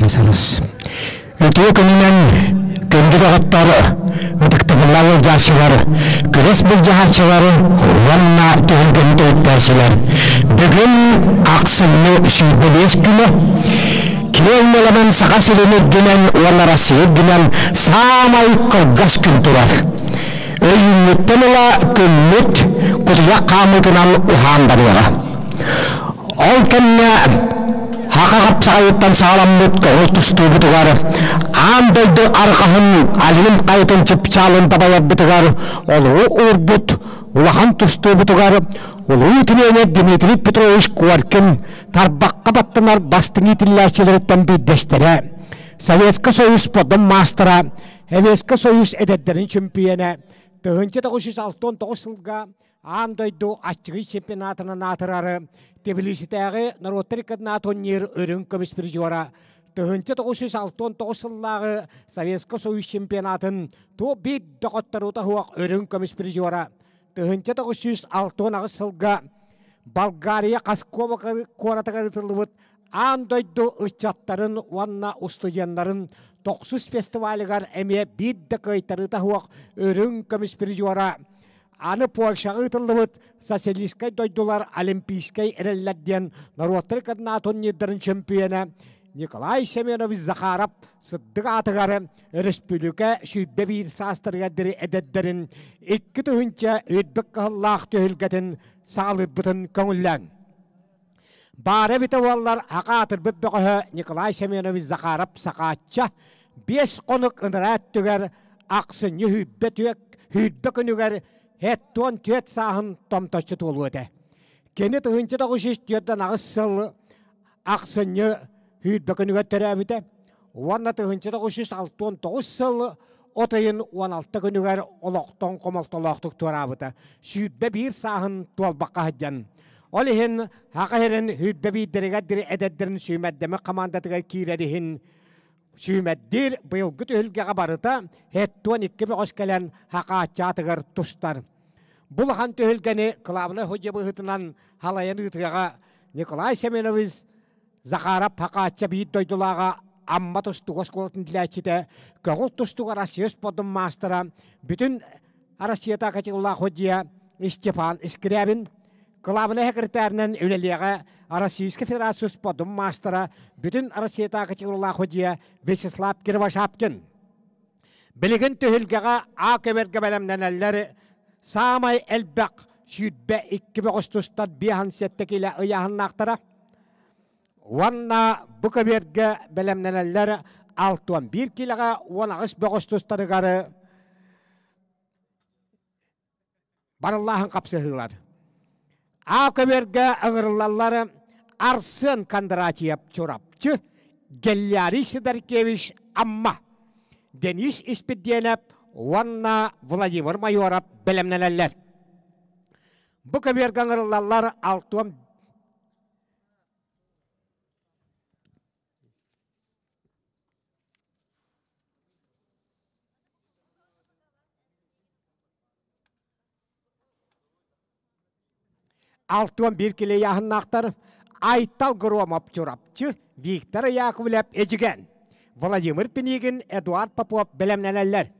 Арыс-арыс. Үтүө күнүнэн күндү доҕоттор, ытыктабыллаах ыалдьааччылар, күрэс былдьаһааччылар уонна түһүлгэни төрүттээччилэр. Бүгүн ахсынньы 25 күнэ Киэҥ нэлэмэн Саха сирин үрдүнэн уонна Россия үрдүнэн саамай кылгас күн турар. Өйүүҥҥүттэн ыла күммүт кутуйах хаамыытынан уһаан барыаҕа. Ол кэннэ Хаха хапсаҕайыттан саҕаламмыт көҥүл тустуубутугар аан дойду арҕаһын Алим хайатын чыпчаалын дабайарбытыгар олугу уурбут улахан тустуубутугар улуу тренер Дмитрий Петрович Коркин тарбахха баттанар бастыҥ иитиллээччилэриттэн биирдэстэрэ, Советскай Союз спордун маастара, Советскай Союз эдэрдэрин чөмпүйүөнэ 1969 сылга аан дойду аччыгый чемпионатынан аатырары Тбилиситээҕи норуоттар иккардынан турнир үрүҥ көмүс призера 1969 сыллааҕы Советскай Союз чемпионатын туох биир доҕотторута суох үрүҥ көмүс призера 1968 сылга Болгария Каскова куоратыгар ыытыллыбыт аан дойду ыччаттарын уонна устудьуоннарын тохсус фестивалыгар эмиэ биир да кыайтарыыта суох үрүҥ көмүс призера Аны Польшаҕа ыытыллыбыт социалистскай дойдулар Олимпийскай эрэллэр диэн норуоттар иккардынан турнирдарын чөмпүйүөнэ Николай Семенович Захаров сырдык аатыгар өрөспүүбүлүкэ 121 саастарыгар диэри эдэрдэрин 2000 үрдүк кыһыллаах түһүлгэтин саҕалыырбытын көҥүллээҥ. Баара эбитэ буоллар, аҕа аатырбыт бөҕөһө Николай Семенович Захаров Сахаачча 5 хонук ынараа өттүгэр ахсынньы сүүрбэ түөрт сүүрбэ күнүгэр 74 сааһын томточчу туолуо этэ. Кини 1948 сыл ахсынньы сүүрбэ күнүгэр төрөөбүтэ уонна 1969 сыл от ыйын 16 күнүгэр олохтон хомолтолоохтук туораабыта. 21 сааһын туолбакка сылдьан. Ол иһин Саха сирин 21-дэригэр диэри эдэрдэрин сүүмэрдэмэх хамаандатыгар киирэр иһин сүүмэрдиир быйылгы түһүлгэҕэ барыта 72 бөҕөс кэлэн Хакааччаатыгар тустар. Бу улахан түһүлгэни кылаабынай судья быһыытынан халайан ыытыаҕа Николай Семенович Захаров Хакаачча биир дойдулааҕа Амма тустууга оскуолатын билээччитэ, көҥүл тустууга Россия спордун маастара, бүтүн Россията категориялаах судья Степан Скрябин, Кылаабынай секретарынан үлэлиэҕэ Российскай Федерация спордун маастара, бүтүн Россиятааҕы категориялаах судья Вячеслав Кривошапкин. Билигин түһүлгэҕэ А көбөргө бэлэмнэнэллэр саамай элбэх 22 бөҕөс тустар 57 киилэ ыйааһыннаахтара. Уонна бу көбүөргэ бэлэмнэнэллэр 61 киилэҕэ 18 бөҕөс тустарыгар барыллааһын хапсыһыылар. А көбүөргэ ыҥырыллаллар Арсен Кондратьев Чурапчы, Геллярий Сидоркевич Амма, Денис Испирдиэнэп уонна Владимир Майоров бэлэмнэнэллэр. Бу көбүөргэ ыҥырыллаллар алтыан 61 килэ ыйааһыннаахтар Айтал Громов Чурапчы, Виктор Яковлев Эдьигээн, Владимир Пинигин, Эдуард Попов бэлэмнэнэллэр.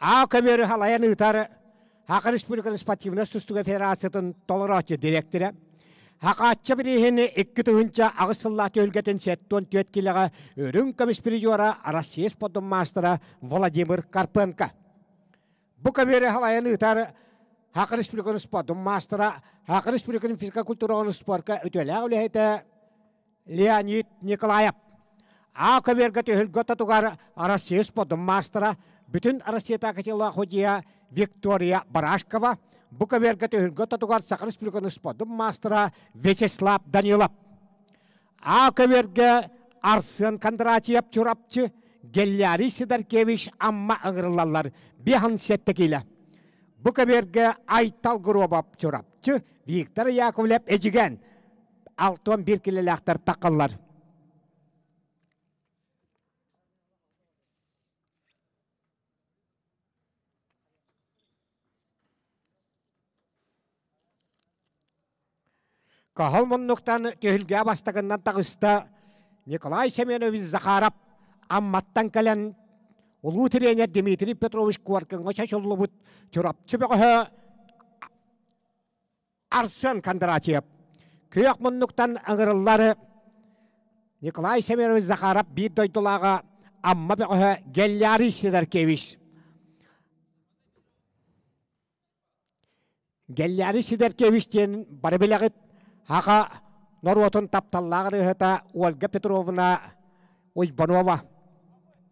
А көбүөрү халайан ыытар Саха Республикатын спортивнай тустууга федерациятын толорооччу дириэктэрэ Хакаачча бирииһини 2008 сыллаах түһүлгэтин 74 килэҕэ үрүҥ көмүс призера Россия спордун маастара Владимир Карпенко. Бу көбүөрү халайан ыытар Саха Республикатын спордун маастара Саха Республикатын физкультураҕа спорка үтүөлээх үлэһитэ Леонид Николаев. А көбүөргэ түһүлгэ ортотугар Россия спордун маастара, бүтүн Россиятааҕы судья Виктория Барашкова, бу көбүөргэ түһүлгэ ортотугар Саха Республикатын спордун маастара Вячеслав Данилов. А көбүөргэ Арсен Кондратьев Чурапчы, Геллярий Сидоркевич Амма ыҥырыллаллар биэһин сэттэ киилэ. Бу көбүөргэ Айтал Гробов Чурапчы, Виктор Яковлев Эдьигээн 61 килэлээхтэр таххаллар. Каһыл муннуктан түһүлгэ бастакыннан таҕыста Николай Семенович Захаров Амматтан кэлэн улуу тренер Дмитрий Петрович Коркиҥҥа чочуллубут Чурапчы бөҕөһө Арсен Кондратьев. Күөх муннуктан ыҥырыллар Николай Семенович Захаров биир дойдулааҕа Амма бөҕөһө Геллярий Сидоркевич. Геллярий Сидоркевич диэн бары билэҕит Аҕа норуотун тапталлаах ырыаһыта Ольга Петровна Уйбанова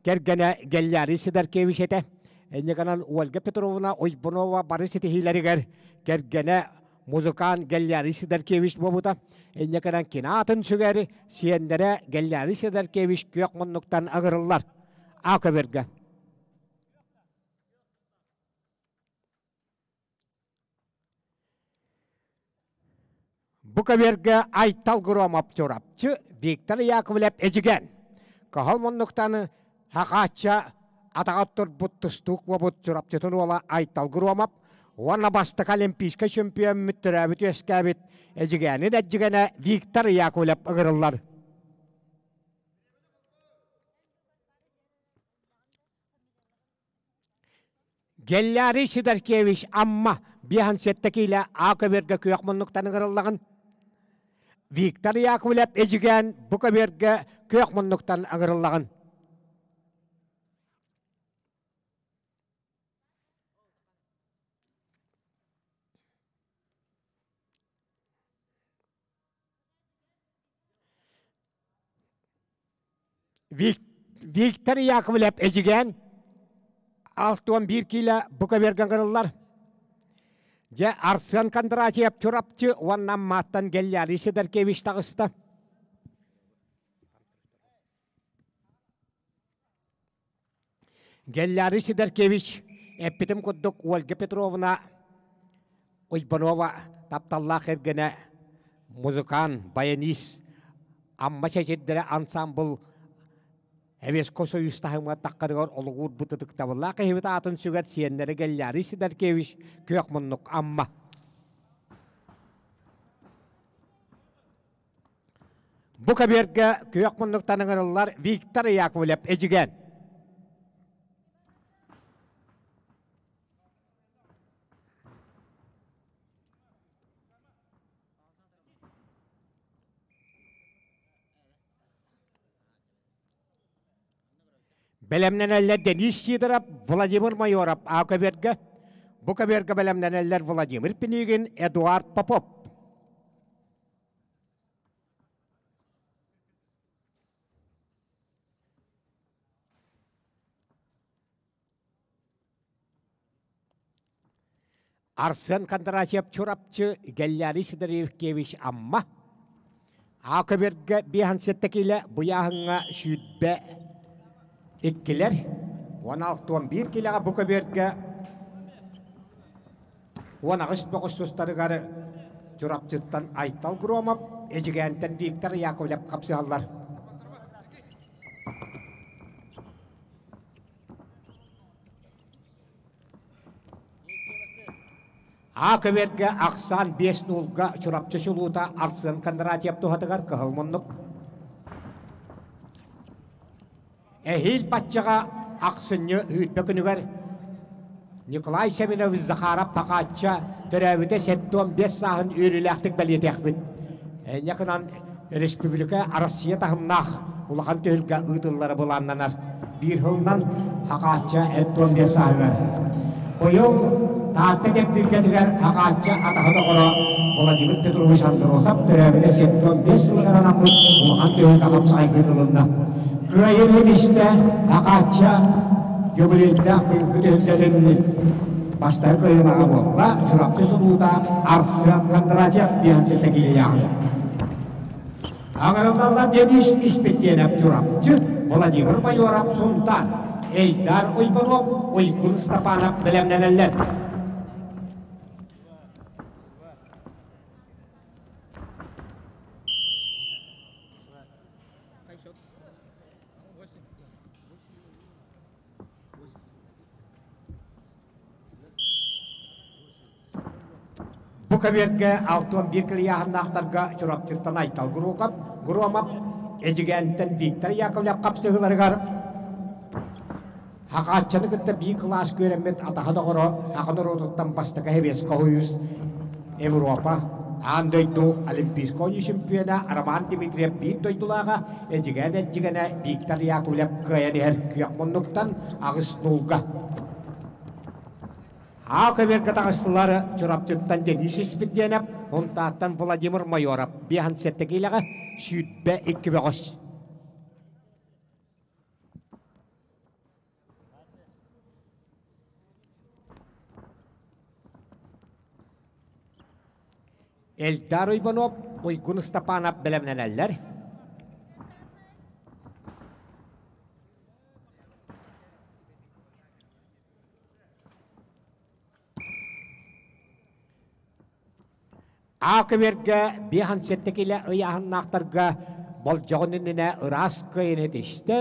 кэргэнэ Геллярий Сидоркевич этэ. Инньэ гынан Ольга Петровна Уйбанова бары ситиһиилэригэр кэргэнэ музыкант Геллярий Сидоркевич буолбута. Инньэ гынан кини аатын сүгэр сиэннэрэ Геллярий Сидоркевич күөх муннуктан ыҥырыллар. А көбөргө. Бу көбүөргэ Айтал Громов Чурапчы, Виктор Яковлев Эдьигээн. Кыһыл муннуктан Хахаачча атаҕа турбут тустуук уобут Чурапчытын уола Айтал Громов уонна бастакы олимпийскай чемпиоммут төрөөбүт үөскээбит Эдьигээнин эдьигэнэ Виктор Яковлев ыҥырыллар. Геллярий Сидоркевич Амма 57 киилэ А көбүөргэ күөх муннуктан ыҥырыллаҕын. Виктор Яковлев Эдьигээн бу көбүөргэ күөх муннуктан ыҥырыллаҕын. Виктор Яковлев Эдьигээн 61 киилэ бу көбүөргэ ыҥырыллар. Дьэ, Арсен Кондратьев Чурапчы уонна Амматтан Геллярий Сидоркевич таҕыста. Геллярий Сидоркевич эппитим курдук Ольга Петровна Уйбанова тапталлаах кэргэнэ музыкант, баянист, Амма чэчирдэрэ ансаамбыл Эвеско Союз таһымҥа таххарыгар олугуурбут ытыктабыллаах киһибит аатын сүгэр сиэннэрэ Геллярий Сидоркевич Күөх муннук Амма. Бу көбүөргэ күөх муннуктан ыҥырыллар Виктор Яковлев Эдьигээн. Бэлэмнэнэллэр Денис Сидоров, Владимир Майоров А көбүөргэ. Бу көбүөргэ бэлэмнэнэллэр Владимир Пинигин, Эдуард Попов. Арсен Кондратьев Чурапчы, Геллярий Сидоревич Амма. А көбүөргэ 57 киилэ быйааһыҥҥа 22-лэр, 16-11 киилэҕэ бу көбүөргэ 18 бөҕөс тустарыгар Чурапчыттан Айтал Громов, Эдьигээнтэн Виктор Яковлев хапсыһаллар. А көбүөргэ ахсаан 5 нуулга Чурапчы чулуута Арсен Кондратьев туһатыгар кыһыл муннук. Эһиил баччаҕа ахсынньы үүрбэ күнүгэр Николай Семенович Захаров Пахаачча төрөөбүтэ 75 сааһын үөрүүлээхтик бэлиэтиэхпит. Энньэ гынан республика Россия таһымнаах улахан түһүлгэ ыытыллара былааннанар. Биир сылынан Хахаачча 75 сааһыгар. Быйыл Таатта кэптиргэтигэр Хахаачча атаһа доҕоро Владимир Петрович Андросов төрөөбүтэ 75 сылыгар анаммыт улахан түһүлгэ хапсаҕай ыытылынна. Кыайыыны ситистэ Хахаачча юбилейдаах быйылгы түһүлгэтин бастакы кыайыылааҕа буолла Чурапчы сулуута Арсен Кондратьев 57 киилэлээҕин. Аҥарыллаллар Денис Испитиэнэп Чурапчы, Владимир Майоров Сунтаар, Эльдар Уйбанов, Уйгун Степанов бэлэмнэнэллэр. Бу көбүөргэ 61 килийааһыннаахтарга Чурапчыттан Айтал Гуруков, Громов, Эдьигээнтэн Виктор Яковлев хапсыһыыларыгар Хахааччаны кытта биир кылаас үөрэммит атаһа доҕоро Аҕа норуотуттан бастакы Сэбиэскэй Союз, Европа, аан дойду Олимпийскай оонньуу чемпиона Роман Дмитриев биир дойдулааҕа Эдьигээн эрдьигэнэ Виктор Яковлев кыайан иһэр күөх муннуктан аҕыс нуулга. Аа көбүөргэ таҕыстылар Чурапчыттан Денис Испирдиэнэп, Унтааттан Владимир Майоров 57 киилэҕэ 22 бөҕөс. Эльдар Уйбанов, Уйгун Ыстапаанап бэлэмнэнэллэр. Аа көбүөргэ 57 килэ ыйааһыннаахтарга болдьоҕун иннинэ ыраас кыайыны тистэ,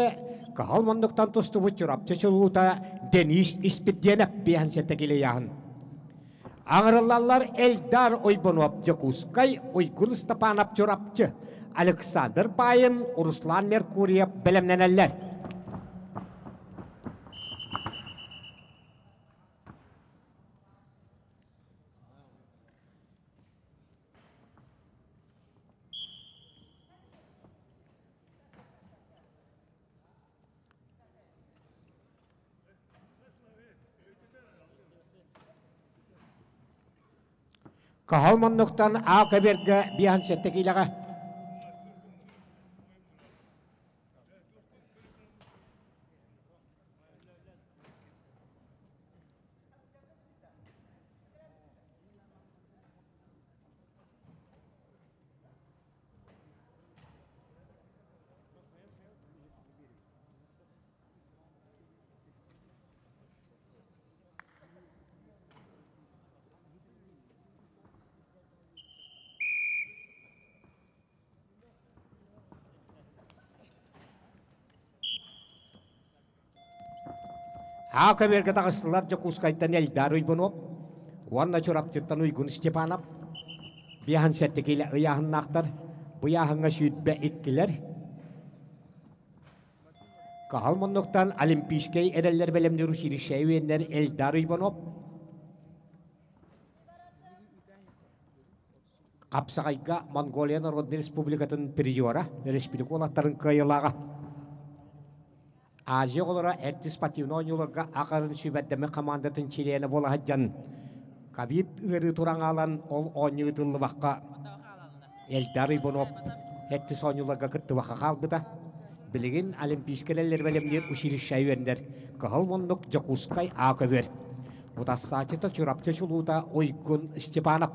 кыһыл муннуктан тустубут Чурапчы чулуута Денис Испирдиэнэп 57 килэ ыйааһын. Аҥырыллаллар Эльдар Уйбунов Дьокуускай, Уйгун Степанов Чурапчы, Александр Паин, Руслан Меркурьев бэлэмнэнэллэр. Каһал муннуктан аа көбүөргэ 57 киилэҕэ Аа көбүөргэ таҕыстылар Дьокуускайтан Эльдар Уйбунов уонна Чурапчыттан Уйгун Степанов. Биэһэн сэттэ киилэ ыйааһыннаахтар. Бу ыйааһыҥҥа 22-лэр. Каһал муннуктан Олимпийскай эрэллэр бэлэмниир училище үөннэр Эльдар Уйбунов. Хапсаҕайга Монголия Народнай Республикатын призера, республика уолаттарын кыайыылааҕа. Азия оҕолоро эрдэ спортивнай оонньууларга аҕарын сүүмэрдэммит хамаандатын чилиэнэ буола сылдьан, ковид ыарыы туран хаалан, ол оонньуу ыытыллыбакка Эльдар Иванов эрдис оонньууларга кыттыбакка хаалбыта. Билигин Олимпийскай эрэллэри бэлэмниир училище үөрэнэр Кыһыл муннук Дьокуускай А көбүөр. Утарсааччыта Чурапчы чулуута Уйгун Степанов.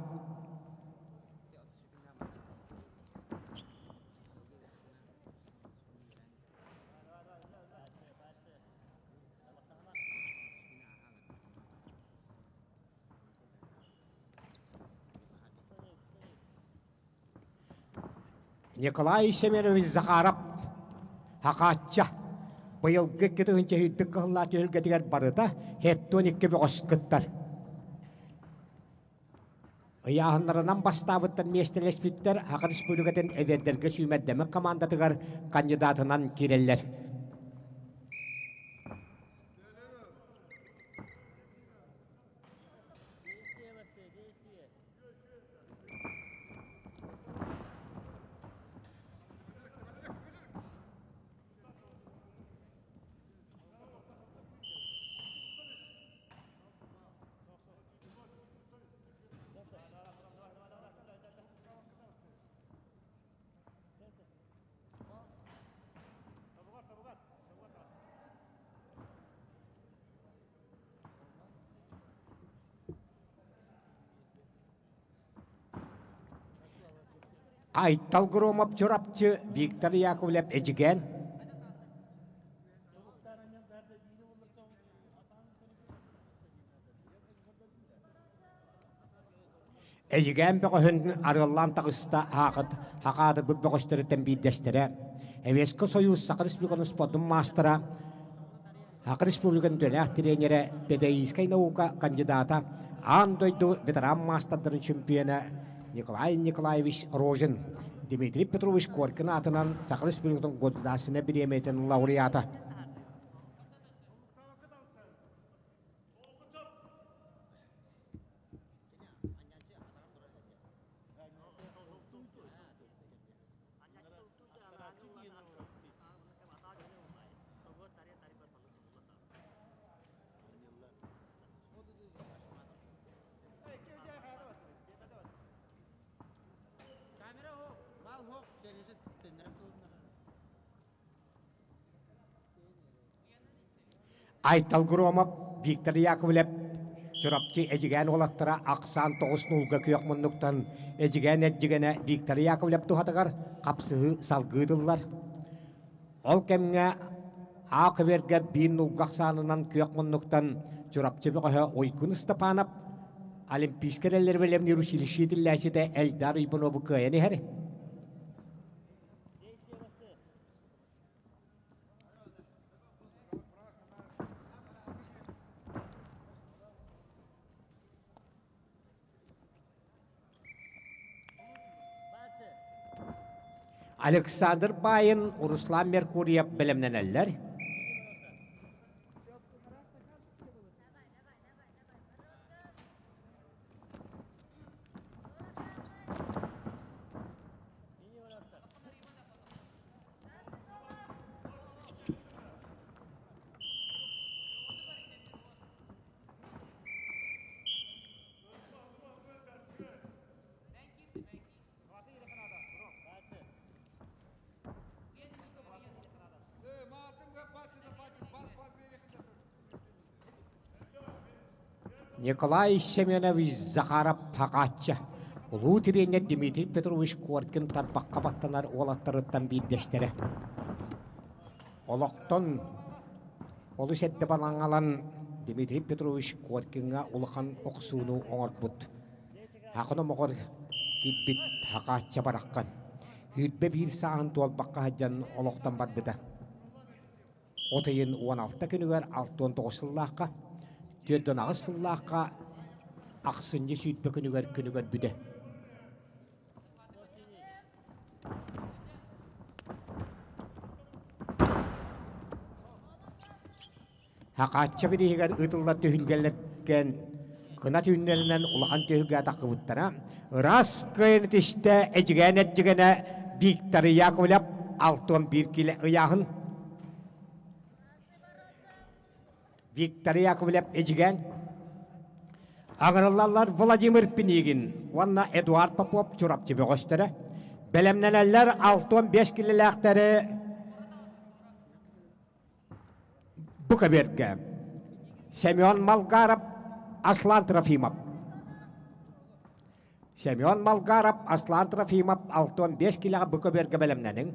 Николай Семенович Захаров Хахаачча быйылгы 2001 кыһыллаах түһүлгэтигэр барыта 72 бөҕөс кыттар. Ыйааһыннарынан бастаабыттар миэстэлэспиттэр Саха Республикатын эдэрдэргэ сүүмэрдэммит командатыгар кандидатынан киирэллэр. Айтал Громов Чурапчы, Виктор Яковлев Эдьигээн. Эдьигээн бөҕөһүн арыаллаан таҕыста аахыт хахаадырбыт бөҕөстөрүттэн биирдэстэрэ Эвеско Союз Саха Республикатын спордун маастара, Саха Республикатын төлөөх тренерэ, педагогическай наука кандидата. аан дойду ветеран маастардарын чемпиона Николай Николаевич Рожин, Дмитрий Петрович Коркин аатынан Саха Республикатын Государственнай бириэмийэтин лауреата. Айтал Громов, Виктор Яковлев, Чурапчы Эдьигээн уолаттара ахсаан 9-0-га күөх муннуктан Эдьигээн эрдьигэнэ Виктор Яковлев туһатыгар хапсыһыы салгыы тыллар. Ол кэмҥэ А көбүөргэ биир нулга ахсаанынан күөх муннуктан Чурапчы бөҕөһө Уйгун Ыстапаанап Олимпийскай эрэллэри бэлэмниир училище итиллээччитэ Эльдар Уйбунову кыайан иһэр. Александр Баин, Руслан Меркурьев бэлэмнэнэллэр. Николай Семенович Захаров Хакаачча улуу тириэньэр Дмитрий Петрович Коркин тарбахха баттанар уолаттарыттан биирдэстэрэ. Олохтон олус эрдэ балаҥалан Дмитрий Петрович Коркиҥҥа улахан охсууну оҥорбут. Хакын омоҕор киирбит Хакаачча бараххан. 21 сааһын туолбакка сылдьан олохтон барбыта. От ыйын 16 күнүгэр 69 сыллаахха, 48 сыллаахха ахсынньы сүүрбэ күнүгэр күнү көрбүтэ. Хакаачча бирииһигэр ыытыллар түһүлгэлэргэн кынат үүннэринэн улахан түһүлгэ таххыбыттара. Ыраас кыайын түстэ Эдьигээн эрдьигэнэ Виктор Яковлев 61 килэ ыйааһын. Виктор Яковлев Эдьигээн. Аҕырыллаллар Владимир Пинигин уонна Эдуард Попов Чурапчы бөҕөстөрө. Бэлэмнэнэллэр 65 килэлээхтэри бу кэбиэргэ Семен Малгаров, Аслан Трофимов. Семен Малгаров, Аслан Трофимов 65 килэҕэ бу көбүөргэ бэлэмнэниҥ.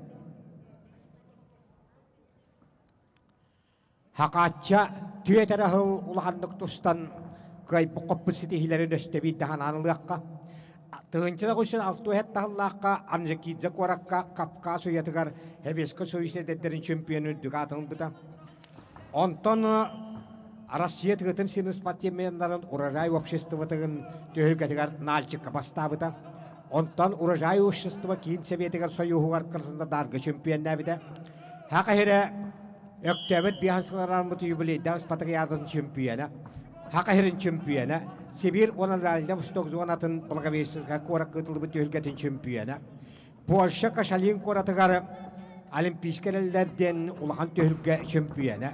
Хакаачча түөт эрэ сыл улаханнык тустан кыайбыт-хоппут ситиһиилэрин өстө биирдэ санаан ылыахха. Тыһыынча үс алта уһэт таһыллаахха Анжекидзе куоракка Кавказ уйатыгар Советскай Союз эдэрдэрин чемпионун үрдүк аатын ылбыта. Онтон Россия тыатын сирин спортсменнарын Урожай обществотыгын түһүлгэтигэр Нальчикка бастаабыта. Онтон Урожай общество киин сэбиэтигэр Союһугар Краснодарга чемпионнээбитэ. Хака иһирэ Өктөөбүт биэһэн сылларыммыт юбилейдаах спартакиадатын чөмпүйүөнэ, Саха сирин чөмпүйүөнэ, Сибиир уонна Дальнай Восток зонатын Благовещенскай куоракка ыытыллыбыт түһүлгэтин чөмпүйүөнэ, Польша Кашалин куоратыгар Олимпийскай эрэллэр диэн улахан түһүлгэ чөмпүйүөнэ,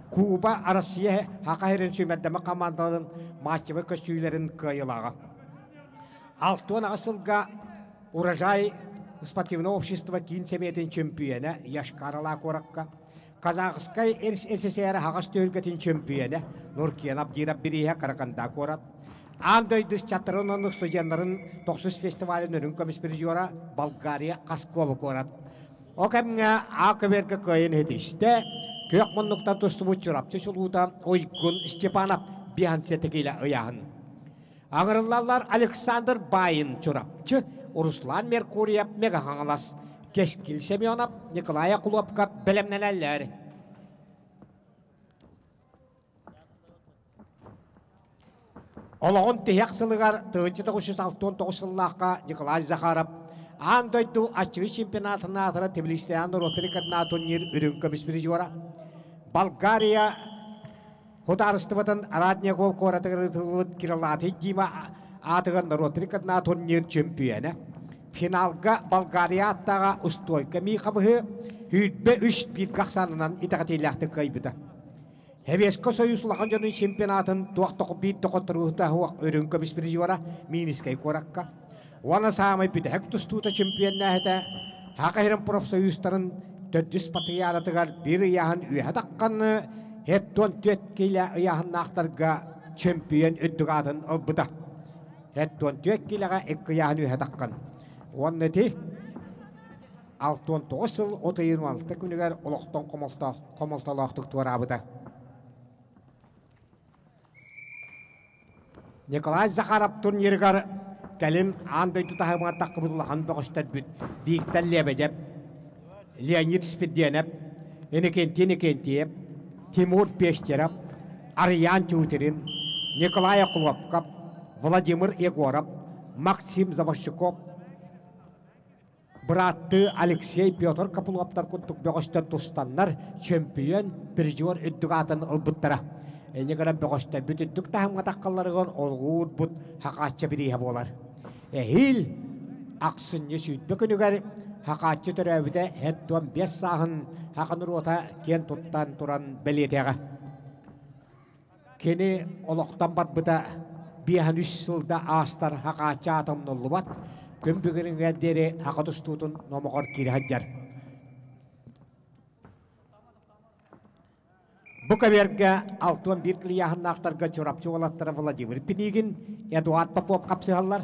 Куба Россия Саха сирин сүүмэрдэмэ хамаандаларын матчевай көстүүлэрин кыайыылааҕа. 68 сылга Урожай спортивное общество киин сэбиэтин чөмпүйүөнэ Йошкар-Ола куоракка, Казахскай СССР аһаҕас түһүлгэтин чөмпүйүөнэ Нуркен Абдиров бирииһэ Караганда куорат, Аан дойду ыччаттарын уонна студеннарын тохсус фестивалын үрүҥ көмүс призера Болгария Хаскова куорат. Ол кэмҥэ А көбүөргэ кыайан иһитистэ, күөх муннуктан тустубут Чурапчы чулуута Уйгун Степанов биһан киилэ ыйааһын. Аҥырыллаллар Александр Баин Чурапчы, Руслан Меркурьев Мега-Хаҥалас, Кэскил Семенов, Николай Акуловка бэлэмнэнэллэр. Олоҕун тиһэх сылыгар 1969 сыллаахха Николай Захаров аан дойду аччыгый чемпионатын аатыра Тбилисиан норуоттарын кандидат турнир үрүҥ көмүс призера, Болгария Судаарыстыбатын Радняков куоратыгар ыытыллыбыт Крылатый Дима аатыгар норуоттарын кандидат турнир чөмпүйүөнэ. Финалга Болгария ааттааҕа устуойка Михабыһы 23 бииргэ ахсаанынан итэҕэтиилээхтик кыайбыта. Сэбиэскэй Союз улахан дьонун чемпионатын туох да биир да хотторуута суох үрүҥ көмүс призера Минскэй куоракка. Уонна саамай бүтэһик тустуута чемпионнааһыта Саха сирин профсоюзтарын төрдүс патриаратыгар биир ыйааһын үөһэ тахханы 74 киилэ ыйааһыннаахтарга чемпион үрдүк аатын ылбыта. 74 киилэҕэ икки ыйааһын үөһэ таххан. Уонна ити 69 сыл от ыйын 16 күнүгэр олохтон хомолтолоохтук туораабыта. Николай Захаров турнирыгар кэлин аан дойду таһымыгар таххыбыт улахан бөҕөстөрбүт Виктор Лебедев, Леонид Спирдиэнэп, Иннокентий Иннокентьев, Тимур Пестеров, Арыйаан Тютрин, Николай Охлопков, Владимир Егоров, Максим Завощуков, Бырааттыы Алексей Петр Копыловтар курдук бөҕөстөр тустаннар чөмпүйүөн, призер үрдүк аатын ылбыттара. Инньэ гынан бөҕөстөрбүт үрдүк таһымҥа таххалларыгар олгуурбут хахааччы бирииһэ буолар. Эһиил ахсынньы 20 күнүгэр хахааччы төрөөбүтэ 75 сааһын хаха норуота киэн туттан туран бэлиэтиэҕэ. Кини олохтон барбыта 53 сылда аастар хахааччы аата умнуллубат, күн бүгүнүгэр диэри хаха тустуутун номоҕор киирэ сылдьар. Бу көбүөргэ 61 кылыйааһыннаахтарга Чурапчы уолаттара Владимир Пинигин, Эдуард Попов хапсыһаллар.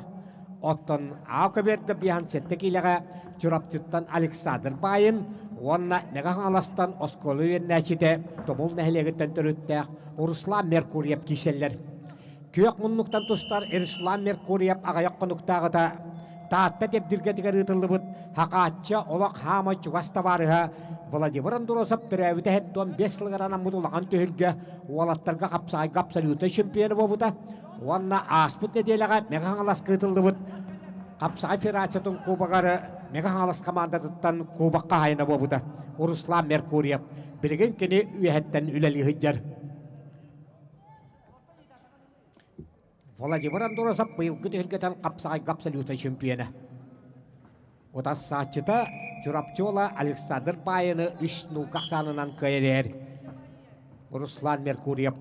Оттон А көбүөргэ 57 киилэҕэ Чурапчыттан Александр Баайын уонна Мэҥэ Хаҥаластан оскуола үөрэнээччитэ Тумул нэһилиэгиттэн төрүттээх Руслан Меркурьев киирсэллэр. Күөх муннуктан тустар Руслан Меркурьев аҕыйах хонуктааҕыта Таатта Дэбдиргэтигэр ыытыллыбыт Хахааччы олох хаамай чугас табаарыһа Владимир Андросов төрөөбүтэ 75 сылыгар анаммыт улахан түһүлгэ уолаттарга хапсаҕайга абсолютнай чемпиона буолбута уонна ааспыт нэдиэлэҕэ Мэҥэ Хаҥаласка ыытыллыбыт Хапсаҕай федерациятын кубогар Мэҥэ Хаҥалас хамаандатыттан кубок хаһаайына буолбута Руслан Меркурьев. Билигин кини үөһэттэн үлэлии сылдьар. Владимир Андросов быйылгы түһүлгэтэн хапсаҕайга абсолютнай чемпиона. Утарсааччыта Чурапчы уола Александр Баайыны үс нуука ахсаанынан кыайан иһэр Руслан Меркурьев.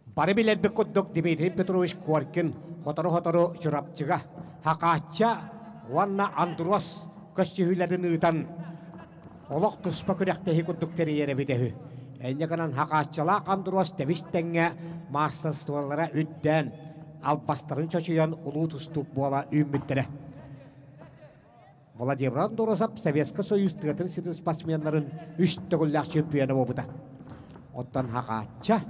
Бары билэрбит курдук Дмитрий Петрович Коркин сотору-сотору Чурапчыга Хакаачча уонна Андрос көссүһүүлэрин ыытан олох туспа күрэхтэһии курдук тэрийэр эбит үһү. Инньэ гынан Хакааччалаах Андрос тэбис-тэҥҥэ маастарыстыбалара үрдээн, албастарын чочуйан улуу тустуук буола үүммүттэрэ. Владимир Андросов Советскай Союз тыатын сирин спортсменнарын үс төгүллээх чемпиона буолбута. Оттон Хахаачча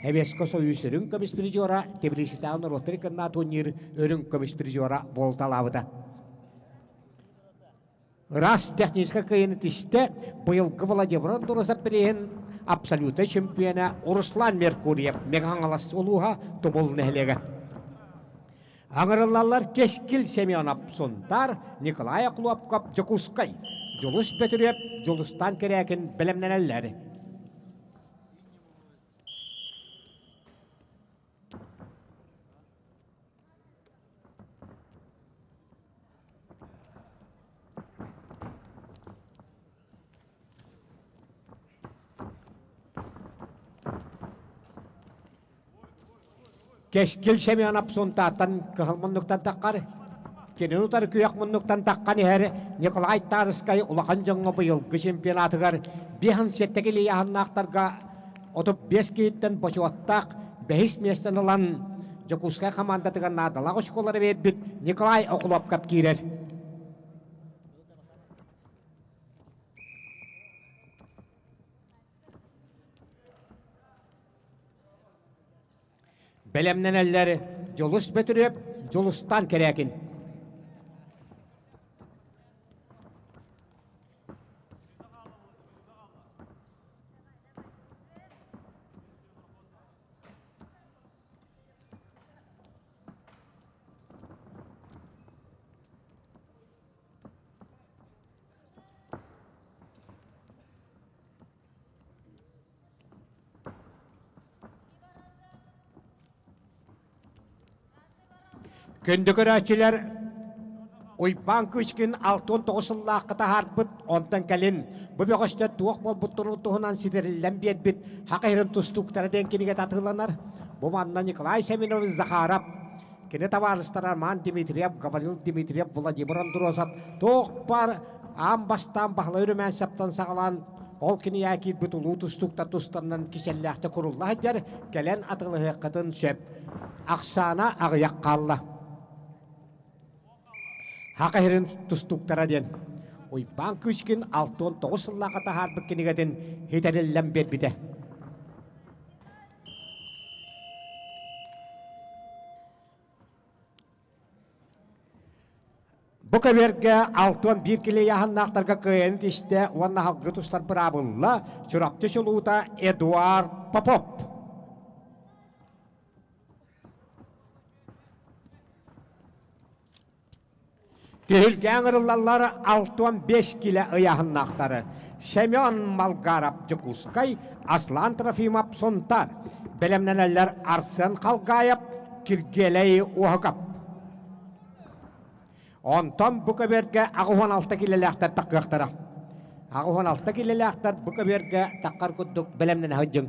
Советскай Союз үрүҥ көмүс призера Тбилиситээҕи норуоттар иккиннаа турнир үрүҥ көмүс призера буолуталаабыта. Ыраас техническэй кыайыыны тистэ быйылгы Владимир Андросов бирииһин абсолютнай чемпиона Руслан Меркурьев Мэҥэ-Хаҥалас улууһа Тумул нэһилиэгэ. Аҥырыллаллар Кэскил Семенов Сунтаар, Николай Охлопков Дьокуускай, Дьулус Бөтүрүөп, Дьулустаан Кэрээкин бэлэмнэнэллэр. Кэскил Семенов Сунтаартан кыһыл муннуктан таххар, кинини утары күөх муннуктан таххан иһэр Николай Тарскай улахан дьоҥҥо быйылгы чемпионатыгар 57 килийааһыннаахтарга 35 киһиттэн бочуоттаах бэһис миэстэни ылан Дьокуускай хамаандатыгар наадалаах очколары биэрбит Николай Охлопков киирэр. Бэлэмнэнэллэр Дьулус Бөтүрүөп, Дьулустан Кэрээкин. Күндү көрөөччүлэр, Уйбаан Кычкин 69 сыллаахха таһаарбыт, онтон кэлин бу бөҕөстөр туох буолбуттарын туһунан ситэриллэн биэрбит Хах иһирин тустууктара диэн кинигэ атыыланар. Бу манна Николай Семенович Захаров, кини табаарыстара Роман Дмитриев, Гаврил Дмитриев, Владимир Андросов туох баар аан бастаан Баһылай Румянцевтан саҕалаан ол кинигэ киирбит улуу тустууктар тустарынан кичэллээхтик курулла сылдьар, кэлэн атыылаһыаххытын сөп. Ахсаана аҕыйах хаалла. Хака иһирин тустууктара диэн Уйбаан Кычкин 69 сыллаахха таһаарбыт кинигэтин хитэриллэн биэрбитэ. Бу көбүөргэ 61 килэ ыйааһыннаахтарга кыайан тистэ уонна халгы тустар быраабылла Чурапчы чулуута Эдуард Попов. Түһүлгэ ыҥырыллаллар 65 килэ ыйааһыннаахтары Семен Малгаров Дьокуускай, Аслан Трофимов Сунтаар, бэлэмнэнэллэр Арсен Халгаев, Киргиэлэй Уоһукап. Онтон бу көбүөргэ 86 килэлээхтэр таххыахтара. 86 килэлээхтэр бу көбүөргэ таххар курдук бэлэмнэнэ сылдьыҥ.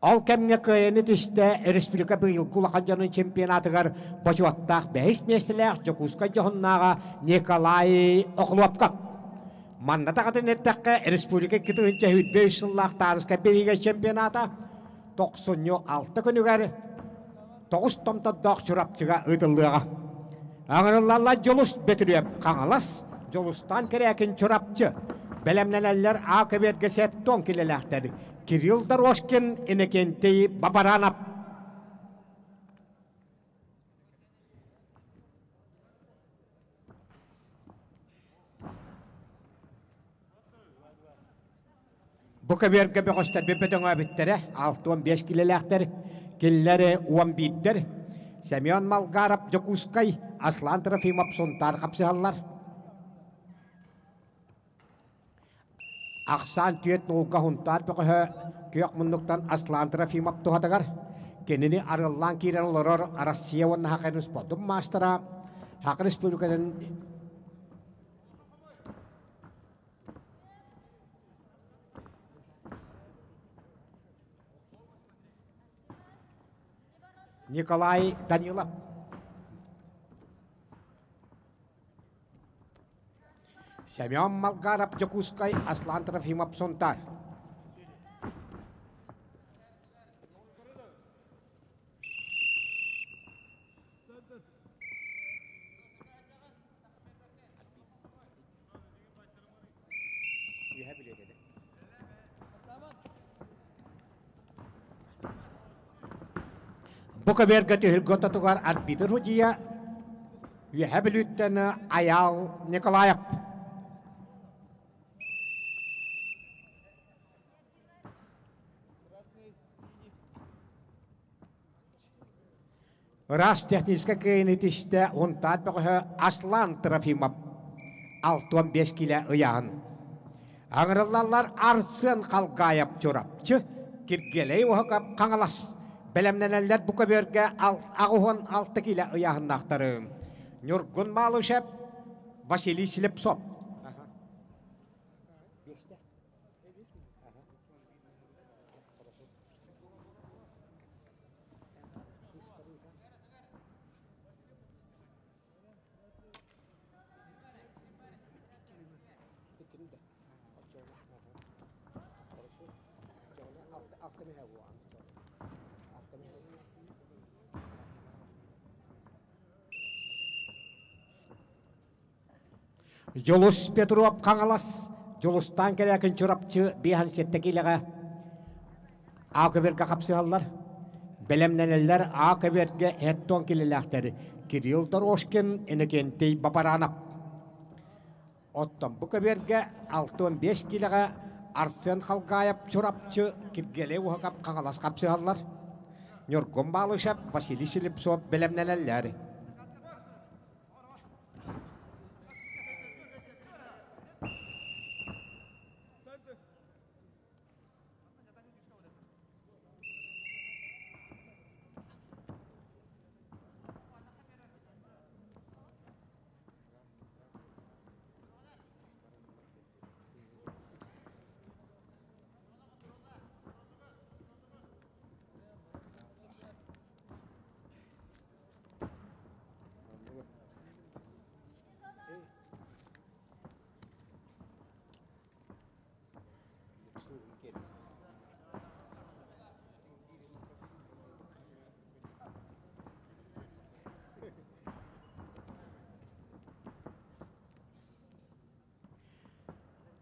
Ол кэмҥэ кыайыыны түстэ республика быйылгы улахан дьонун чемпионатыгар бочуоттаах бэһис миэстэлээх Дьокуускай дьоһуннааҕа Николай Охлопков. Манна даҕатын эттэххэ, республика 2023 сыллаах таарыска бириигэ чемпионата тохсунньу алта күнүгэр тоҕус томтордоох Чурапчыга ыытыллыаҕа. Аҥырыллаллар Дьулус Бөтүрүөп Хаҥалас, Дьулустаан Кэрээкин Чурапчы. Бэлэмнэнэллэр А көбүөргэ сеттон килэлээхтэр Кирилл Дорожкин, Иннокентий Бабаранов. Бу көбүөргэ бөҕөстөрбүт бөтөҥөөбүттэрэ 65 килэлээхтэр, кинилэр 11-дэр. Семен Малгаров Дьокуускай, Аслан Трофимов Сунтаар хапсыһаллар. Ахсаан түөрт нуулга Һунтаар бөҕөһө күөх муннуктан Аслан Трофимов туһатыгар кинини арыаллаан киирэн олорор Россия уонна Саха спордун маастара Саха Республикатын Николай Данилов. Семен Малгаров Дьокуускай, Аслан Трофимов Сунтаар. Бу көбүөргэ түһүлгэ ортотугар арбитр судьуйа Үөһээ Бүлүүттэн Айаал Николаев. Ыраас техническэй кыайыыны тистэ Унтаар бөҕөһө Аслан Трофимов 65 киилэ ыйааһын. Аҥырыллаллар Арсен Халгаев Чурапчы, Киргиэлэй Уһукап Хаҥалас. Бэлэмнэнэллэр бу көбүөргэ 86 киилэ ыйааһыннаахтары. Ньургун Малышев, Василий Слепцов. Дьулус Петров Хаҥалас, Дьулустаан Кэрээкин Чурапчы 57 киилэҕэ А көбүөргэ хапсыһаллар. Бэлэмнэнэллэр А көбүөргэ эттон килэлээхтэр Кирилл Дорожкин, Иннокентий Бабаранов. Оттон бу көбүөргэ 65 киилэҕэ Арсен Халгаев Чурапчы, Киргиэлэй Уһакап Хаҥалас хапсыһаллар. Ньургун Балышев, Василий Слепцов бэлэмнэнэллэр.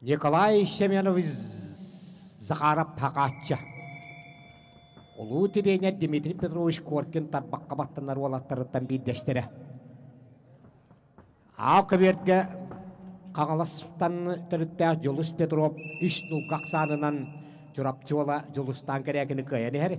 Николай Семенович Захаров Хакаачча. Улуу тириэньэр Дмитрий Петрович Коркин тарбахха баттанар уолаттарыттан биирдэстэрэ. Аал көбүөргэ Хаҥаластан төрүттээх Дьулус Петров үс нулга ахсаанынан Чурапчы уола Дьулустаан Кэрээкини кыайан иһэр.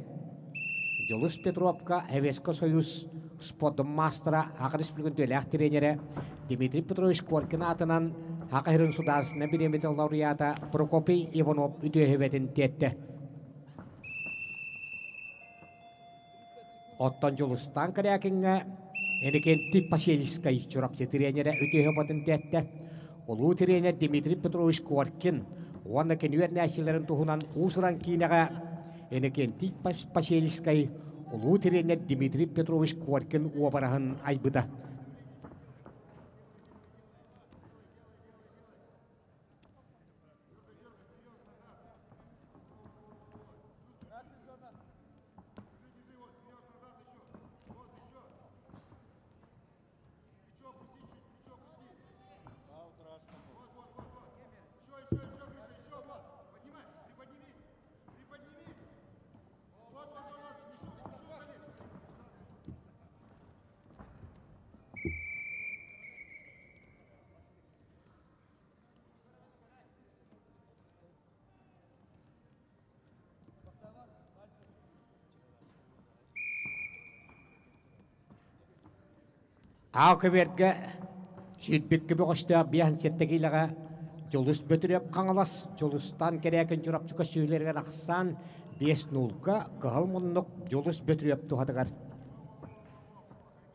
Дьулус Петровка Советский Союз спордун маастара, Саха Республикатын үтүөлээх тренерэ Дмитрий Петрович Коркин аатынан Саха сирин судаарыстыбаннай бириэмийэтин лауреата Прокопий Иванов үтүө сүбэтин тиэртэ. Оттон Дьулустаан Корякиҥҥа Иннокентий Посельскай Чурапчы тренерэ үтүө сүбэтин тиэртэ. Улуу тренер Дмитрий Петрович Коркин уонна кини үөрэнээччилэрин туһунан уус-уран киинэҕэ Иннокентий Посельскай улуу тренер Дмитрий Петрович Коркин уобараһын айбыта. Аал көбүөргэ сүүрбүккэ бөҕөстөөх биэһэн сэттэ киилэҕэ Дьулус Бөтүрүөп Хаҥалас Дьулустаан Кэрээкин Чурапчыга сүүрэригэр ахсаан биэс нуулга кыһыл муннук Дьулус Бөтүрүөп туһатыгар.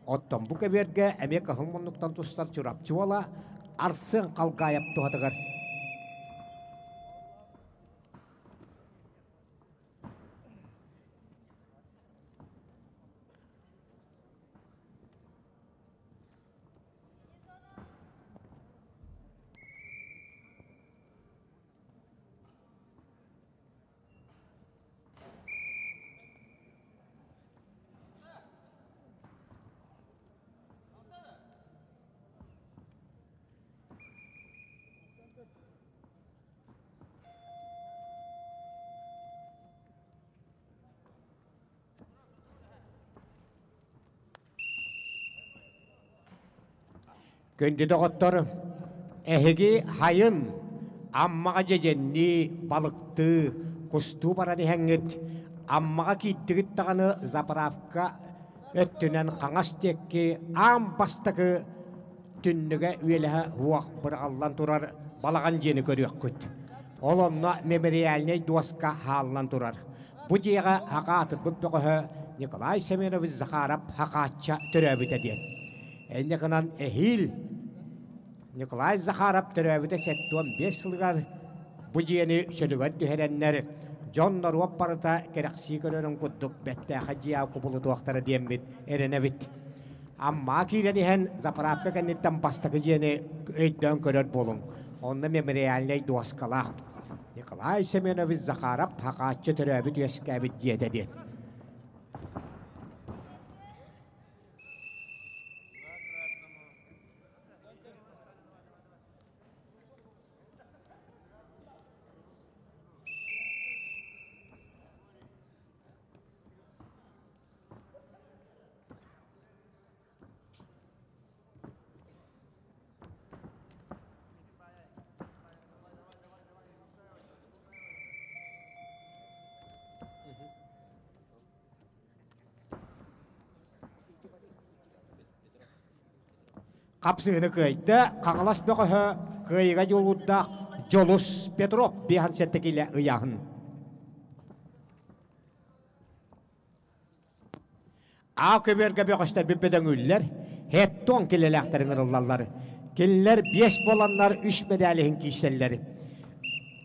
Оттон бу көбүөргэ эмиэ кыһыл муннуктан тустар Чурапчы уола Арсен Халгаев туһатыгар. Күндү доҕоттор, эһиги хайын Аммаҕа дьэдьэннии, балыктыы, кустуу баран иһэҥҥит, Аммаҕа киирдигит даҕаны заправка өттүнэн хаҥас диэки аан бастакы түннүгэ үөлэһэ уох быраҕыллан турар балаҕан дьиэни көрүөххүт. Ол онно мемориальнай дуоска хааллан турар. Бу дьиэҕэ хакаатырбыт бөҕөһө Николай Семенович Захаров Хакаачча төрөөбүтэ диэн. Инньэ гынан эһиил Николай Захаров төрөөбүтэ 75 сылыгар бу дьиэни чөлүгэр түһэрэннэр дьон норуот барыта кэрэхсии көрөрүн курдук бэттээхэ дьиэ кубулутуохтара диэммит эрэнэбит. Аммаа киирэн иһэн заправка кэнниттэн бастакы дьиэни өйдөөн көрөр буолуҥ. Онно мемориальнай дуоскалаах. Николай Семенович Захаров Хакааччы төрөөбүт-үөскээбит дьиэтэ диэн. Хапсыһыны кыайда Хаҥалас бөҕөһө кыайыыга дьулуурдаах Дьолус Петров биэһэн сэттэ киилэ ыйааһын. Аа көбүөргэ бөҕөстөрбүт бөдөҥүүллэр, хеттон килэлээхтэрин ырыллаллар. Кинилэр биэс буоланнар үс мэдээлиһин киирсэллэр.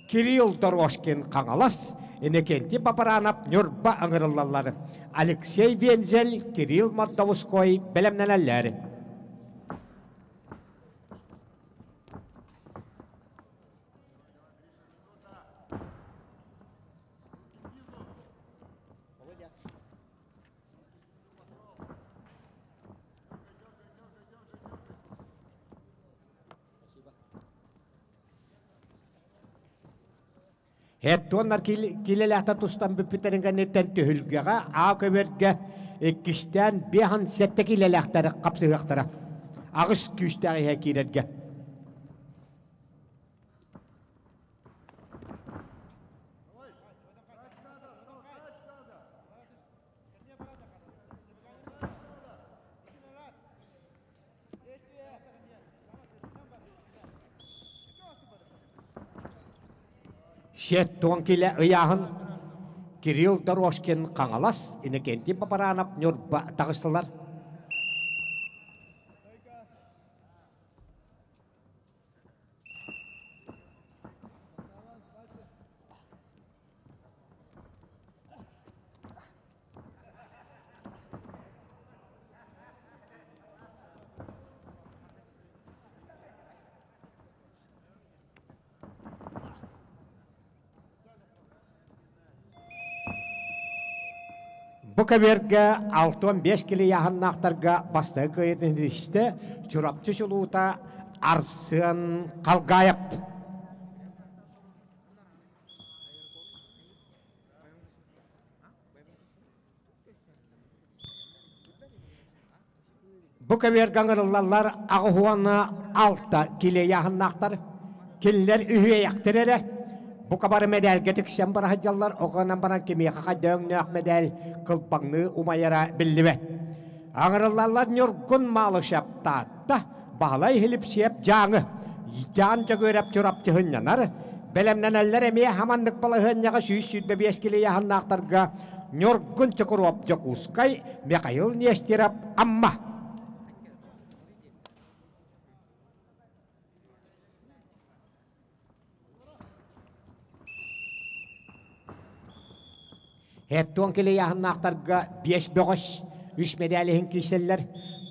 Кирилл Дорожкин Хаҥалас, Иннокентий Папаранов Ньурба ыҥырыллаллар. Алексей Вензель, Кирилл Мордовской бэлэмнэнэллэр. Хеттуоннар килэлээхтэр тустан бүппүттэрин кэнниттэн түһүлгэҕэ аа көбүөргэ иккистээн биэһэн сэттэ килэлээхтэр хапсыһыахтара. Аҕыс күүстээх иһэ киирэргэ. Сиэттуон килэ ыйааһын Кирилл Дорожкин Хаҥалас, Иннокентий Бабаранов Ньурба таҕыстылар. Бу көбүөргэ 65 килийааһыннаахтарга бастакы кыайыытын ситистэ Чурапчы чулуута Арсен Халгаев. Бу көбүөргэ ыҥырыллаллар 86 килийааһыннаахтар. Кинилэр үһүөйэхтэр эрэ. Бука бары мэдээлгэ тиксэн бара сылдьаллар, оҕонон баран кимиэхэ хайда өҥнөөх мэдээл кылбаҥныы умайара биллибэт. Аҥырыллаллар Ньургун Малышев Таатта, Баһылай Хилипсиэп Дьааҥы, Дьаан Дьөгүөрэп Чурапчы сынньанар, бэлэмнэнэллэр эмиэ хаманнык балаһыанньаҕа 125 килийааһыннаахтарга Ньургун Чокуруоп Дьокуускай, Михаил Нестеров Амма. Эттуон килийааһыннаахтарга биэс бөҕөс үс мэдээлиһин иһин киирсэллэр,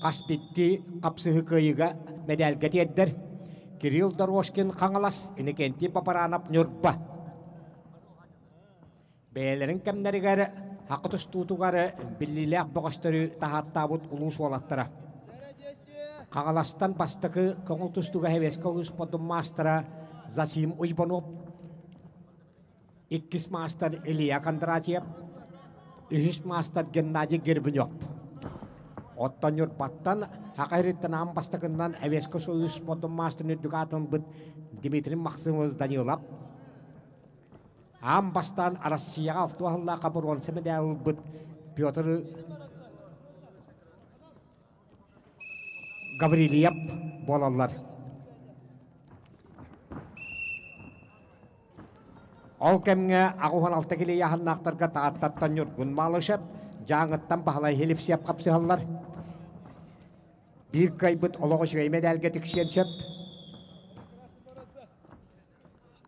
хас биирдии хапсыһыы кыайыыга мэдээлгэ тиэрдэр. Кирилл Дорожкин Хаҥалас, Иннокентий Папаранов Ньурба. Бэйэлэрин кэмнэригэр хакы тустуутугар биллиилээх бөҕөстөрү таһааттаабыт улуус уолаттара. Хаҥаластан бастакы көҥүл тустууга Сэбиэскэй улуус спордун маастара Засим Уйбанов, иккис маастар Илья Кондратьев, үһүс маастар Геннадий Гербенев. Оттон Ньурбаттан Хака ириттэн аан бастакыннан Эвеско Союз спордун маастарын үрдүк аатын ылбыт Дмитрий Максимович Данилов, Аан бастаан Россияҕа алтыа сыллаахха боруонса мэдээл ылбыт Петр Гаврильев буолаллар. Ол кэмҥэ 86 килийааһыннаахтарга Тааттаттан Ньургун Малышев, Дьааҥыттан Баһылай Хилипсиэп хапсыһаллар. Биир кыайбыт олох үчүгэй мэдээлгэ тиксиэн сөп.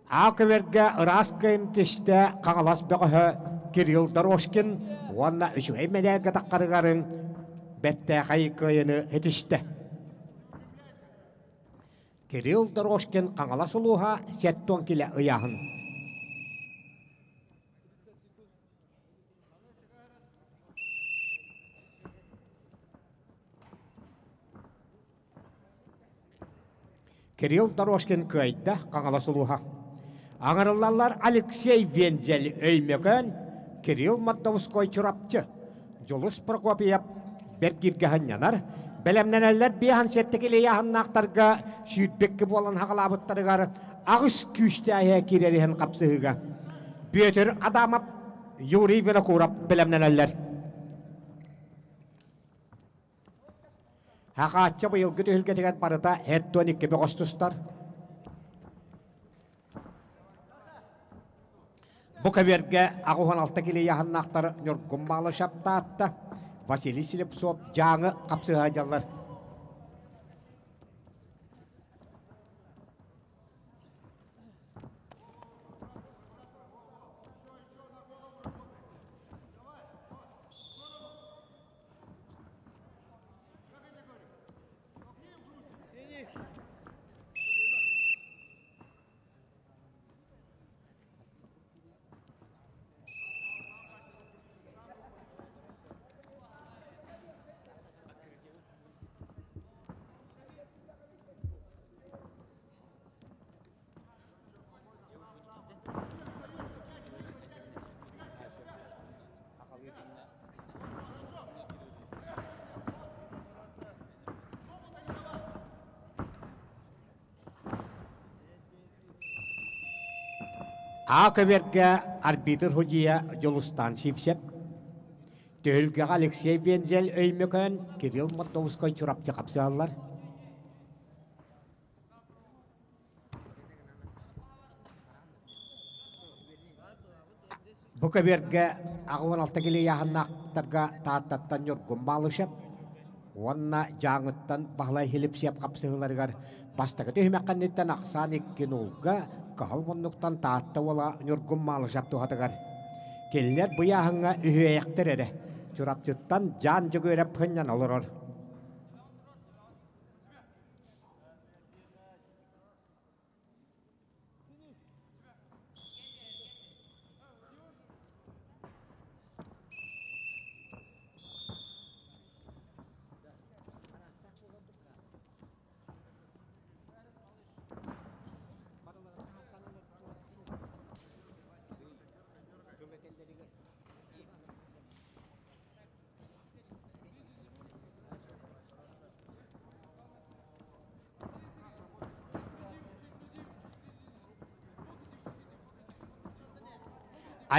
Аа көбөргө ыраас кыайын түстэ Хаҥалас бөҕөһө Кирилл Дорожкин уонна үчүгэй мэдээлгэ таххарыгарын бэртээхэй кыайыны ситистэ. Кирилл Дорожкин Хаҥалас улууһа 70 килэ ыйааһын. Кирилл Дорожкин кыайда Хаҥалас улууһа. Аҥарыллаллар Алексей Вензель Өймөкөөн, Кирилл Мордовской Чурапчы, Дьулус Прокопьев бэргиргэ сынньанар, бэлэмнэнэллэр биэһэн сэттэ килийааһыннаахтарга сүүрбэккэ буолан хаҕалаабыттарыгар аҕыс күүстээһэ киирэр иһин хапсыһыыга. Бүөтүр Адамов, Юрий Винокуров бэлэмнэнэллэр. Хахааччы быйылгы түһүлгэтигэр барыта 72 бөҕөс тустар. Бу көбүөргэ 86 килийааһыннаахтар Ньургун Малышев Таатта, Василий Слепцов Дьааҥы хапсыһа дьаллар. А көбүөргэ арбитр судьуйа Дьулустаан Сивцев, түһүлгэҕэ Алексей Вензель Өймөкөөн, Кирилл Мордовской Чурапчы хапсыһаллар. Бу көбүөргэ 86 килэ ыйааһыннаахтарга Тааттаттан Ньургун Малышев уонна Дьааҥыттан Баһылай Хилипсиэп хапсыһыыларыгар бастакы түһүмэх кэнниттэн ахсаан икки нуулга кыһыл муннуктан Таатта уола Ньургун Малышев туһатыгар. Кинилэр бу ыйааһыҥҥа үһүөйэхтэр эрэ. Чурапчыттан Дьаан Дьөгүөрэп сынньана олорор.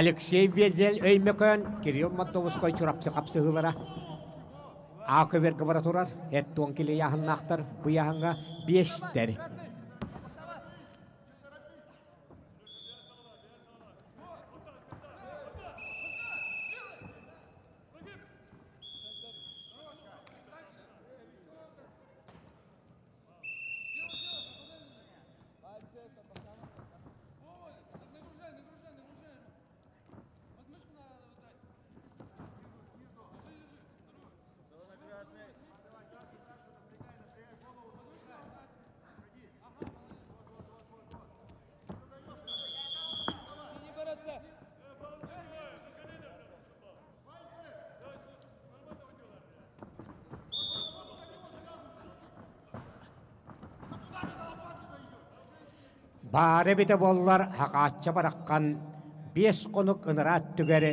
Алексей Везель Өймөкөөн, Кирилл Мордовской Чурапчы хапсыһыылара А көбүөргэ бара турар, эт-туон килийааһыннаахтар быйаһыҥҥа биэстэр. Баара эбитэ буоллар, хахаачча бараххан биэс хонук ынараа өттүгэр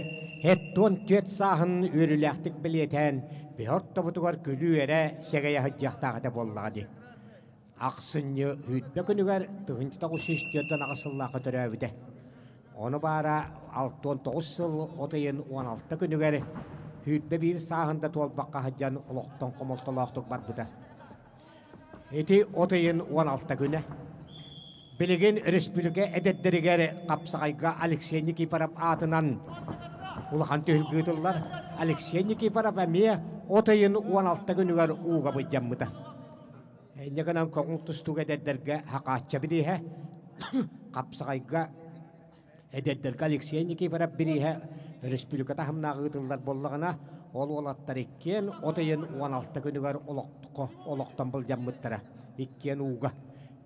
74 сааһын үөрүүлээхтик бэлиэтээн, биһи ортобутугар күлүү эрэ сэгэйэ сылдьыахтаах этэ буоллаҕа дии. Ахсынньы сүүрбэ күнүгэр 1904 сыллаахха төрөөбүтэ. Ону баара 69 сыл от ыйын 16 күнүгэр 21 сааһын да туолбакка сылдьан олохтон хомолтолоохтук барбыта. Ити от ыйын 16 күнэ. Билигин өрөспүүбүлүкэ эдэрдэригэр хапсаҕайга Алексей Никифоров аатынан улахан түһүлгэ ыытыллар. Алексей Никифоров эмиэ от ыйын 16 күнүгэр ууга былдьаммыта. Инньэ гынан көҥүл тустууга эдэрдэргэ Хакаачча бирииһэ, Хапсаҕайга эдэрдэргэ Алексей Никифоров бирииһэ республика таһымнаах ыытыллар буоллаҕына, ол уолаттар иккиэн от ыйын 16 күнүгэр олохтон былдьаммыттара. Иккиэн ууга.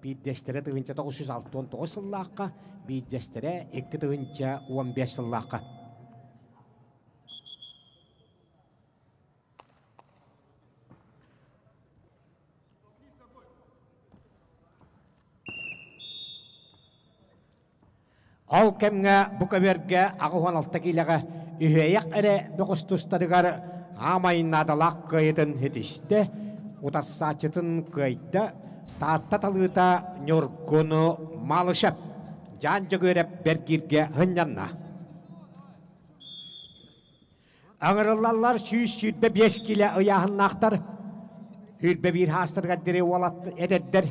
Биирдэстэрэ 1969 сыллаахха, биирдэстэрэ 2015 сыллаахха. Ол кэмҥэ бу көбүөргэ 86 киилэҕэ үһүөйэх эрэ бөҕүс тустарыгар аамай наадалаах кыайытын ситистэ, утарсааччытын кыайда, Таатта талыыта Ньургуну Малышев Дьаан Дьөгүөрэп бэргииргэ сынньанна. Ыҥырыллаллар 125 киилэ ыйааһыннаахтар. 21 хаастарыгар диэри уолат эдэрдэр.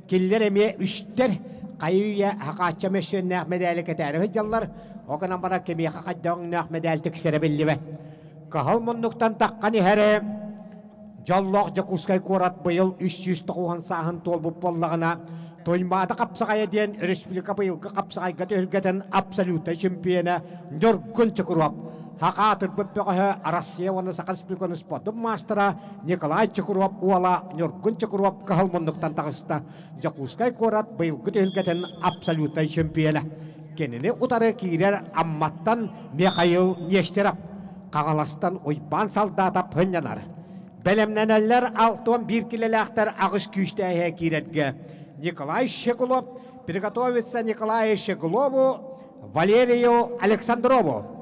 Кинилэр эмиэ үстэр. Хайы-үйэ хакаачча мөссүөннээх мэдээли кэтээри сылдьаллар. Ол гынан баран кимиэхэ хайдах өҥнөөх мэдээл тиксэрэ биллибэт. Кыһыл муннуктан таххан иһэрэ Дьоллоох Дьокуускай куорат быйыл 390 сааһын туолбут буоллаҕына, Туймаада хапсаҕайа диэн республика быйылгы хапсаҕайга түһүлгэтин абсолютнай чемпиона Ньургун Чукуруоп, Саха аатырбыт бөҕөһө Россия уонна Саха Республикатын спордун маастара Николай Чукуруоп уола Ньургун Чукуруоп кыһыл муннуктан таҕыста. Дьокуускай куорат быйылгы түһүлгэтин абсолютнай чемпиона. Кинини утары киирэр Амматтан Михаил Нестеров. Хаҥаластан Уйбаан Салдаатап сынньанар. Бэлэмнэнэллэр 61 килэлээхтэр аҕыс күүстээһэ киирэргэ. Николай Щеглов приготовится Николаю Щеглову, Валерию Александрову.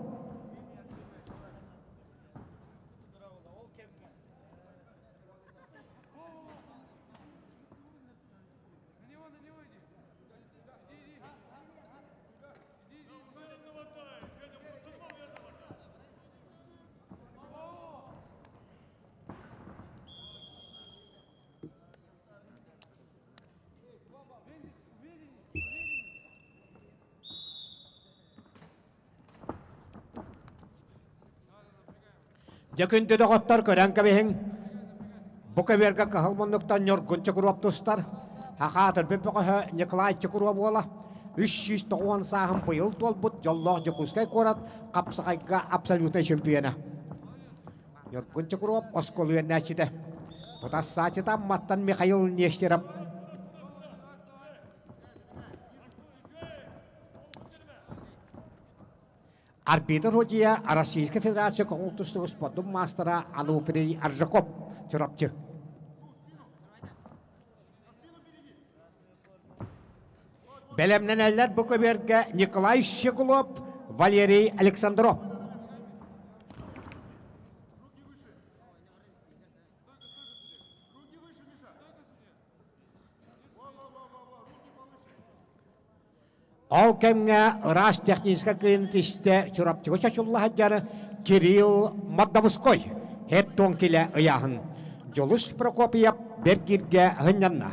Дьэ күндү доҕоттор көрөн кэбиһиҥ. Бу көбүөргэ кыһыл муннуктан Ньургун Чокуруоп тустар. Хахаатырбыт бөҕөһө Николай Чокуруоп уола 390 сааһын быйыл туолбут дьоллоох Дьокуускай куорат хапсаҕайга абсолютнай чемпиона. Ньургун Чокуруоп оскуола үөрэнээччитэ. Бутассааччыта Амматтан Михаил Нестеров. Арбитр судья Российская Федерация көҥүл тустуу спордун маастара Ануфрий Аржаков, Чурапчы. Бэлэмнэнэллэр бу көбүөргэ Николай Щеглов, Валерий Александров. Ол кэмҥэ ыраас техническэй кыайыыны тистэ Чурапчыга чочулла сылдьар Кирилл Мордовской һэп килэ ыйааһын Дьулус Прокопьев бэргииргэ сынньанна.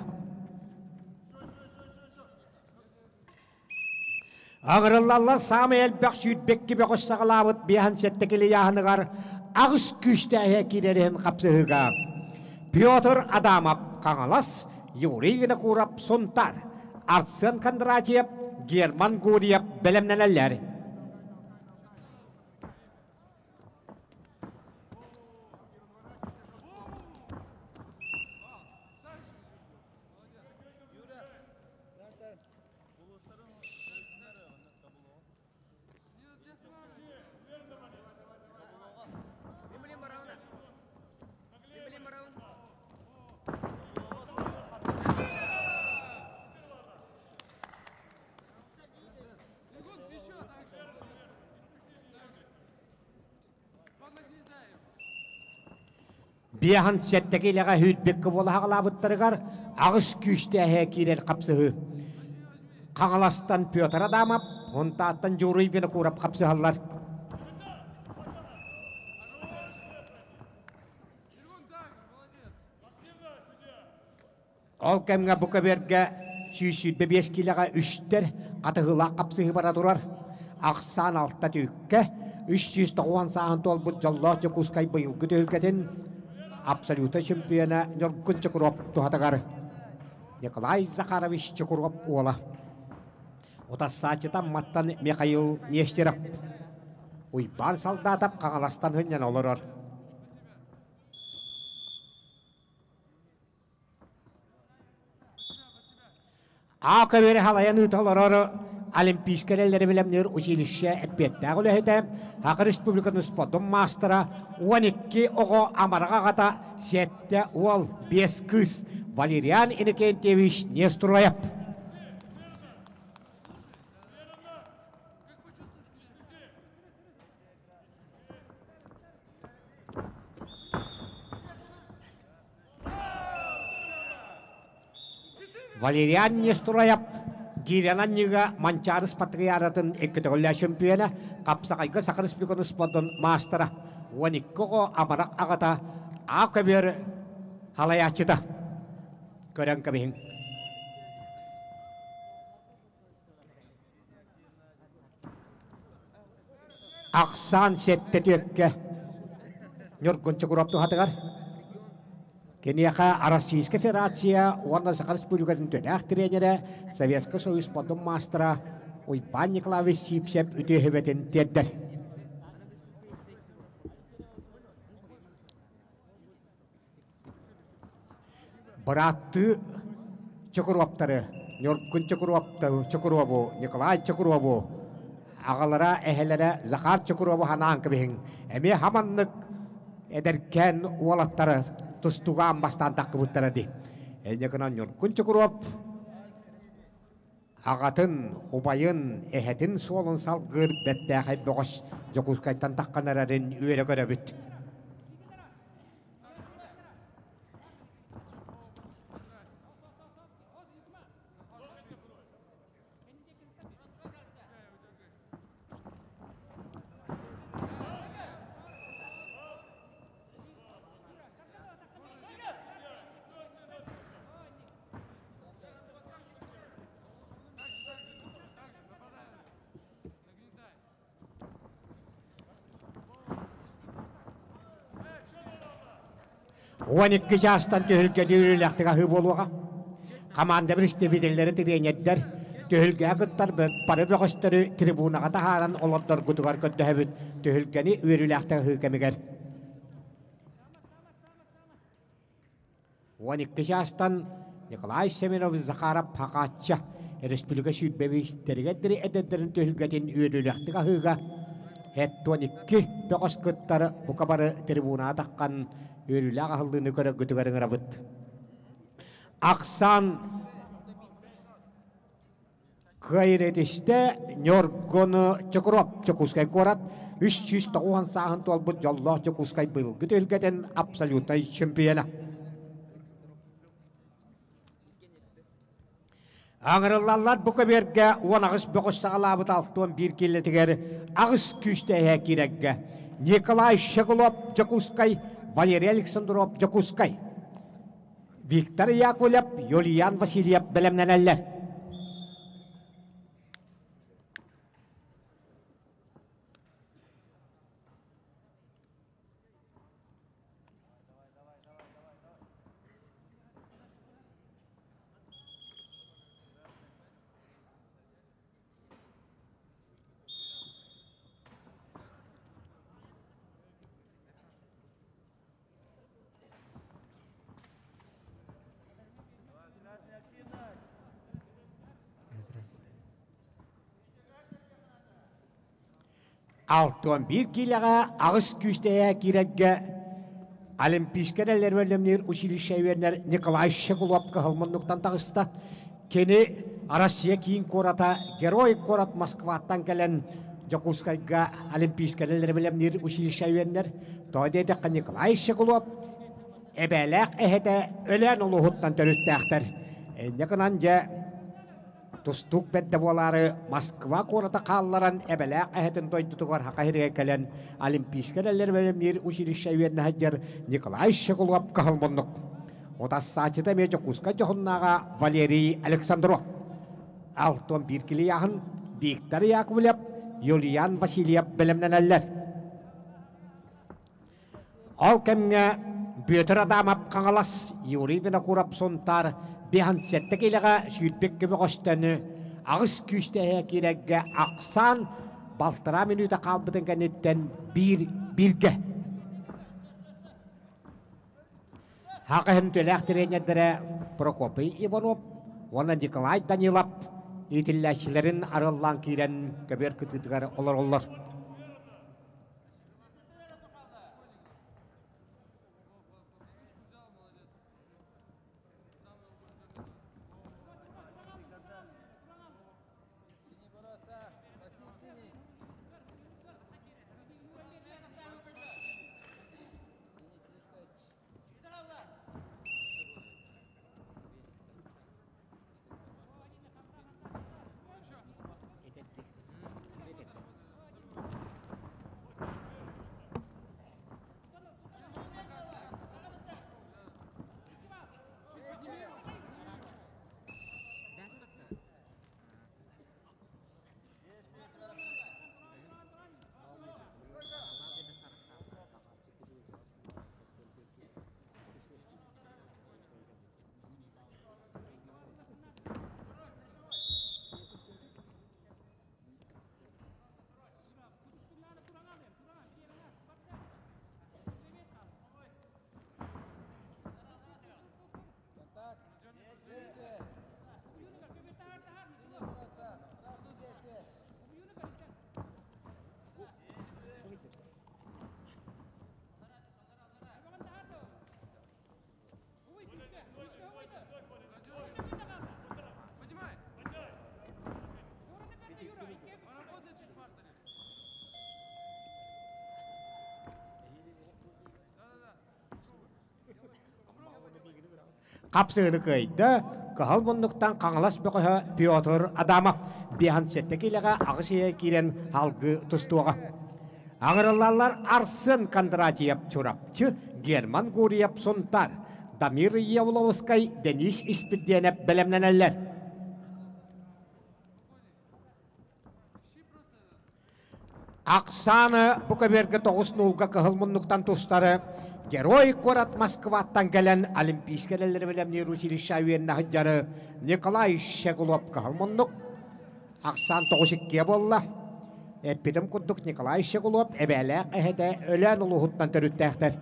Аҕырыллаллар саамай элбэх сүүрбэкки бөҕөс саҕалаабыт биэһэн сэттэ килэ ыйааһыныгар аҕыс күүстээһэ киирэр иһин хапсыһыыга Петр Адамов Хаҥалас, Юрий Винокуров Сунтаар, Арсен Кондратьев, Герман Гурьев бэлэмнэнэллэр. Биэһэн сэттэ киилэҕэ сүүрбэккэ буола хаҕалаабыттарыгар аҕыс күүстээһэ киирэр хапсыһыы. Хаҥаластан Петр Адамов, Хунтааттан Дьууруй Винокуров хапсыһаллар. Ол кэмҥэ бу көбүөргэ 125 киилэҕэ үстэр хатыһыылаах хапсыһыы бара турар. Ахсаан алта түүккэ 390 сааһын туолбут дьоллоох Дьокуускай быйылгы түһүлгэтин абсолюта чемпиона Ньургун Чокуруоп туһатыгар Николай Захарович Чокуруоп уола. Утассааччыта Амматтан Михаил Нестеров. Уйбаан Солдатов Хаҥаластан сынньана олорор. Аа көбүөрэ халайан ыыта олорор Олимпийскай эрэллэри бэлэмниир училище эппиэттээх үлэһитэ, Саха Республикатын спордун маастара, 12 оҕо амарах аҕата, сэттэ уол, биэс кыыс Валериан Иннокентьевич Нестроев. Валериан Нестроев гиирэн анньыыга Манчаары Спартакиадатын икки төгүллээх чөмпүйүөнэ, хапсаҕайга Саха Республикатын спордун маастара, 12 оҕо амарах аҕата А көбүөр халайааччыта. Көрөн кэбиһиҥ. Ахсаан сэттэ түөккэ Ньургун Чокуруоп туһатыгар Киниэхэ Российскай Федерация уонна Саха Республикатын үтүөлээх тренерэ, Советскай Союз спордун маастара Уйбаан Николаевич Сивцев үтүө сүбэтин тиэрдэр. Бырааттыы Чокуруоптары, Ньургун Чокуруобу, Николай Чокуруобу, аҕалара, эһэлэрэ Захар Чокуруобу ханаан кэбиһиҥ. Эмиэ хаманнык эдэркээн уолаттары тустугаан бастаан таххыбыттара дии. Инньэ гынан Ньургун Чокуруоп аҕатын, убайын, эһэтин суолун салгыыр бэртээхэй бөҕөс Дьокуускайтан таххан эрэрин үөрэ көрөбүт. 12 чаастан түһүлгэни үөрүүлээхтик аһыы буолуоҕа. Хамаанда представителлэрэ тириэньэрдэр түһүлгэҕэ кыттар бары бөҕөстөрү трибунаҕа таһааран олордоргутугар көрдөһөбүт. Түһүлгэни үөрүүлээхтик аһыы кэмигэр. 12 чаастан Николай Семенов Захаров Хахаачча республика сүүрбэбиистэригэр диэри эдэрдэрин түһүлгэтин үөрүүлээхтик аһыыга 72 бөҕөс кыттар бука бары трибунаҕа таххан үөрүүлээх аһыллыыны көрөргүтүгэр ыҥырабыт. Ахсаан Кыайыр-этистэ Ньургуну Чокуруоп Дьокуускай куорат 390 сааһын туолбут дьоллоох Дьокуускай быйылгы түһүлгэтин абсолютнай чемпиона. Аҥырыллаллар бу көбүөргэ 18 бөҕөс саҕалаабыт 61 киилэтигэр аҕыс күүстээх киирэргэ Николай Щеглов Дьокуускай, Валерий Александров Дьокуускай. Виктор Яковлев, Юлиан Васильев бэлэмнэнэллэр. 61 киилэҕэ аҕыс күүстээх киирэргэ Олимпийскай эрэллэр училище үөрэнэр Николай Щеглов кыһыл муннуктан таҕыста. Кини Россия киин куората Герой куорат Москваттан кэлэн Дьокуускайга Олимпийскай эрэллэри бэлэмниир училище үөрэнэр. Тоҕо диэтэххэ Николай Щеглов эбээлээх эһэтэ Өлөөн улууһуттан төрүттээхтэр. Инньэ гынан дьэ тустуук бэрдэ буолаары Москва куората хаалларан эбэлээх эһэтин дойдутугар Хака сиригэр кэлэн Олимпийскай эрэллэри бэлэмниир училище үөрэнэ сылдьар Николай Щеглов кыһыл муннук. Утассааччыта эмиэ Дьокуускай дьоһуннааҕа Валерий Александров. 61 килийааһын Виктор Яковлев, Юлиан Васильев бэлэмнэнэллэр. Ол кэмҥэ Бүөтүр Адамов Хаҥалас, Юрий Винокуров Сунтаар 57 киилэҕэ 22 бөҕөстөнү аҕыс күүстээх киирэргэ ахсаан балтараа мүнүүтэ хаалбытын кэнниттэн биир бииргэ. Хака хөмтүлээх тренердэрэ Прокопий Иванов уонна Николай Данилов иитиллээччилэрин арыллаан киирэн көбүөр кытыытыгар олороллор. Хапсыгыны кыайда Кыһыл муннуктан Хаҥалас бөҕөһө Петр Адамов 57 киилэҕэ аҕыс ийэ киирэн алгыы тустуоҕа. Аҥырыллаллар Арсен Кондратьев Чурапчы, Герман Гурьев Сунтаар, Дамир Явловскай, Денис Испирдиэнэп бэлэмнэнэллэр. Оксана бу көбүөргэ 9-0-га кыһыл муннуктан тустары Герой куорат Москваттан кэлэн Олимпийскай эрэллэри бэлэмниир училище үөннэ сылдьары Николай Щеглов кыһыл муннук. Ахсаан 9-2 буолла. Эппитим курдук Николай Щеглов эбээлээх эһэтэ Өлөөн улууһуттан төрүттээхтэр.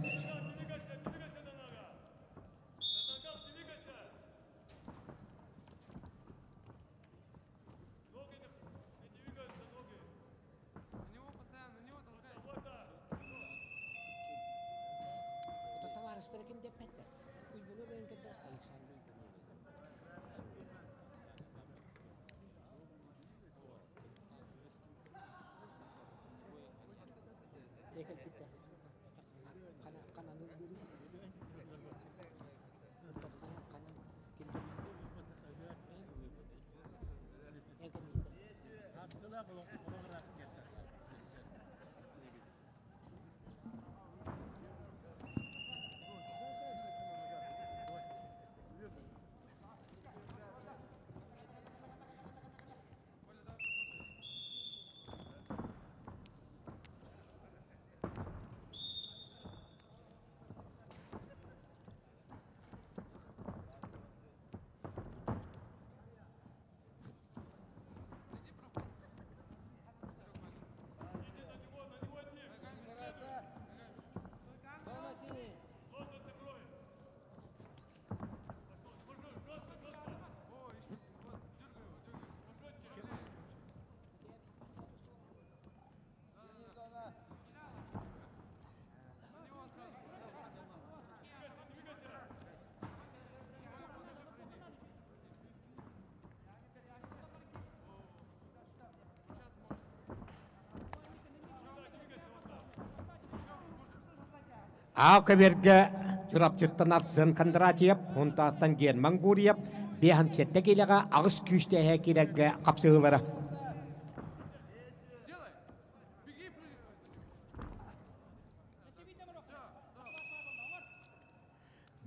Аал көбүөргэ Чурапчыттан Арсен Кондратьев, Хунтааттан Герман Гурьев 57 киилэҕэ аҕыс күүстээх киирэргэ хапсыһыылара.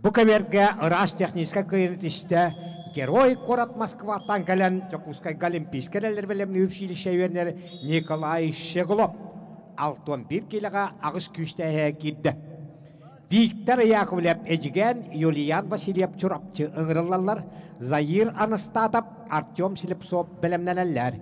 Бу кэмэргэ ыраас техническэй кыайыыны тистэ Герой куорат Москваттан кэлэн Дьокуускайга Олимпийскай эрэллэр бэлэмниир училище үөрэнэр Николай Щеглов 61 киилэҕэ аҕыс күүстээһэ киирдэ. Виктор Яковлев Эдьигээн, Юлиан Васильев Чурапчы ыҥырыллаллар, Заир Анастатов, Артем Слепцов бэлэмнэнэллэр.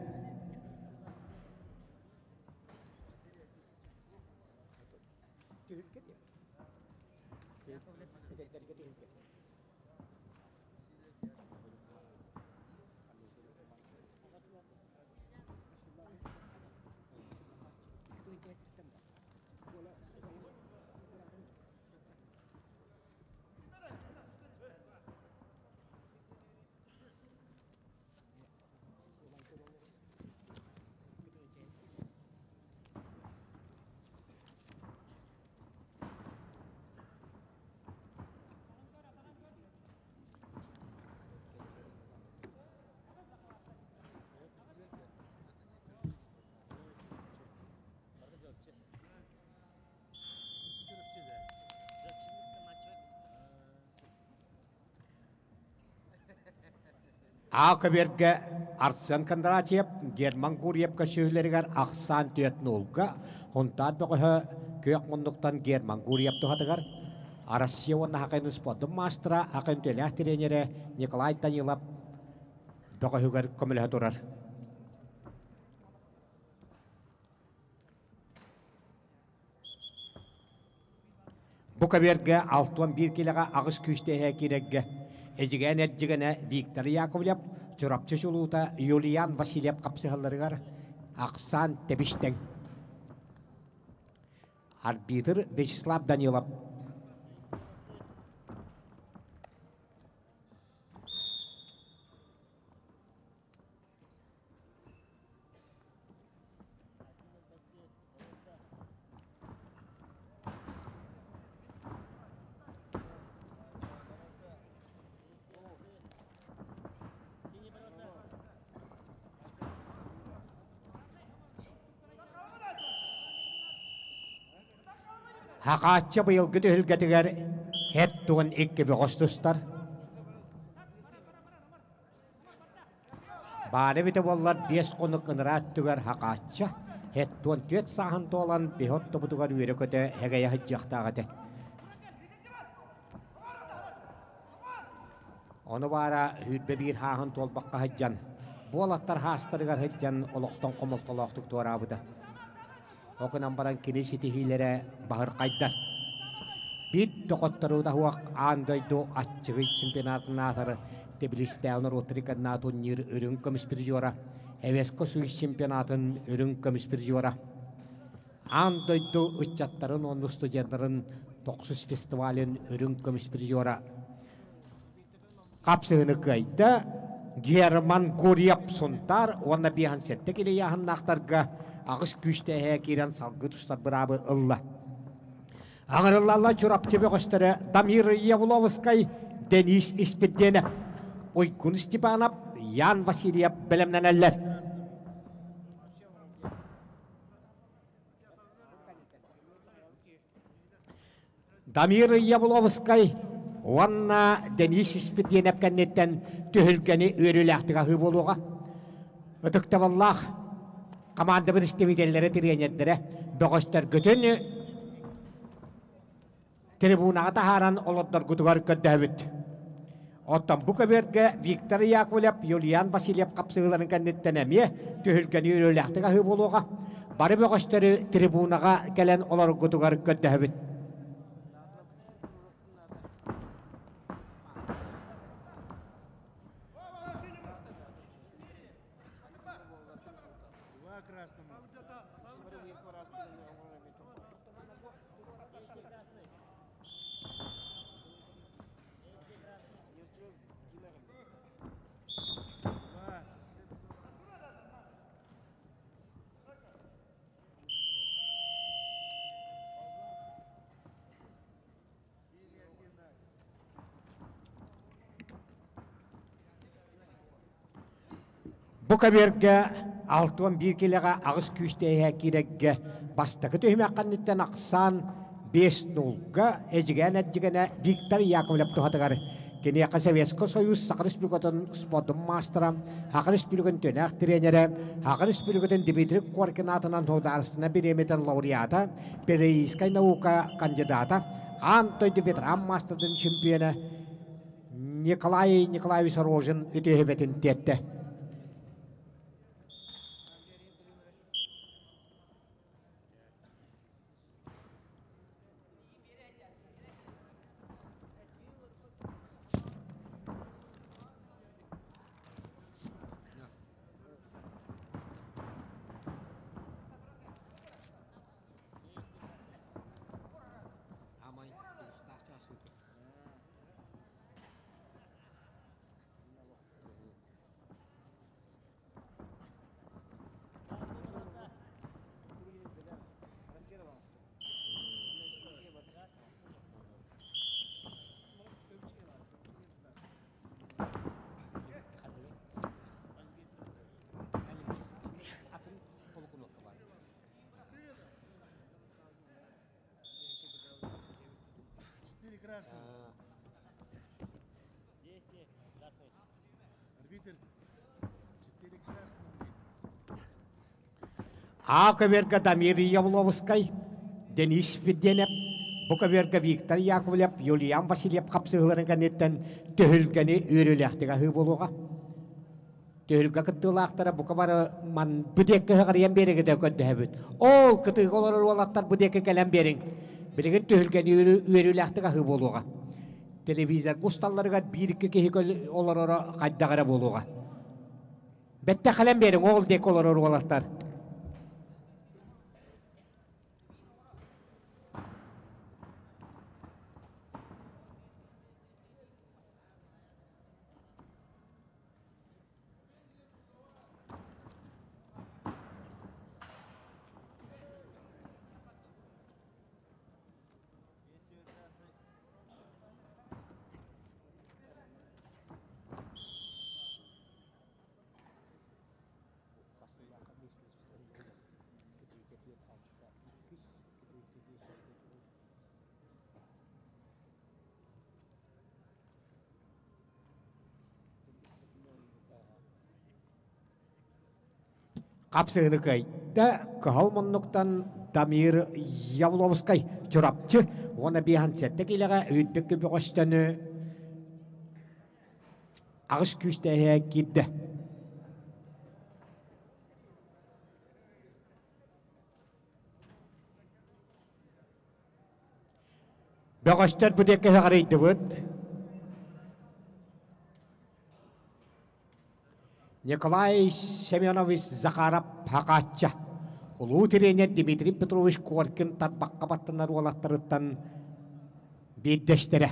Аа көбүөргэ Арсен Кондратьев, Герман Гурьевка сүһүлэригэр ахсаан түөрт нуулга, Хунтаар бөҕөһө күөх муннуктан Герман Гурьев туһатыгар, Россия уонна Хакын спордун маастара, Хакын үтүөлээх тренерэ Николай Данилов бөҕөһүгэр көмөлөһө турар. Бу көбүөргэ 61 киилэҕэ аҕыс күүстээх киирэргэ Эдьигээн эрдьигэнэ Виктор Яковлев, Чурапчы чулуута Юлиан Васильев хапсыһалларыгар ахсаан тэбистэҥ. Арбитр Вячеслав Данилов. Хахааччы быйылгы түһүлгэтигэр һэт тугун икки бөҕөс тустар. Баара эбитэ буоллар биэс хонук ыныраа өттүгэр хахааччы. Һэттуон түөрт сааһын туолан биһи оттобутугар үөрэ-көтө һэгэйэ сылдьыахтаах этэ. Ону баара 21 хааһын туолбакка сылдьан, буолаттар хаастарыгар сылдьан олохтон хомолтолоохтук туораабыта. Ол гынан баран кини ситиһиилэрэ баһырхайдар. Биир доҕоттору таһуох аан дойду аччыгый чемпионатын аатары Тбилиситээҕи норуоттар иккардынан турнир үрүҥ көмүс призера, Эвеско Суис чемпионатын үрүҥ көмүс призера. Аан дойду ыччаттарын уонна студеннарын тохсус фестивалын үрүҥ көмүс призера. Хапсыһыны кыайда Герман Гурьев Сунтаар уонна 57 килийааһыннаахтарга аҕыс күүстээһэ киирэн салгыы тустар быраабы ылла. Аҥырыллалла Чурапчы бөҕөстөрө Дамир Явловскай, Денис Испирдиэнэп, Уйгун Степанов, Ян Васильев бэлэмнэнэллэр. Дамир Явловскай уонна Денис Испирдиэнэп кэнниттэн түһүлгэни үөрүүлээхтик аһыы буолуоҕа. Ытыктабыллаах команда представителлэрэ, тренердэрэ бөҕөстөргүтүн трибунаҕа таһааран олордоргутугар көрдөһөбүт. Оттон бу көбүөргэ Виктор Яковлев, Юлиан Васильев хапсыһыыларын кэнниттэн эмиэ түһүлгэни үөрүүлээхтик аһыы буолуоҕа. Бары бөҕөстөрү трибунаҕа кэлэн олороргутугар көрдөһөбүт. Бу көбүөргэ 61 килэҕэ аҕыс күүстээх киирэргэ бастакы түһүмэх кэнниттэн ахсаан 5-0-га Эдьигээн эрдьигэнэ Виктор Яковлев туһатыгар киниэхэ Советскай Союз Саха Республикатын спордун маастара, Саха Республикатын төнөөх тренерэ, Саха Республикатын Дмитрий Коркин аатынан судаарыстыбаннай бириэмийэтин лауреата, педагогическай наука кандидата, аан дойду ветеран маастарын чемпиона Николай Николаевич Рожин үтүөһүбэтин тиэттэ. А көбүөргэ Дамир Явловскай, Денис Феденев, бу көбүөргэ Виктор Яковлев, Юлиан Васильев хапсыһыыларын кэнниттэн түһүлгэни үөрүүлээхтик аһыы буолуоҕа. Түһүлгэ кыттыылаахтара бука бары ман бу диэки ыһыҕарыйан биэригитэ көрдөһөбүт. Ол кытыыга олорор уолаттар бу диэки кэлэн биэриҥ. Билигин түһүлгэни үөрүүлээхтик аһыы буолуоҕа. Телевизорга усталларыгар биир-икки киһи олороро хайдах эрэ буолуоҕа. Бэттэх кэлэн биэриҥ, ол диэки олорор уолаттар. Хапсыһыны кыай. Кыайда кыһыл муннуктан Дамир Явловскай Чурапчы уонна 57 киилэҕэ үүрбүк бөҕөстөнү аҕыс күүстээһэ киирдэ. Бөҕөстөр бу диэки ыһыҕарыйдыбыт. Николай Семенович Захаров Хакаачча, улуу тренер Дмитрий Петрович Коркин тарбахха баттанар уолаттарыттан биирдэстэрэ.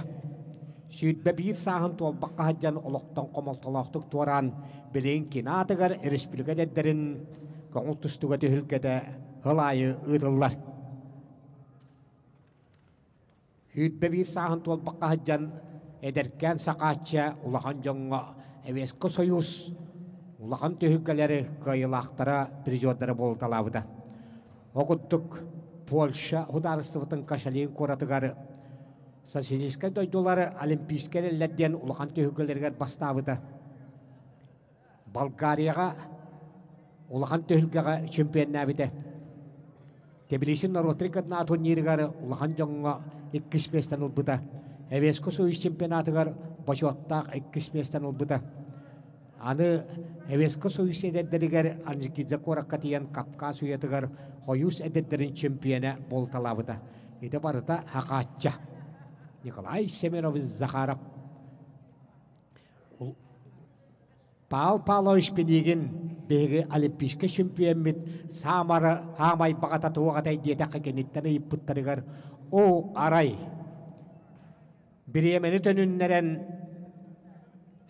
21 сааһын туолбакка сылдьан олохтон хомолтолоохтук туораан, билигин кини аатыгар республика эдэрдэрин көҥүл тустууга түһүлгэтэ сыл аайы ыытыллар. 21 сааһын туолбакка сылдьан эдэркээн Сахаачча улахан дьоҥҥо Эвеско Союз улахан түһүлгэлэри кыайыылаахтара призердара буолуталаабыта. Ол курдук Польша судаарыстыбатын Кашалин куоратыгар социалистическай дойдулары Олимпийскай эрэллэр диэн улахан түһүлгэлэригэр бастаабыта. Болгарияҕа улахан түһүлгэҕэ чемпионнаабыта. Тбилиси норуоттарын кытына турнирыгар улахан дьоҥҥо иккис миэстэни ылбыта. Эвеско Союз чемпионатыгар бочуоттаах иккис миэстэни ылбыта. Аны Эвеско Союз эдэрдэригэр Анжикидзе куоракка тиийэн Кавказ уйатыгар Хойуус эдэрдэрин чемпиона буолуталаабыта. Ити барыта хакаачча. Николай Семенович Захаров Павел Павлович Пинигин биһиги олимпийскай чемпиоммут саамары хаамай баҕата туох этэй диэтэххэ киниттэн ыйыппыттарыгар оо арай бириэмэни төнүннэрэн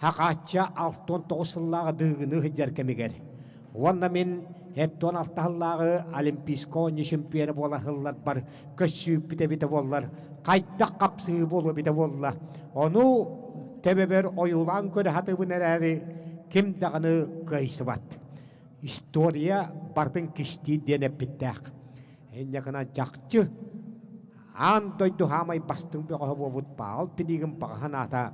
Хахаачча 69 сыллааҕы дыыгыныы сылдьар кэмигэр уонна мин 76 сыллааҕы олимпийскай оонньуу чемпиона буола сылларбар көссүүппүт эбитэ буоллар хайдах хапсыһыы буолуо эбитэ буолла ону төбөбөр ойуулаан көрө сатыыбын эрээри ким даҕаны кыайсыбат история бардын кистиир диэн эппиттээх инньэ гынан чахчы аан дойду хаамай бастыҥ бөҕөһө буолбут Павел Пинигин баҕа санаата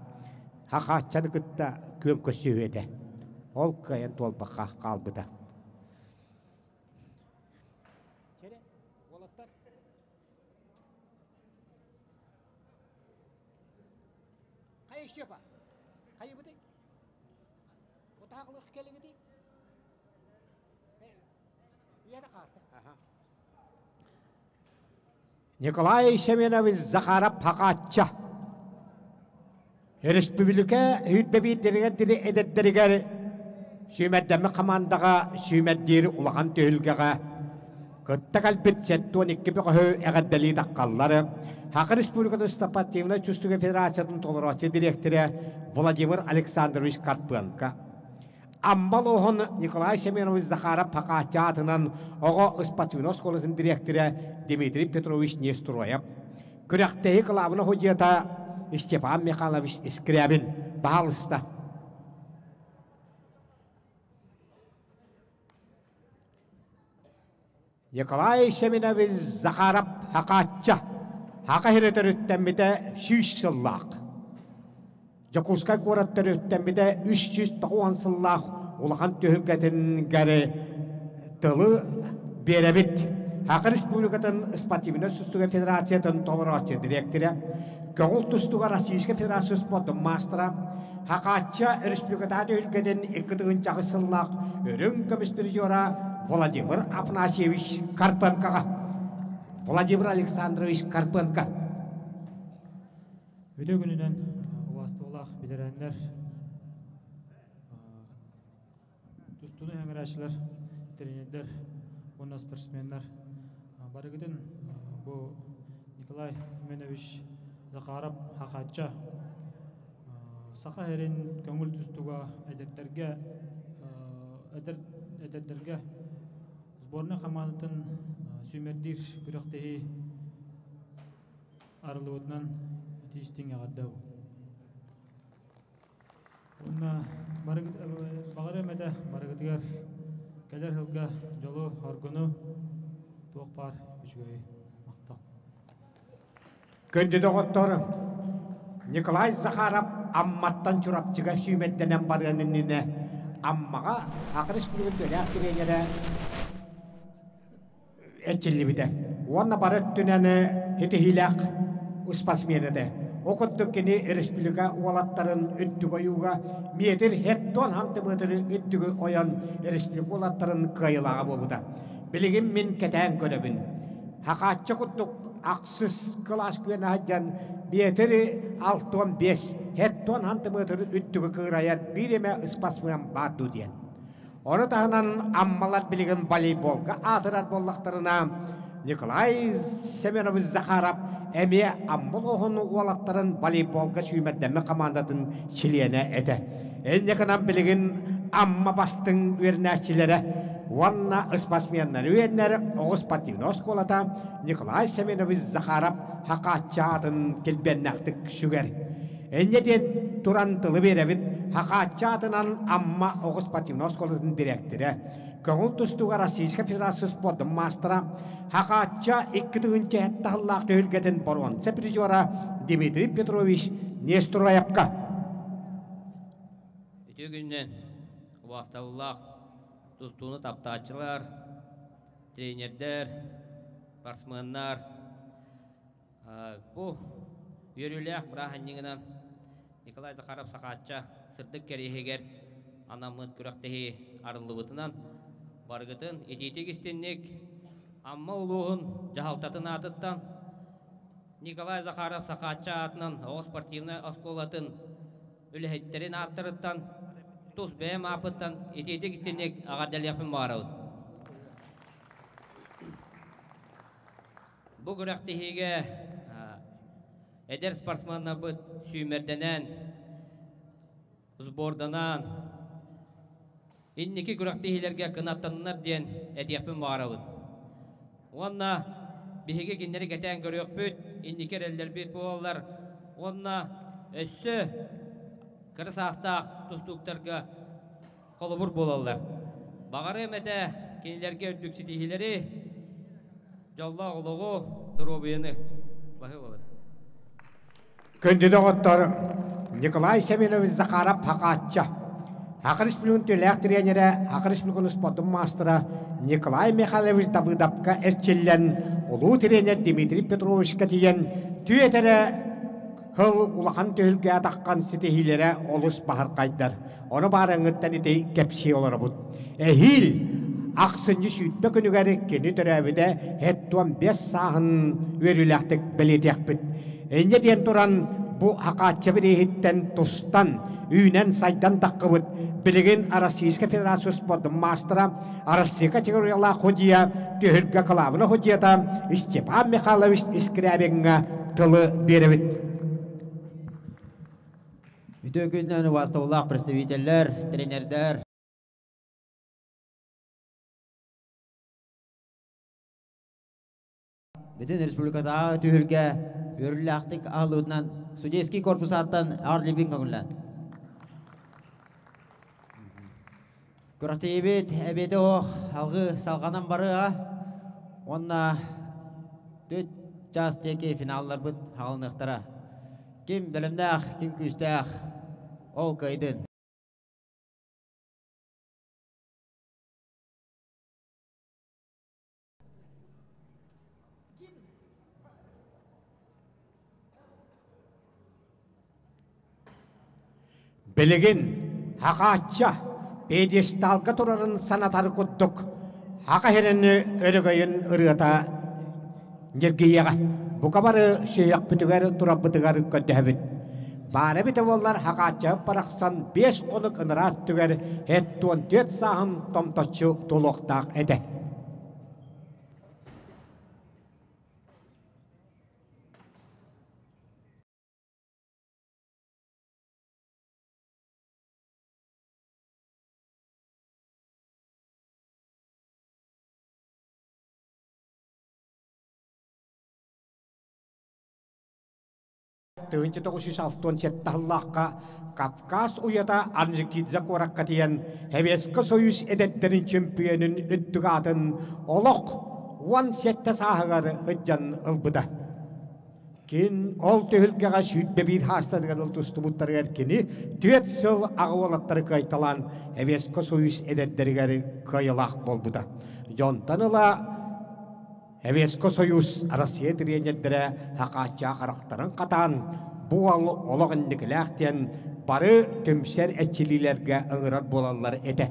Хахааччаны кытта күөн көрсүһүү этэ. Ол кыайан туолбакка хаалбыта. Николай Семенович Захаров Хахаачча Өрөспүүбүлүкэ сүүрбэ биирдэригэр эдэрдэригэр сүүмэрдэммит хамаандаҕа сүүмэрдиир улахан түһүлгэҕэ кытта кэлбит 72 бөҕөһү эҕэрдэлии таххаллар. Саха Республикатын спортивнай тустууга федерациятын толорооччу дириэктэрэ Владимир Александрович Карпенко. Амма улууһун Николай Семенович Захаров Хахааччы аатынан оҕо спортивнай оскуолатын дириэктэрэ Дмитрий Петрович Нестроев, күрэхтэһии кылаабына судьуйата Степан Михайлович Скрябин, баһаалыста. Николай Семенович Захаров Хакаачча Хака сирэ төрүттэммитэ 100 сыллаах. Дьокуускай куорат төрүттэммитэ 390 сыллаах улахан түһүлгэтигэр тылы биэрэбит. Саха Республикатын спортивнай тустууга федерациятын толорооччу дириэктэрэ, көҥүл тустууга Российскай Федерация спордун маастара, Хакаачча республикатааҕы түһүлгэтин 2008 сыллаах үрүҥ көмүс призера Владимир Афанасьевич Карпенкоҕа. Владимир Александрович Карпенко. Үтүө күнүнэн убаастабылаах бэтэрээннэр, тустууну эҥэрээччилэр, тренердэр уонна спортсменнар барыгытын бу Николай Именович Захаров Хахаачча Саха сирин көҥүл тустууга эдэрдэргэ эдэр эдэрдэргэ сборнай хамаандатын сүүмэрдиир күрэхтэһии арыллыбытынан ити истиҥ эҕэрдэ Уонна баҕарыам этэ барыгытыгар кэлэр сылга дьолу, оргуну, туох баар үчүгэйи махтал. Күндү доҕоттор, Николай Захаров Амматтан Чурапчыга сүүмэрдэнэн барыан иннинэ Аммаҕа Саха Республикатын төлөөх тренерэ Эрчиллибитэ уонна бары өттүнэн ситиһиилээх спортсмен этэ. Ол курдук кини республика уолаттарын үрдүк ойууга метр хеттон хантыметры үрдүгү ойон республика уолаттарын кыайылааҕа буолбута. Билигин мин кэтээн көрөбүн. Хахааччы курдук ахсыс кылаас күөн сылдьан метр 65 хеттон хантыметры үрдүгү кыырайар биир эмэ спортсмен баар дуу диэн. Ону таһынан Аммалар билигин волейболга аатырар буоллахтарына, Николай Семенович Захаров эмиэ Амма улууһун уолаттарын волейболга сүүмэрдэммит хамаандатын чилиэнэ этэ. Инньэ гынан билигин Амма бастыҥ үөрэнээччилэрэ уонна спортсменнары үөрэнэр оҕо спортивнай оскуолата Николай Семенович Захаров Хакааччы аатын килбиэннээхтик сүгэр. Инньэ диэн туран тылы биэрэбит Хахааччы аатынан Амма оҕо спортивнай оскуолатын дириэктэрэ, көҥүл тустууга Российскай Федерация спордун маастара, Хахаачча 2007 сыллаах түһүлгэтин боруонса призера Дмитрий Петрович Нестроевка. Үтүө күнүнэн убаастабыллаах тустууну таптааччылар, тренердэр, спортсменнар, Бу үөрүүлээх бырааһынньыгынан Николай Захаров-Сахаачча сырдык кэриэһигэр анаммыт күрэхтэһии арыллыбытынан барыгытын итиитик истинник Амма улууһун дьаһалтатын аатыттан Николай Захаров-Сахаачча аатынан оҕо спортивнай оскуолатын үлэһиттэрин ааттарыттан тус бэйэм ааппыттан итиитик истинник эҕэрдэлиэхпин баҕарабын. Бу күрэхтэһиигэ эдэр спортсменнарбыт сүүмэрдэнэн, сборданан, инники күрэхтэһиилэргэ кынаттаннар диэн этиэхпин баҕарабын. Уонна биһиги кинилэри кэтээн көрүөхпүт, инники эрэллэрбит буолаллар. Уонна өссө кыра саастаах тустууктарга холобур буолаллар. Баҕарыам этэ кинилэргэ үрдүк ситиһиилэри, дьоллоох олоҕу, доруобуйаны. Баһы буолар. Күндү доҕоттор, Николай Семенович Захаров Хакаачча, Саха Республикатын төлөөх тренерэ, Саха Республикатын спордун маастара Николай Михайлович Давыдовка эрчиллэн, улуу тренер Дмитрий Петровичка тиийэн, түөтэрэ Һыл улахан түһүлгэ атаххан ситиһиилэрэ олус баһырхайдар. Ону баарыҥҥыттан ити кэпсии олоробут. Эһиил ахсынньы 20 күнүгэр кини төрөөбүтэ 75 сааһын үөрүүлээхтик бэлиэтиэхпит. Инньэ диэн туран бу Хакааччы бирииһиттэн тустан, үүнэн-сайдан таххыбыт билигин Российскай Федерация спордун маастара, Россия категориялаах судья, түһүлгэ кылаабына судьята Степан Михайлович Скрябиҥҥа тылы биэрэбит. Үтүө күнүнэн убаастабыллаах представителлэр, тренердэр. Бүтүн республикатааҕы түһүлгэ үөрүүлээхтик аһыллыбытынан судейский корпус ааттан Арлибин көҥүллээн. Күрэхтэһиибит эбиэтэ оһох алгы салҕанан барыа уонна түт чаас диэки финалларбыт хаалыныахтара. Ким бэлэмнээх, ким күүстээх, ол кыайдын. Билигин Хахаачча пьедесталга турарын санатар курдук Хаха сирин өрөгөйүн ырыата ньиргийиэҕэ. Бука бары сүһүөхпүтүгэр турарбытыгар көрдөһөбүт. Баара эбитэ буоллар Хахаачча барахсан 5 хонук ыныраа өттүгэр 74 сааһын томточчу туолуохтаах этэ. 1967 сыллаахха Кавказ уйата Орджоникидзе куоракка тиийэн Советскай Союз эдэрдэрин чөмпүйүөнүн үрдүк аатын олох 17 сааһыгар сылдьан ылбыта. Кин ол түһүлгэҕэ 21 хаастарыгар тустубуттарыгар кини 4 сыл аҕа уолаттары кыайталаан Советскай Союз эдэрдэригэр кыайылаах буолбута. Дьонтон ыла Эвеско Союз Россия тренердэрэ хакаачча харахтарын хатаан, бу уол олох инникилээх диэн бары түмсэр эрчиллиилэргэ ыҥырар буолаллар этэ.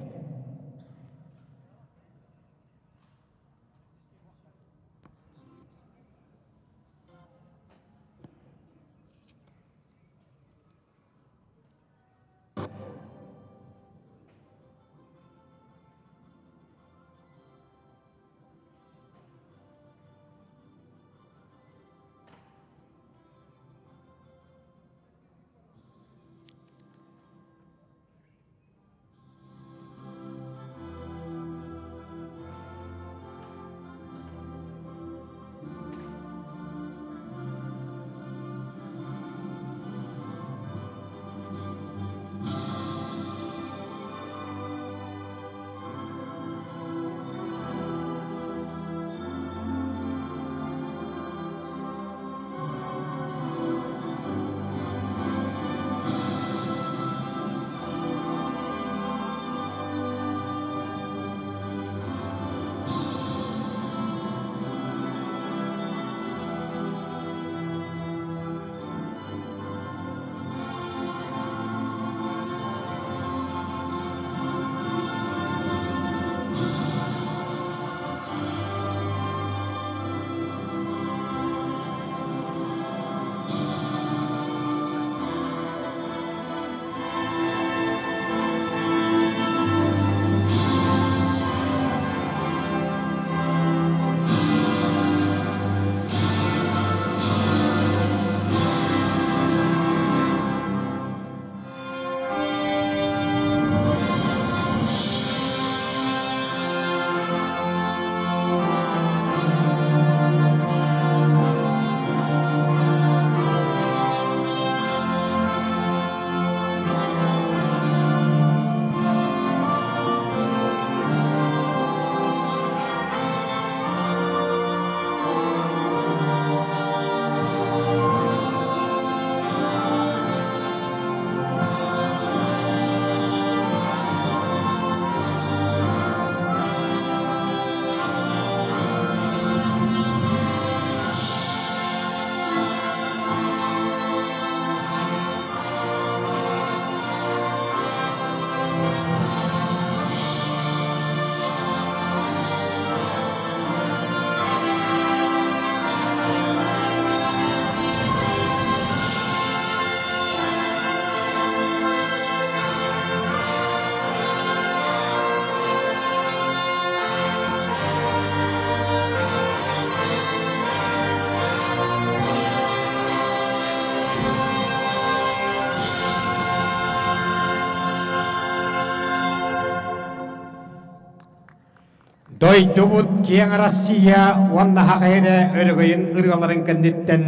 Дойдубут киэҥ Россия уонна Саха эрэ өрөгөйүн ырыаларын кэнниттэн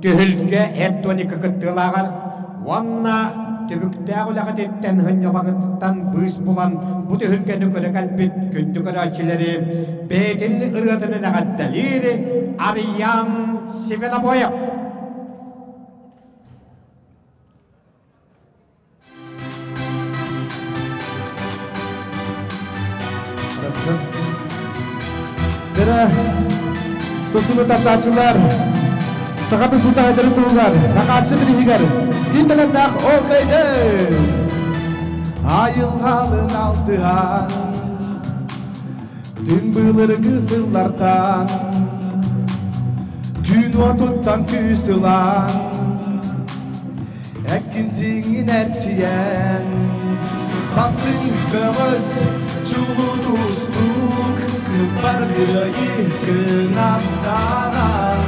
түһүлгэ эр-тоник кыттыылааҕар уонна түбүктээх үлэҕититтэн сынньалаҥыттан быыс булан бу түһүлгэни көрө кэлбит күндү көрөөччүлэри бэйэтин ырыатынан эҕэрдэлиир Арыйаан Свинобоев. Дьэ, тусуну тартааччылар, саха тусута айдары туһугар, сахааччы билиһигэр, ким бэлэмнээх ол кайды! Айылҕалын алтыһан, түн былыргы сыллартан, күн уотуттан күүс ылан, Эккин-сииҥҥин эрчийэн, бастыҥ көҕүс чулуу тустуук, кылбар кыайыы кынаттанан,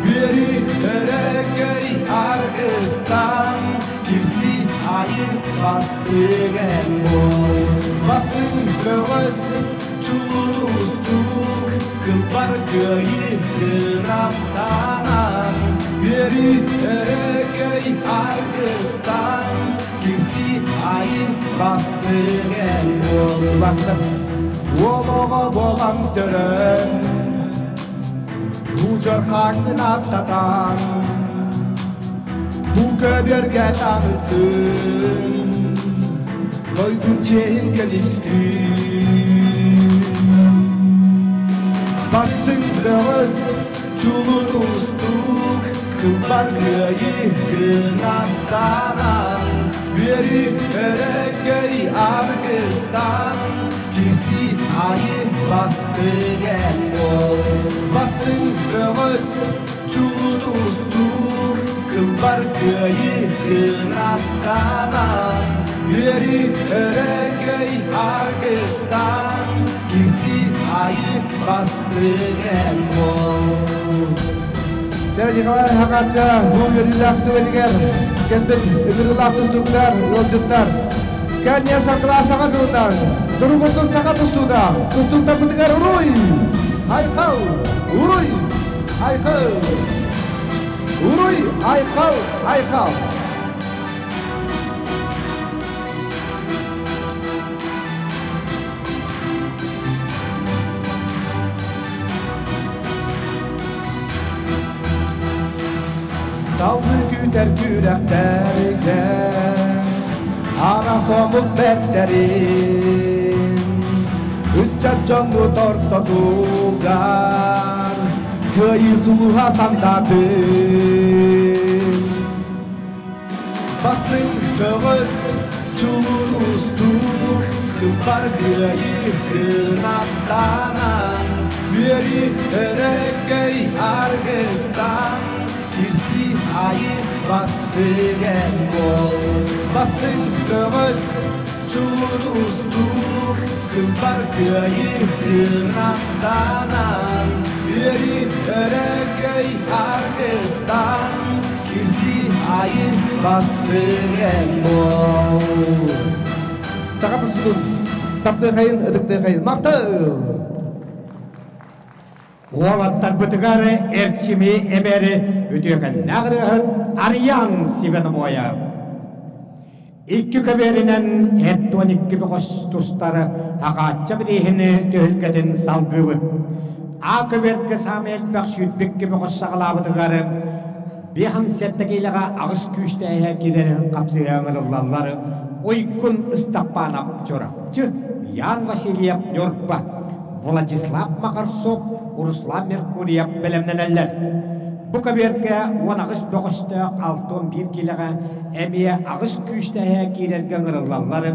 үөрүү өрөгөй аргыстан, кирсии айы бастыҥ эн буол. Бастыҥ көҕүс чулуу тустуук, кылбар кыайыы кынаттанан, үөрүү өрөгөй аргыстан, кимси айы бастыҥ эн буоллахтар. Уол оҕо буолан төрөн, удьуор хааҥҥын аттатан, бу көбүөргэ таҕыстын, дойдун чиэһин көмүскүү. Бастыҥ бөҕөс, чулуу тустуук, кылбар кыайыы кынаттанан, үөрүү өрөгөй аргыстан, кирсии айы бастыҥ эн буол. Бастыҥ бөҕөс, чулуу тустуук, кылбар кыайыы кынаттанан, үөрүү өрөгөй аргыстан, кирсии айы бастыҥ эн буол. Дьэ, Николай Хакача бу үөрүүлээх түгэнигэр кэлбит ыҥырыылаах тустууктар, ыалдьыттар. Кэнниэ сакылаа саҥа дьылынан, туругурдун саха тустуута, тустууктарбытыгар уруй! Айхал! Уруй! Айхал! Уруй! Айхал! Айхал! Салгыы күүтэр күрэхтэргэ араас омук бэртэрин ыччат дьоҥҥут ортотугар кыайыы сулуһа сандардын. Бастыҥ көҕүс, чулуу устуук, кылбар кыайыы кынаттанан, үөрүү өрөгөй аргыстан, кирсии айы бастыҥ эн буол. Бастыҥ көҕүс, чулуу устуук, кылбар кыайыы кынаттанан, үөрүү өрөгөй аргыстан, кирсии айы бастыҥ эн буол. Саха тустуутун таптыахайын, ытыктыахайын. Махтал! Уолаттарбытыгар эрчими эбэри үтүөкэннээх ырыаһыт Арыйаан Сивеномоев. Икки көбүөрүнэн 72 бөҕөс тустар Аҕаачча бирииһини түһүлгэтин салгыыбыт. А көбүөргэ саамай элбэх 22 бөҕөс саҕалаабытыгар биэһэн сэттэ киилэҕэ аҕыс күүстээһэ киирэрин хапсыһа ыҥырыллаллар Уйгун Ыстаппаанап Чурапчы, Ян Васильев Ньурба, Владислав Макарсов, Руслан Меркурьев бэлэмнэнэллэр. Бу көбүөргэ 18 бөҕөстөөх 61 киилэҕэ эмиэ аҕыс күүстээһэ киирэргэ ыҥырыллаллар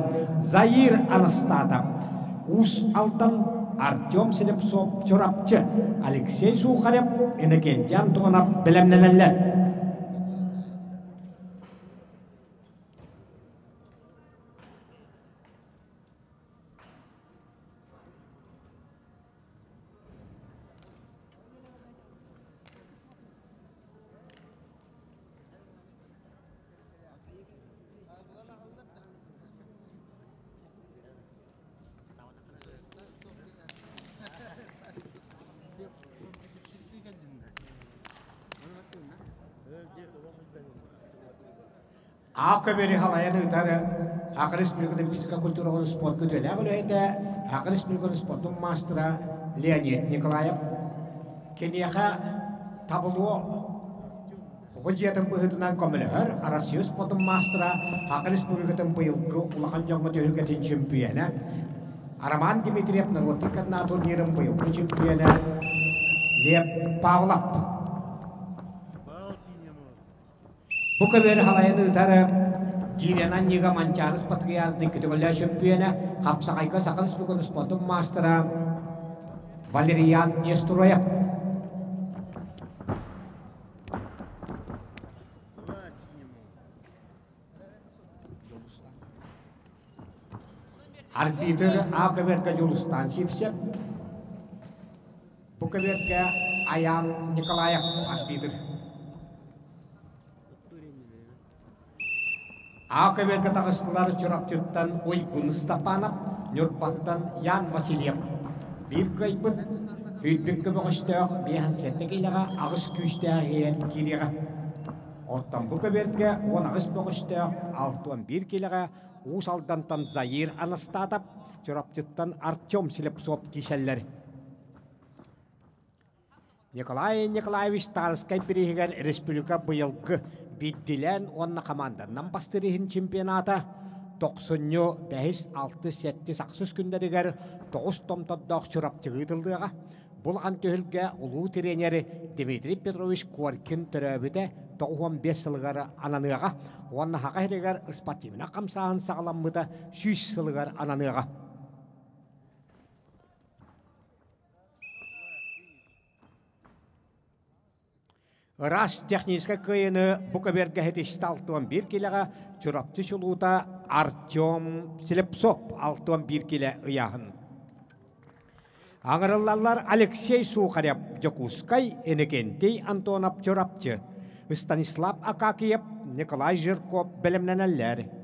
Заир Анастатов, Уус Алдан, Артем Слепцов, Чурапчы, Алексей Сухарев, Иннокентий Антонов бэлэмнэнэллэр. А көбүөрү халайан ыытар Саха Республикатын физкультураҕа спортка үтүөлээх үлэһитэ, Саха Республикатын спордун маастара Леонид Николаев. Киниэхэ табло оҕо дьиэтин быһыытынан көмөлөһөр Россия спордун маастара, Саха Республикатын быйылгы улахан дьоҥҥо түһүлгэтин чемпионэ Роман Дмитриев норуоттар кытына турнирын быйылгы чемпионэ Лев Павлов. Бу көбүөрү халайан ыытар Кириан Анньыга Манчаарыс патриархын көтөҕөлөөх чөмпүйүөнэ, хапсаҕайга Саха Республикатын спордун маастара Валериан Нестроев. Арбитр А көбүөргэ Дьулустаан Сивцев. Бу көбүөргэ Аян Николаев арбитр. А көбүөргэ таҕыстылар Чурапчыттан Уйгун Степанов, Ньурбаттан Ян Васильев. Биир кыайбыт, Үйбүт көмөҕөстөөх 57 киилэҕэ аҕыс күүстээх иһэр киириэҕэ. Оттон бу көбүөргэ 18 бөҕөстөөх 61 киилэҕэ Уус Алдантан Заир Анастатов, Чурапчыттан Артем Слепцов киисэллэр. Николай Николаевич Тарскай бирииһигэр республика быйылгы биирдиилээн уонна хамаанданан бастыыр иһин чемпионата тохсунньу бэһис, алтыс, сэттис, ахсыс күннэригэр тоҕус томтордоох Чурапчыга ыытыллыаҕа. Бу улахан түһүлгэ улуу тренер Дмитрий Петрович Коркин төрөөбүтэ 95 сылыгар ананыаҕа уонна Саха сиригэр спортивнай хамсааһын саҕаламмыта 100 сылыгар ананыаҕа. Ыраас техническэй кыайыыны бу көбүөргэ ситистэ 61 килэҕэ Чурапчы чулуута Артем Слепцов 61 килэ ыйааһын. Аҥырыллаллар Алексей Сухарев Дьокуускай, Иннокентий Антонов Чурапчы, Станислав Акакиев, Николай Жирков бэлэмнэнэллэр.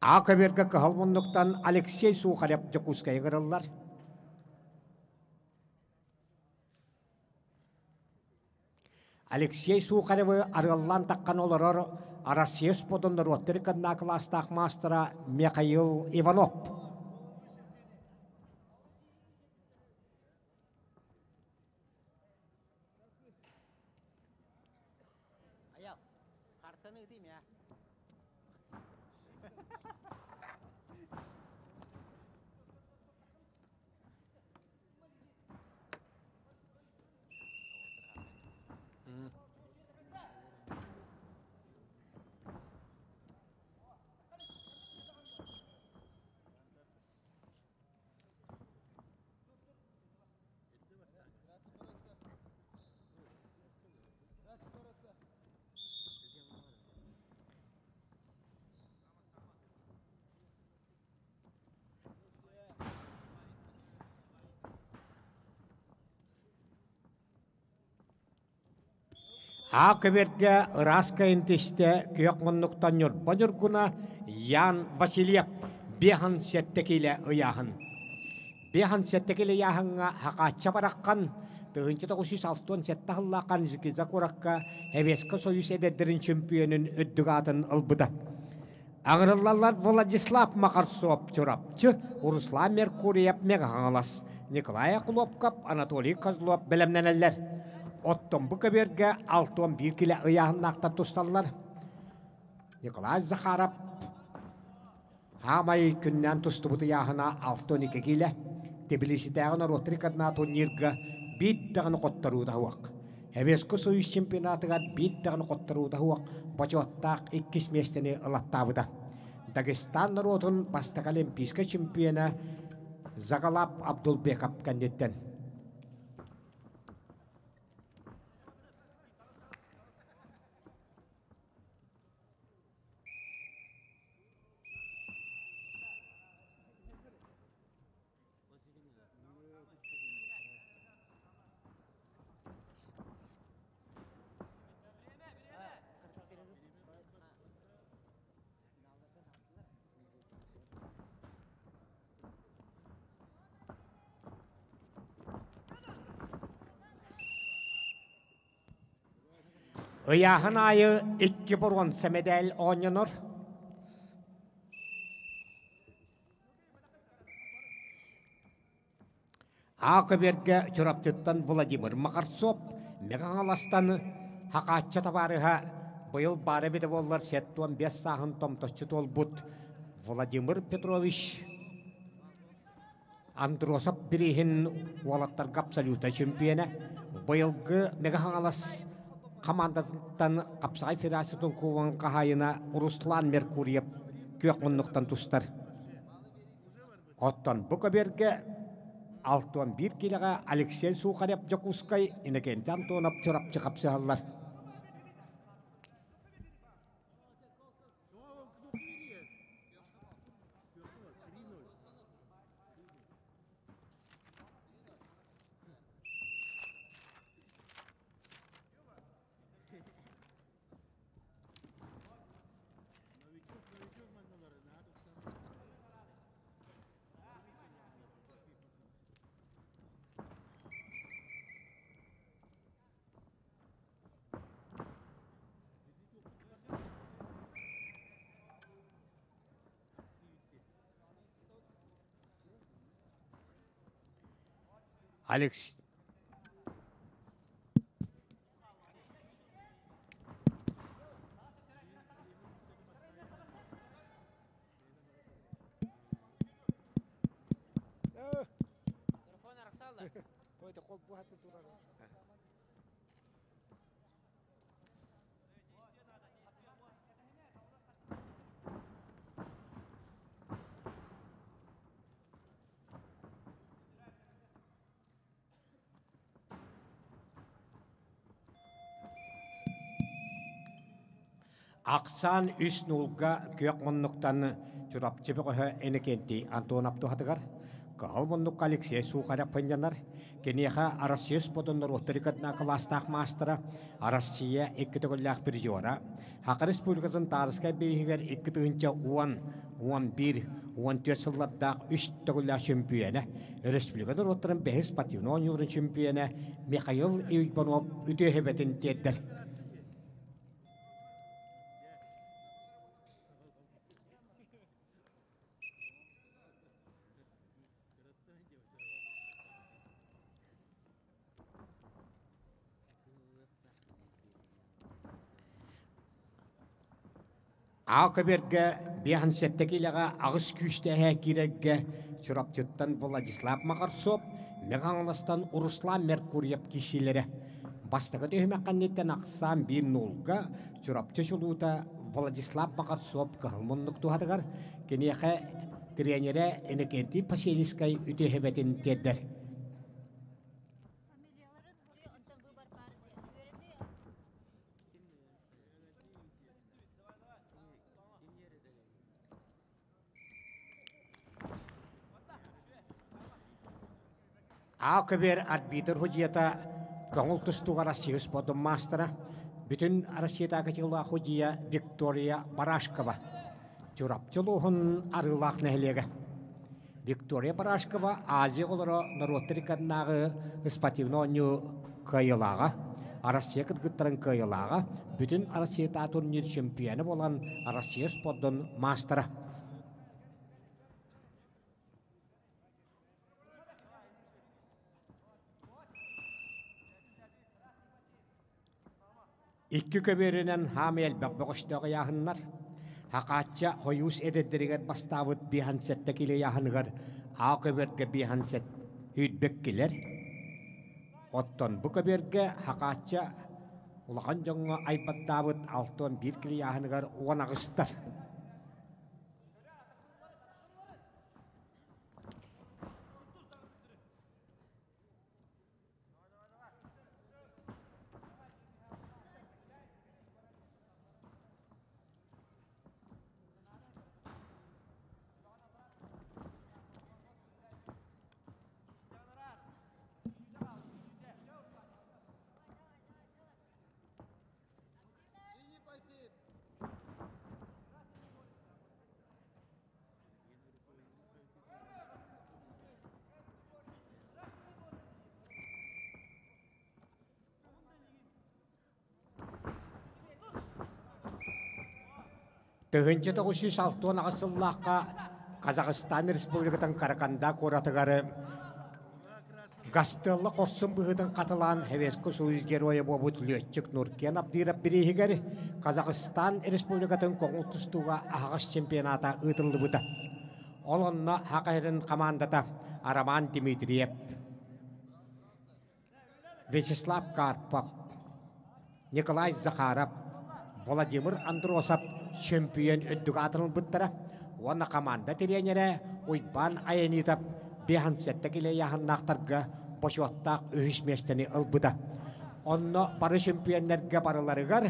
А көбүөргэ кыһыл муннуктан Алексей Сухарев Дьокуускайга ыҥырыллар. Алексей Сухаревы арыаллаан таххан олорор Россия спордун норуоттары кынна кылаастаах маастара Михаил Иванов. Аа көбүөргэ ыраас кайын түстэ күөх муннуктан Ньурба Ньургуна Ян Васильев биэһэн сэттэ киилэ ыйааһын. Биэһэн сэттэ киилэ ыйааһыҥҥа Хакаачча бараххан 1967 сыллаахха Нжикидзе куоракка Эбиэскэ Союз эдэрдэрин чөмпүйүөнүн үрдүк аатын ылбыта. Аҥырыллаллар Владислав Махарсов Чурапчы, Руслан Меркурьев Мегаһаҥалас, Николай Охлопков, Анатолий Козлов бэлэмнэнэллэр. Оттон бу көбүөргэ 61 килэ ыйааһыннаахтар тусталлар. Николай Захаров хаамай күннээн тустубут ыйааһына 62 килэ. Тбилиситээҕи норуоттар иккардына турнирга биир даҕаны хотторуута суох. Эбиэскэ Союз чемпионатыгар биир даҕаны хотторуута суох бочуоттаах иккис миэстэни ылаттаабыта. Дагестан норуотун бастакы олимпийскай чемпиона Загалап Абдулбеков кэнниттэн. Ыйааһын аайы икки боруонса мэдээл оонньонор. Аа көбүөргэ Чурапчыттан Владимир Макарцов, Мэҥэ-Хаҥаластан Хахаачча табаарыһа быйыл баар эбитэ буоллар 75 сааһын томточчу туолбут Владимир Петрович Андросов бирииһин уолаттарга абсолюта чемпиона, быйылгы Мэҥэ-Хаҥалас хамаандатыттан хапсаҕай федерациятын кубогын хаһаайына Руслан Меркурьев күөх муннуктан тустар. Оттон бу көбүөргэ 61 киилэҕэ Алексей Сухарев Дьокуускай, Иннокентий Антонов Чурапчы хапсыһаллар. Алекс Ахсаан үс нуулга күөх муннуктан Чурапчы бөҕөһө Иннокентий Антонов туһатыгар Кыһыл муннукка Алексей Сухарев пынньанар. Киниэхэ Россия спордун норуоттар иккардынан кылаастаах маастара, Россия икки төгүллээх призера, Саха Республикатын Таарыскай бирииһигэр 2010, 11, 14 сыллардаах үс төгүллээх чөмпүйүөнэ, өрөспүүбүлүкэ норуоттарын бэһис спортивнай оонньууларын чөмпүйүөнэ Михаил Иванов үтүө сүбэтин тиэрдэр. Аа көбүөргэ 57 киилэҕэ аҕыс күүстээх киирэргэ Чурапчыттан Владислав Макарсов, Мэҥэ Руслан Меркурьев киирсиилэрэ. Бастакы түһүмэх кэнниттэн ахсаан биир нуулга Чурапчы чулуута Владислав Макарсов кыһыл муннук туһатыгар киниэхэ тренерэ Иннокентий Поселискай үтүөһэбэтин тиэрдэр. Аа көбүөр арбитр судьуйата көҥүл тустууга Россия спордун маастара, бүтүн Россиятааҕы титуллаах судьуйа Виктория Барашкова. Чурапчы улууһун Арыылаах нэһилиэгэ. Виктория Барашкова Азия оҕолоро норуоттар иккардынааҕы спортивнай оонньуу кыайыылааҕа, Россия кыргыттарын кыайыылааҕа, бүтүн Россиятааҕы турнир чемпиона буолан Россия спордун маастара. Икки көбүөрүнэн хаамый элбэх бөҕөстөөх ыйааһыннар. Хакаачча хойуус эдэрдэригэр бастаабыт 57 кило ыйааһыныгар аа көбүөргэ 57 сүүрбэккилэр. Оттон бу көбүөргэ Хакаачча улахан дьоҥҥо айбаттаабыт 61 кило ыйааһыныгар 18-тар. 1968 сыллаахха Казахстан Республикатын Караганда куоратыгар Гастелло хорсун быһыытын хатылаан Советский Союз Геройа буолбут лүөччүк Нуркен Абдиров бирииһигэр Казахстан Республикатын көҥүл тустууга аһаҕас чемпионата ыытыллыбыта. Ол онно Саха сирин хамаандата Роман Дмитриев, Вячеслав Карпов, Николай Захаров, Владимир Андросов чөмпүйүөн үрдүк аатын ылбыттара уонна хамаанда тириэньэрэ Уйбаан Аянитов 57 килэ ыйааһыннаахтарга бочуоттаах үһүс миэстэни ылбыта. Онно бары чөмпүйүөннэргэ барыларыгар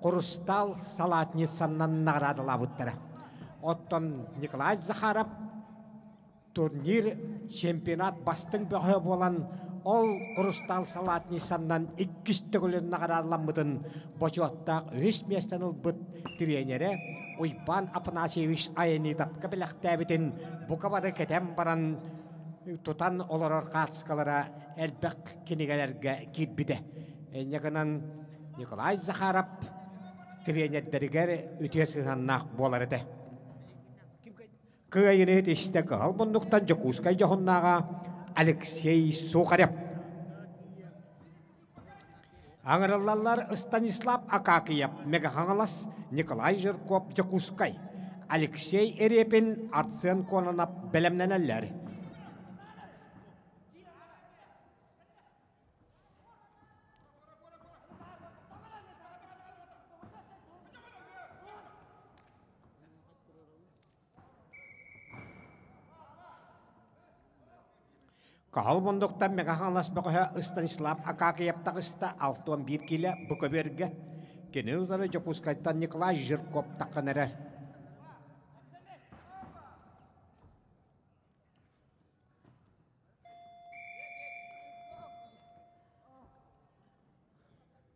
Хрустал салатницаннан наҕараадалаабыттара. Оттон Николай Захаров турнир чемпионат бастыҥ бөҕө буолан ол Хрустал салатницаннан иккис төгүлүн наҕараадаламмытын бочуоттаах үһүс миэстэни ылбыт тренерэ Уйбаан Афанасьевич Аянитовка бэлэхтээбитин бука бары кэтэн баран тутан олорор хаацкалара элбэх кинигэлэргэ киирбитэ. Инньэ гынан Николай Захаров тренердэригэр үтүө сыһыаннаах буолар этэ. Кыайыыны ситистэ кыһыл муннуктан Дьокуускай дьоһуннааҕа. Алексей Сухарев. Аҥырыллаллар Станислав Акакиев, Мега-Хаҥалас, Николай Жирков, Дьокуускай, Алексей Репин, Арсен Кононов бэлэмнэнэллэр. Каһыл мундуктан Мэҥэ-Хаҥалас бөҕөһө Станислав Акакиев таҕыста 61 киилэ бу көбүөргэ. Кини утары Дьокуускайтан Николай Жирков таххан эрэр.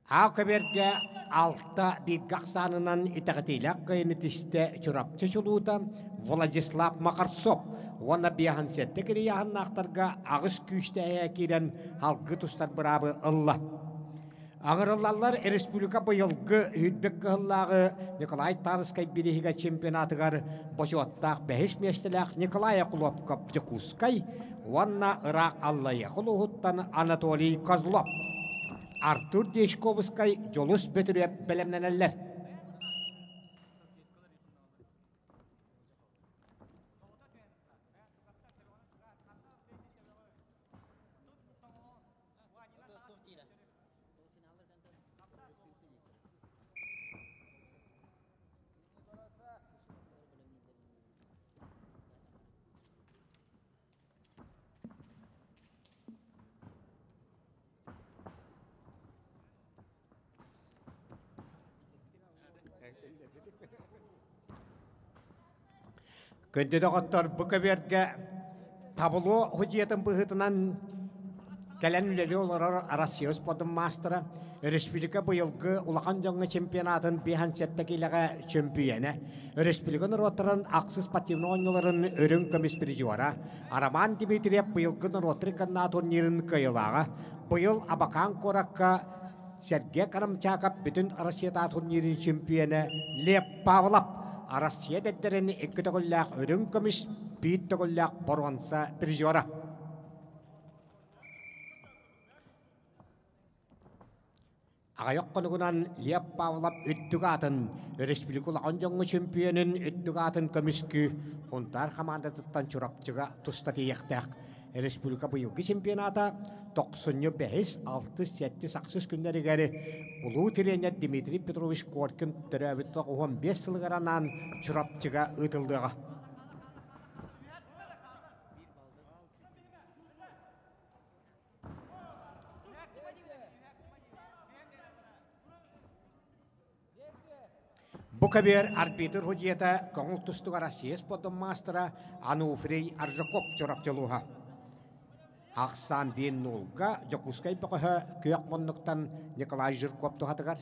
Аа көбүөргэ алта бииргэ ахсаанынан итэҕэтиилээх кыайыыны тистэ Чурапчы чулуута Владислав Макарцов уонна биэһэн сэттэ кирийааһыннаахтарга аҕыс күүстээх киирэн алгы тустар быраабы ылла. Аҥырыллаллар республика быйылгы Үрбек кыһыллааҕы Николай Тарскай бирииһигэ чемпионатыгар бочуоттаах бэһис миэстэлээх Николай Охлопков Дьокуускай уонна ыраах Аллайыаха улууһуттан Анатолий Козлов Артур Дьячковскай Дьулус Бөтүрүөп бэлэмнэнэллэр. Күндү доҕоттор, бу көбүөргэ табло судьуйатын быһыытынан кэлэн үлэлии олорор Россия спордун маастара, республика быйылгы улахан дьоҥҥо чемпионатын 57 киилэҕэ чөмпүйүөнэ, республика норуоттарын ахсыс спортивнай оонньууларын үрүҥ көмүс призера Роман Дмитриев быйылгы норуоттар иккардынааҕы турнирын кыайыылааҕа, быйыл Абакан куоракка Сергей Карамчаков бүтүн Россиятааҕы турнирын чөмпүйүөнэ Лев Павлов Россия дэддэрин икки төгүллээх үрүҥ көмүс, биир төгүллээх боруонса призера. Аҕыйах хонугунан Лев Павлов үрдүк аатын, өрөспүүбүлүкэ улахан дьоҥҥо чөмпүйүөнүн үрдүк аатын көмүскүү Хунтаар хамаандатыттан Чурапчыга туста тиийиэхтээх. Республика быйылгы чемпионата тохсунньу бэһис, алтыс, сэттис, ахсыс күннэригэр улуу тренер Дмитрий Петрович Коркин төрөөбүт 95 сылыгар анаан Чурапчыга ыытыллыаҕа. Бу көбүөр арбитр судьуйата көҥүл тустуга Россия спордун маастара Ануфрий Аржаков Чурапчылууһа. Ахсаан биир нуулга Дьокуускай бөҕөһө күөх муннуктан Николай Жирков туһатыгар.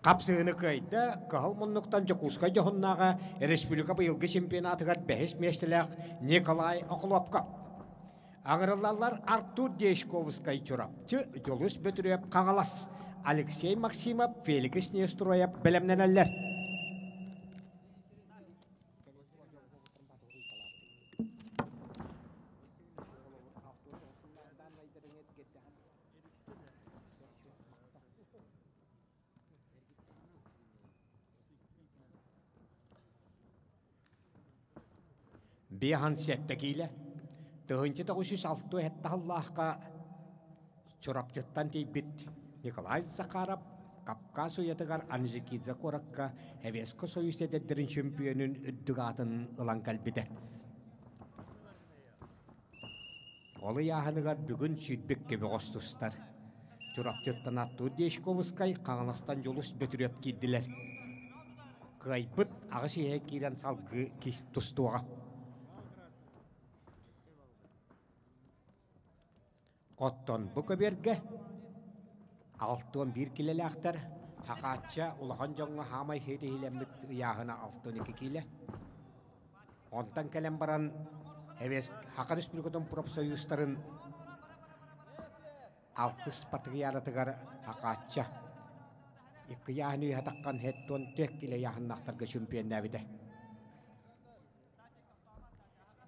Хапсыһыыны кыайда Кыһыл муннуктан Дьокуускай дьоһуннааҕа республика быйылгы чемпионатыгар бэһис миэстэлээх Николай Охлопков. Аҥырыллаллар Артур Дьячковскай Чурапчы, Дьулус Бөтүрүөп Хаҥалас, Алексей Максимов, Феликс Нестроев бэлэмнэнэллэр. Биэһэн сэттэ киилэ, 1967 сыллаахха Чурапчыттан тиийбит Николай Захаров Кавказ уйатыгар Анжикидзе куоракка Советскай Союз эдэрдэрин чөмпүйүөнүн үрдүк аатын ылан кэлбитэ. Ол ыйааһыныгар бүгүн сүүрбэккэ бөҕөс тустар. Чурапчыттан Артур Дьячковскай, Хаҥаластан Дьулус Бөтүрүөп киирдилэр. Кыайбыт аҕыс иһэ киирэн салгыы тустуоҕа. Оттон бу көбүөргэ 61 килэлээхтэр Хахаачча улахан дьоҥҥо хаамай ситиһиилэммит ыйааһына 62 киилэ. Онтон кэлэн баран Саха Республикатын профсоюзтарын алтыс патриаратыгар Хахаачча икки ыйааһыны үөһэ таххан 74 килэ ыйааһыннаахтарга чемпионнаабыта.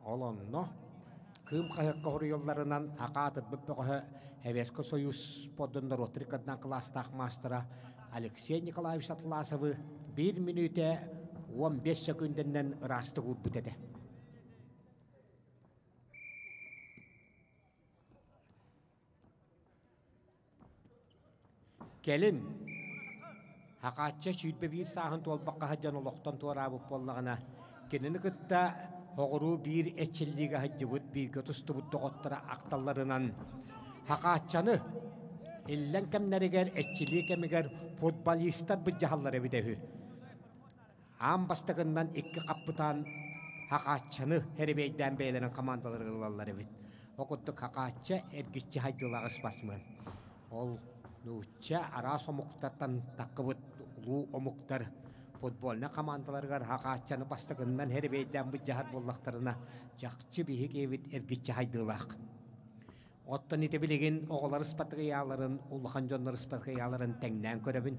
Ол онно Кыым хаһыакка хоруйалларынан Ака аатырбыт бөҕөһө Советскай Союз спордун норуоттар иккардынан кылаастаах маастара Алексей Николаевич Атласовы биир мүнүүтэ 15 сөкүүндэннэн ыраастык уурбут этэ. Кэлин Хахаачча 21 сааһын туолбакка сылдьан олохтон туораабыт буоллаҕына, кинини кытта соҕуруу биир эрчиллиигэ сылдьыбыт, бииргэ тустубут доҕотторо ахталларынан Хахааччаны иллэҥ кэмнэригэр эрчиллии кэмигэр футболистар былдьаһаллар эбитэ үһү. Аан бастакыннан икки хаппытаан Хахааччаны хэрибиэйдээн бэйэлэрин хамаандаларыгар ылаллар эбит. Ол курдук Хахаачча эргиччи хайдыылаах ыспасмыан. Ол нуучча араас омуктартан таххыбыт улуу омуктар футбольнай хамаандаларыгар Хахааччаны бастакыннан хэрибиэйдээн былдьаһар буоллахтарына, чахчы биһиги эбит эргиччи хайдыылаах. Оттон ити билигин оҕолор ыспатыйааларын, улахан дьоннор ыспатыйааларын тэҥнээн көрөбүн.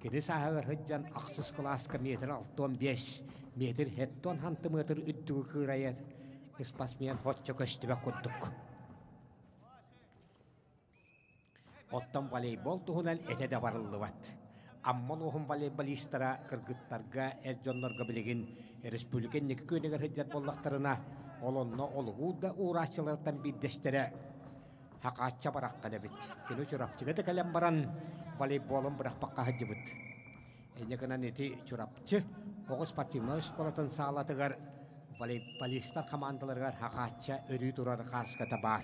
Кини сааһыгар сылдьан ахсыс кылааска метр 65, метр 70 сантиметр үрдүгү кыырайар ыспасмыйан оччо көстүбэт курдук. Оттон волейбол туһунан этэ да барыллыбат. Амма улууһун волейболистара кыргыттарга, эр дьоннорго билигин республика инники күөнүгэр сылдьар буоллахтарына, ол онно олугу да уурааччылартан биирдэстэрэ Хахаачча бараххан эбит. Кини Чурапчыга да кэлэн баран волейболун бырахпакка сылдьыбыт. Инньэ гынан ити Чурапчы оҕо спортивнай оскуолатын саалатыгар волейболистар хамаандаларыгар Хахаачча өрүү турар хааската баар.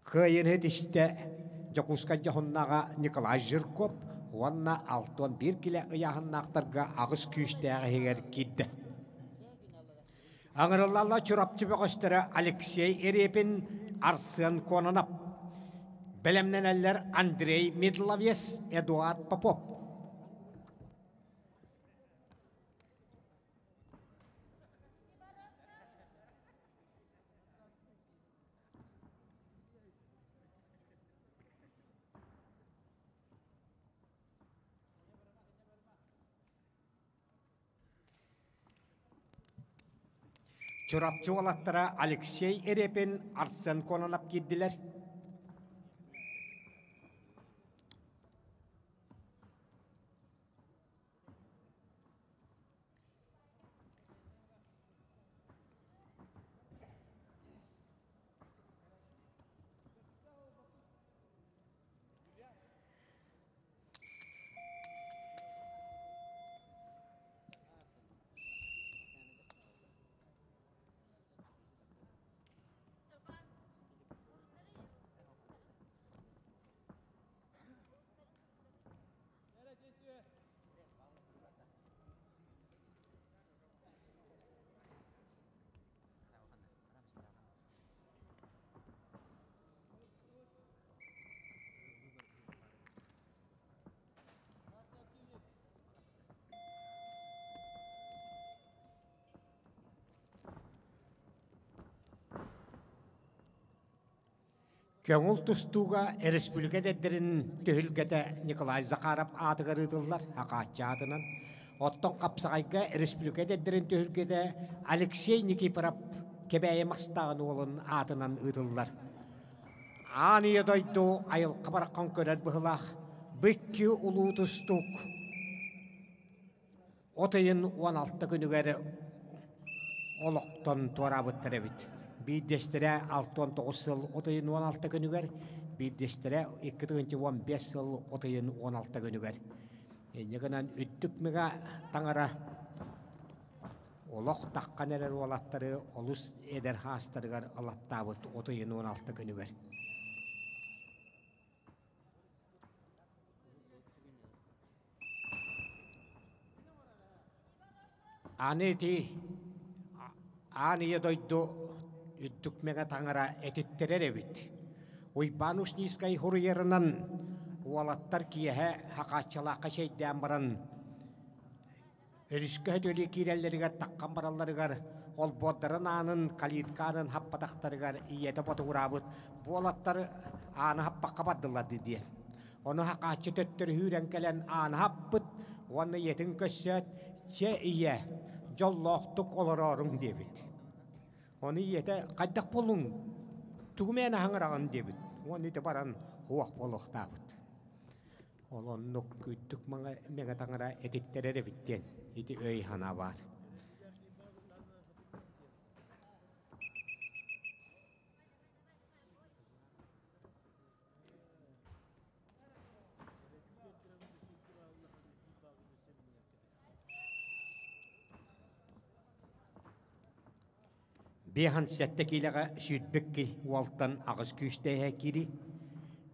Кыайыыны тистэ Дьокуускай дьоһуннааҕа Николай Жирков уонна 61 килэ ыйааһыннаахтарга аҕыс күүстээх иһигэр киирдэ. Аҥырыллалла Чурапчы бөҕөстөрө Алексей Репин, Арсен Кононов. Бэлэмнэнэллэр Андрей Медловец, Эдуард Попов. Чурапчы уолаттара Алексей Репин, Арсен Кононов киирдилэр. Көҥүл тустууга республика эдэрдэрин түһүлгэтэ Николай Захаров аатыгар ыытыллар Хакааччы аатынан. Оттон хапсаҕайга республика эдэрдэрин түһүлгэтэ Алексей Никифоров Кэбээйи Мастааҕын уолун аатынан ыытыллар. Аан ийэ дойду айылҕа бараххан көрөр быһылаах бу икки улуу тустуук От ыйын 16 күнүгэр олохтон туораабыттар эбит. Биирдэстэрэ 69 сыл от ыйын 16 күнүгэр, биирдэстэрэ 2015 сыл от ыйын 16 күнүгэр. Инньэ гынан үрдүк мига таҥара олох таххан эрэр уолаттары олус эдэр хаастарыгар ылаттаабыт от ыйын 16 күнүгэр. Аны ити аан ийэ дойду үрдүк мэҥэ таҥара этиттэрэр эбит. Уйбаан Ушницкай суруйарынан уолаттар киэһэ Хахааччылаахха чэйдээн баран Өрүскэ сөтүөлүү киирэллэригэр таххан баралларыгар олбуордарын аанын, калитка аанын хаппатахтарыгар ийэтэ ботугураабыт буолаттар ааны хаппакка бардылар диэн. Ону хакааччы төттөрү сүүрэн кэлэн ааны хаппыт уонна ийэтин көрсөөт, «Чэ, ийэ, дьоллоохтук олорооруҥ» диэбит. Ону ийэтэ «Хайдах буоллуҥ? Тугу мээнэ аһаҥыраҕын?» диэбит. Уонна ити баран уох буолуохтаабыт. Ол оннук үрдүк мэҥэ таҥара этиттэрэр эбит диэн ити өй санаа баар. Биэһэн сэттэ киилэҕэ сүүрбэкки уолтан аҕыс күүстээх киири,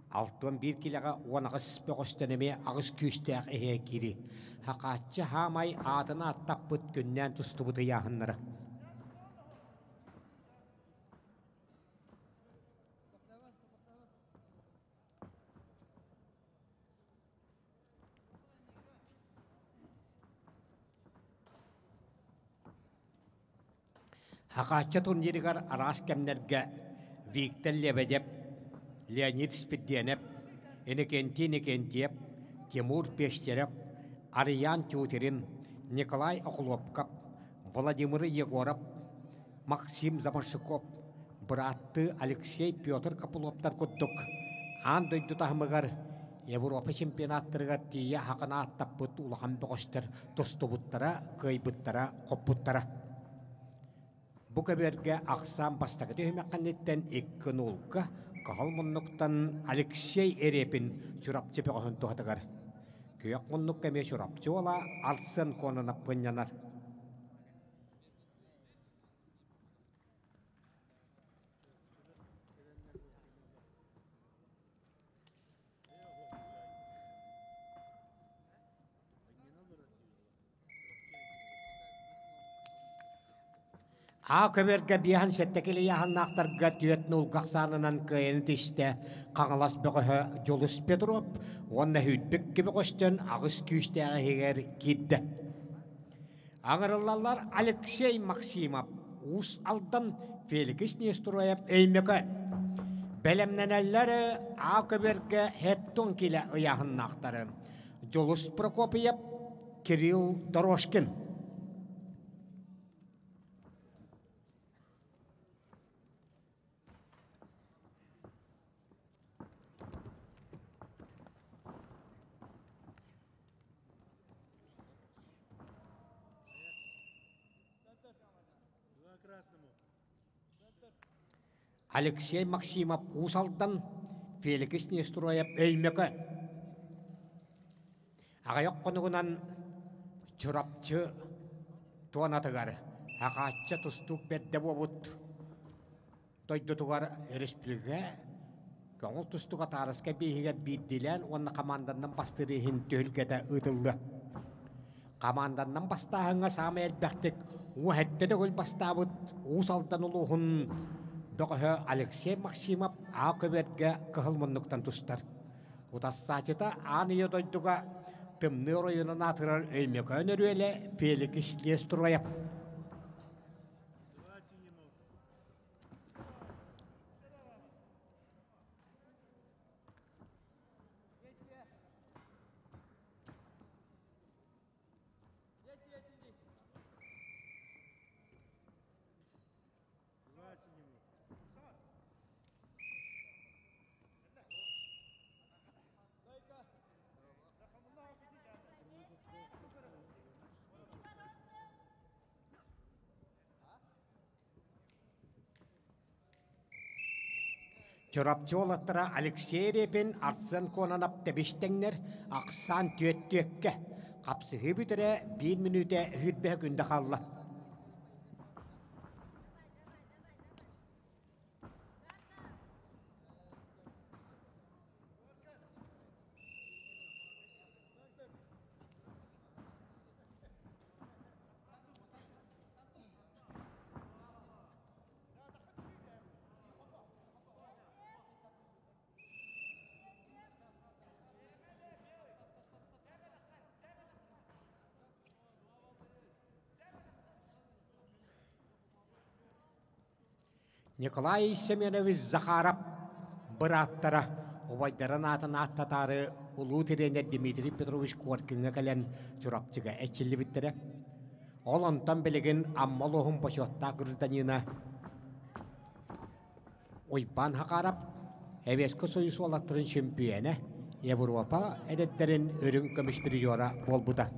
61 киилэҕэ 18 бөҕөстөн эмиэ аҕыс күүстээх эһээ киири. Хакааччы хаамай аатын ааттаппыт күннээн тустубут ыйааһыннара. Хакааччы турнирыгар араас кэмнэргэ Виктор Лебедев, Леонид Спирдиэнэп, Иннокентий Иннокентьев, Тимур Пестерев, Арыйаан Тютрин, Николай Охлопков, Владимир Егоров, Максим Заморщиков, бырааттыы Алексей Петр Копыловтар курдук аан дойду таһымыгар Европа чемпионаттарыгар тиийэ хакын ааттаппыт улахан бөҕөстөр тустубуттара, кыайбыттара, хоппуттара. Бу көбүөргэ ахсаан бастакы түһүмэххиниттэн икки нулга Каһыл муннуктан Алексей Эрепин Чурапчы бөҕөһүн туһатыгар. Күөх муннукка эмиэ Чурапчы уола Арсен Кононов кынньанар. Аа көбүөргэ биэһэн сэттэ килийааһыннаахтарга түөрт нулга ахсаанынан кыайан тистэ Хаҥалас бөҕөһө Дьулус Петров уонна Сүүрбүк бөҕөстөн аҕыс күүстээх иһигэр киирдэ. Аҥырыллаллар Алексей Максимов, Уус Алдан, Феликс Нестроев, Өймөкөөн. Бэлэмнэнэллэр А көбүөргэ хеттон килэ ыйааһыннаахтары. Дьулус Прокопьев, Кирилл Дорожкин. Алексей Максимов Уус Алдан, Феликс Нестроев Өймөкөөн. Аҕыйах хонугунан Чурапчы туонатыгар Хахаачча тустуук бэрдэ буолбут дойдутугар өрөспүүбүлүкэ көҥүл тустууга таарыска бииһигэр биирдиилээн уонна хамаанданнан бастыыр иһин түһүлгэтэ ыытыллыа. Хамаанданнан бастааһыҥҥа саамай элбэхтик уоһэттэ төгүл бастаабыт Уус Алдан улууһун бөҕөһө Алексей Максимов Аа көбүөргэ кыһыл муннуктан тустар. Утассаачыта аан ийэ дойдуга тымныы оройунан аатырар Өймөкөөн өрүөлэ Феликс Лестроев. Чурапчы уолаттара Алексей Репин, Арсен Кононов тэбис-тэҥнэр, ахсаан түөт-түөккэ. Хапсыһыы бүтэрэ биир мүнүүтэ сүүрбэһэ күндэ хаалла. Николай Семенович Захаров бырааттара убайдарын аатын ааттатаары улуу тириэньэр Дмитрий Петрович Коркиҥҥа кэлэн Чурапчыга эрчиллибиттэрэ. Ол онтон билигин Амма улууһун бочуоттаах гражданина Уйбаан Хакаров Эбиэскэ Союз уолаттарын чөмпүйүөнэ, Европа эдэрдэрин үрүҥ көмүс призера буолбута.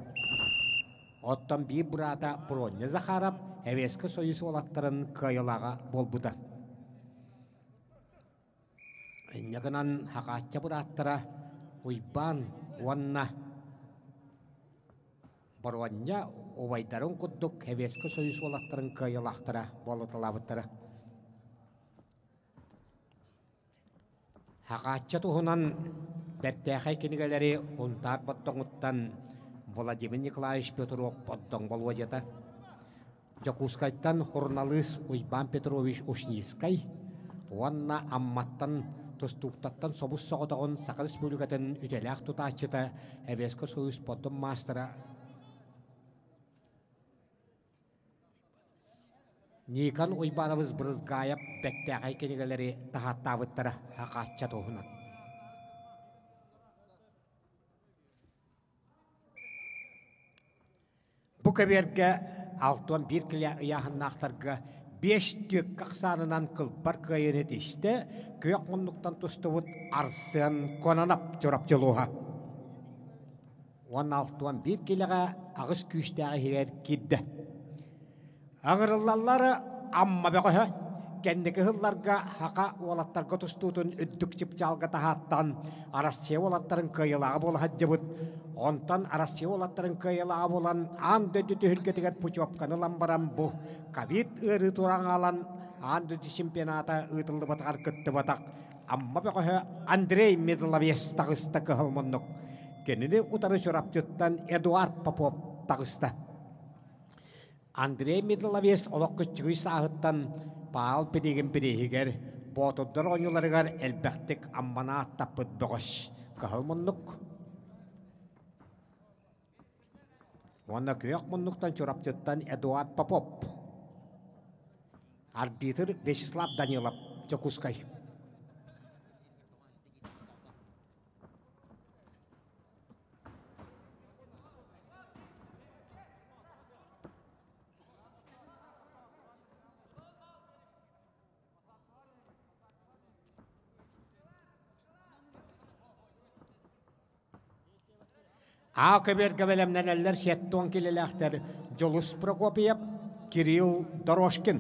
Оттон биир быраата Проня Захаров Эбиэскэ Союз уолаттарын кыайылааҕа буолбута. Инньэ гынан Хакаачча бырааттара Уйбаан уонна Боруонньа убайдарын курдук Сэбиэскэй Союз уолаттарын кыайыылаахтара буолуталаабыттара. Хахаачча туһунан бэртээхэй кинигэлэри Һунтаар Бордоҥуттан Владимир Николаевич Петров Бордоҥ Болуодьата, Дьокуускайтан суруналыыс Уйбаан Петрович Ушницкай уонна Амматтан тустууктартан собус-соҕотоҕун Саха Республикатын үтүөлээх тутааччыта, Эбиэскэ Союз спордун маастара Никон Уйбаанабыс Брызгаев бэртээхэй кинигэлэри таһааттаабыттара хаачча туһунан. Бу көбүөргэ 61 килэ ыйааһыннаахтарга биэс түөккэ ахсаанынан кылбар кыайыыны тистэ, күөх муннуктан тустубут Арсен Кононов Чурапчы улууһа. Уонна 61 килэҕэ аҕыс күүстээх иһигэр киирдэ. Аҥырыллаллар Амма бөҕөһө кэнники сылларга Хака уолаттарга тустуутун үрдүк чыпчаалга таһааттан Арассыйа уолаттарын кыайыылааҕа буола сылдьыбыт. Онтон Арассыйа уолаттарын кыайыылааҕа буолан аан дойду түһүлгэтигэр путевканы ылан баран бу ковид ыарыы туран аалан аан дойду чемпионата ыытыллыбатаҕар кыттыбатах Амма бөҕөһө Андрей Медловец таҕыста кыһыл муннук. Кинини утары Чурапчыттан Эдуард Попов таҕыста. Андрей Медловец олох кыччыгый сааһыттан Паал Пиригин бирииһигэр Боотурдар оонньууларыгар элбэхтик Амманы ааттаппыт бөҕөс кыһыл муннук уонна күөх муннуктан Чурапчыттан Эдуард Попов, арбитр Вячеслав Данилов, Дьокуускай. Аа көбүөргэ бэлэмнэнэллэр сеттон килэлээхтэр Дьулус Прокопьев, Кирилл Дорожкин.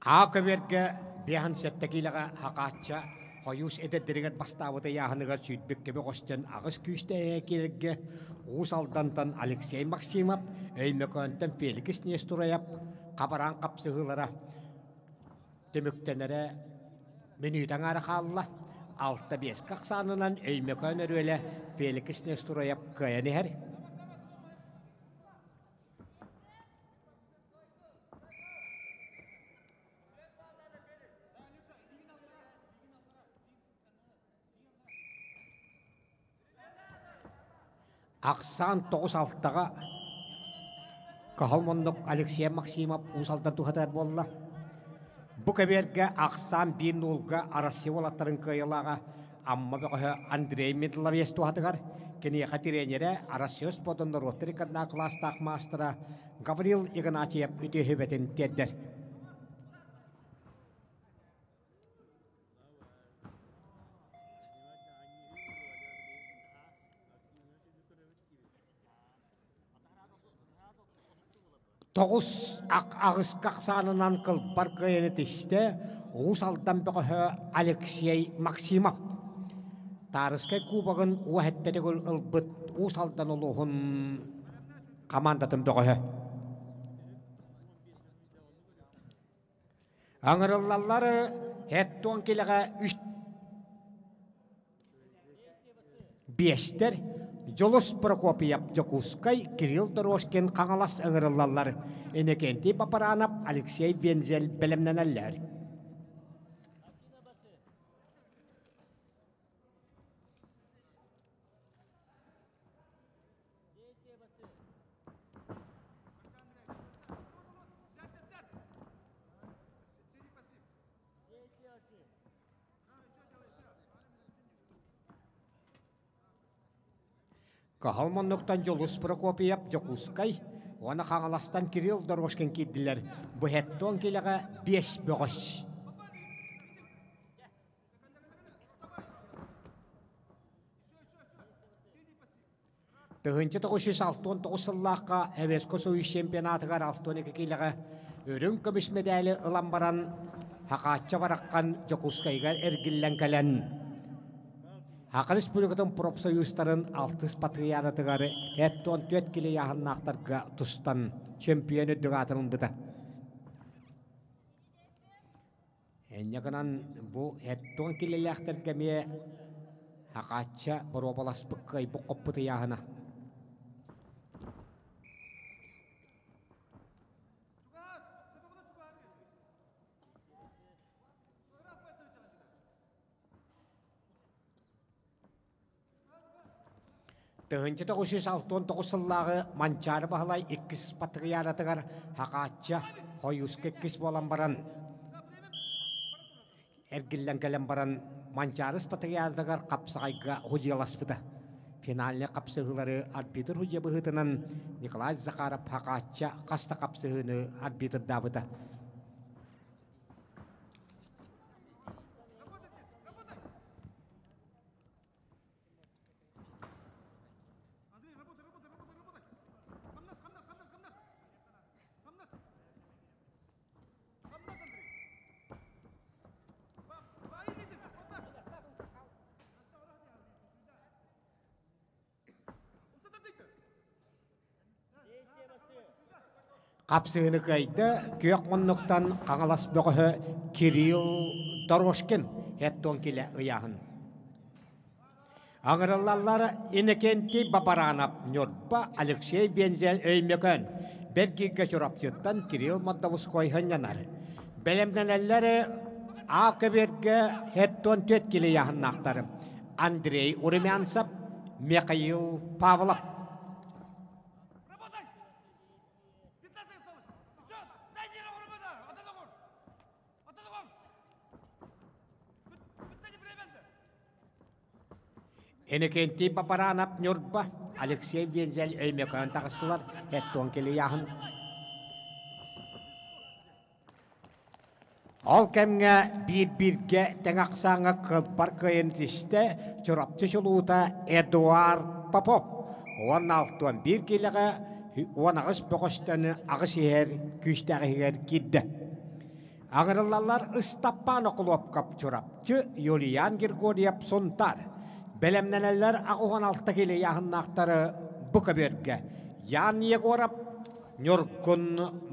Аа көбүөргэ биэһэн сэттэ киилэҕэ хакаачча хойуус эдэрдэригэр бастаабыт ыйааһыныгар сүүрбүт кэби көстөн аҕыс күүстээх киирэргэ Уус Алдантан Алексей Максимов, Өймөкөөнтөн Феликс Нестураев хабараан хапсыһыылара түмүктэнэрэ мүнүүтэ аҥаара хаалла. Алта биэскэ ахсаанынан Өймөкөөн өрүөлэ Феликс Нестураев кыайан иһэр. Ахсаан тоҕус алтаҕа Кыһыл муннук Алексей Максимов Уус Алдан туһатыгар буолла. Бу кэбиэргэ ахсаан биир нуулга Россия уолаттарын кыайыылааҕа Амма бөҕөһө Андрей Медловец туһатыгар, киниэхэ тренерэ Россия спордун норуоттар иккардынан кылаастаах маастара Гаврил Игнатьев үтүө сүбэтин тиэрдэр. Тоҕус аҕыска ахсаанынан кылбар кыайаны тистэ Уус Алдан бөҕөһө Алексей Максимов. Таарыскай кубогын уоһэттэтигэр ылбыт Уус Алдан улууһун хамаандатын бөҕөһө. Аҥырыллаллар һэттуон килэҕэ үс биэстэр Дьулус Прокопьев Дьокуускай, Кирилл Дорожкин Хаҥалас ыҥырыллаллар. Иннокентий Бапаранов, Алексей Вензель бэлэмнэнэллэр. Кыһыл муннуктан Дьулус Прокопьев Дьокуускай уонна Хаҥаластан Кирилл Дорожкин киирдилэр. Бу хеттон килэҕэ биэс бөҕөс. 1969 сыллаахха Эвеско Союз чемпионатыгар 62 киилэҕэ үрүҥ көмүс мэдээли ылан баран Хакаачча бараххан Дьокуускайыгар эргиллэн кэлэн Саха Республикатын профсоюзтарын алтыс патриаратыгар 74 кило ыйааһыннаахтарга тустан чемпион үрдүк аатын ылбыта. Инньэ гынан бу эттон килэлээхтэргэ эмиэ Хакаачча боруобаласпыт кыайбыт хоппут ыйааһына. 1969 сыллааҕы Манчаары Баһылай иккис патриаратыгар Хакаачча Хойууска иккис буолан баран эргиллэн кэлэн баран Манчаары патриаратыгар хапсаҕайга худьуйаласпыта. Финальнай хапсыһыылары арбитр худья быһыытынан Николай Захаров Хакаачча хас да хапсыһыыны арбитрдаабыта. Хапсыһыыны кыайда күөх муннуктан Хаҥалас бөҕөһө Кирилл Дорожкин хеттон килэ ыйааһын. Аҥырыллаллар Иннокентий Бабаранов Ньурба, Алексей Вензель Өймөкөөн, Бэргигэ Чурапчыттан Кирилл Мордовской сынньанар. Бэлэмнэнэллэр А көбүөргэ хеттон түөрт килэ ыйааһыннаахтар. Андрей Румянцев, Михаил Павлов. Иннокентий Бапаранов Ньурба, Алексей Вензель Өймөкөөн таҕыстылар, Эттон Килияһын. Ол кэмҥэ биир-бииргэ тэҥ ахсааҥҥа кылбар кыайан тистэ Чурапчы чулуута Эдуард Попов уонна алтыан биир киилэҕэ уон аҕыс бөҕөстөн аҕыс иһэр күүстээх иһигэр киирдэ. Аҕырыллаллар Ыстаппаан Окулуопкап Чурапчы, Юлиан Григорьев Сунтаар. Бэлэмнэнэллэр 86 киилэ ыйааһыннаахтары бу көбүөргэ. Ян Егоров, Ньургун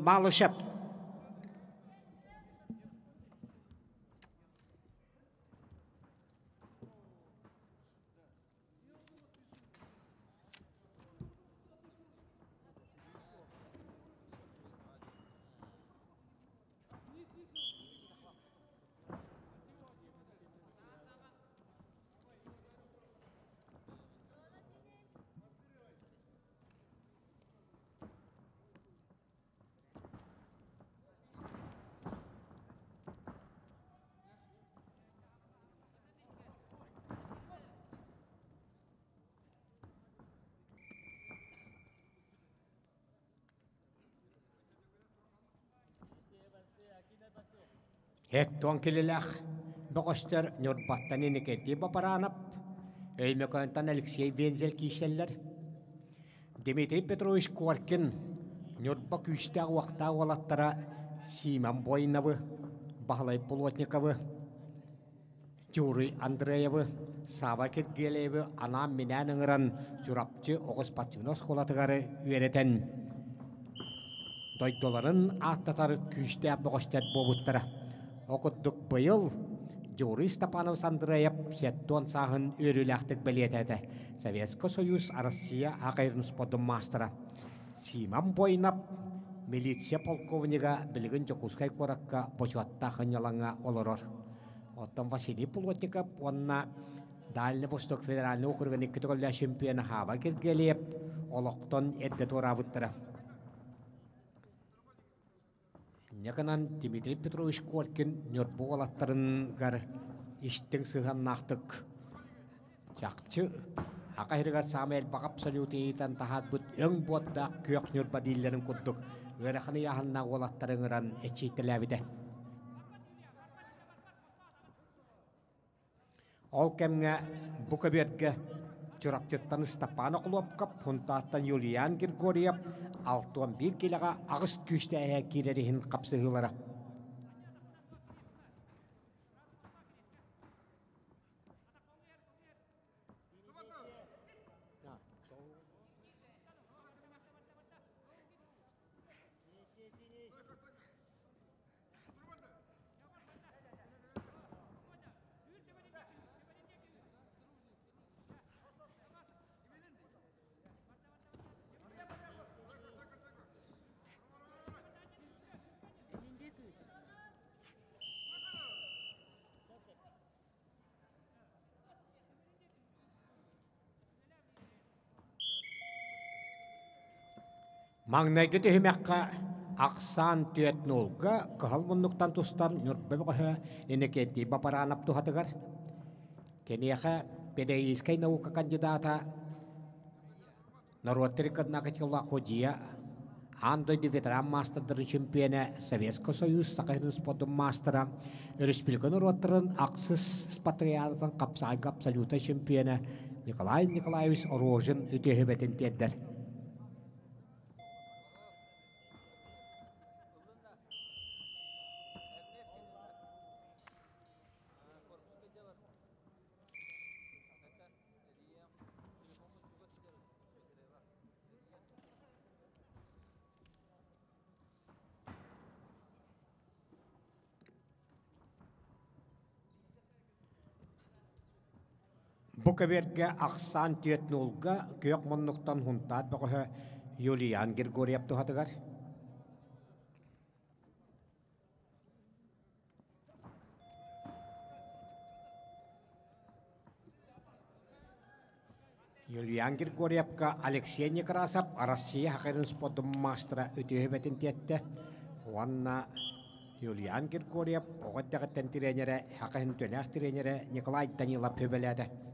Малышев. Хектон килилэх бөҕөстөр Ньурбаттан Иннокентий Бапаранов, Өймөкөөнтөн Алексей Вензель киирсэллэр. Дмитрий Петрович Коркин Ньурба күүстээх уохтаах уолаттара Симон Бойновы, Баһылай Плотниковы, Дьууруй Андреевы, Сава Киргиэлэеви анаан-минээн ыҥыран Чурапчы оҕо спортивнай оскуолатыгар үөрэтэн дойдуларын ааттатар күүстээх бөҕөстөр буолбуттара. Ол курдук быйыл Дьууруй Степанович Андреев 70 сааһын үөрүүлээхтик бэлиэтээтэ. Советский Союз Россия аҕайрын спордун маастара Симон Бойнап милиция полковнига билигин Дьокуускай куоракка бочуоттаах ынньалаҥҥа олорор. Оттон Василий Плотников уонна Дальний Восток федеральный округун икки төгүллээх чемпиона Хаба Киргиэлиэп олохтон эрдэ туораабыттара. Инньэ гынан Дмитрий Петрович Коркин Ньурба уолаттарыгар истиҥ сыһыаннаахтык чахчы Аха сиригэр саамай элбэх абсолют ыйытан таһаарбыт өҥ буордаах күөх Ньурба дииллэрин курдук ыарахан ыйааһыннаах уолаттары ыҥыран эчийтэлээбитэ. Ол кэмҥэ бу көбүөргэ Чурапчыттан Ыстапаан Охлопков, Һунтааттан Юлиан Григорьев 61 киилэҕэ аҕыс күүстээһэ киирэр иһин хапсыһыылара. Маҥнайгы түһүмэххэ ахсаан түөрт нуулга кыһыл муннуктан тустар Ньурба бөҕөһө Иннокентий Бапаранов туһатыгар киниэхэ педагогическай наука кандидата Норуоттар иккардынааҕы Ходья аан дойду ветеран маастардарын чемпиона, Советский Союз Саха сирин спордун маастара, республика норуоттарын ахсыс спартакиадатын хапсаҕайга абсолютнай чемпиона Николай Николаевич Рожин үтүөһүбэтин тиэрдэр. Бу көбүөргэ ахсаан түөрт нуулга күөх муннуктан Һунтаар бөҕөһө Юлиан Григорьев туһатыгар Юлиан Григорьевка Алексей Некрасов Россия хакерын спордун маастара үтүөһүбэтин тиэттэ уонна Юлиан Григорьев оҕо эрдэҕиттэн тренерэ, хакаһын төлөөх тренерэ Николай Данилов хүбэлээтэ.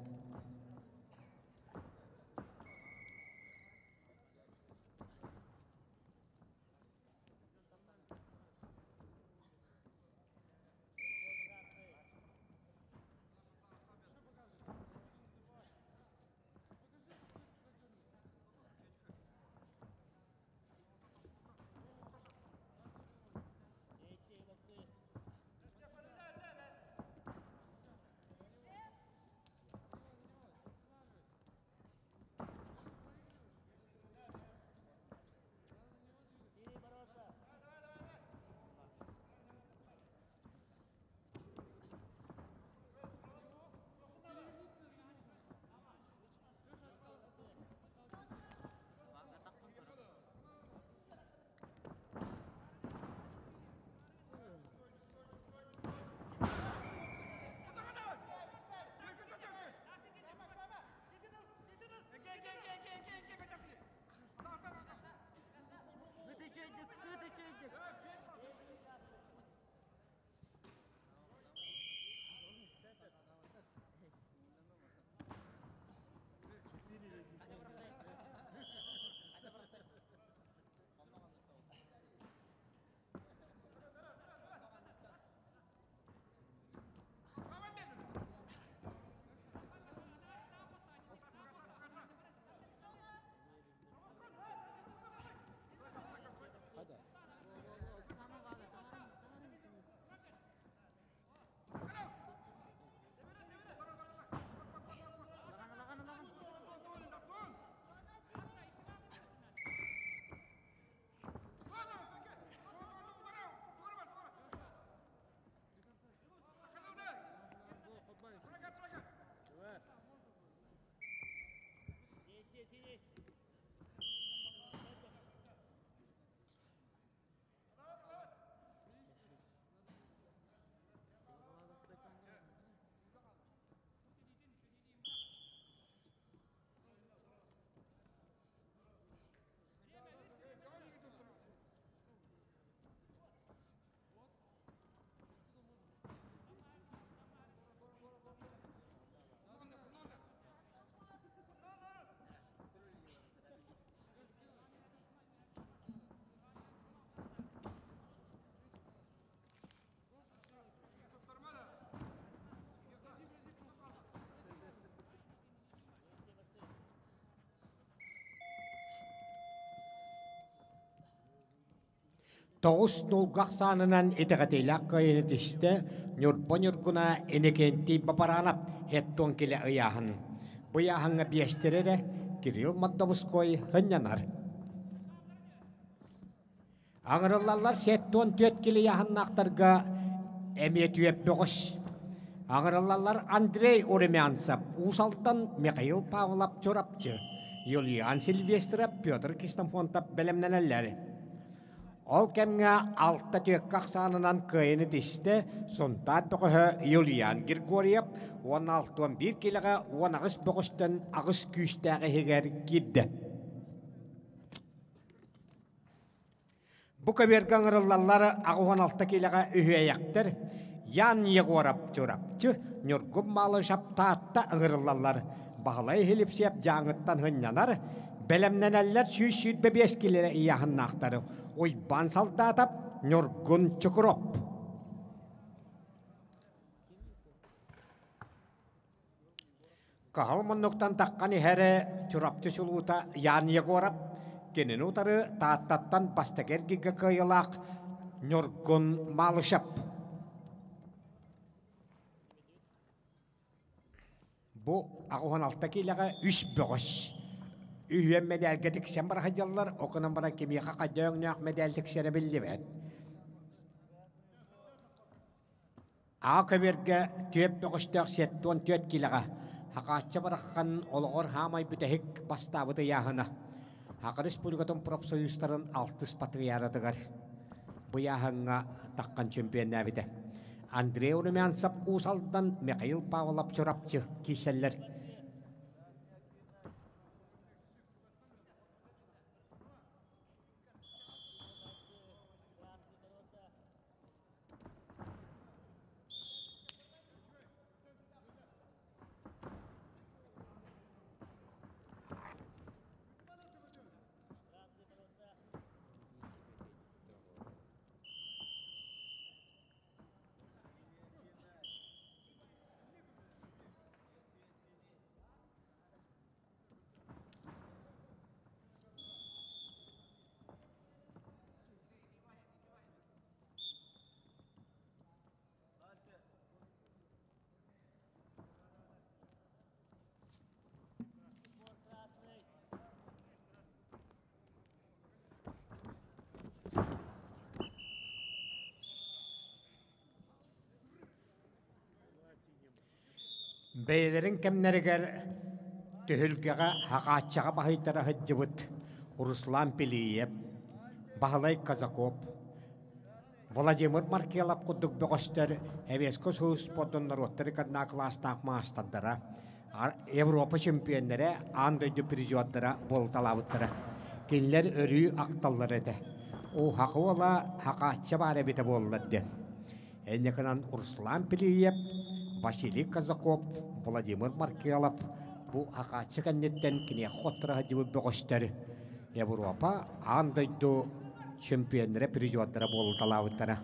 Тоҕус нулгах саанынан итэҕэтиилээх кыайыыны тистэ Ньурба Ньургуна Иннокентий Бапаранов хеттон килэ ыйааһын. Бу ыйааһыҥҥа биэстэрэ эрэ Кирилл Мордовской сынньанар. Аҥырыллаллар 74 килэ ыйааһыннаахтарга эмиэ түөп бөҕөс. Аҥырыллаллар Андрей Урумянцев, Уус Алдан, Михаил Павлов, Чурапчы, Юлиан Сильвестров, Петр Кистофонтов бэлэмнэнэллэр. Ол кэмҥэ алта түөккэ ахсаанынан кыайыны тистэ Сунтаар бөҕөһө Юлиан Григорьев уонна 61 киилэҕэ 18 бөҕөстөн аҕыс күүстээх иһигэр киирдэ. Бу көбүөргэ ыҥырыллаллар 86 киилэҕэ үһүэйэхтэр Ян Егоров Чурапчы, Ньургун Малышев Таатта ыҥырыллаллар. Баһылай Хилипсиэп Дьааҥыттан сынньанар, бэлэмнэнэллэр 125 килэ ыйааһыннаахтары Уйбаан Солдатов, Ньургун Чукуроп. Кыһыл муннуктан таххан иһэр Чурапчы чулуута Ян Егоров кинини утары Тааттаттан бастакы эргииргэ кыайыылаах Ньургун Малышев. Бу 86 киилэҕэ үс бөҕөс. Үһүөн мэдээлгэ тиксэн бара сылдьаллар, окунан баран кимиэхэ хайда өҥнөөх мэдээл тиксэрэ биллибэт. Аа көбүөргэ түөп бөҕөстөөх 74 киилэҕэ Хакаачча бараххан олоҕор хаамай бүтэһик бастаабыт ыйааһына. Саха Республикатын профсоюзтарын алтыс патриаратыгар бу ыйааһыҥҥа таххан чемпионнаабыта. Андрей Румянцев Уус Алдан, Михаил Павлов Чурапчы киирсэллэр. Бэйэлэрин кэмнэригэр түһүлгэҕэ Хахааччаҕа баһыйтара сылдьыбыт Руслан Пилиев, Баһылай Казаков, Владимир Маркелов курдук бөҕөстөр Эбиэскэ Союз спордун норуоттар иккардына кылаастаах маастардара, Европа чемпионнара, аан дойду призердара буолуталаабыттара. Кинилэр өрүү ахталлар этэ. Оо, Хака уола Хакаачча баар эбитэ буоллар диэн. Энньэкинэн Руслан Пилиев, Василий Казаков, Владимир Маркелов бу Хакаачча кэнниттэн киниэхэ хотторо сылдьыбыт бөҕөстөр Европа, аан дойду чемпионнара, призердара буолуталаабыттара.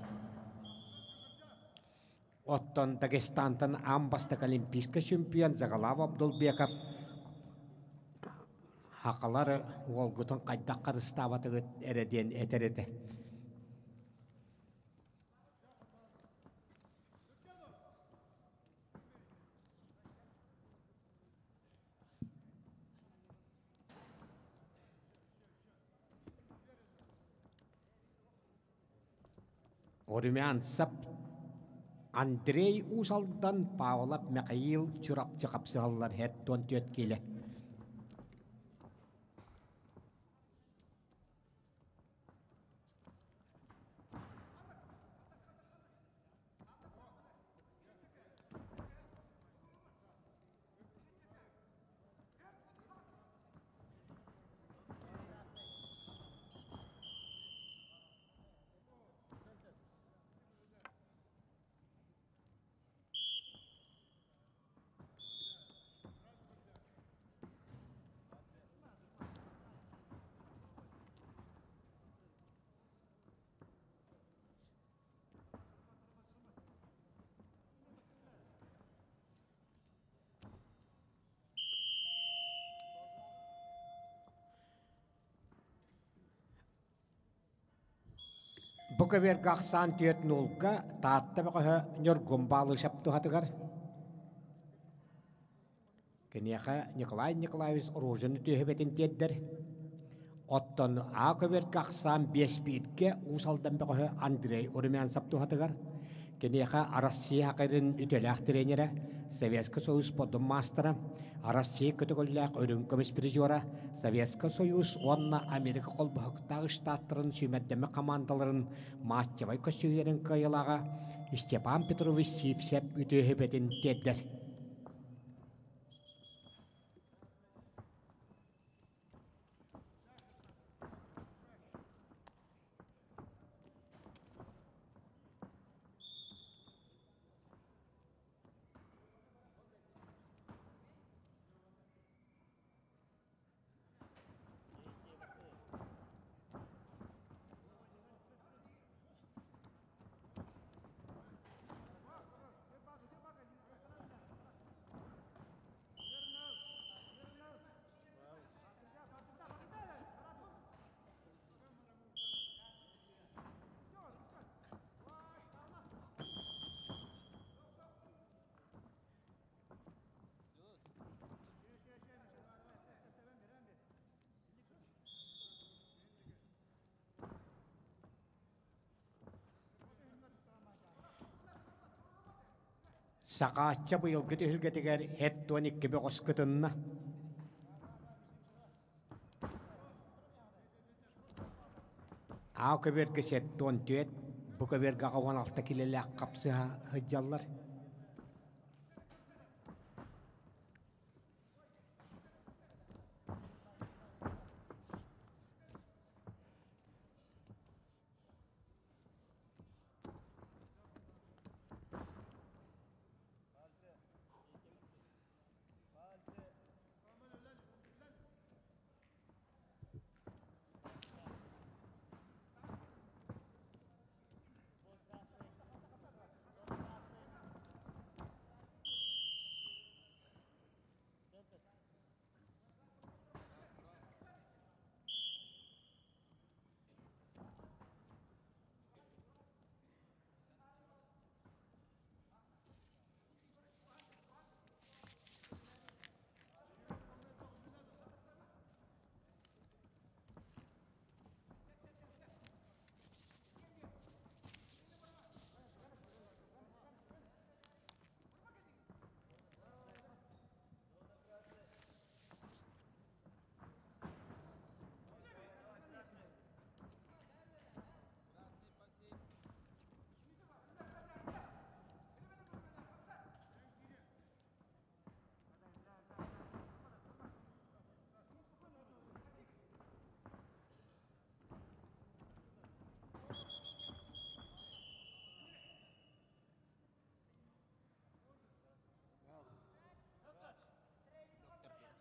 Оттон Дагестантан аан бастакы олимпийскай чемпион Загалав Абдулбеков хакалар уолгутун хайдах харыстаабатыгыт эрэ диэн этэр этэ. Румянцев Андрей Уус Алдан, Павлов Михаил Чурапчы хапсыһаллар 74 киилэ. Бу көбүөргэ ахсаан түөрт нуулга Таатта бөҕөһө Ньургун Баалышап туһатыгар. Киниэхэ Николай Николаевич Рожин үтүөһүбэтин тиэрдэр. Оттон А көбүөргэ ахсаан биэс бииргэ Уус Алдан бөҕөһө Андрей Румянцев туһатыгар. Киниэхэ Россия хакерын үтүөлээх тренерэ, Советский Союз спордун маастара, Россия көтөҕүллээх үрүҥ көмүс призера, Советский Союз уонна Америка холбоһуктаах штаттарын сүүмэрдэммит хамаандаларын матчевай көссүүлэрин кыайыылааҕа Степан Петрович Сивцев үтүөһүбэтин тиэрдэр. Сахаачча быйылгы түһүлгэтигэр һэт 12 бөҕөс кытынна. Аа көбүөргэ 74, бу көбүөргэ 16 килэлээх хапсыһа сылдьаллар.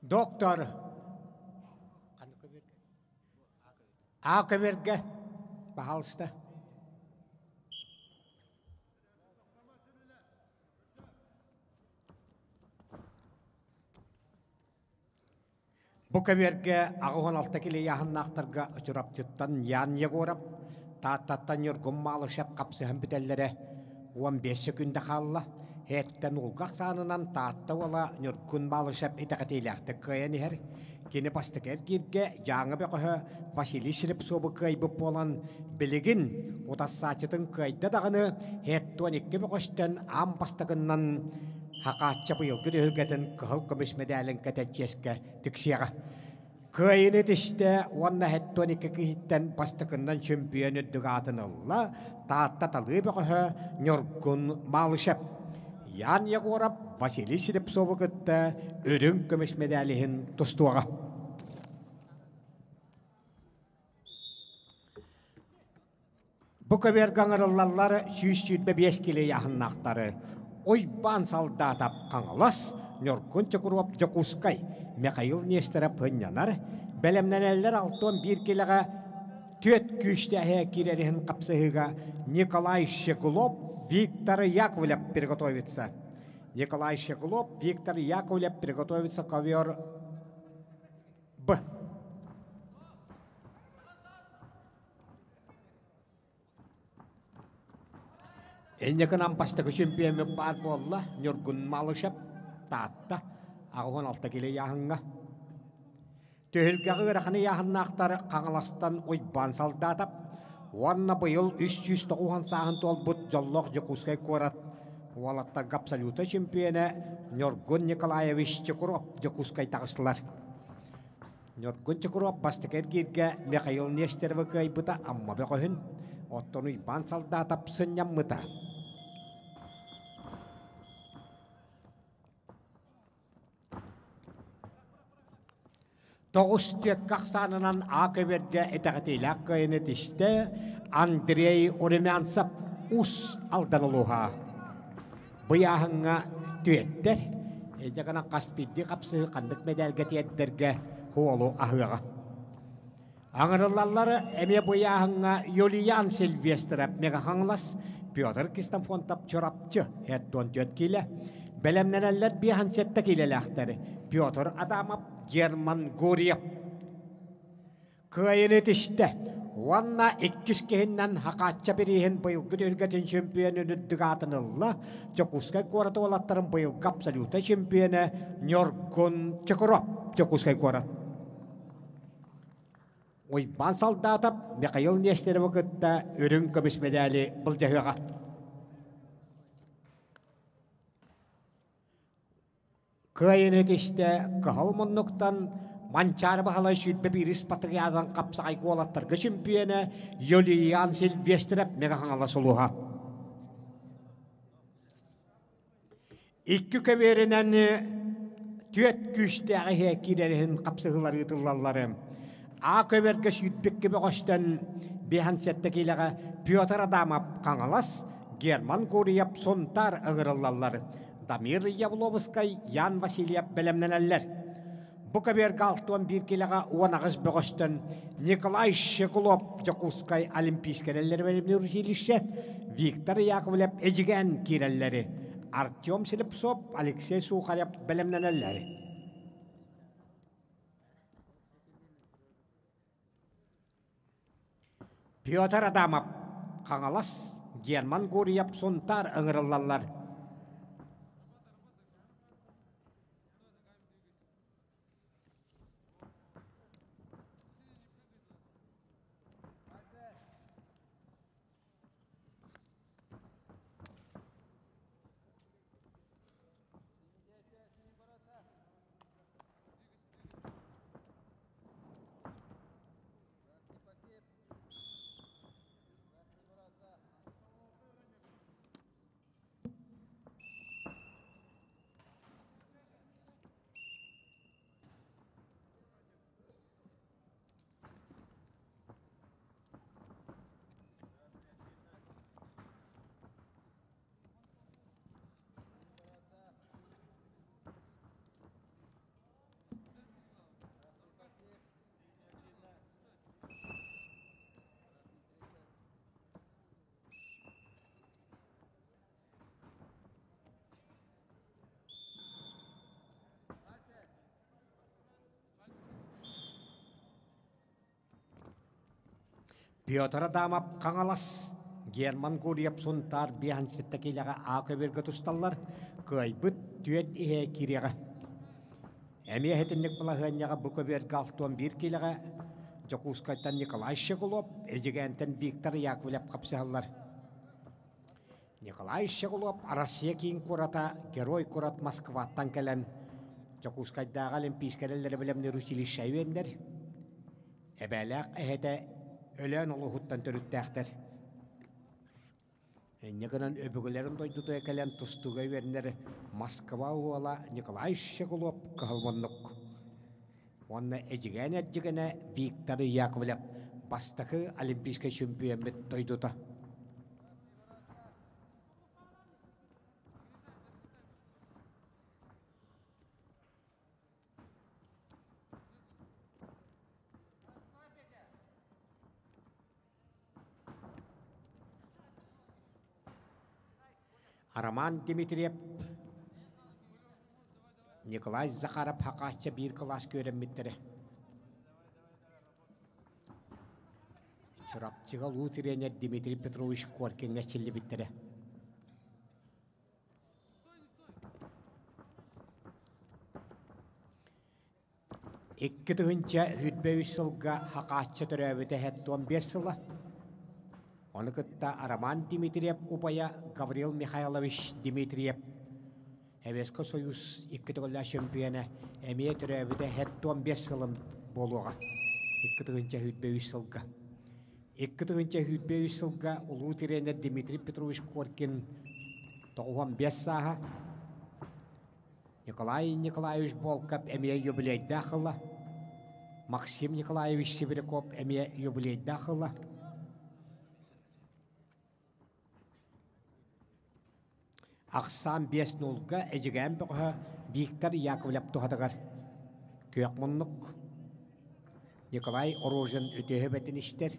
Доктор А көбүөргэ пожалуйста. Бу көбүөргэ 86 килийааһыннаахтарга Чурапчыттан Ян Егоров, Тааттаттан Ньургун Малышев хапсыһан бүтэллэрэ 15 секунда хаалла. Һээттэн уулга ахсаанынан Таатта уола Ньургун Малышев итэҕэтиилээхтик кыайан иһэр. Кини бастакы эргииргэ Дьааҥы бөҕөһө Василий Слепцову кыайбыт буолан, билигин утарсааччытын кыайда даҕаны һээт 12 бөҕөстөн аан бастакыннан Хакаачча быйылгы түһүлгэтин кыһыл көмүс мэдээлин кэтэ чиэскэ тиксиэҕэ. Кыайыны тистэ уонна 72 киһиттэн бастакыннан чөмпүйүөн үрдүк аатын ылла Таатта талыы бөҕөһө Ньургун Малышев. Ян Егоров Василий Слепцову кытта үрүҥ көмүс мэдээлиһин тустуоҕа. Бу көбүөргэ ыҥырыллаллар 125 килэ ыйааһыннаахтары Уйбаан Салдаатап Хаҥалас, Ньургун Чокуруоп Дьокуускай, Михаил Нестеров Һынньанар, бэлэмнэнэллэр 61 килэҕэ түөрт күүстээһэ киирэр иһин хапсыһыыга Николай Щеглов, Виктор Яковлев приготовится. Николай Щеглов, Виктор Яковлев приготовится ковер Б. Инньэ бастакы чемпиоммут баар буолла Ньургун Малышев Таатта 86 кило ыйааһыҥҥа. Түһүлгэҕэ ыарахан ыйааһыннаахтар Хаҥаластан Уйбаан Солдатов уонна быйыл 390 сааһын туолбут дьоллоох Дьокуускай куорат уолаттарга абсолюта чемпионэ Ньургун Николаевич Чекуров Дьокуускай таҕыстылар. Ньургун Чекуров бастакы эргииргэ Михаил Нестеровы кыайбыта Амма бөҕөһүн, оттон Уйбаан Солдатов сынньаммыта. Тоҕус түөккэ ахсаанынан А көбүөргэ итэҕэтиилээх кыайыыны тистэ Андрей Румянцев Уус Алдан улууһа. Быйааһыҥҥа түөттэр, дьэ гынан хас биирдии хапсыһыы ханнык мэдээлгэ тиэрдэргэ суолу аһыаҕа. Аҥырыллаллары эмиэ быйааһыҥҥа Юлиан Сильвестров Мега-Хаҥалас, Петр Кистофонтов Чурапчы 74 киилэ, бэлэмнэнэллэр 57 киилэлээхтэр Петр Адамов, Герман Гурьев. Кыайыны тистэ уонна иккис киһиннэн Хакаачча бирииһин быйылгы түһүлгэтин чемпионун үрдүк аатын ылла Дьокуускай куорат уолаттарын быйылгы абсолюта чемпиона Ньургун Чекуров Дьокуускай куорат. Уйбаан Солдатов Михаил Нестеровы кытта үрүҥ көмүс мэдээли былдьаһыаҕа. Кыайыны тистэ кыһыл муннуктан Манчаары Баһылай сүүрбэ биирис патриардан хапсаҕай уолаттарга чемпионэ Юлиан Сильвестров Мега-Хаҥалас улууһа. Икки көбүөрүнэн түөрт күүстээх иһэ киирэр иһин хапсыһыылар ыытыллаллар. А көбүөргэ сүүрбүккэ бөҕөстөн 57 киилэҕэ Петр Адамов Хаҥалас, Герман Гурьев Сунтаар ыҥырыллаллар. Дамир Явловскай, Ян Васильев бэлэмнэнэллэр. Бу көбүөргэ 61 киилэҕэ 18 бөҕөстөн Николай Щеглов Дьокуускай Олимпийскай эрэллэри бэлэмниир училище, Виктор Яковлев Эдьигээн киирэллэри, Артем Слепцов, Алексей Сухарев бэлэмнэнэллэр. Петр Адамов Хаҥалас, Герман Гурьев Сунтаар ыҥырыллаллар. Петр Адамов Хаҥалас, Герман Гурьев Сунтаар 57 киилэҕэ А көбүөргэ тусталлар, кыайбыт түөрт иһэ киириэҕэ. Эмиэ иһитинник балаһыанньаҕа бу көбүөргэ 61 киилэҕэ Дьокуускайтан Николай Щеглов, Эдьигээнтэн Виктор Яковлев хапсыһаллар. Николай Щеглов Россия киин куората Герой куорат Москваттан кэлэн Дьокуускайдааҕы Олимпийскай эрэллэри бэлэмниир училище үөннэр. Эбээлээх эһэтэ Өлөөн улууһуттан төрүттээхтэр. Инньэ гынан өбүгэлэрин дойдутугар кэлэн тустууга үөрэнэр Москва уола Николай Щеглов кыһыл муннук. Уонна Эдьигээн эрдьигэнэ Виктор Яковлев бастакы олимпийскай чемпиоммут дойдута. Роман Дмитриев, Николай Захаров Хакасча биир кылааска үөрэммиттэрэ. Чурапчыга улуу тренер Дмитрий Петрович Коркиҥҥа эрчиллибиттэрэ. 2023 сылга Хакаачча төрөөбүтэ 75 сыла. Ону кытта Роман Дмитриев убайа Гаврил Михайлович Дмитриев Советскай Союз икки төгүллээх чөмпүйүөнэ эмиэ төрөөбүтэ 75 сылын буолуоҕа. 2023 сылга. 2023 сылга улуу тренер Дмитрий Петрович Коркин 95 сааһа, Николай Николаевич Волков эмиэ юбилейдаах ыла, Максим Николаевич Сибиряков эмиэ юбилейдаах ыла. Ахсаан 5 нулга Эдьигээн бөҕөһө Виктор Яковлев туһатыгар күөх муннук Николай Рожин үтүө бэтин истэр.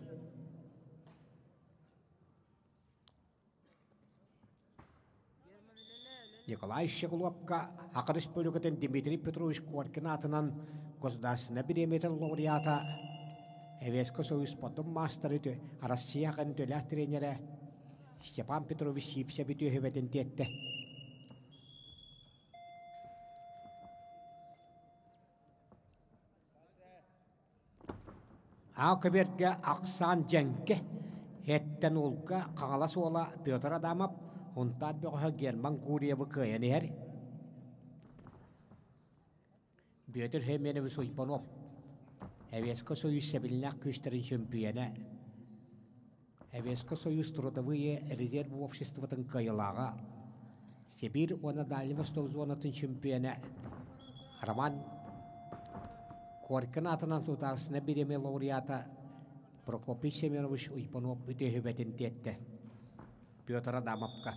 Николай Щегловка Саха Республикатын Дмитрий Петрович Коркин аатынан Государственнай бириэмийэтин лауреата, Советский Союз спордун маастара Россия төлөөх тренерэ Степан Петрович Сипсэ бүтүөһүбэтин тиэттэ. Аал көбүөргэ Ахсаан Дьэҥкэ, Эттэн Уулга Хаҥалас уола Петр Адамов, Һунтаар бөҕөһө Герман Гурьевы кыайан иһэр. Бүөтүр Хеменович Уйбанов, Советскай Союз сэбилнээх күүстэрин чөмпүйэнэ, Советскай Союз трудовые резервы обществотын кыайыылааҕа, Сибиир уонна Дальний Восток зонатын чөмпүйэнэ Роман Коркин аатынан Государственнай бириэмийэ лауреата Прокопий Семенович Уйбанов үтүөһүбэтин тиэттэ Петр Адамовка.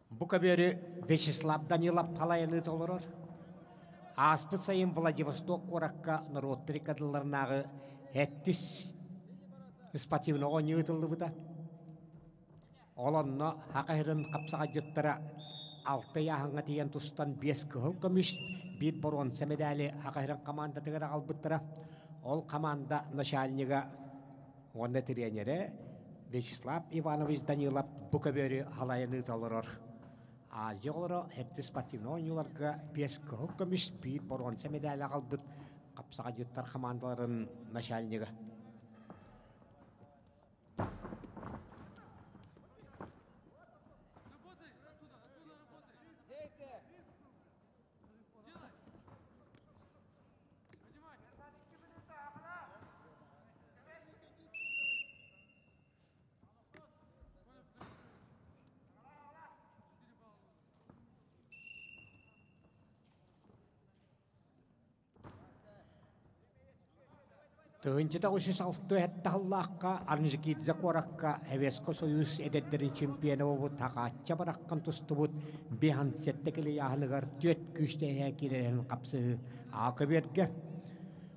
Бу көбүөрү Вячеслав Данилов халайылыы толорор. Ааспыт сайын Владивосток куоракка норуоттар иккардыларынааҕы Эттис спортивный оонньуу ыытыллыбыта. Ол онно Саха сирин хапсаҕайдьыттара алта ыйааһыҥҥа тиийэн тустан биэс кыһыл көмүс, биир боруонса мэдээли Саха сирин хамаандатыгар аҕалбыттара. Ол хамаанда начальнига уонна тренерэ Вячеслав Иванович Данилов бу көбүөрү халайан ыыта олорор. Азия оҕолоро сэттис спортивнай оонньууларга биэс кыһыл көмүс, биир боруонса мэдээли аҕалбыт хапсаҕайдьыттар хамаандаларын начальнига. 1906 сыллаахха Орджоникидзе куоракка Советскай Союз эдэрдэрин чемпиона буолбут Хахаачча бараххан тустубут 57 килийааһыныгар түөрт күүстээх киирэрин хапсыһыы аа көбүөргэ.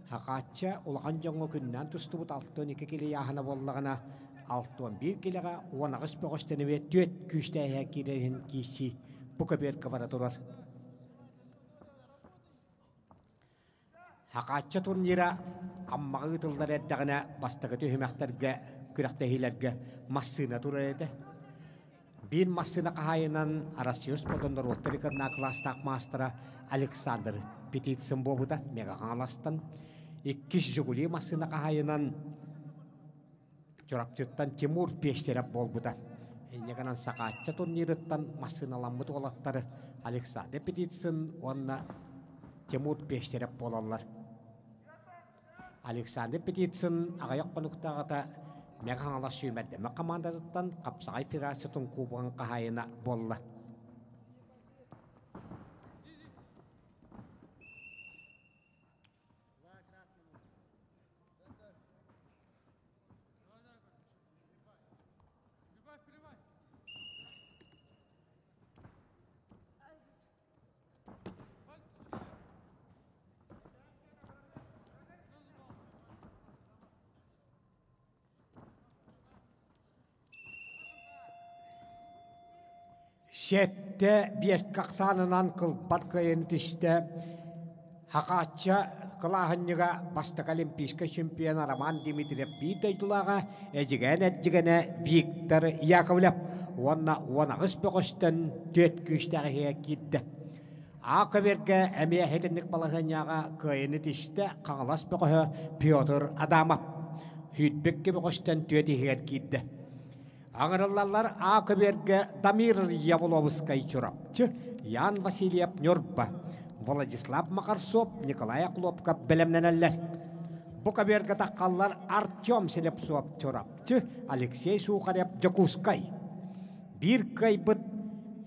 Хахаачча улахан дьоҥҥо күннээн тустубут 62 килийааһына буоллаҕына 61 килэҕэ 18 бөҕөстөнүбү түөрт күүстээх киирэрин киирсии бу көбүөргэ бара турар. Хакаачча турнира Аммаҕа ыытыллар эрдэҕинэ бастакы түһүмэхтэргэ күрэхтэһиилэргэ массыына турар этэ. Биир массыына хаһаайынан Россия спордун норуоттар иккардына кылаастаах маастара Александр Петицын буолбута Мега Хаҥаластан. Иккис Жигули массыына хаһаайынан Чурапчыттан Тимур Пестерев буолбута. Инньэ гынан Сахаачча турнирыттан массыыналаммыт уолаттары Александр Петицын уонна Тимур Пестерев буолаллар. Александр Петицын аҕыйах хонуктааҕыта Мэҥэ Хаҥалас сүүмэрдэммит хамаандатыттан Хапсаҕай Федерациятын кубогын хаһаайына буолла. Сэттэ биэс ахсаанынан кылбат кыайан түстэ. Хакаачча кылааһынньыга бастакы олимпийскай чемпион Роман Дмитриев биир дойдулааҕа Эдьигээн эрдьигэнэ Виктор Яковлев уонна 18 бөҕөстөн түөрт күүстээх иһигэ киирдэ. А көбүөргэ эмиэ итинник балаһыанньаҕа кыайыны тистэ Хаҥалас бөҕөһө Петр Адамов. Сүүрбэккэ бөҕөстөн түөрт иһигэр киирдэ. Аҥырыллаллар А көбүөргэ Дамир Явловскай Чурапчы, Ян Васильев Ньурба, Владислав Макарсов, Николай Охлопков бэлэмнэнэллэр. Бу көбүөргэ таххаллар Артем Слепцов Чурапчы, Алексей Сухарев Дьокуускай. Биир кыайбыт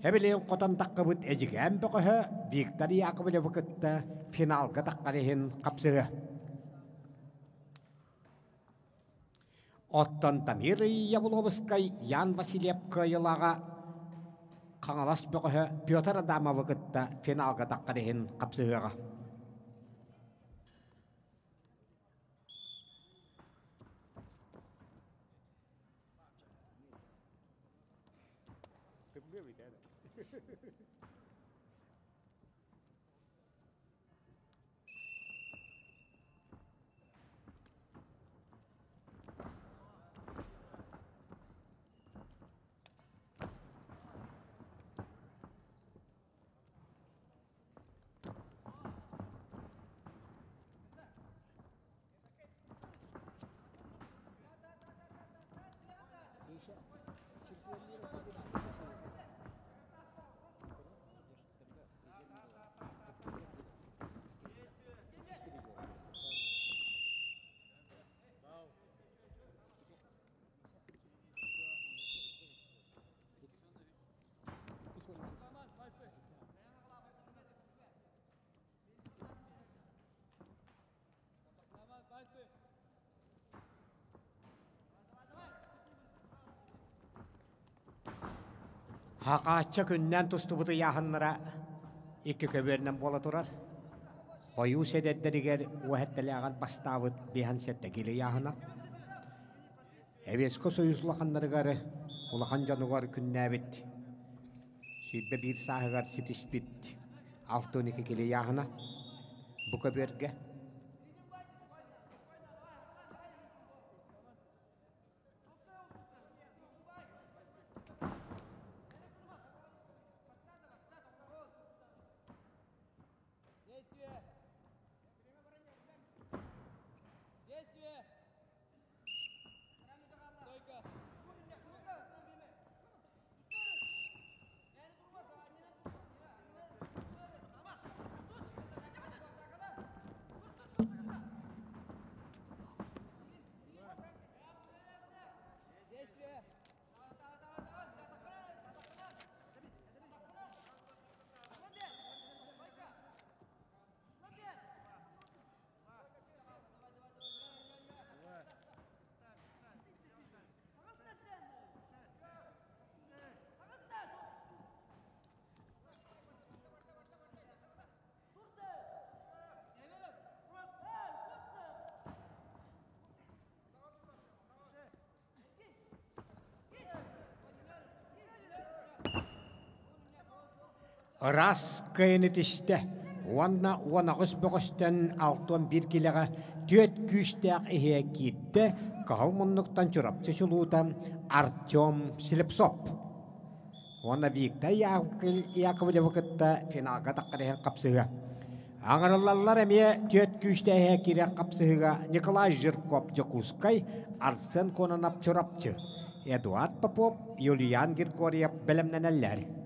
Эбилин хотон таххыбыт Эдьигээн бөҕөһө Виктор Яковлевы кытта финалга таххар иһин хапсыһыа. Оттон Дамир Явловскай Ян Васильев кыайыылааҕа Хаҥалас бөҕөһө Петр Адамовы кытта финалга таххар иһин хапсыһыаҕа. Хакаачча күннээн тустубут ыйааһыннара икки көбүөрүнэн буола турар. Хойуу сэдэрдэригэр уоһэттэлээҕэр бастаабыт биэһэн сэттэ киилэ ыйааһына. Эбиэскэ Союз улаханнарыгар улахан дьонугар күннээбит 21 сааһыгар ситиспит 62 киилэ ыйааһына. Бу көбүөргэ Ыраас кыайыны түстэ уонна 18 бөҕөстөн 61 килэҕэ түөрт күүстээх иһэ киирдэ Кыһыл муннуктан Чурапчы чулуута Артем Слепцов. Уонна Виктор Яковлевы кытта финалга таххар иһэн хапсыһыа. Аҥарыллаллар эмиэ түөрт күүстээһэ киирэн хапсыһыыга Николай Жирков Дьокуускай, Арсен Кононов Чурапчы, Эдуард Попов, Юлиан Григорьев бэлэмнэнэллэр.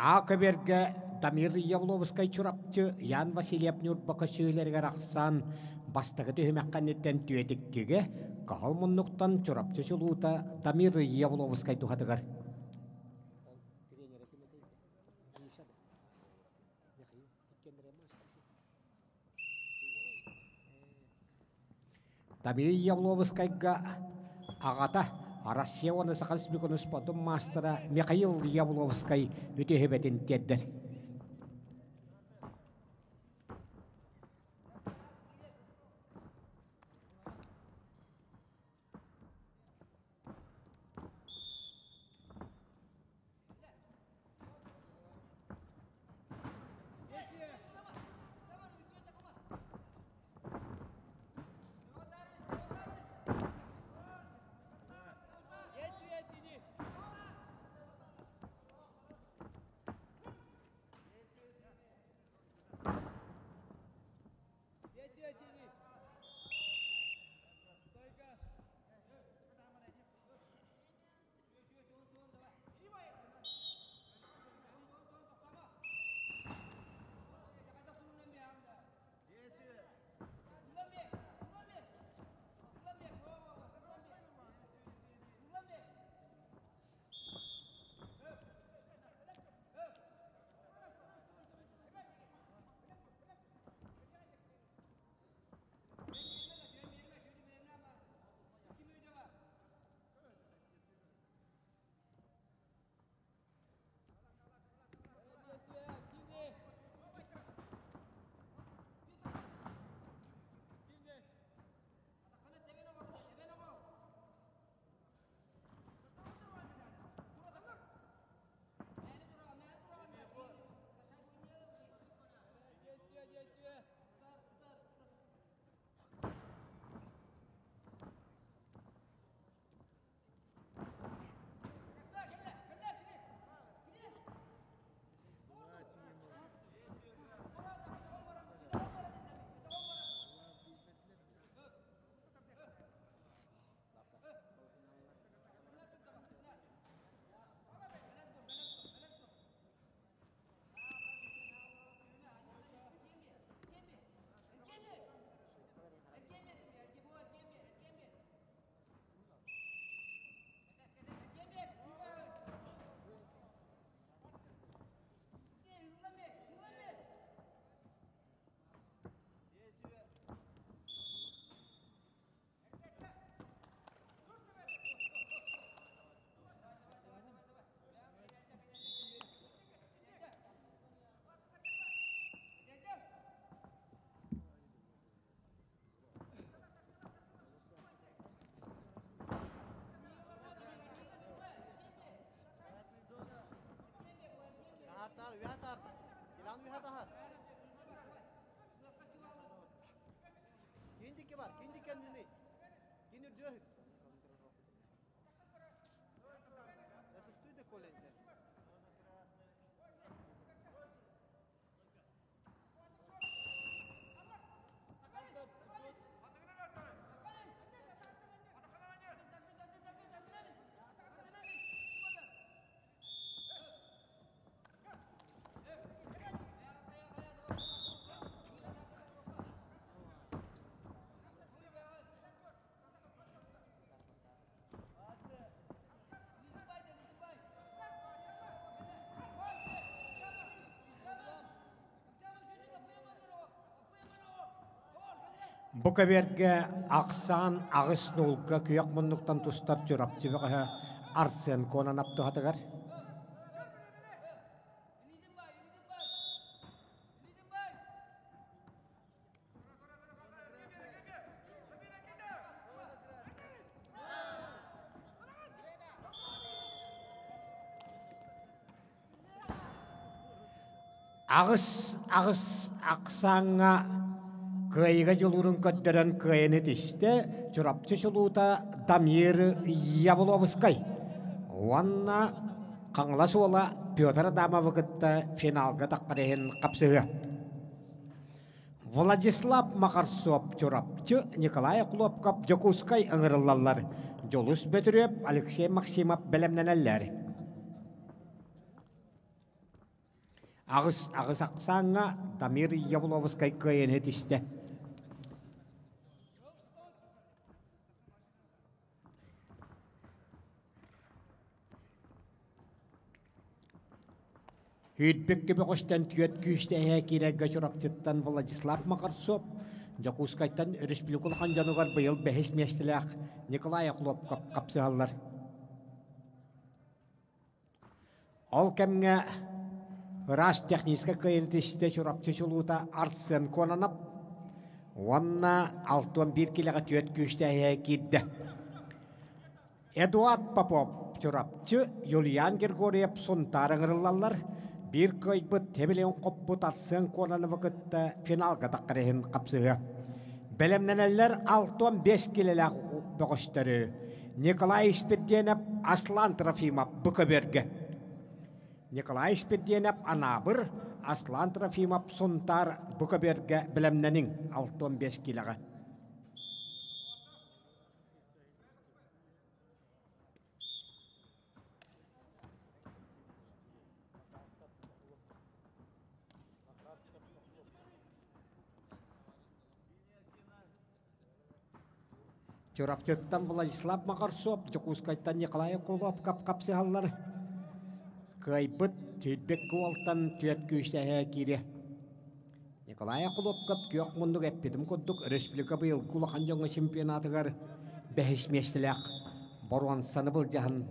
А көбүөргэ Дамир Явловскай Чурапчы, Ян Васильев Ньурба көсүүлэригэр ахсаан бастакы түһүмэххэ инниттэн түөтүккүгэ Каһыл муннуктан Чурапчы чулуута Дамир Явловскай туһатыгар. Дамир Явловскайга аҕата Россия уонна Саха Республикатын спордун маастара Михаил Явловскай үтүөһүбэтин тиэрдэр. Бу кэбиэргэ ахсаан аҕыс нуулга күөх муннуктан тустар Чурапчы бөҕөһө Арсен Кононов туһатыгар. Аҕыс аҕыс ахсааҥҥа кыайыыга дьулуурун көрдөрөн кыайан этистэ Чурапчы чулуута Дамир Явловскай уонна Хаҥалас уола Петр Адамовы кытта финалга таххар иһин хапсыһыа. Владислав Махарсов Чурапчы, Николай Охлопков Дьокуускай ыҥырыллаллар. Дьулус Бөтүрүөп, Алексей Максимов бэлэмнэнэллэр. Аҕыс аҕыс ахсааҥҥа Дамир Явловскай кыайан этистэ. Үүрбүк көбөҕөстөн түөрт күүстэһэ киирэргэ Чурапчыттан Владислав Макарсов, Дьокуускайтан өрөспүүбүлүкэ улахан дьонугар быйыл бэһис миэстэлээх Николай Охлопков хапсыһаллар. Ол кэмҥэ ыраас техническэй кыайыытистэ Чурапчы чулуута Арсен Кононов уонна 61 килэҕэ түөрт күүстээһиэ киирдэ. Эдуард Попов Чурапчы, Юлиан Григорьев Сунтаар ыҥырыллаллар. Биир кыайбыт Тебилин хоппут Арсен Кононовы кытта финалга таххар иһин хапсыһыа. Бэлэмнэнэллэр 65 килэлээх бөҕөстөрү Николай Испирдиэнэп, Аслан Трофимов бу көбүөргэ. Николай Испирдиэнэп Анаабыр, Аслан Трофимов Сунтаар бу көбүөргэ бэлэмнэниҥ 65 килэҕэ. Чурапчыттан Владислав Макарсов, Дьокуускайтан Николай Холопков хапсыһаллар. Кыайбыт Түйбек уолтан түөрт күүстэһэ киириэ. Николай Холопков күөх муннук эппитим курдук республика быйылгы улахан дьоҥҥо чемпионатыгар бэһис миэстэлээх боруонсаны былдьаһан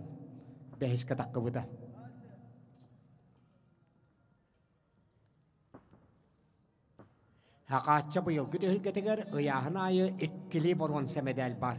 бэһискэ таххыбыта. Хакаачча быйылгы түһүлгэтигэр ыйааһын аайы иккилии боруонса мэдээл баар.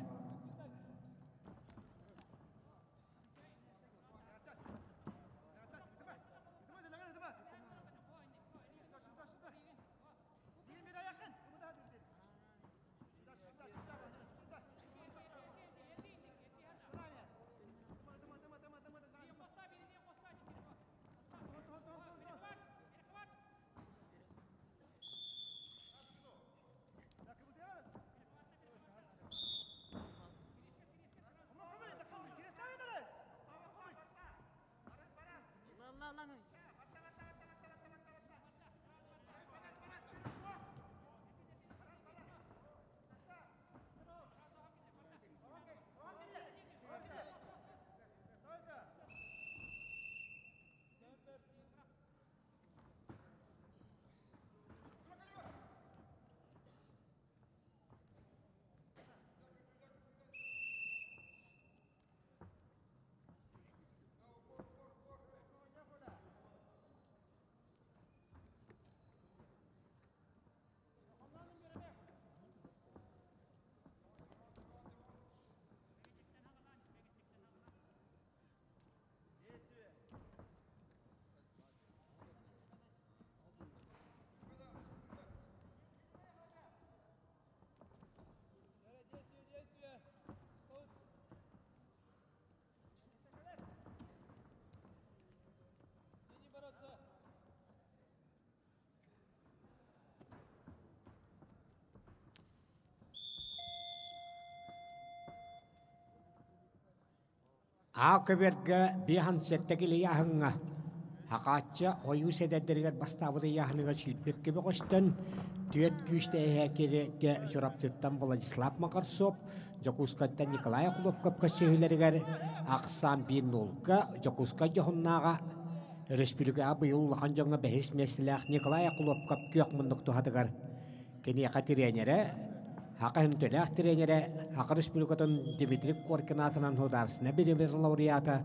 Аа көбүөргэ биэһэн сэттэ килийааһыҥҥа Хакаачча ойуу сэдэрдэригэр бастаабыт ыйааһыныгар сүүрбэккэ бөҕөстөн түөрт күүстээх Чурапчыттан Владислав Макарсов, Дьокуускайтан Николай Охлопков көрсүһүүлэригэр ахсаан биир нуулга Дьокуускай дьоһуннааҕа өрөспүүбүлүкэҕэ быйыл улахан дьоҥҥо бэһис миэстэлээх Николай Охлопков күөх муннук туһатыгар Киниэхэ тириэньэрэ, Саха үҥтэлээх тириэньэрэ, Саха Республикатын Дмитрий Коркин аатынан Судаарыстыбаннай бириэмийэ лауреата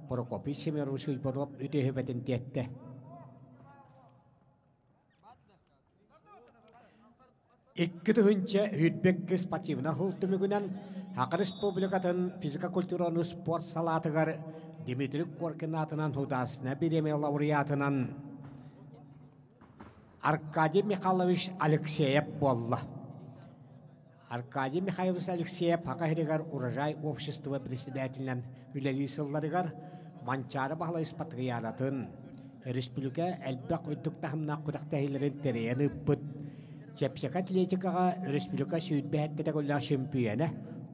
Прокопий Семенович Уйбанов үтүөһүбэтин тиэттэ. Икки тыһыынча сүүрбэкки спортивнай сыл түмүгүнэн Саха Республикатын физико-культураны спорт салаатыгар Дмитрий Коркин аатынан Судаарыстыбаннай бириэмийэ лауреатынан Аркадий Михайлович Алексеев буолла. Аркадий Михайлович Алексеев Саха сиригэр Урожай общество председателинэн үлэлии сылларыгар Манчаары Баһылай Патриаратын, республика элбэх үрдүк таһымнаах күрэхтэһиилэрин тэрийэн ыыппыт чэпчэки атлетикаҕа республика сүүрбэ сэттэ чөмпүйүөнэ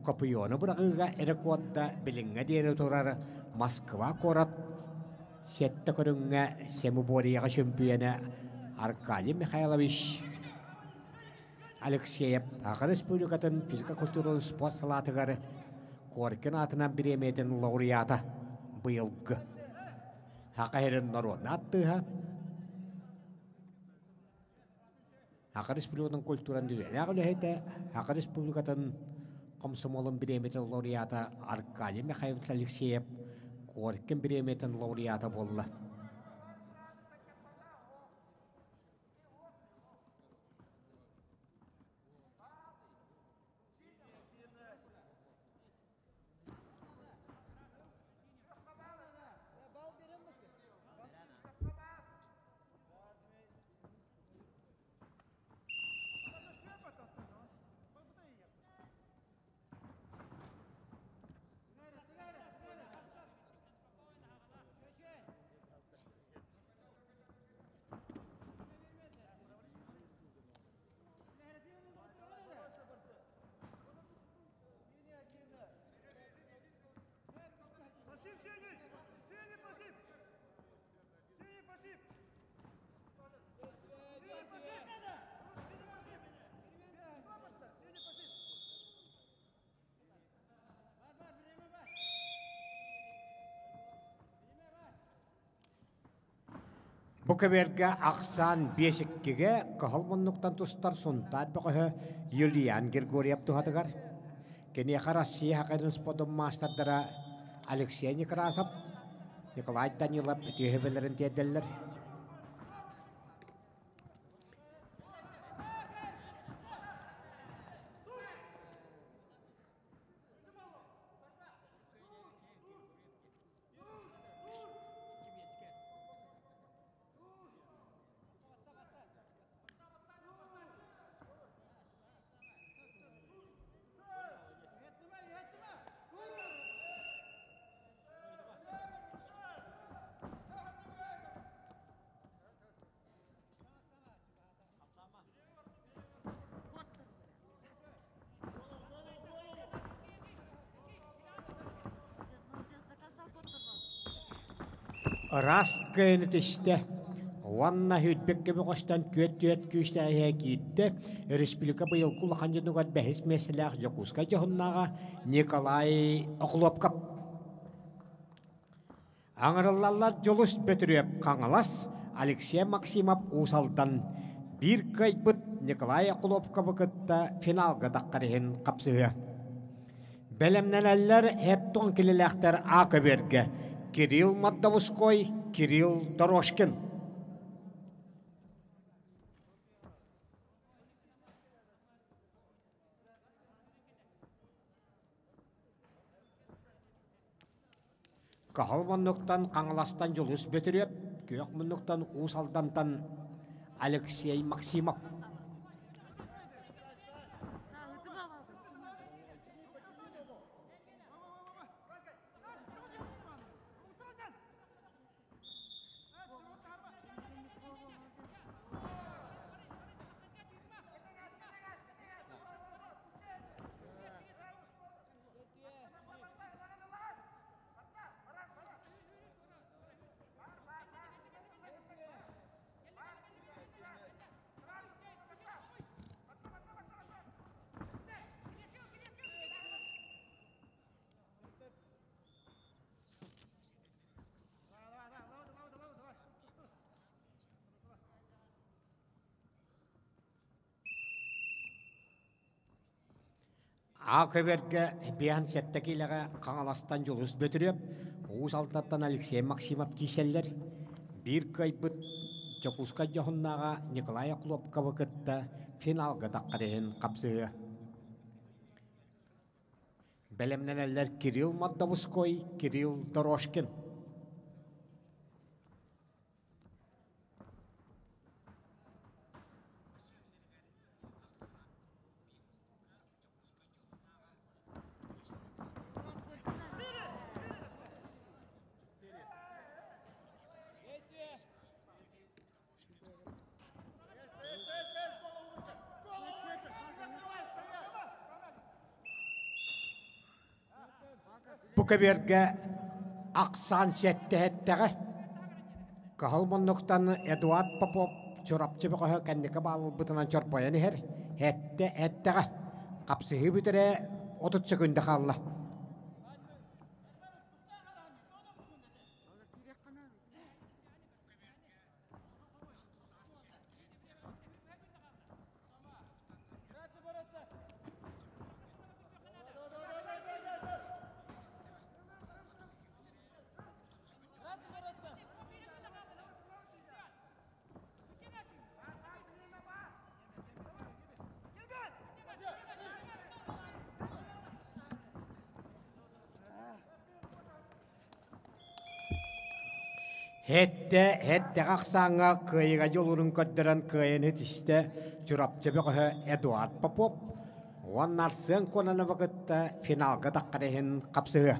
Копьёну быраҕыыга рекорда билиҥҥэ диэри турар Москва куорат Сэттэ көрүҥҥэ семиборьеҕа чөмпүйүөнэ Аркадий Михайлович Алексеев Саха Республикатын физико-культуратын спорт салаатыгар Коркин аатынан бириэмийэтин лауреата быйылгы Саха сирин норуотун аттыыһа. Саха Республикатын культуран үөрэх үлэһитэ, Саха Республикатын комсомолун бириэмэтин лауреата Аркадий Михайлович Алексеев Коркин бириэмэтин лауреата буолла. Бу көбүөргэ ахсаан биэс иккигэ кыһыл муннуктан тустар Сунтаар бөҕөһө Юлиан Григорьев туһатыгар. Киниэхэ Россия хакерын спордун маастардара Алексей Некрасов, Николай Данилов үтүө тиэрдэллэр. Ыраас кыайыны түстэ уонна сүүрбэккэ бөҕөстөн күөт-түөт күүстээһиэ киирдэ республика быйылгы улахан дьонугар бэһис миэстэлээх Дьокуускай дьоһуннааҕа Николай Охлопков. Аҥарыллаллар Дьулус Бөтүрүөп Хаҥалас, Алексей Максимов Уус Алдан биир кыайбыт Николай Охлопковы кытта финалга таххар иһин хапсыһыа. Бэлэмнэнэллэр хеттон килилээхтэр А көбүөргэ Кирилл Мордовской, Кирилл Дорожкин. Кыһыл муннуктан Хаҥаластан Дьулус Бөтүрүөп, күөх муннуктан Уус Алдантан Алексей Максимов. Аа көбөргө биэһэн сэттэ киилэҕэ Хаҥаластан Дьулус Бөтүрүөп, Уус Алдантан Алексей Максимов киирсэллэр. Биир кыайбыт Дьокуускай дьоһуннааҕа Николай Охлопковы кытта финалга таххар иһин хапсыһыа. Бэлэмнэнэллэр Кирилл Мордовской, Кирилл Дорожкин. Бу көбүөргэ ахсаан сиэттэһэттэҕэ. Кыһыл муннуктан Эдуард Попов Чурапчы бөҕөһө кэнники баалылбытынан чорбойон иһэр. Эттэ эттэҕэ. Хапсыһыы бүтэрэ 30 секунда хаалла. Һэттэ, һэттэҕэ ахсааҥҥа кыайыыга дьулуурун көрдөрөн кыайан ситистэ Чурапчы бөҕөһө Эдуард Попов уонна Арсен Кононовы кытта финалга таххар иһин хапсыһыа.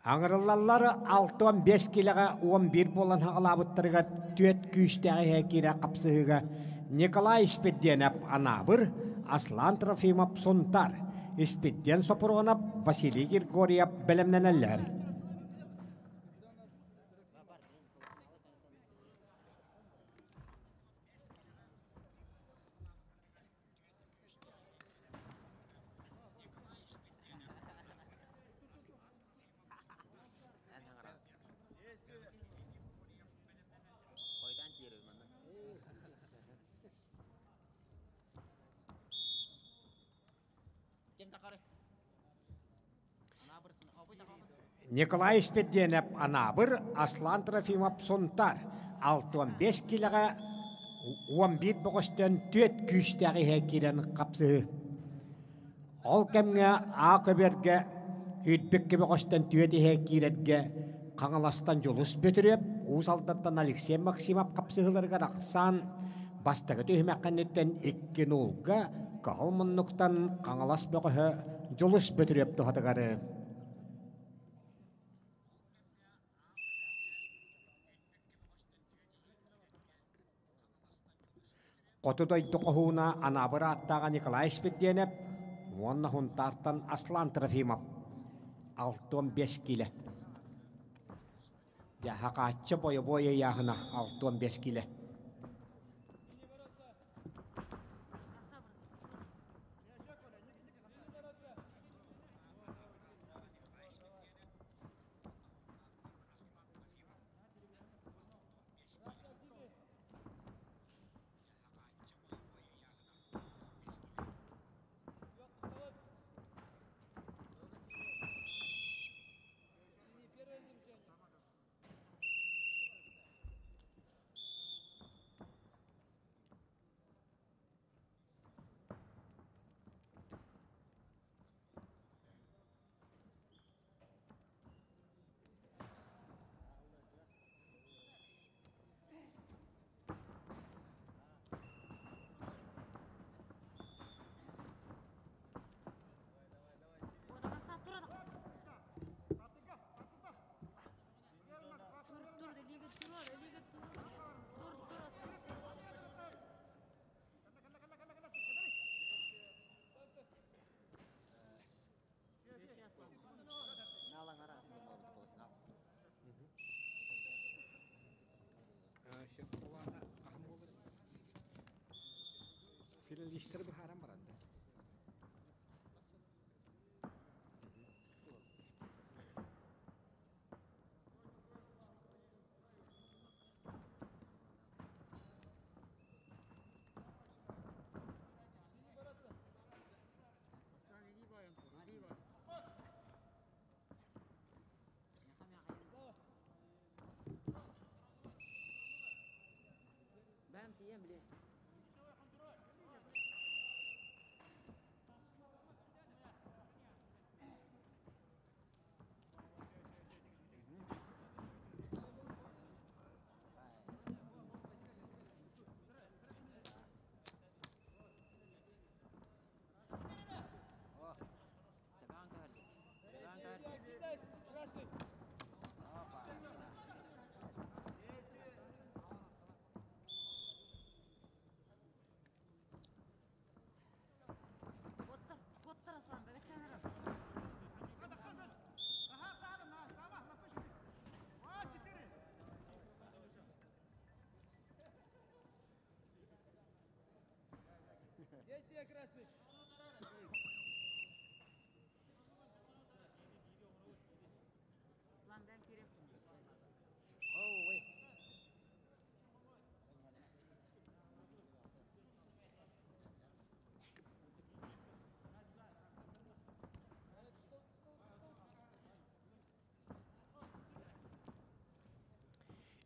Аҥырыллаллар 65 киилэҕэ 11 буолан хаҕалаабыттарыгар түөрт күүстээх иһэ киирэ хапсыһыыга Николай Испирдиэнэп Анаабыр, Аслан Трофимов Сунтаар, Испирдиэн Сопуруонап, Василий Григорьев бэлэмнэнэллэр. Николай Испирдиэнэп Анаабыр, Аслан Трофимов Сунтаар 65 киилэҕэ 11 бөҕөстөн түөрт күүстээх иһэ киирэн хапсыһыы. Ол кэмҥэ А көбүөргэ Үрбүккэ бөҕөстөн түөрт иһэ киирэргэ Хаҥаластан Дьулус Бөтүрүөп, Уус Алдантан Алексей Максимов хапсыһыыларыгар ахсаан бастакы түһүмэх кэнниттэн икки нуулга Кыһыл муннуктан Хаҥалас бөҕөһө Дьулус Бөтүрүөп туһатыгар Хоту дойду хоһууна Анаабыр ааттааҕа Николай Испирдиэнэп уонна Һунтаартан Аслан Трофимов 65 киилэ. Дьэ, хакааччы бойобуой ыйааһына 65 киилэ. Финалистары быһааран баран да.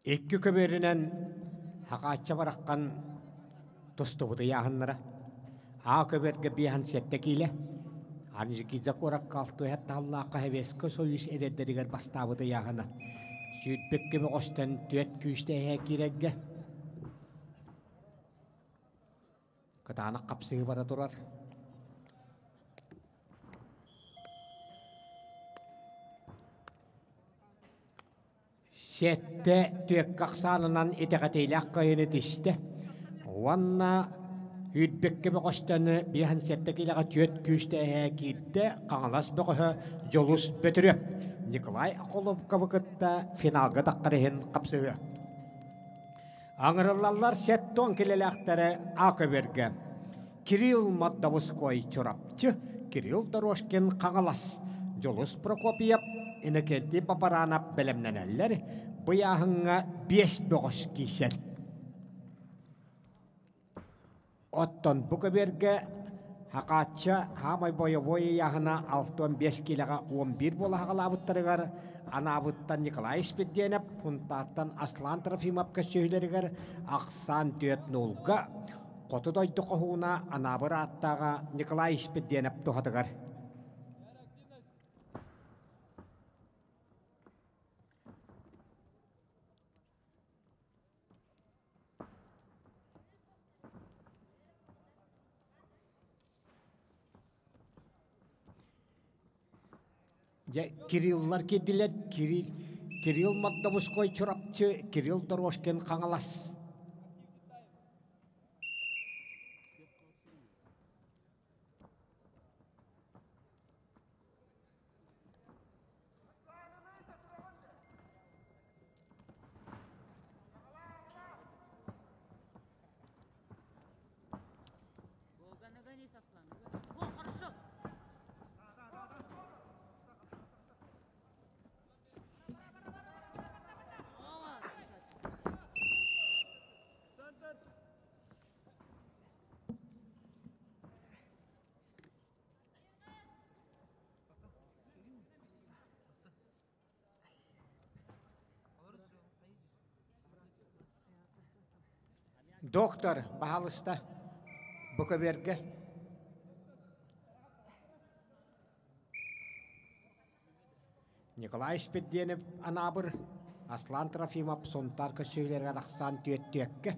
Икки көбүөрүнэн хакаачча бараххан тустубут ыйааһыннара. А көбүөргэ биэһэн сэттэ киилэ. Анжигидзе куоракка алтыһат таһаллаахха Советскай Союз эдэрдэригэр бастаабыт ыйааһына. Сүүрбэккэ бөҕөстөн түөрт күүстээх эһээ киирэргэ. Кытаанах хапсыһыы бара турар. Сэттэ түөккэ ахсаанынан итэҕэтиилээх кыайыыны тистэ уонна Үүрбэккэ бөҕөстөн 57 киилэҕэ түөрт күүстээх киирдэ Хаҥалас бөҕөһө Дьулус Бөтүрүөп Николай Охлопковы кытта финалга таххар иһин хапсыһыа. Аҥырыллаллар 70 килэлээхтэрэ А көбүөргэ Кирилл Мордовской Чурапчы, Кирилл Дорожкин Хаҥалас, Дьулус Прокопьев, Иннокентий Бабаранов бэлэмнэнэллэр, быйааһыҥҥа биэс бөҕөс киисэр. Оттон бу көбүөргэ Хакаачча хаамай бойобуой ыйааһына 65 киилэҕэ 11 буола хаҕалаабыттарыгар анаабыттан Николай Испирдиэнэп, Пунтааттан Аслан Трофимов көссүүһүлэригэр ахсаан 4 нулга Хоту дойду хоһууна Анаабыр ааттааҕа Николай Испирдиэнэп туһатыгар. Дьэ, Кириллар киирдилэр. Кирилл, Кирилл Мордовской Чурапчы, Кирилл Дорожкин Хаҥалас. Доктор, баһаалыста, бу көбүөргэ. Николай Спирдиэнэп Анаабыр, Аслан Трофимов Сунтаар көссүүлэригэр ахсаан түөттүөккэ.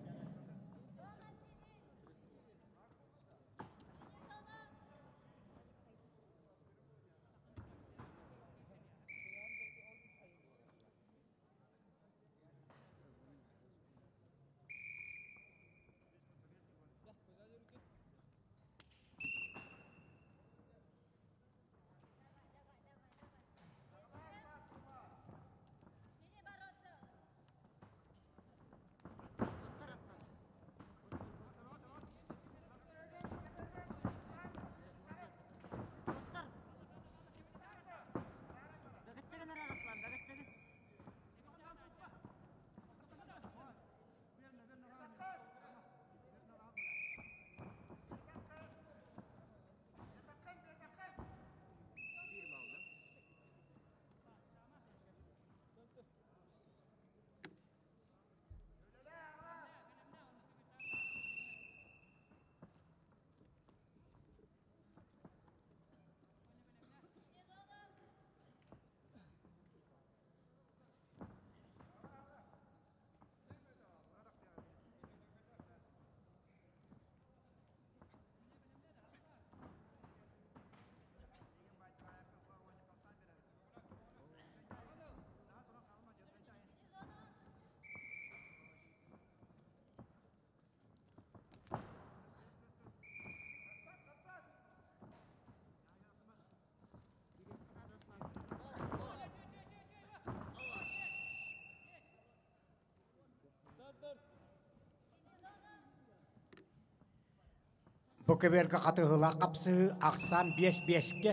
Бу көбүөргэ хатыһыылаах хапсыһыы ахсаан биэс биэскэ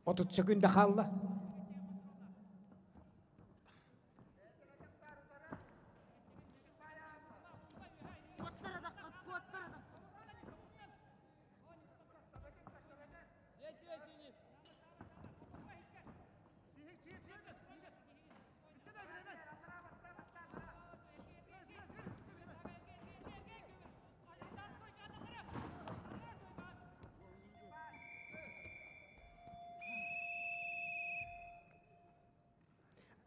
30 секунда хаалла.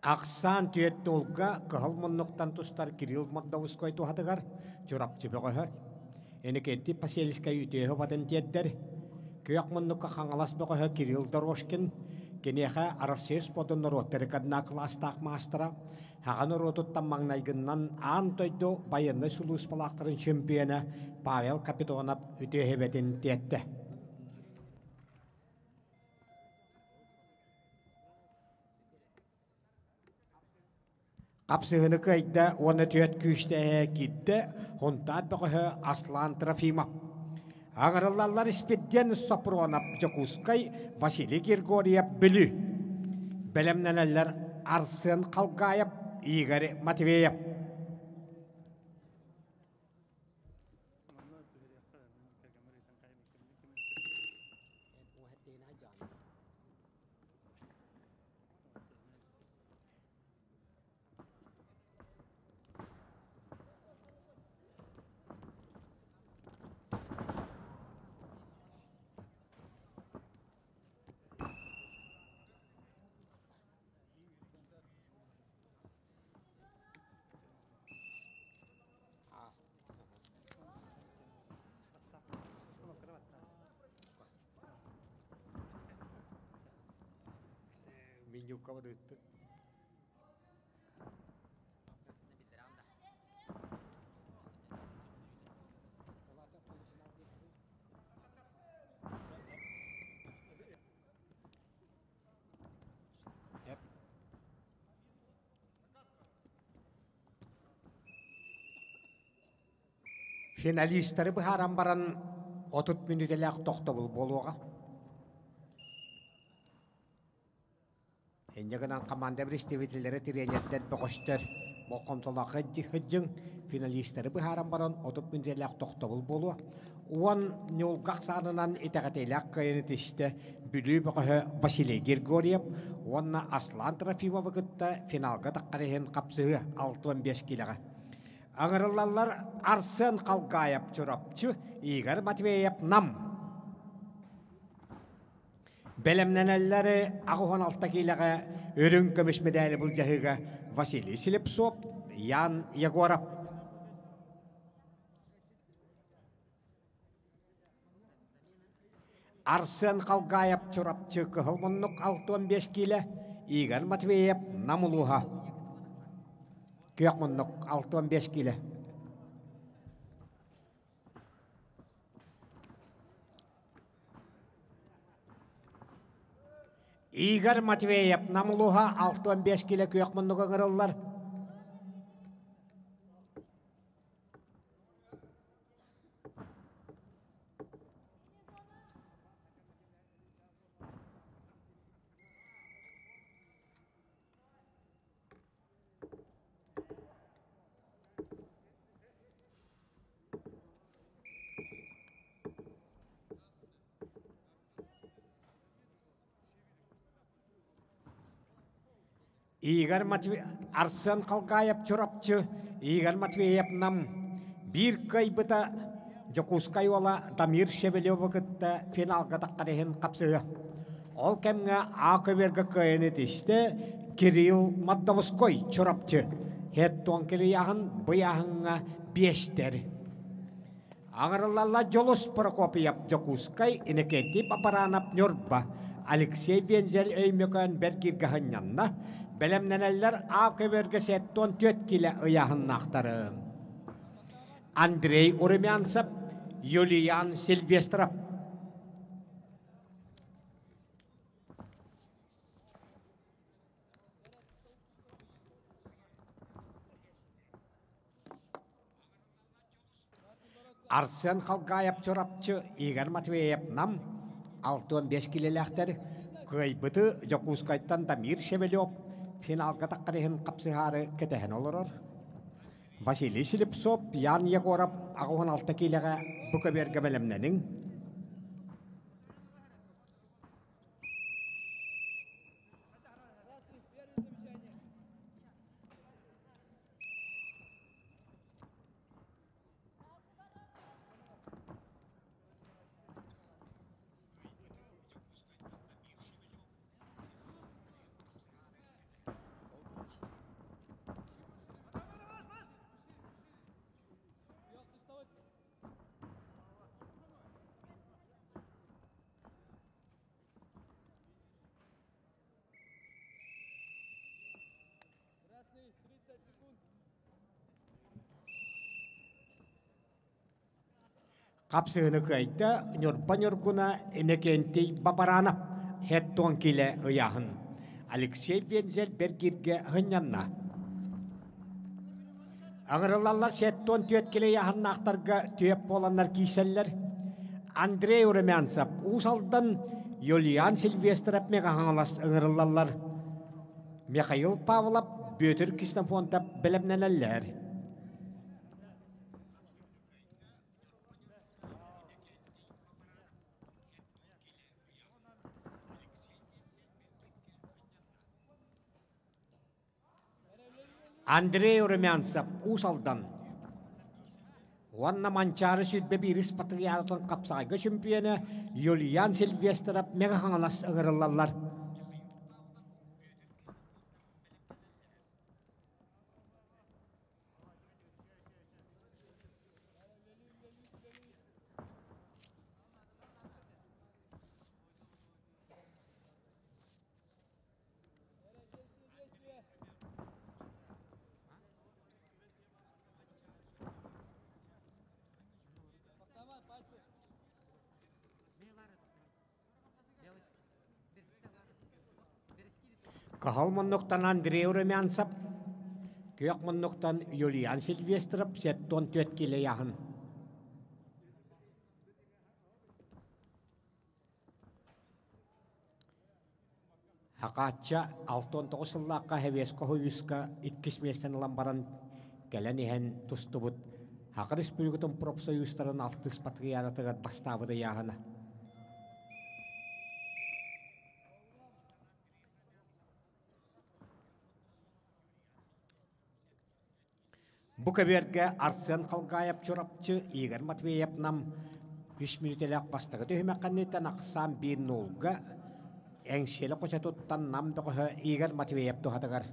Ахсаан түөрт уолга кыһыл муннуктан тустар Кирилл Мордовской туһатыгар Чурапчы бөҕөһө, Иннокентий Посельскай үтүөһү батын тиэрдэр, күөх муннукка Хаҥалас бөҕөһө Кирилл Дорожкин, киниэхэ Арассыыйа спордун норуоттары кадна кылаастаах маастара, Хаҕа норуотуттан маҥнайгыннан аан дойду байыаннай сулууспалаахтарын чемпиона Павел Капитонов үтүөһүбэтин тиэртэ. Хапсыһыны кыайда уонна түөрт күүстээх киирдэ Хунтаар бөҕөһө Аслан Трофимов. Аҕырыллаллар Испирдиэн Сопронов Дьокуускай, Василий Григорьев Бүлүү. Бэлэмнэнэллэр Арсен Халгаев, Игорь Матвеев. Менюка барыытты. Финалистары быһааран баран 30 мүнүүтэлээх тохтобул буолуоҕа. Инньэ гынан команда представителлэрэ тириэньэрдэр бөҕөстөр болҕомтолоох сылдьыҥ финалистары быһааран баран 30 мүнүүтэлээх тохтобул буолуо. Уон ньулгах саанынан итэҕэтиилээх кыайыны тистэ Бүлүү бөҕөһө Василий Григорьев уонна Аслан Трофимовы кытта финалга таххар иһин хапсыһыа 65 киилэҕэ. Аҥырыллаллар Арсен Халгаев Чурапчы, Игорь Матвеев Нам. Бэлэмнэнэллэр 86 киилэҕэ үрүҥ көмүс мэдээли былдьаһыыга Василий Слепцов, Ян Егоров. Арсен Халгаев Чурапчы кыһыл муннук 65 киилэ, Игорь Матвеев Нам улууһа. Күөх муннук 65 киилэ. Игорь Матвеев Нам улууһа 65 киилэ күөх муннук ыҥырыллар. Игорь Матве... Арсен Халгаев Чурапчы, Игорь Матвеев Нам биир кыайбыта Дьокуускай уола Дамир Шевелевы кытта финалга таххар иһин хапсыһыа. Ол кэмҥэ А көбүөргэ кыайан итистэ Кирилл Маддовской Чурапчы хеттон килийаһын быйаһыҥҥа биэстэр. Аҥарыллалла Дьолус Прокопьев Дьокуускай, Иннокентий Папаранов Ньурба, Алексей Вензель Өймөкөөн бэргииргэ сынньанна, бэлэмнэнэллэр А көбүөргэ 74 килэ ыйааһыннаахтары. Андрей Урумянцев, Юлиан Сильвестров. Арсен Халгаев Чурапчы, Игорь Матвеев Нам, 65 килэлээхтэр кыайбыты Дьокуускайтан Дамир Шевелев финалга таххар иһин хапсыһаары кэтэһэн олорор. Василий Слепцов, Ян Егоров 86 киилэҕэ бу көбүөргэ бэлэмнэниҥ. Хапсыһыны кыайда Ньурба Ньургуна Иннокентий Бабаранов хеттон килэ ыйааһын. Алексей Вензель бэргииргэ һынньанна. Аҥырыллаллар сеттон түөт килэ ыйааһыннаахтарга түөп буоланнар киисэллэр. Андрей Румянцев Уус Алдан, Юлиан Сильвестров Мегаһаҥалас ыҥырыллаллар. Михаил Павлов, Бүөтүр Ксенофонтов бэлэмнэнэллэр. Андрей Румянцев, Уус Алдан уонна Манчаары сүүрбэ биирис патриаратын хапсаҕайга чөмпүйүөнэ Юлиан Сильвестров Мэҥэ Хаҥалас ыҥырыллаллар. Кыһыл муннуктан Андрей Румянцев, күөх муннуктан Юлиан Сильвестров 74 килэ ыйааһын. Хакаачча 69 сыллаахха Хэвеско Хойууска иккис миэстэни ылан баран кэлэн иһэн тустубут Саха Республикатын профсоюзтарын алтыс патриаратыгар бастаабыт ыйааһына. Бу көбүөргэ Арсен Халгаев Чурапчы, Игорь Матвеев Нам үс мүнүүтэлээх бастакы түһүмэх кэнниттэн ахсаан биир нуулга Эҥсиэли хочотуттан Нам бөҕөһө Игорь Матвеев туһатыгар.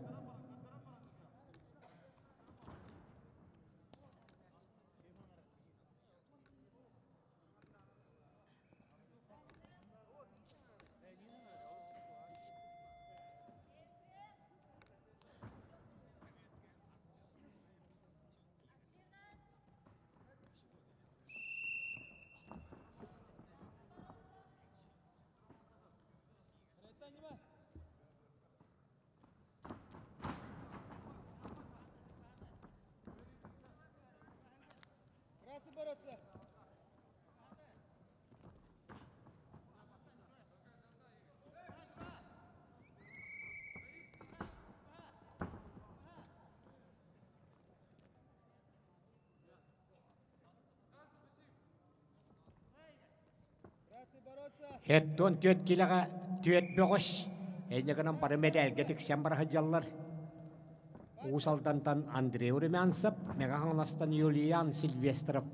Эттон түөрт килэҕэ түөрт бөҕөс. Эйне гынан бары мэдээлгэ тиксэн бара сылдьаллар. Уус Алдантан Андрей Румянцев, Мэҥэ Хаҥаластан Юлиан Сильвестров.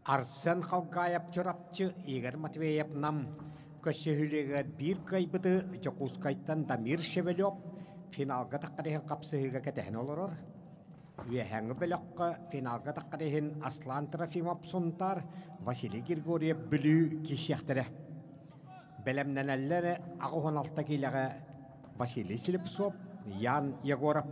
Арсен Халгаев Чурапчы, Игорь Матвеев Нам көрсүһүүлэригэр биир кыайбыты Дьокуускайтан Дамир Шевелев финалга таххар иһин хапсыһыыга кэтэһэн олорор. Үөһээҥҥи бөлөххө финалга таххар иһин Аслан Трофимов Сунтаар, Василий Григорьев Бүлүү киирсиэхтэрэ. Бэлэмнэнэллэр 86 киилэҕэ Василий Слепцов, Ян Егоров.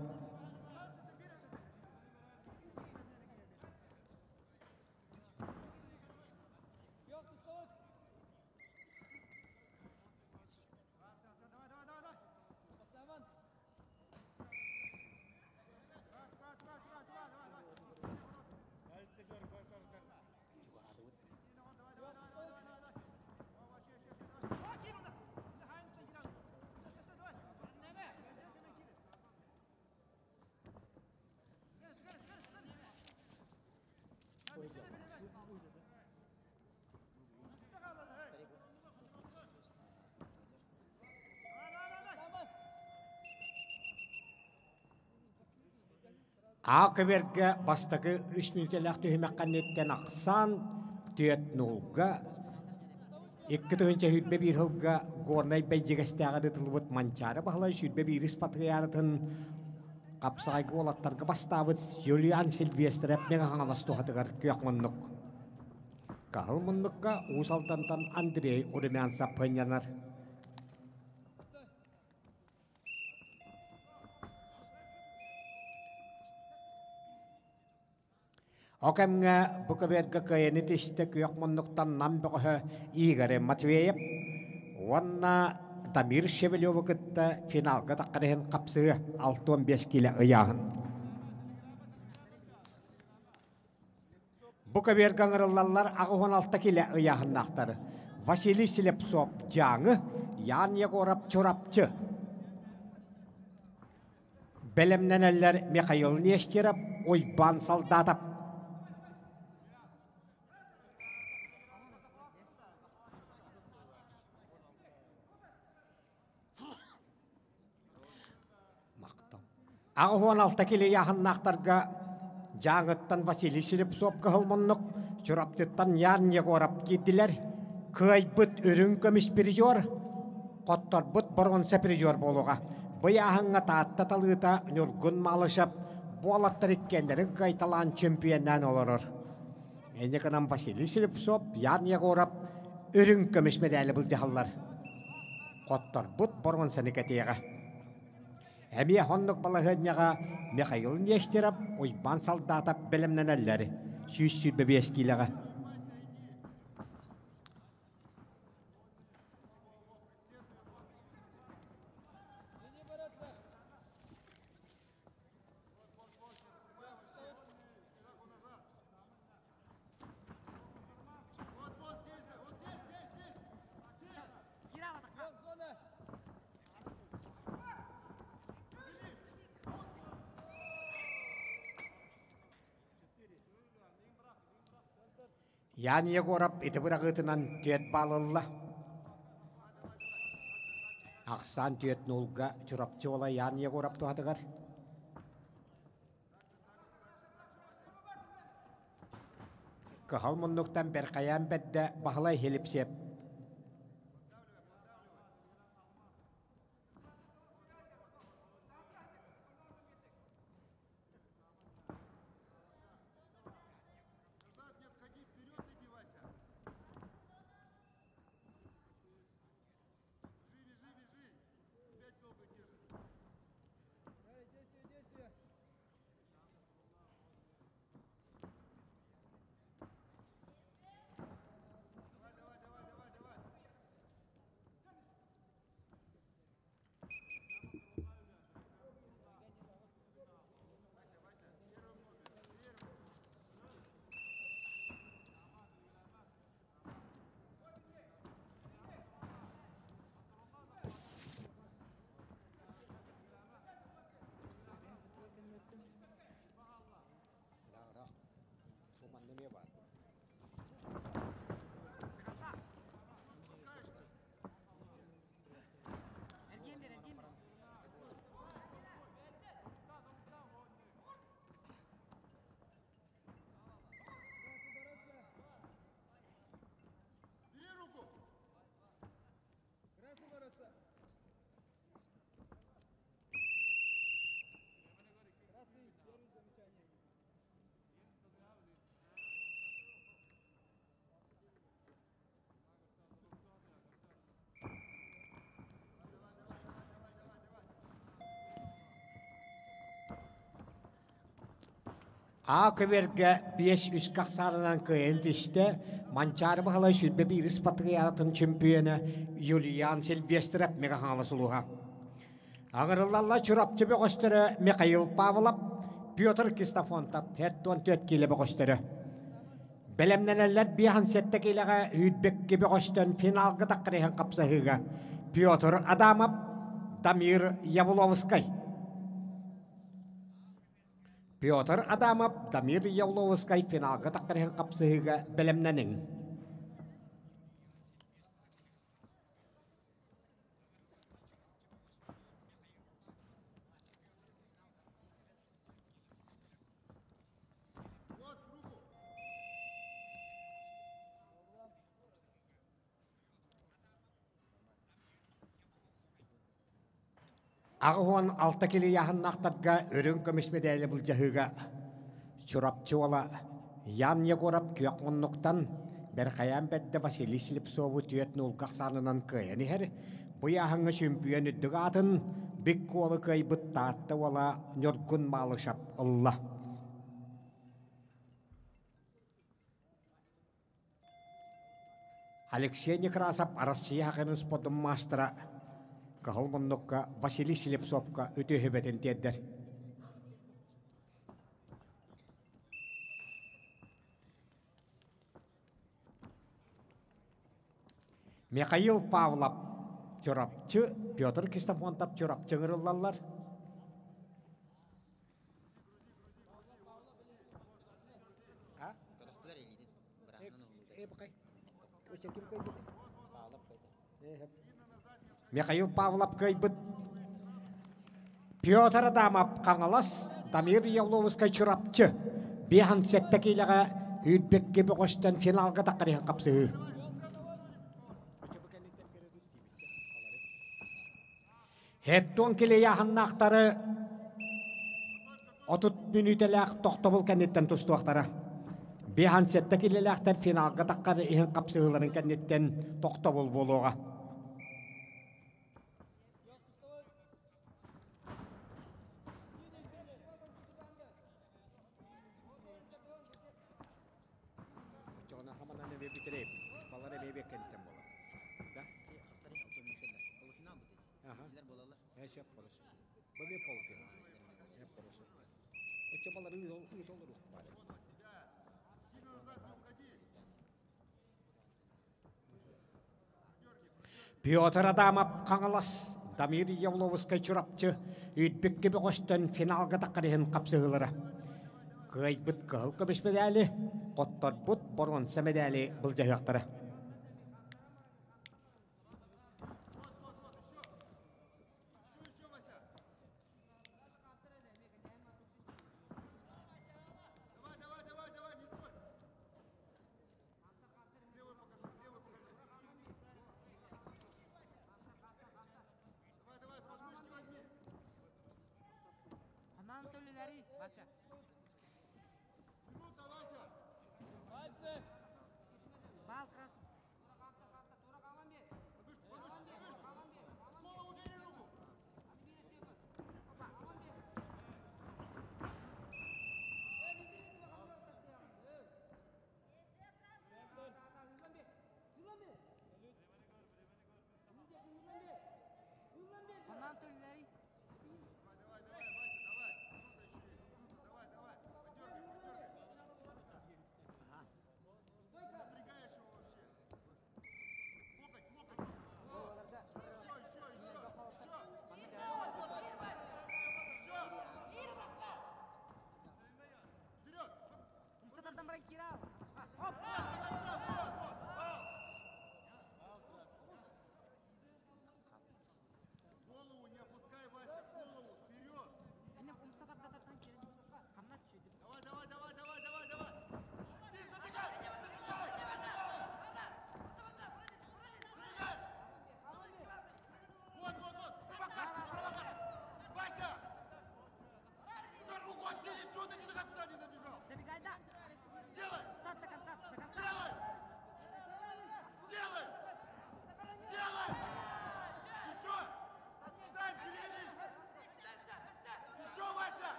А көбүөргэ бастакы үс мүнүүтэлээх түһүмэх кэнниттэн ахсаан түөрт нуулга 2021 сылга Горнай Бэйдьигэстээҕэр ыытыллыбыт Манчаары Баһылай 21 патриаратын хапсаҕайга уолаттарга бастаабыт Юлиан Сильвестров Мэҥэ Хаҥалас туһатыгар күөх муннук. Каһыл муннукка Уус Алдантан Андрей Румянцев сынньанар. Ол кэмҥэ бу көбүөргэ кыайаны тистэ күөх муннуктан Нам бөҕөһө Игорь Матвеев уонна Дамир Шевелеву кытта финалга таххар иһин хапсыһыы 65 киилэ ыйааһын. Бу көбүөргэ ыҥырыллаллар 86 киилэ ыйааһыннаахтар. Василий Слепцов Дьааҥы, Ян Егоров Чурапчы. Бэлэмнэнэллэр Михаил Нестеров, Уйбаан Солдатов. 86 кило ыйааһыннаахтарга Дьааҥыттан Василий Слепцов кыһыл муннук, Чурапчыттан Ян Егоров киирдилэр. Кыайбыт үрүҥ көмүс призер, хотторбут боруонса призер буолуоҕа. Бу ыйааһыҥҥа Таатта талыыта Ньургун Малышев буолаттар иккиэннэрин кыайталаан чемпионнаан олорор. Инньэ гынан Василий Слепцов, Ян Егоров үрүҥ көмүс мэдээли былдьаһаллар. Хотторбут боруонсаны кэтиэҕэ. Эмиэ оннук балаһыанньаҕа Михаил Нестеров, Уйбаан Солдатов бэлэмнэнэллэр 125 киилэҕэ. Ян Егоров ити быраҕыытынан түөрт баал ылла. Ахсаан түөрт нуулга Чурапчы уола Ян Егоров туһатыгар. Кыһыл муннуктан бэркайаан бэрдэ Баһылай Хилипсиэп. А көбүөргэ биэс үс хахсаарынан кыайан түстэ Манчаары Баһылай 21 патриотын чемпиона Юлиан Сильвестров Мегаһаҥалас улууһа. Аҕырыллалла Чурапчы бөҕөстөрө Михаил Павлов, Петр Кистофонтов 74 киилэ бөҕөстөрө. Бэлэмнэнэллэр 57 киилэҕэ Үүтбекки бөҕөстөн финалга таххар хапсаһыыга Петр Адамов, Дамир Явловскай. Петр Адамов, Дамир Явловскай финалга таххар хапсыһыыга бэлэмнэниҥ. 86 килийааһыннаахтарга үрүҥ көмүс мэдээлэ былдьаһыыга Чурапчы уола Ян Егоров күөх муннуктан Бэрхэйээн бэрдэ Василий Слепцову түөрт нуулга ахсаанынан кыайан иһэр. Бу ыйааһыҥҥа чөмпүйүөн үрдүк аатын Бик Куолу кыайбыт Таатта уола Ньургун Малышев ылла. Алексей Некрасов Арассыыйа хакын спордун маастара Кыһыл муннукка Василий Слепцовка үтүөһүбэтин тиэрдэр. Михаил Павлов Чурапчы, Петр Кистофонтов Чурапчы ыҥырыллаллар. Михаил Павлов кыайбыт Петр Адамов Хаҥалас, Дамир Явловскай Чурапчы биэһэн сэттэ киилэҕэ Үүрбэкки бөҕөстөн финалга таххариһан хапсыһыы. Хеттон килийааһыннаахтары 30 мүнүүтэлээх тохтобул кэнниттэн тустуохтара. Биэһэн сэттэ килилээхтэр финалга таххар иһин хапсыһыыларын кэнниттэн тохтобул буолуоҕа. Оччоҕуна хаманан эмиэ бүтэрээбит. Балар эмиэ бэккэнтэн буолар. Да? Аха. Э, сөп болос. Бу эмиэ полуфинал. Эп болос. Оччо балар ыыт олоруох баар. Петр Адамов Хаҥалас, Дамир Явловскай Чурапчы Үүтбүккэ бөҕөстөн финалга таххар иһин хапсыһыылара. Кыайбыт кыһыл көмүс мэдээли, хотторбут боруонса мэдээли былдьаһыахтара.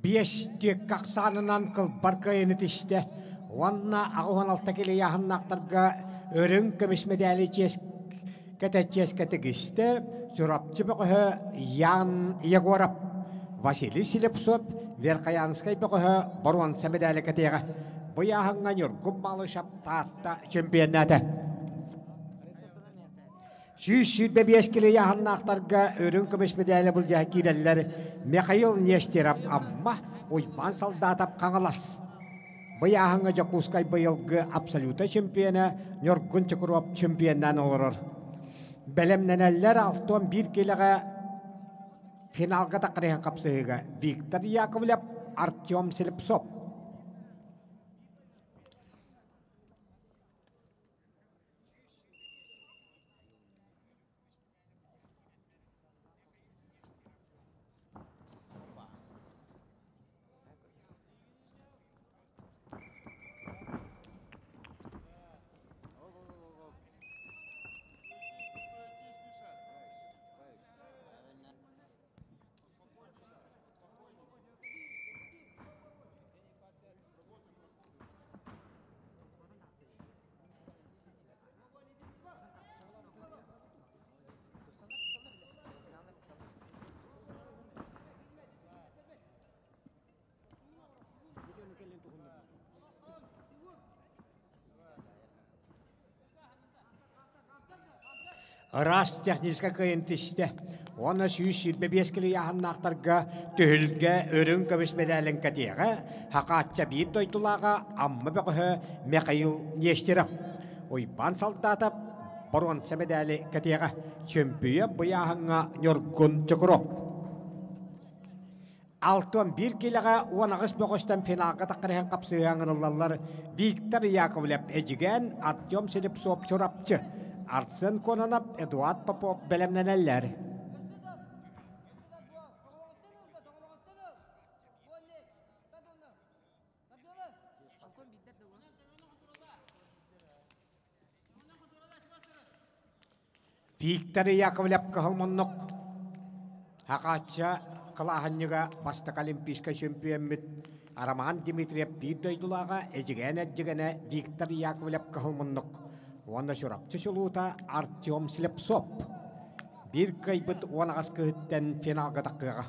Биэс түөккэ ахсаанынан кылбар кыайыны түстэ уонна 86 килийааһыннаахтарга үрүҥ көмүс мэдээли чиэс кэтэ тигистэ Чурапчы бөҕөһө Ян Егоров, Василий Слепцов, Верхоянскай бөҕөһө боруонса мэдээли кэтиэҕэ. Бу ыйааһыҥҥа Ньургун Малышев Таатта чемпионната. 125 кило ыйааһыннаахтарга үрүҥ көмүс мэдээлэ былдьаһа киирэллэр Михаил Нестеров Амма, Уйбаан Солдатов Хаҥалас. Бу ыйааһыҥҥа Дьокуускай быйылгы абсолюта чемпиона Ньургун Чукуруоп чемпионнаан олорор. Бэлэмнэнэллэр 61 киилэҕэ финалга таххарыһан хапсыһыыга Виктор Яковлев, Артем Слепцов. Ыраас техническэй кыайын тистэ. Уонна 125 килийааһыннаахтарга түһүлгэ үрүҥ көмүс мэдээлин кэтиэҕэ Хакаачча биир дойдулааҕа Амма бөҕөһө Михаил Нестеров. Уйбаан Солдатов боруонса мэдээли кэтиэҕэ. Чөмпүйэ быйааһыҥҥа Ньургун Чокуров. 61 киилэҕэ 18 бөҕөстөн финалга таххарыһан хапсыһыан ыҥырыллаллар Виктор Яковлев Эдьигээн, Артем Слепцов Чурапчы, Арсен Кононов, Эдуард Попов бэлэмнэнэллэр. Виктор Яковлев кыһыл муннук Хакаачча кылааһынньыга бастакы олимпийскай чөмпүйүөммүт Роман Дмитриев биир дойдулааҕа Эдьигээн эрдьигэнэ Виктор Яковлев кыһыл муннук уонна Чурапчы чулуута Артем Слепцов биир кыайбыт 18 кыһыттан финалга таххыаҕа.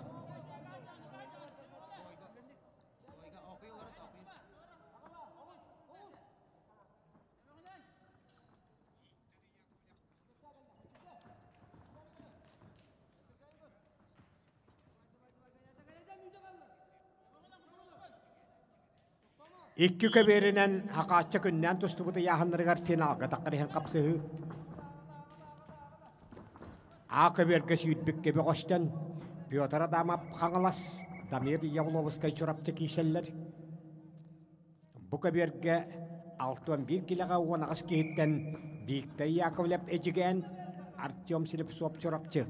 Икки көбүөрүнэн Хакаачча күннээн тустубут ыйааһыннарыгар финалга таххар иһин хапсыһыы. А көбүөргэ сүүрбүккэ бөҕөстөн Петр Адамов Хаҥалас, Дамир Явловскай Чурапчы киирсэллэр. Бу көбүөргэ 61 килэҕэ 18 киһиттэн Виктор Яковлев Эдьигээн, Артем Слепцов Чурапчы.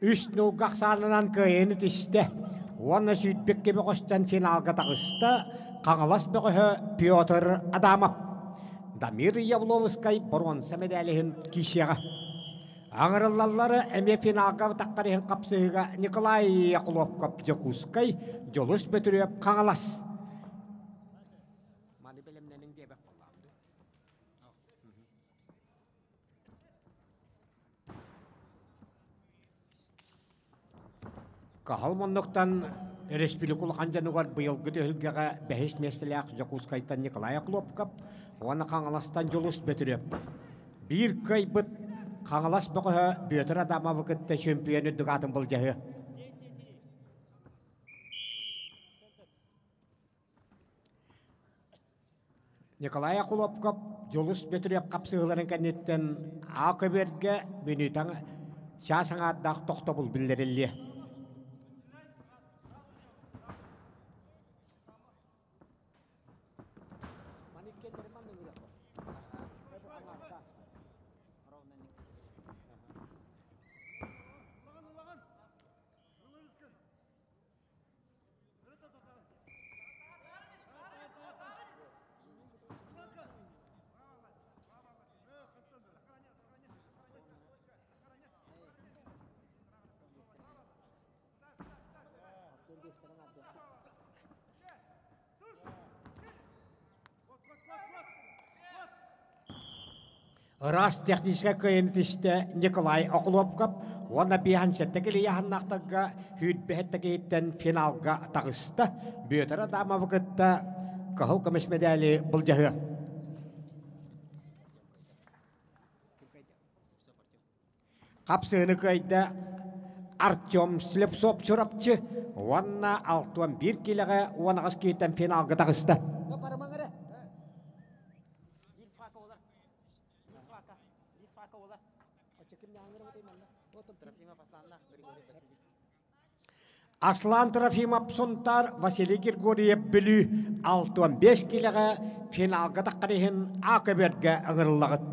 Үс нуулга ахсаанынан кыайыыны тистэ уонна сүүрбэккэ бөҕөстөн финалга таҕыста Хаҥалас бөҕөһө Петр Адамов. Дамир Явловскай боруонса мэдээлиһин киисиэҕэ. Аҥырыллаллары эмиэ финалга таххар иһин хапсыһыыга Николай Яхлопков Дьокуускай, Дьулус Бөтүрүөп Хаҥалас. Маны бэлэмнэниҥ диэбэх буоллаҕым дуу. Каһыл муннуктан республика улахан дьонугар быйылгы түһүлгэҕэ бэһис миэстэлээх Дьокуускайтан Николай Охлопков уонна Хаҥаластан Дьулус Бөтүрүөп. Биир кыайбыт Хаҥалас бөҕөһө Бүөтүр Адамовы кытта чөмпүйүөн үрдүк аатын былдьаһыа. Николай Охлопков Дьулус Бөтүрүөп хапсыһыыларын кэнниттэн А көбүөргэ мүнүүтэ чаас аҥаардаах тохтобул биллэриллиэ. Ыраас техническэй кыайыыны тистэ Николай Охлопков уонна биэһэн сэттэ килийаһаннаахтарга сүүрбэһэттэ киһиттэн финалга таҕыста. Бүөтэр Адамовы кытта кыһыл көмүс мэдээли былдьаһыа. Хапсыһыны кыайда Артем Слепцов Чурапчы уонна 61 киилэҕэ 18 киһиттэн финалга таҕыста. Аслан Трофимов Сунтаар, Василий Григорьев Бүлүү 65 киилэҕэ финалга таххар иһин А көбүөргэ ыҥырыллаҕыт.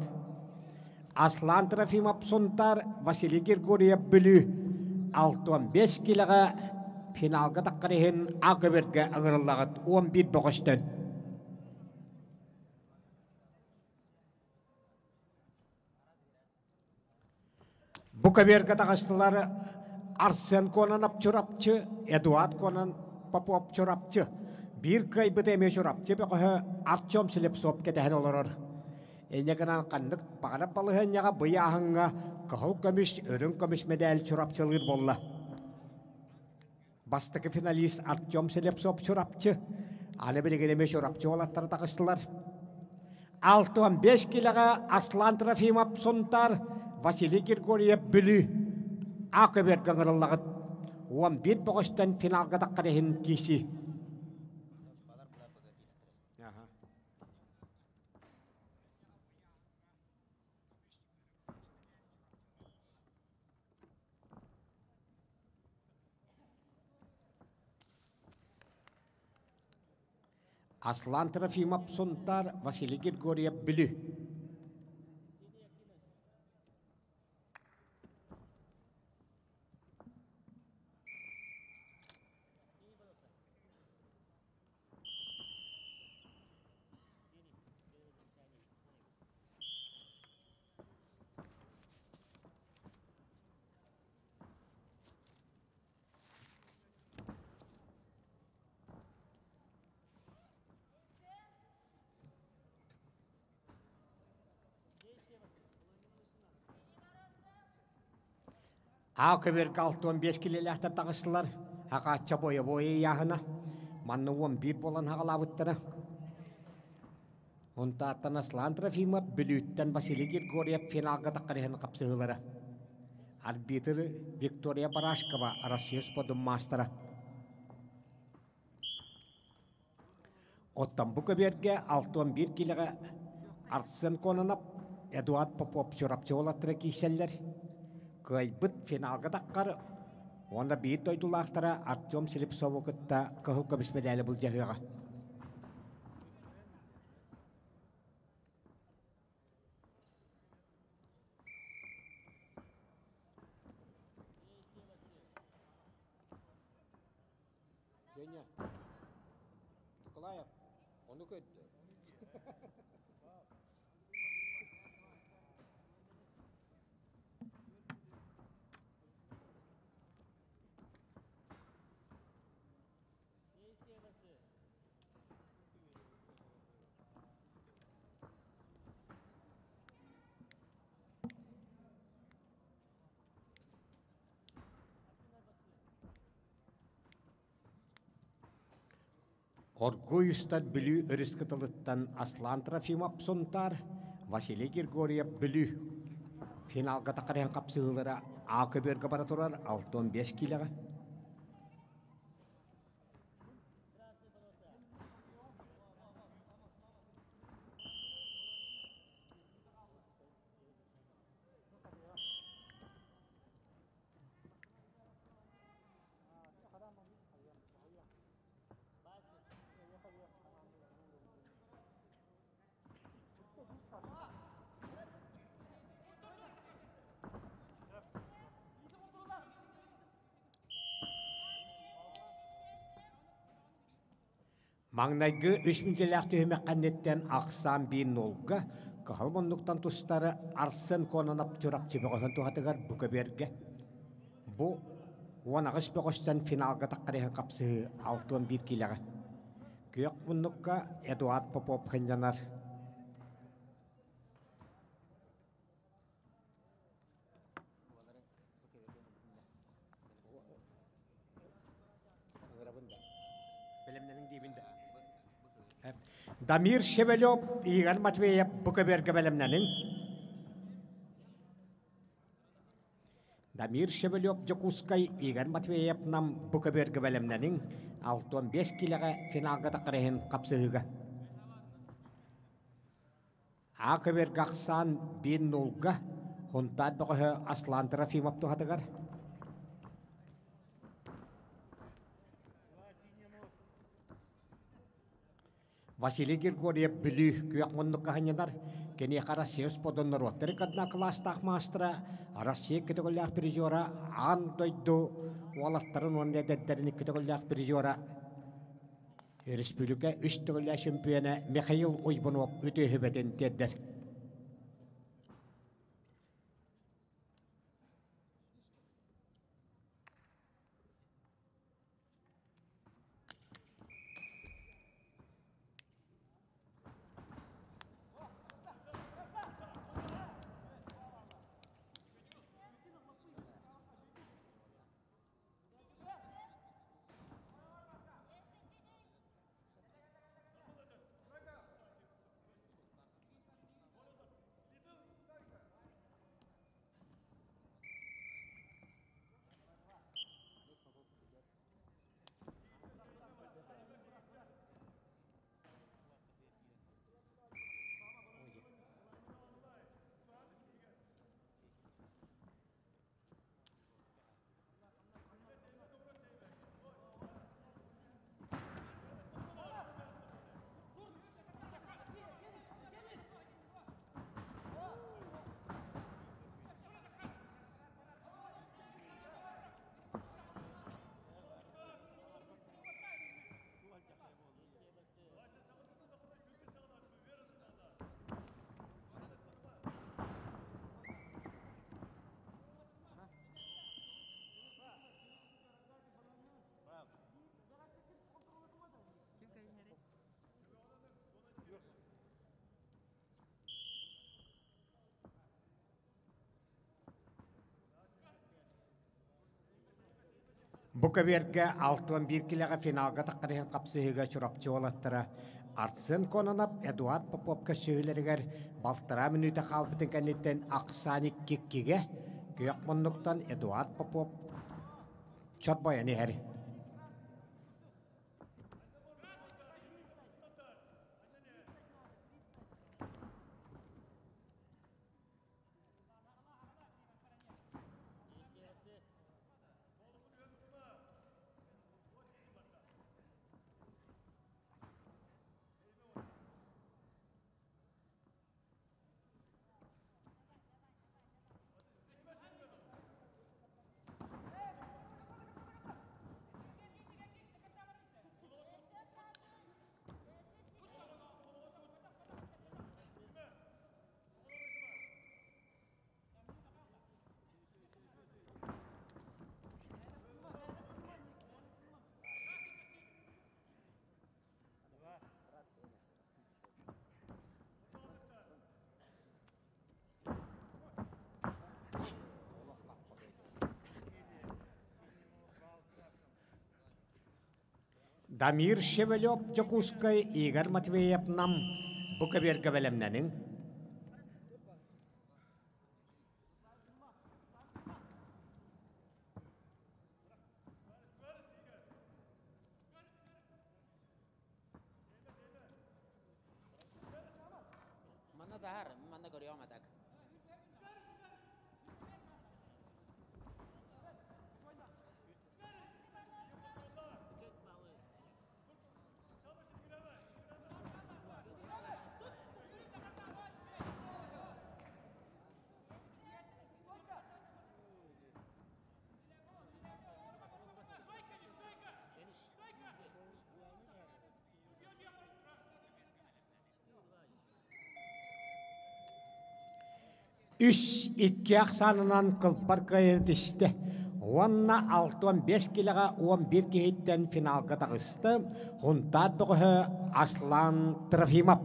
Аслан Трофимов Сунтаар, Василий Григорьев Бүлүү 65 киилэҕэ финалга таххар иһин А көбүөргэ ыҥырыллаҕыт 11 бөҕөстөн. Бу көбүөргэ таҕыстылар Арсен Кононов Чурапчы, Эдуард Конон Попов Чурапчы. Биир кыайбыт эмиэ Чурапчы бөҕөһө Артем Слепцов кэтэһэн олорор. Инньэ гынан ханнык баҕарар балаһыанньаҕа быйааһыҥҥа кыһыл көмүс, үрүҥ көмүс мэдээл Чурапчылыыр буолла. Бастакы финалист Артем Слепцов Чурапчы. Аны билигин эмиэ Чурапчы уолаттара таҕыстылар. 65 килэҕэ Аслан Трофимов Сунтаар, Василий Григорьев Бүлүү. А көбүөргэ ыҥырыллаҕыт. 11 бөҕөстөн финалга таххар иһин киирсии. Аслан Трофимов Сунтаар, Василий Григорьев Бүлүү. Аа көбүөргэ 65 килэлээхтэр таҕыстылар. Хакаачча бойобуой ыйааһына. Манна 11 буолан хаҕалаабыттара. Онтааттан Аслан Трофимов, Бүлүүттэн Василий Григорьев финалга таххар хапсыһыылара. Арбитр Виктория Барашкова, Россия спордун маастара. Оттон бу көбүөргэ 61 киилэҕэ Арсен Кононов, Эдуард Попов Чурапчы уолаттара киирсэллэр. Кыайбыт финалга таххар уонна биир дойдулаахтара Артем Слепцову кытта кыһыл көмүс мэдээли былдьаһыаҕа. Женя, Николаев, ону көрдө. Оргууй устар Бүлүү өрүс кытылыттан Аслан Трофимов Сунтаар, Василий Григорьев Бүлүү. Финалга тахарыһан хапсыһыылара А көбүөргэ бара турар 65 киилэҕэ. Маҥнайгы үс мүнүүтэлээх түһүмэх кэнниттэн ахсаан биир нолга кыһыл муннуктан тустары Арсен Кононов Чурапчы бөҕөһүн туһатыгар бу көбүөргэ. Бу 18 бөҕөстөн финалга таххар иһэн хапсыһыы 61 киилэҕэ. Күөх муннукка Эдуард Попов хынньанар. Дамир Шевелев, Игорь Матвеев бу көбүөргэ бэлэмнэниҥ. Дамир Шевелев Дьокуускай, Игорь Матвеев Нам бу көбүөргэ бэлэмнэниҥ. 65 киилэҕэ финалга таххар иһин хапсыһыыга. А көбүөргэ ахсаан биир нулга Хунтаар бөҕөһө Аслан Трофимов туһатыгар. Василий Григорьев Бүлүү күөх муннукка ханньанар. Киниэхэ Россия спордун норуоттары кадна кылаастаах маастара, Россия көтөҕүллээх призера, аан дойду уолаттарын уонна эдэрдэрин көтөҕүллээх призера, республика үс төгүллээх чемпиона Михаил Уйбунов үтүө сүбэтин тиэрдэр. Бу көбүөргэ 61 килэҕэ финалга таххар иһин хапсыһыыга Чурапчы уолаттара Арсен Кононов, Эдуард Попов көрсүһүүлэригэр балтараа мүнүүтэ хаалбытын кэнниттэн ахсаан икки-иккигэ күөх муннуктан Эдуард Попов чорбойон иһэр. Дамир Шевелев Дьокуускай, Игорь Матвеев Нам бу көбүөргэ бэлэмнэниҥ. Манна даһар, манна көрүөм атак. Үс икки ахсаанынан кылбар кыайан түстэ уонна 65 килэҕэ 11 киһиттэн финалга таҕыста Хунтаар бөҕөһө Аслан Трофимов.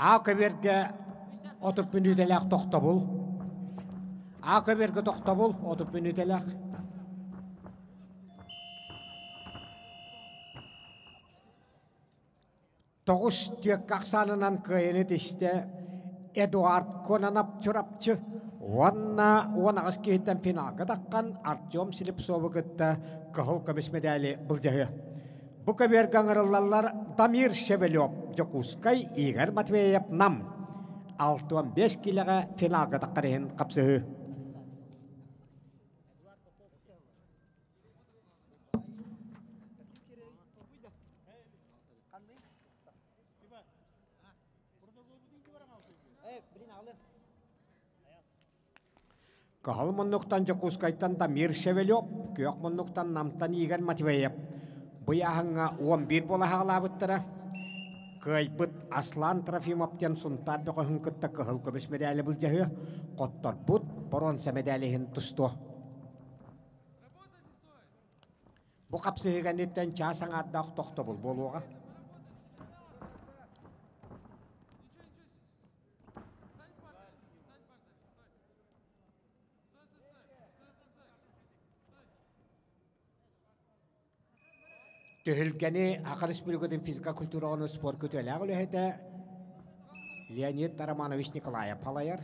А көбүөргэ 30 мүнүүтэлээх тохтобул. А көбүөргэ тохтобул 30 мүнүүтэлээх. Тоҕус түөккэ ахсаанынан кыайыны тистэ Эдуард Кононов Чурапчы уонна 18 киһиттэн финалга таххан Артем Слепцову кытта кыһыл көмүс мэдээли былдьаһыа. Бу көбүөргэ ыҥырыллаллар Дамир Шевелев Дьокуускай, Игорь Матвеев Нам. 65 киилэҕэ финалга таххар иһин хапсыһыы. Кыһыл муннуктан Дьокуускайтан Дамир Шевелев, күөх муннуктан Намтан Игорь Матвеев бу ыйааһыҥҥа 11 буола хаалаабыттара. Кыайбыт Аслан Трофимов диэн Сунтаар бөҕөһүн кытта кыһыл көмүс мэдээли былдьаһыа, хотторбут боруонса мэдээли иһин тустуо. Бу хапсыһыы кэнниттэн чаас аҥаардаах тохтобул буолуоҕа. Түһүлгэни Саха Республикатын физика культураҕа спорт көтүөлээх үлэһитэ Леонид Романович Николаев салайар.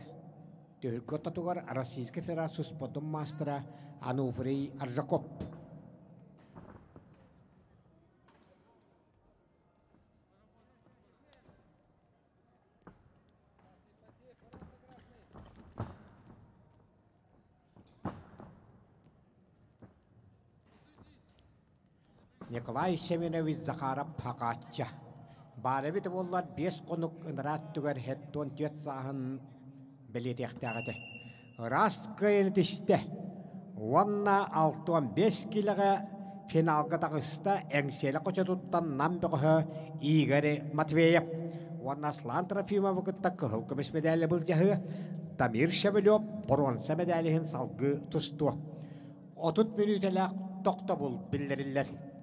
Түһүлгэ ортотугар Российскай Федерация спордун маастара Ануфрий Аржаков. Николай Семенович Захаров Хакаачча Баар эбит буоллар биэс хонук ынараа өттүгэр 74 сааһын бэлиэтиэхтээх этэ. Ыраас кыайыны тистэ уонна 65 киилэҕэ финалга таҕыста Эҥсиэлэ хочотуттан Нам бөҕөһө Игорь Матвеев уонна Аслан Трофимовы кытта кыһыл көмүс мэдээли былдьаһыа, Дамир Шевелев боруонса мэдээли иһин салгыы тустуо. 30 мүнүүтэлээх тохтобул биллэриллэр.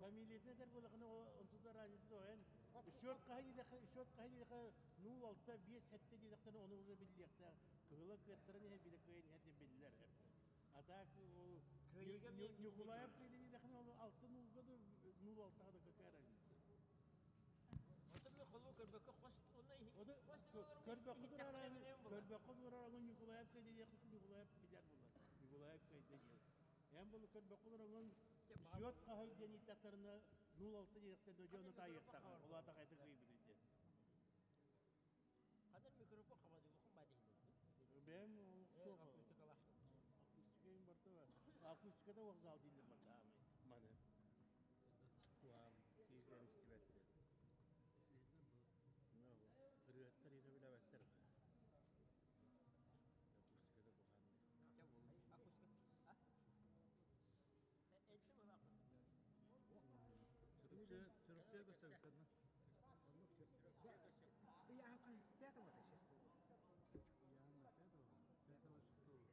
Фамилиятын этэр буоллахына онтута разница суох эн счет хаһа диэтэххэ счет хаһа диэтэххэ нуул алта биэс сэттэ диэтэхтэринэ ону уже биллиэхтээх кыһыла кыаттаран иһэр билэ кыайан иһэр диэн биллэр а так Ньукулаев кыайда диэтэххинэ ол алта нуулга да нуул алтаҕа да какая разница Көрбөккө турар көрбөккө турар Ньукулаев кыайда диэххэ Ньукулаев билэр буолар Ньукулаев кыайда диэн Эн бұл көрбөккө олороҥун счет хаһый диэн ииттэхтэринэ нуул алта диэхтэринэ дьону таайыахтаах. Ол аата хайдах кыайбытый диэн. Ханар микрофон хамадыгы ба дейdi. Бэм акустика им барта акустикада вокзал дииллер барта маны. Куам киирэн истибэттер. Ырыаттар ите билэбэттер. Акустикада куханны. Акустика. Чурупча көсөбүттэн. Я пятого это сейчас было.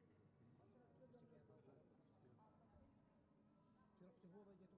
Я пятого, пятого, шестого. Чурупча было где-то.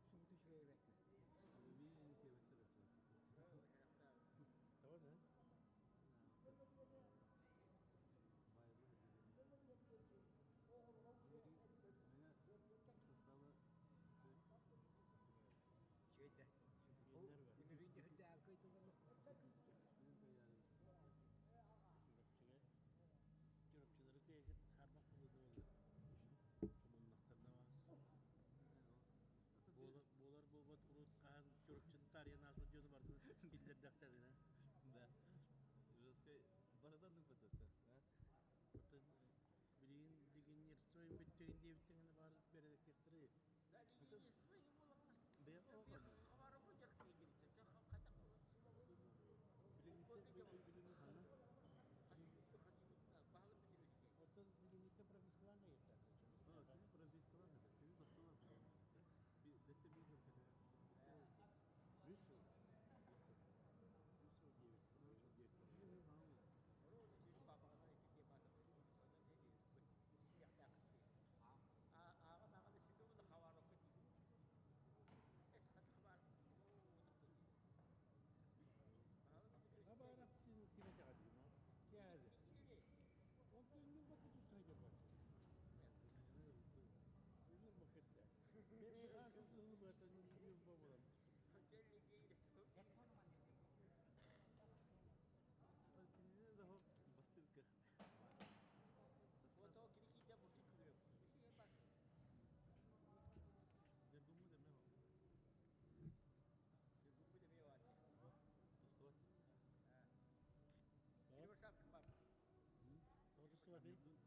Тугатый?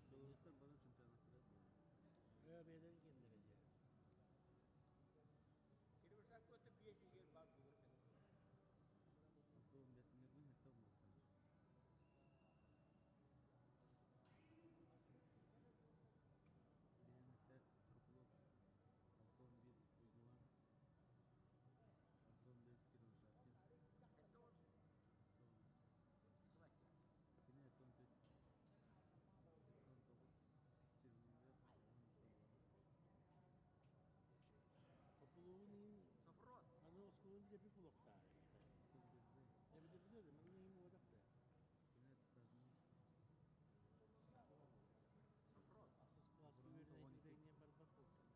Белорустар бары чемпионаттара. Бэйэлэрин кэннэрэ дьэ. 65 Ньургун 76. Биһиэннэттэ Копылов 61 Уйгулан 65 Кирилл Шапкин 60. Кини 74 79 Чернигов 19. Копыловун иһин аны оскуоланы бүтэрбит буолуохтаах. 31 Эбэтэр да манна иһин буолбатах да. Кини аттестатынан Сахалар буолуохтаах. Ахсыс кылааска Бронто үөрэнэ 12. киирэн барбат буолтар.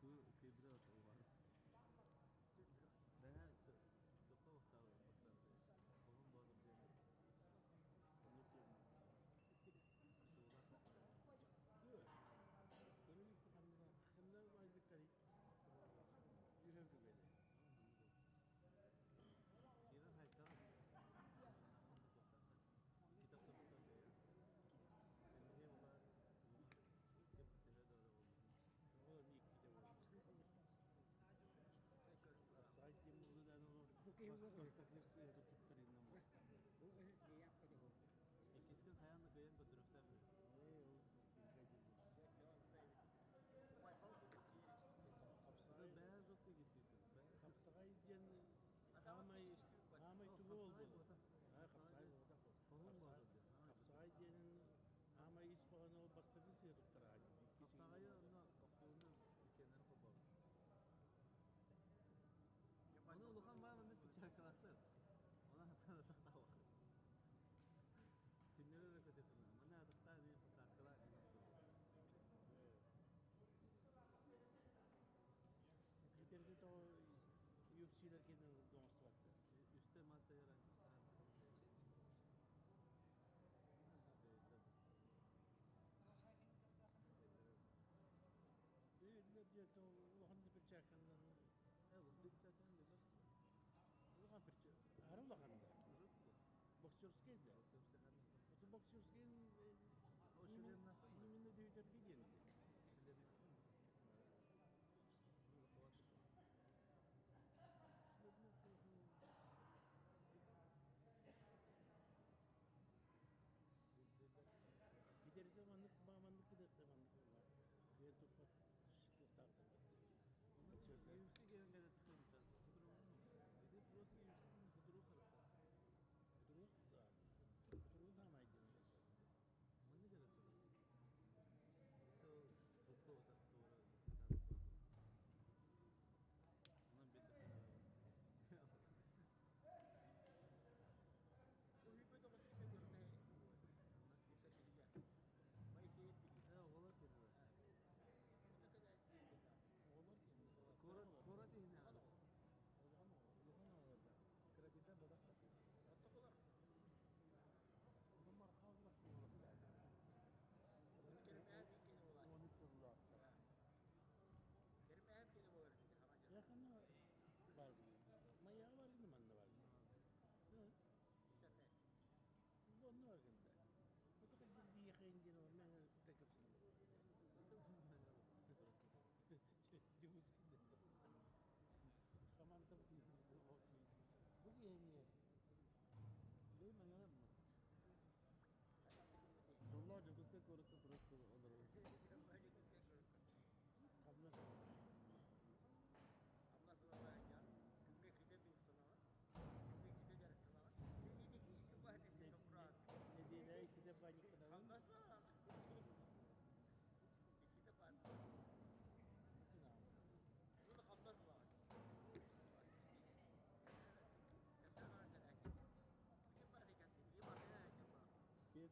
Корякин ту кыйбыра бар. Бэһэ тоққа охсаабы бастан. Оһон боодур диэн. Оннук диэн. Суолах. Дөө. Көрүлүк ханна ханна байбыттары жүрөр көбеле. Кирен хайсаҕа. Китап топтон бэйэ. Эмиэ була кеп төһө дора болду. Ол микки де бол. Хапсаҕай диэн буолу дан олор бастакы туттар иннам буолта. Иккискин хайаан да кыйан көдөрөхтөр. Ээ ол Да хапсаҕай бэйэ жок дегесийтин. хапсаҕай диэн хаамай хаамай тугу ол Хапсаҕай буолар. буота. Аа хапсаҕай буолбатах бол. Хоһун Хапсаҕай боодур диэн. хапсаҕай диэнин хаамай ис хоһооно ол бастакы сыа туттар икки сыгын Хапсаҕайы буолбатах. онно охсууну иккеннери холбообут. Оны улахан баан мен пичакалахтар. Она хатан атахтаабак. Түннөрө да көтөтүнө. Мана атахтаа не писакала не. Китерди то UFC-лер кенен доңостубатты. Үстө матта яран. Бэйэлэр диэн улахан да перчатканнан Э, бұл пичакан деп. улахан перчатка. Ары улахан да. Жестко. Боксерский да. Боксерский ханна. Это боксерский О, шлемна. именно дөйтерге диэн. Шлемна. Ну, хватит. Китерде маннык маннык кидерте маннык кыйын туппат туктаактар. Боксерлер. UFC келген газет тыкырмыша. Иди просто UFC худуру харыста. Кутурук саа. Кутурук хамай диэн кесер. Манны газет чыгачы. Со топко отак сора. Онан бетте. Э, оголор кенде. Олор кенде. Кора кора дихне. Улахан улахан олорда. Кыракита бодак та. Bunlar kaldırak Оны сыллааттар. Yakında var gibi. Maya var gibi manna var gibi. Bu onu var gibi. Bu da bir yıkayın o men tekepsin. Дюс кинде. Хаман там бу киһини Бей маңа ма. Доллар жокуска корокка просто олор. Хамнас неделя икиде баникадан. Кет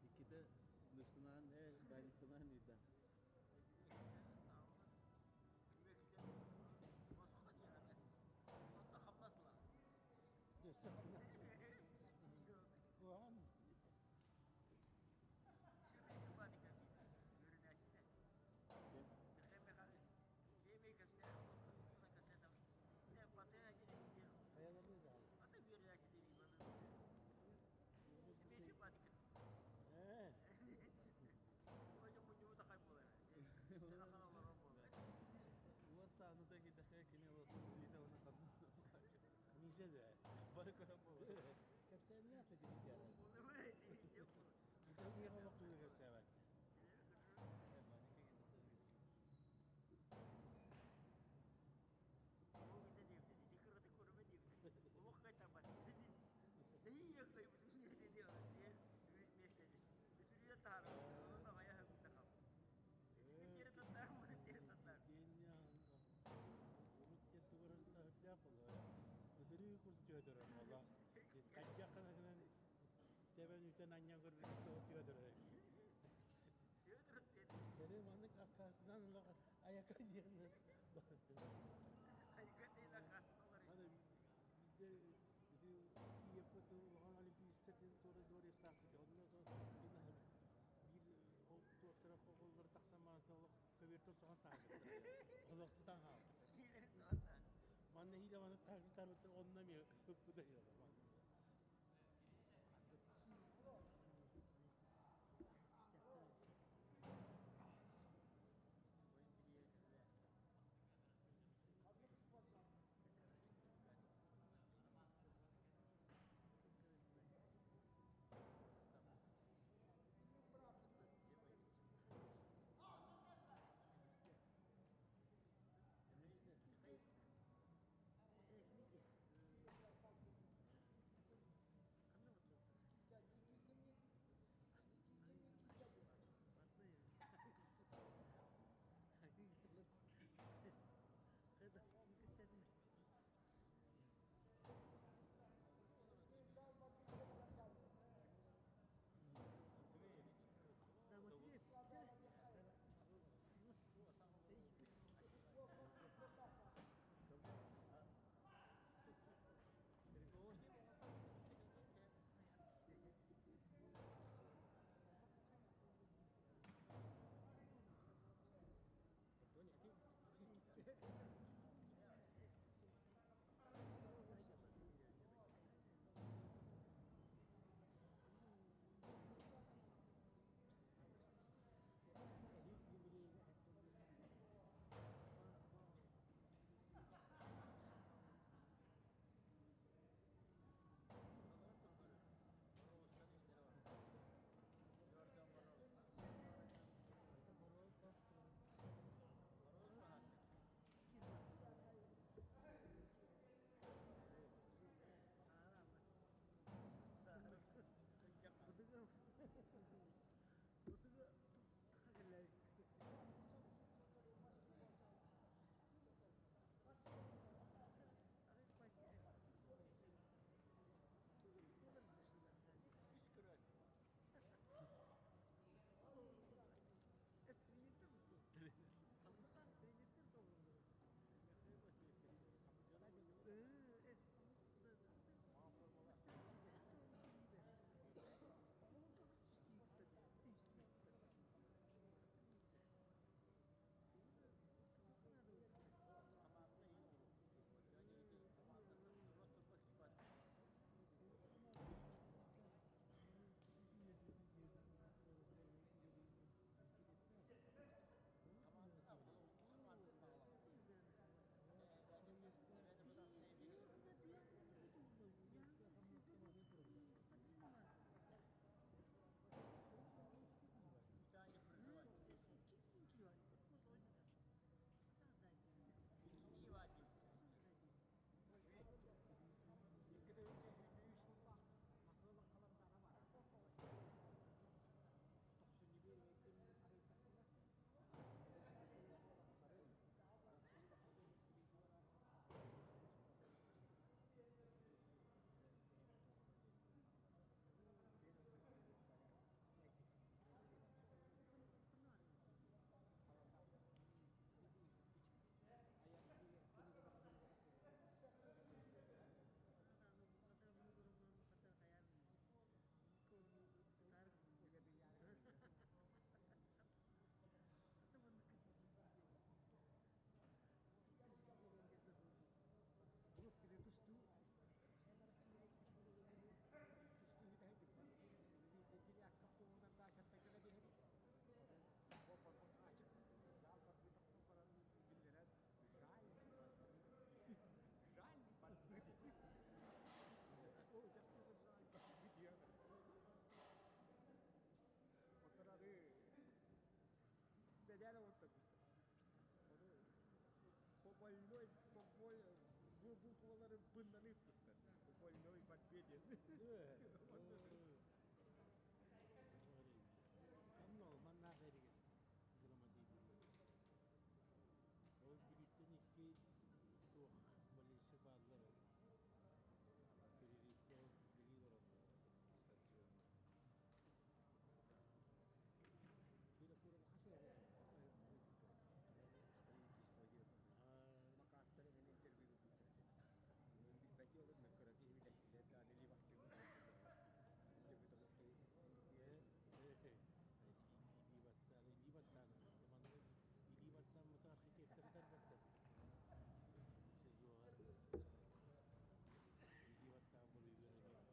икките нуштунаан э баниктанаан ида. Дөссө хамнас. Куан. Телевизия да. Бары көрөн буолар. Кэпсээннээх телевизия. Ити миэхэ олох тугу кэпсээбэт. Урут диэн тугу эрэ буолуо. Өтөрүү курдук түһэ буолла. Хайдах гынан тэбэн үтэн анньан көрбүт түһэ турар. Кэлин маннык аккаастанан айака диэн Аны биирдэ ити Киевпыт улахан олимпийскай туора дворецтаахтык онно биир ол туохтара холлор тахсан баран олох көбүөртэн соҕон таһаарбыттар. Олох сытан хаалбыт. Манна иилэ манна таһаарбыттар онно эмиэ ыппыта манна. Больной побой бу буквалары быннан ыыппыттар. Больной победен. Маннаах эригэр грамотейдыыллар. Ол бириттэн икки туох болельщик бааллар перерывка билии олороллор стадиоҥҥа. Илии баттаан, манна илии баттааммыта архитектор тарбаттар. СИЗОҕа илии баттаан буруйгун эмиэ.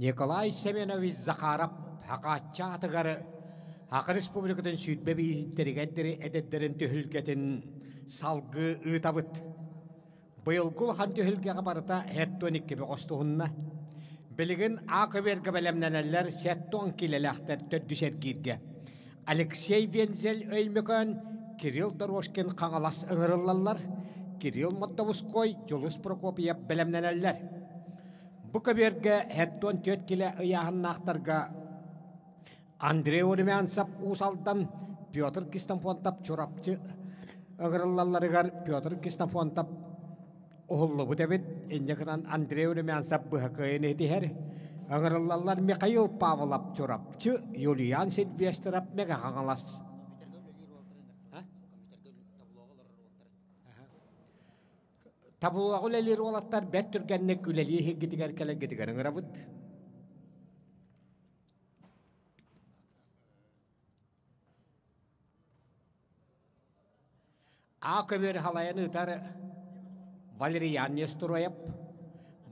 Николай Семенович Захаров Хакааччы аатыгар Саха Республикатын сүүрбэ биирдэригэр эдэрдэрин түһүлгэтин салгыы ыытабыт. Быйылгы улахан түһүлгэҕэ барыта 72 бөҕөс туһунна. Билигин А көбүөргэ бэлэмнэнэллэр 70 киилэлээхтэр төрдүс эргииргэ. Алексей Вензель Өймөкөөн, Кирилл Дорожкин Хаҥалас ыҥырыллаллар, Кирилл Мордовской, Дьулус Прокопьев бэлэмнэнэллэр. Бу көбүөргэ 74 килэ ыйааһыннаахтарга Андрей Румянцев Уус Алдан, Петр Кистофонтов Чурапчы ыҥырыллалларыгар Петр Кистофонтов уһуллубут эбит. Инньэ гынан Андрей Румянцев быһа кыайан этиһэр. Ыҥырыллаллар Михаил Павлов Чурапчы, Юлиан Сильвестров Мэҥэ Хаҥалас. Таблоҕа үлэлиир уолаттар бэрт түргэнник үлэлии иһиргитигэр кэлэргитигэр ыҥырабыт. А көбүөр халайан ыытар Валериан Нестороев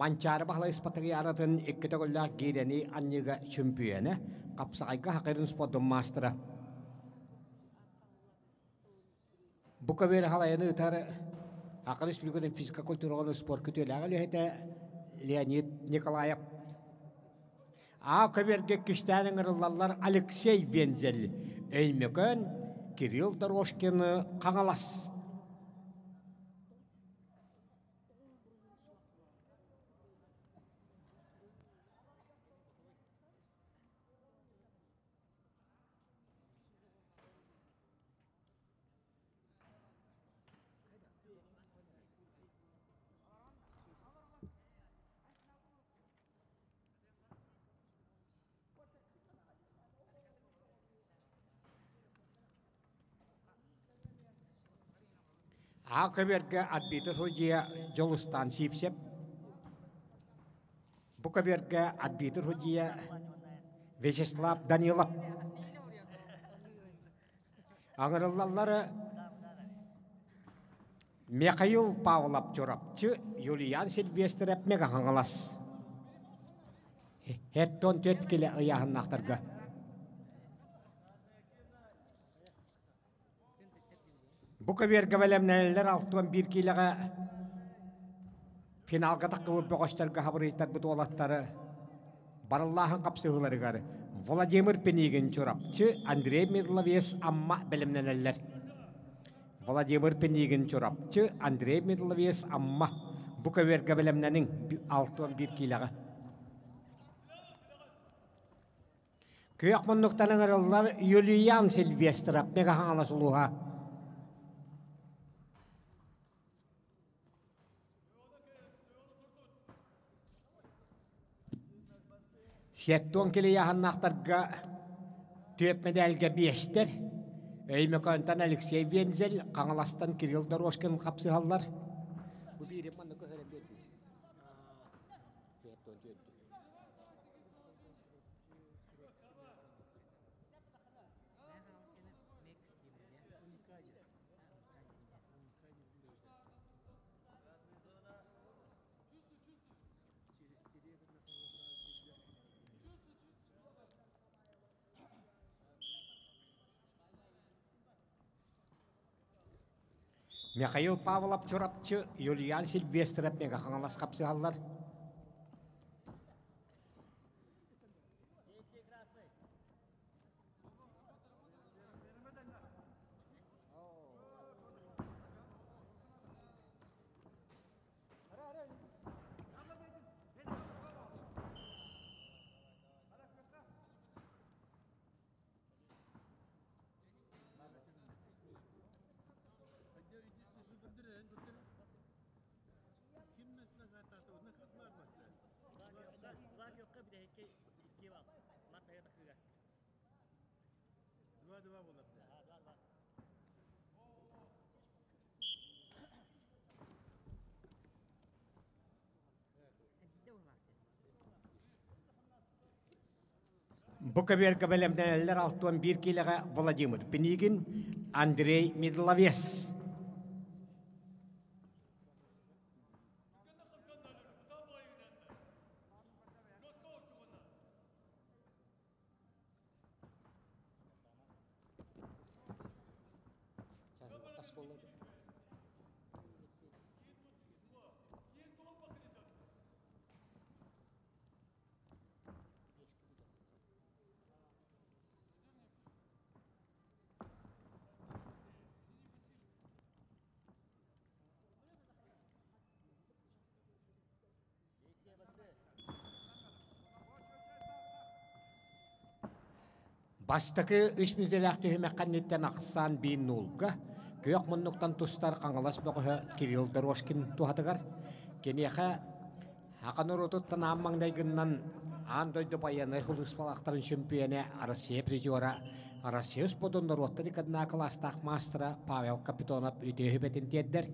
Манчаары Баһылай Ыспатыгыйааратын икки төгүллээх гиирэни анньыыга чөмпүйүөнэ, хапсаҕайга хакырын спордун маастара. Бу көбүөр халайан ыытар Саха Республикатын физика-культураҕа спорт күтүөлээх үлэһитэ Леонид Николаев. А көбүөргэ кистээн ыҥырыллаллар Алексей Вензель, Өймөкөөн, Кирилл Дорожкин, Хаҥалас. А көбүөргэ арбитр судьуйа Дьулустаан Сивцев. Бу көбүөргэ арбитр судьуйа Вячеслав Данилов. Аҥырыллаллары Михаил Павлов Чурапчы, Юлиан Сильвестров Мегаһаҥалас. Хеттон түөрт килэ ыйааһыннаахтарга. Бу көбүөргэ бэлэмнэнэллэр 61 киилэҕэ финалга таххыбыт бөҕөстөргө хабырыйтарбыт уолаттары барыллааһын хапсыһыыларыгар Владимир Пинигин Чурапчы, Андрей Медловец Амма бэлэмнэнэллэр. Владимир Пинигин Чурапчы, Андрей Медловец Амма бу көбүөргэ бэлэмнэниҥ 61 киилэҕэ. Күөх муннуктан ыҥырыллар Юлиан Сильвестров Мегаһаҥалас улууһа. Сиэттуон килийааһыннаахтарга түөп мэдээлгэ биэстэр. Өймөкөөнтөн Алексей Вензель, Хаҥаластан Кирилл Дорожкин хапсыһаллар. Бу биири манна көһөрөн биэрдилэр. Михаил Павлов Чурапчы, Юлиан Сильвестров Мега-Хаҥалас хапсыһаллар. Бу көбүөргэ бэлэмнэнэллэр 61 киилэҕэ Владимир Пинигин, Андрей Медловес. Бастакы үс мүнүүтэлээх түһүмэх кэнниттэн ахсаан биир нуулга күөх муннуктан тустар Хаҥалас бөҕөһө Кирилл Дорожкин туһатыгар киниэхэ Саха норуотуттан аан маҥнайгыннан аан дойду байыаннай сулууспалаахтарын чөмпүйэнэ Россия призера, Россия спордун норуоттар иккардына кылаастаах маастара Павел Капитонов үтүө сүбэтин тиэрдэр.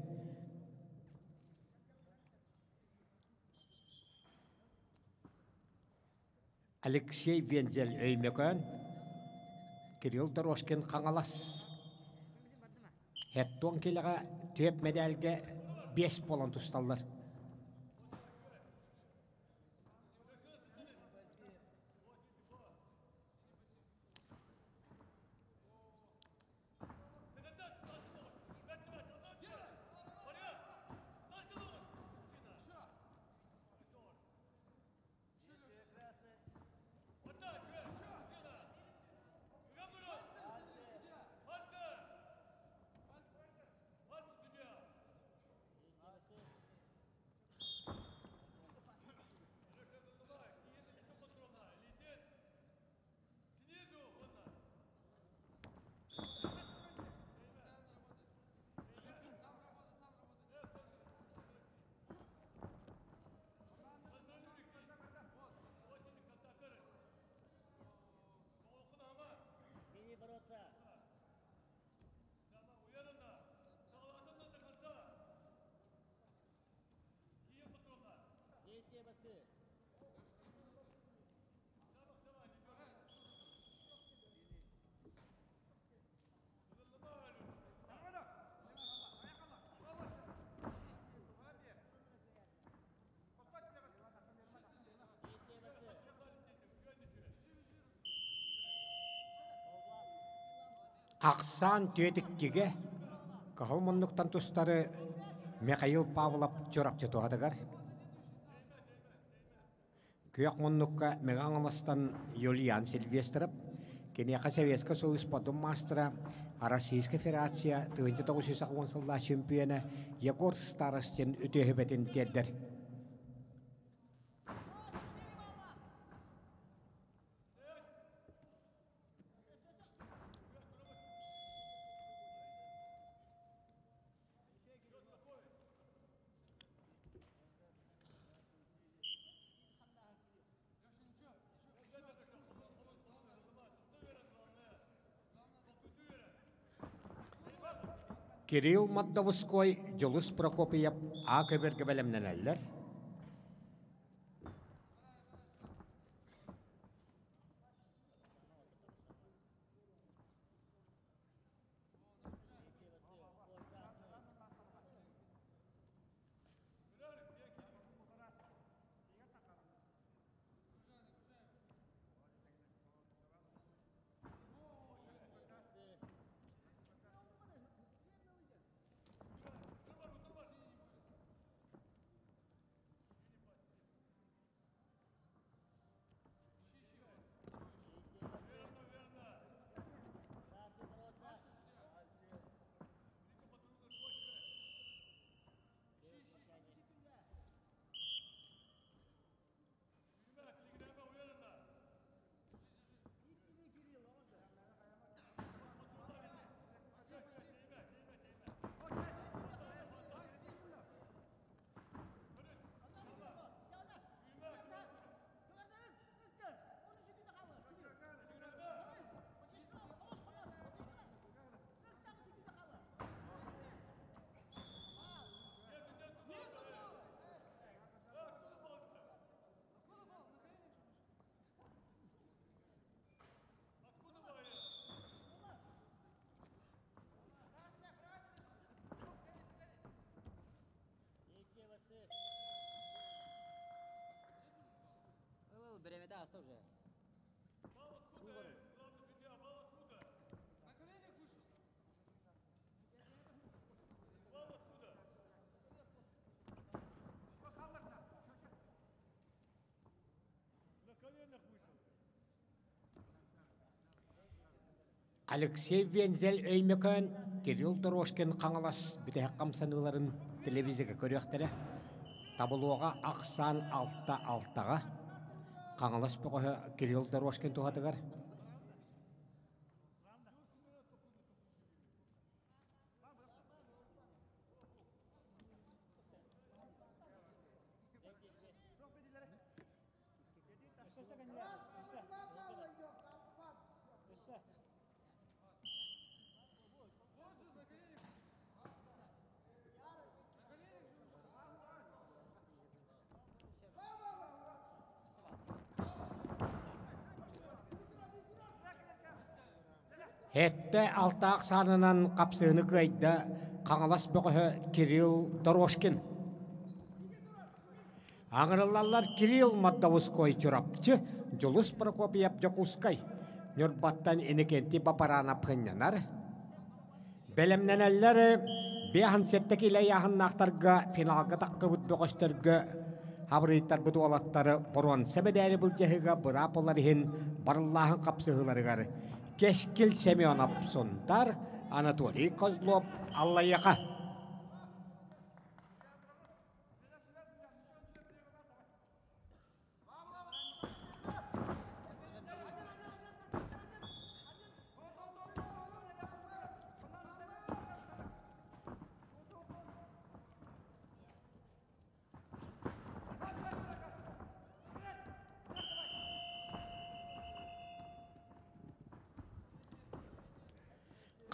Алексей Вензель Өймөкөөн, Кирилл Дорожкин Хаҥалас. Хеттуон килэҕэ түөп мэдээлгэ биэс буолан тусталлар. Ахсаан түөтүккигэ кыһыл муннуктан тустары Михаил Павлов Чурапчы туһатыгар. Күөх муннукка Мэҥэ Хаҥаластан Юлиан Сильвестров, киниэхэ Советскай Союз спордун маастара, Российскай Федерация 1990 сыллаах чемпиона Егор Старостин үтүөһүбэтин тиэрдэр. Кирилл Мордовской, Дьулус Прокопьев А көбөргө бэлэмнэнэллэр. Бириэмэтэ ааста уже. Алексей Вензель Өймөкөөн Кирилл Дорожкин Хаҥалас бүтэһик хамсаныыларын телевизорга көрүөхтэрэ. Табылуоҕа ахсаан алта алтаҕа. Хаҥалас бөҕөһө Кирилл Дорожкин туһатыгар. Сэттэ алтаах саанынан хапсыыны кыайда Хаҥалас бөҕөһө Кирилл Дорожкин. Аҥырыллаллар Кирилл Мордовской Чурапчы, Дьулус Прокопьев Дьокуускай, Ньурбаттан Иннокентий Бапаранов хынньанар. Бэлэмнэнэллэр 57 киилэ ыйааһыннаахтарга финалга таххыбыт бөҕөстөргө хабырыйтарбыт уолаттары боруонса мэдээли былдьаһыыга быраап ылар иһин барыллааһын хапсыһыыларыгар Кэскил Семенов Сунтар, Анатолий Козлов Аллайыаха.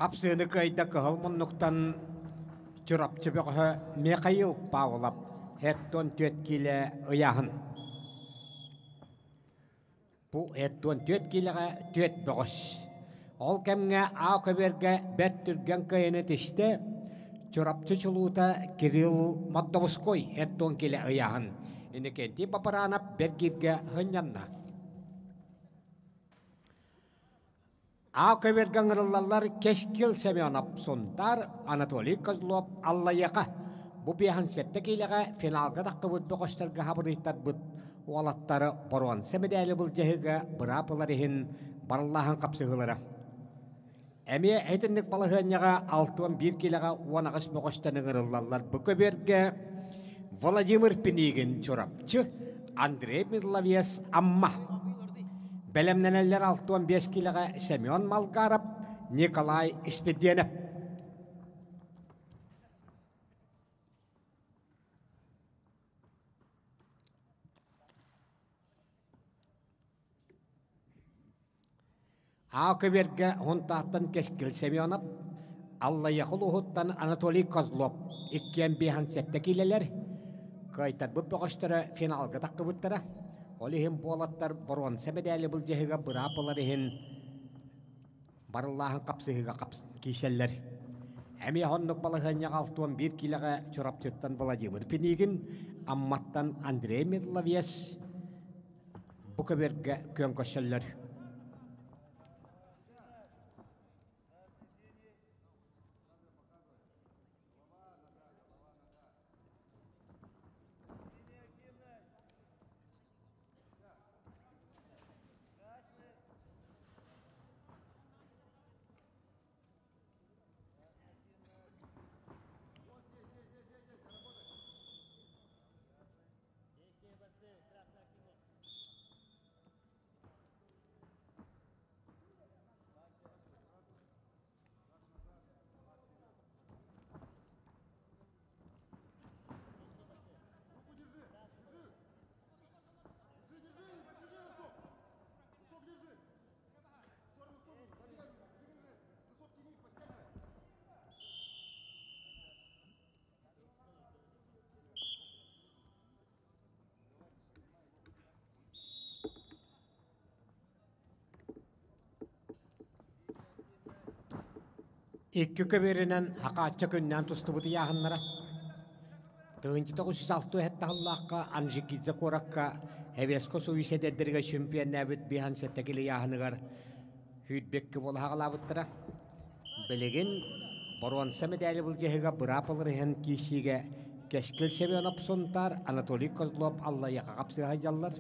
Хапсыыны кыайда кыһыл муннуктан Чурапчы бөҕөһө Михаил Павлов һэттон түөрт киилэ ыйааһын. Бу һэттон түөрт киилэҕэ түөрт бөҕөс. Ол кэмҥэ аа көбүөргэ бэрт түргэн кыайыны тистэ Чурапчы чулуута Кирилл Мордовской һэттон киилэ ыйааһын. Иннокентий Бапаранов бэргииргэ сынньанна. А көбүөргэ ыҥырыллаллар Кэскил Семенов Сунтаар, Анатолий Козлов Аллайыаха. Бу биэһэн сэттэ киилэҕэ финалга таххыбыт бөҕөстөргө хабырыйтарбыт уолаттары боруонса мэдээли былдьаһыыга быраап ылар иһин барыллааһын хапсыһыылара. Эмиэ итинник балаһыанньаҕа 61 киилэҕэ 18 бөҕөстөн ыҥырыллаллар. Бу көбүөргэ Владимир Пинигин Чурапчы, Андрей Мидловец Амма. Бэлэмнэнэллэр 65 киилэҕэ Семен Малгаров, Николай Испирдиэнэп. Аа көбүөргэ Һунтааттан Кэскил Семенов, Аллайыаха улууһуттан Анатолий Козлов иккиэн биэһэн сэттэ киилэлэр кыайтарбыт бөҕөстөрө финалга таххыбыттара. Ол иһин буолаттар боруонса мэдээли былдьаһыыга быраап ылар иһин барыллааһын хапсыһыыга киирсэллэр. Эмиэ оннук балаһыанньаҕа 61 киилэҕэ Чурапчыттан Владимир Пинигин, Амматтан Андрей Медловец бу көбүөргэ күөн көрсөллөр. Икки көбүөрүнэн Хакаачча күннээн тустубут ыйааһыннара. Тыһыынча 906 эһэттаһыллаахха Анжикидзе куоракка Эвеско Суиса эдэрдэригэр чемпионнаабыт биһан сэттэ кило ыйааһыныгар Хүүрбекке буола хаҕалаабыттара. Билигин боруонса мэдээли былдьаһыга быраап ылар иһэн киирсиигэ Кэскил Семенов Сунтаар, Анатолий Козлов Аллайыаха хапсыһа сылдьаллар.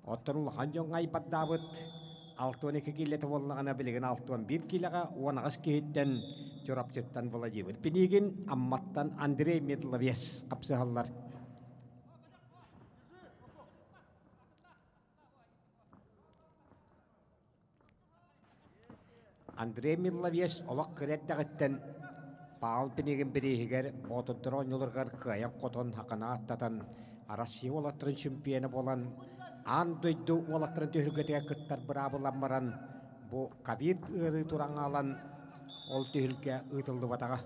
Оттон улахан дьоҥҥо айбардаабыт 62 киилэтэ буоллаҕына, билигин 61 киилэҕэ 18 киһиттэн Чурапчыттан Владимир Пинигин, Амматтан Андрей Медловец хапсыһаллар. Андрей Миловец олох кыра эрдэҕиттэн Павел Пинигин бирииһигэр Боотурдар оонньууларыгар кыайан-хотон хакана аттатан Россия уолаттарын чемпиона буолан аан дойду уолаттарын түһүлгэтигэр кыттар быраабылан баран бу ковид ыарыы туран хаалан ол түһүлгэ ыытыллыбатаҕа.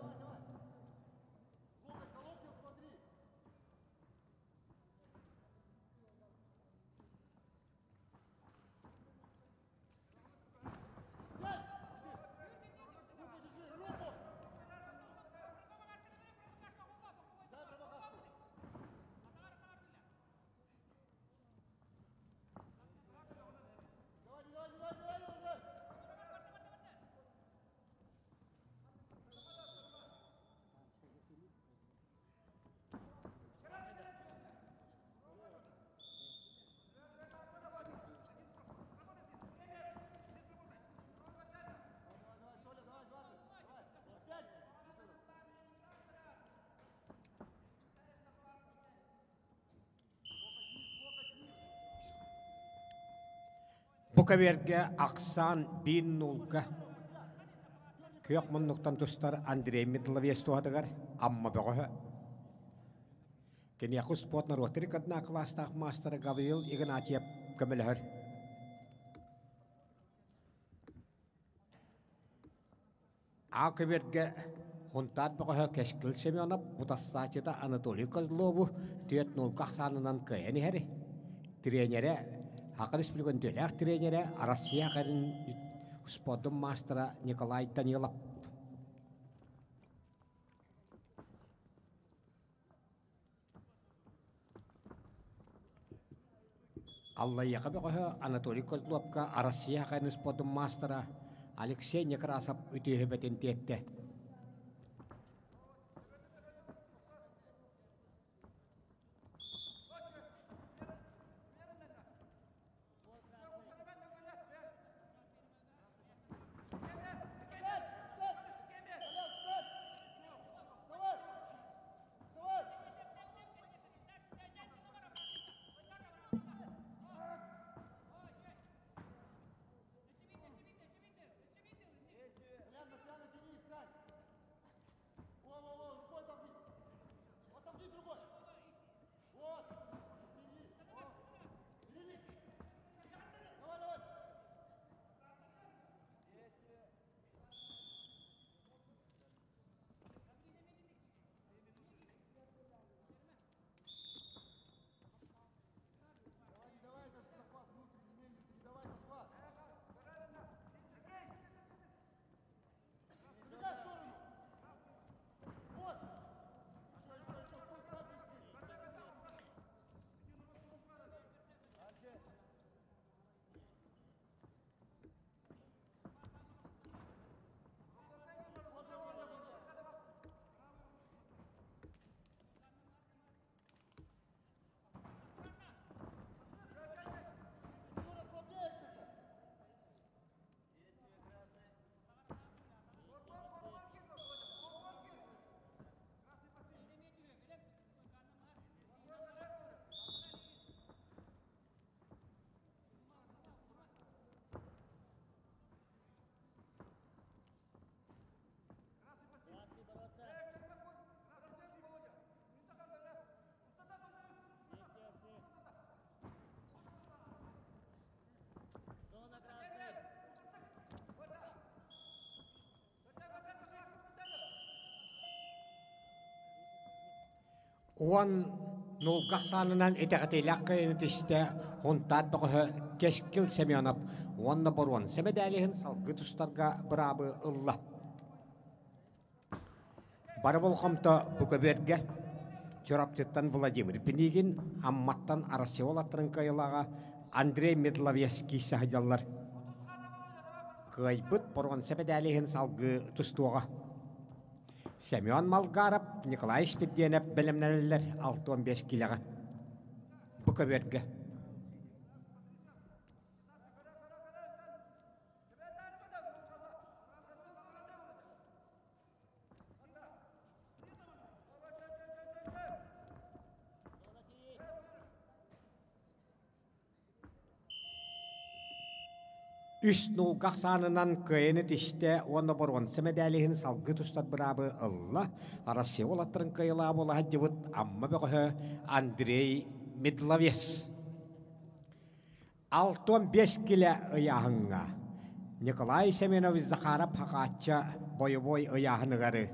Бу кэбиэргэ ахсаан биир нуулга күөх муннуктан тустар Андрей Медловец туһатыгар Амма бөҕөһө Киниэхэ успуорт норуоттар иккардына кылаастаах маастара Гаврил Игнатьев көмөлөһөр. А көбүөргэ Хунтаар бөҕөһө Кэскил Семенов бутассааччыта Анатолий Козлову түөрт нуолга ахсаанынан кыайан иһэр. Тренерэ Саха Республикатын үтүөлээх тренерэ Россия кэрин спордун маастара Николай Данилов. Аллайыаха бөҕөһө Анатолий Козловка Арассыйа ханын спордун маастара Алексей Некрасов үтүөһүбэтин тиэттэ. Уон нуулга ахсаанынан итэҕэтиилээх кыайыыны тистэ Һунтаар бөҕөһө Кэскил Семенов уонна боруонса мэдээлиһин салгыы тустарга быраабы ылла. Бары болҕомто бу көбүөргэ Чурапчыттан Владимир Пинигин, Амматтан Россия уолаттарын кыайыылааҕа Андрей Медловецкий саһыдьаллар. Кыайбыт боруонса мэдээлиһин салгыы тустуоҕа. Семен Малгаров, Николай Спирдиэнэп бэлэмнэнэллэр 65 киилэҕэ. Бу көбүөргэ. Үс нуулга ахсаанынан кыайыны тистэ уонна боруонса мэдээлиһин салгыы тустар быраабы ылла. Россия уолаттарын кыайылаа буола сылдьыбыт Амма бөҕөһө Андрей Медловец. 65 килэ ыйааһыҥҥа Николай Семенович Захаров Хахаачча бойобуой ыйааһыныгары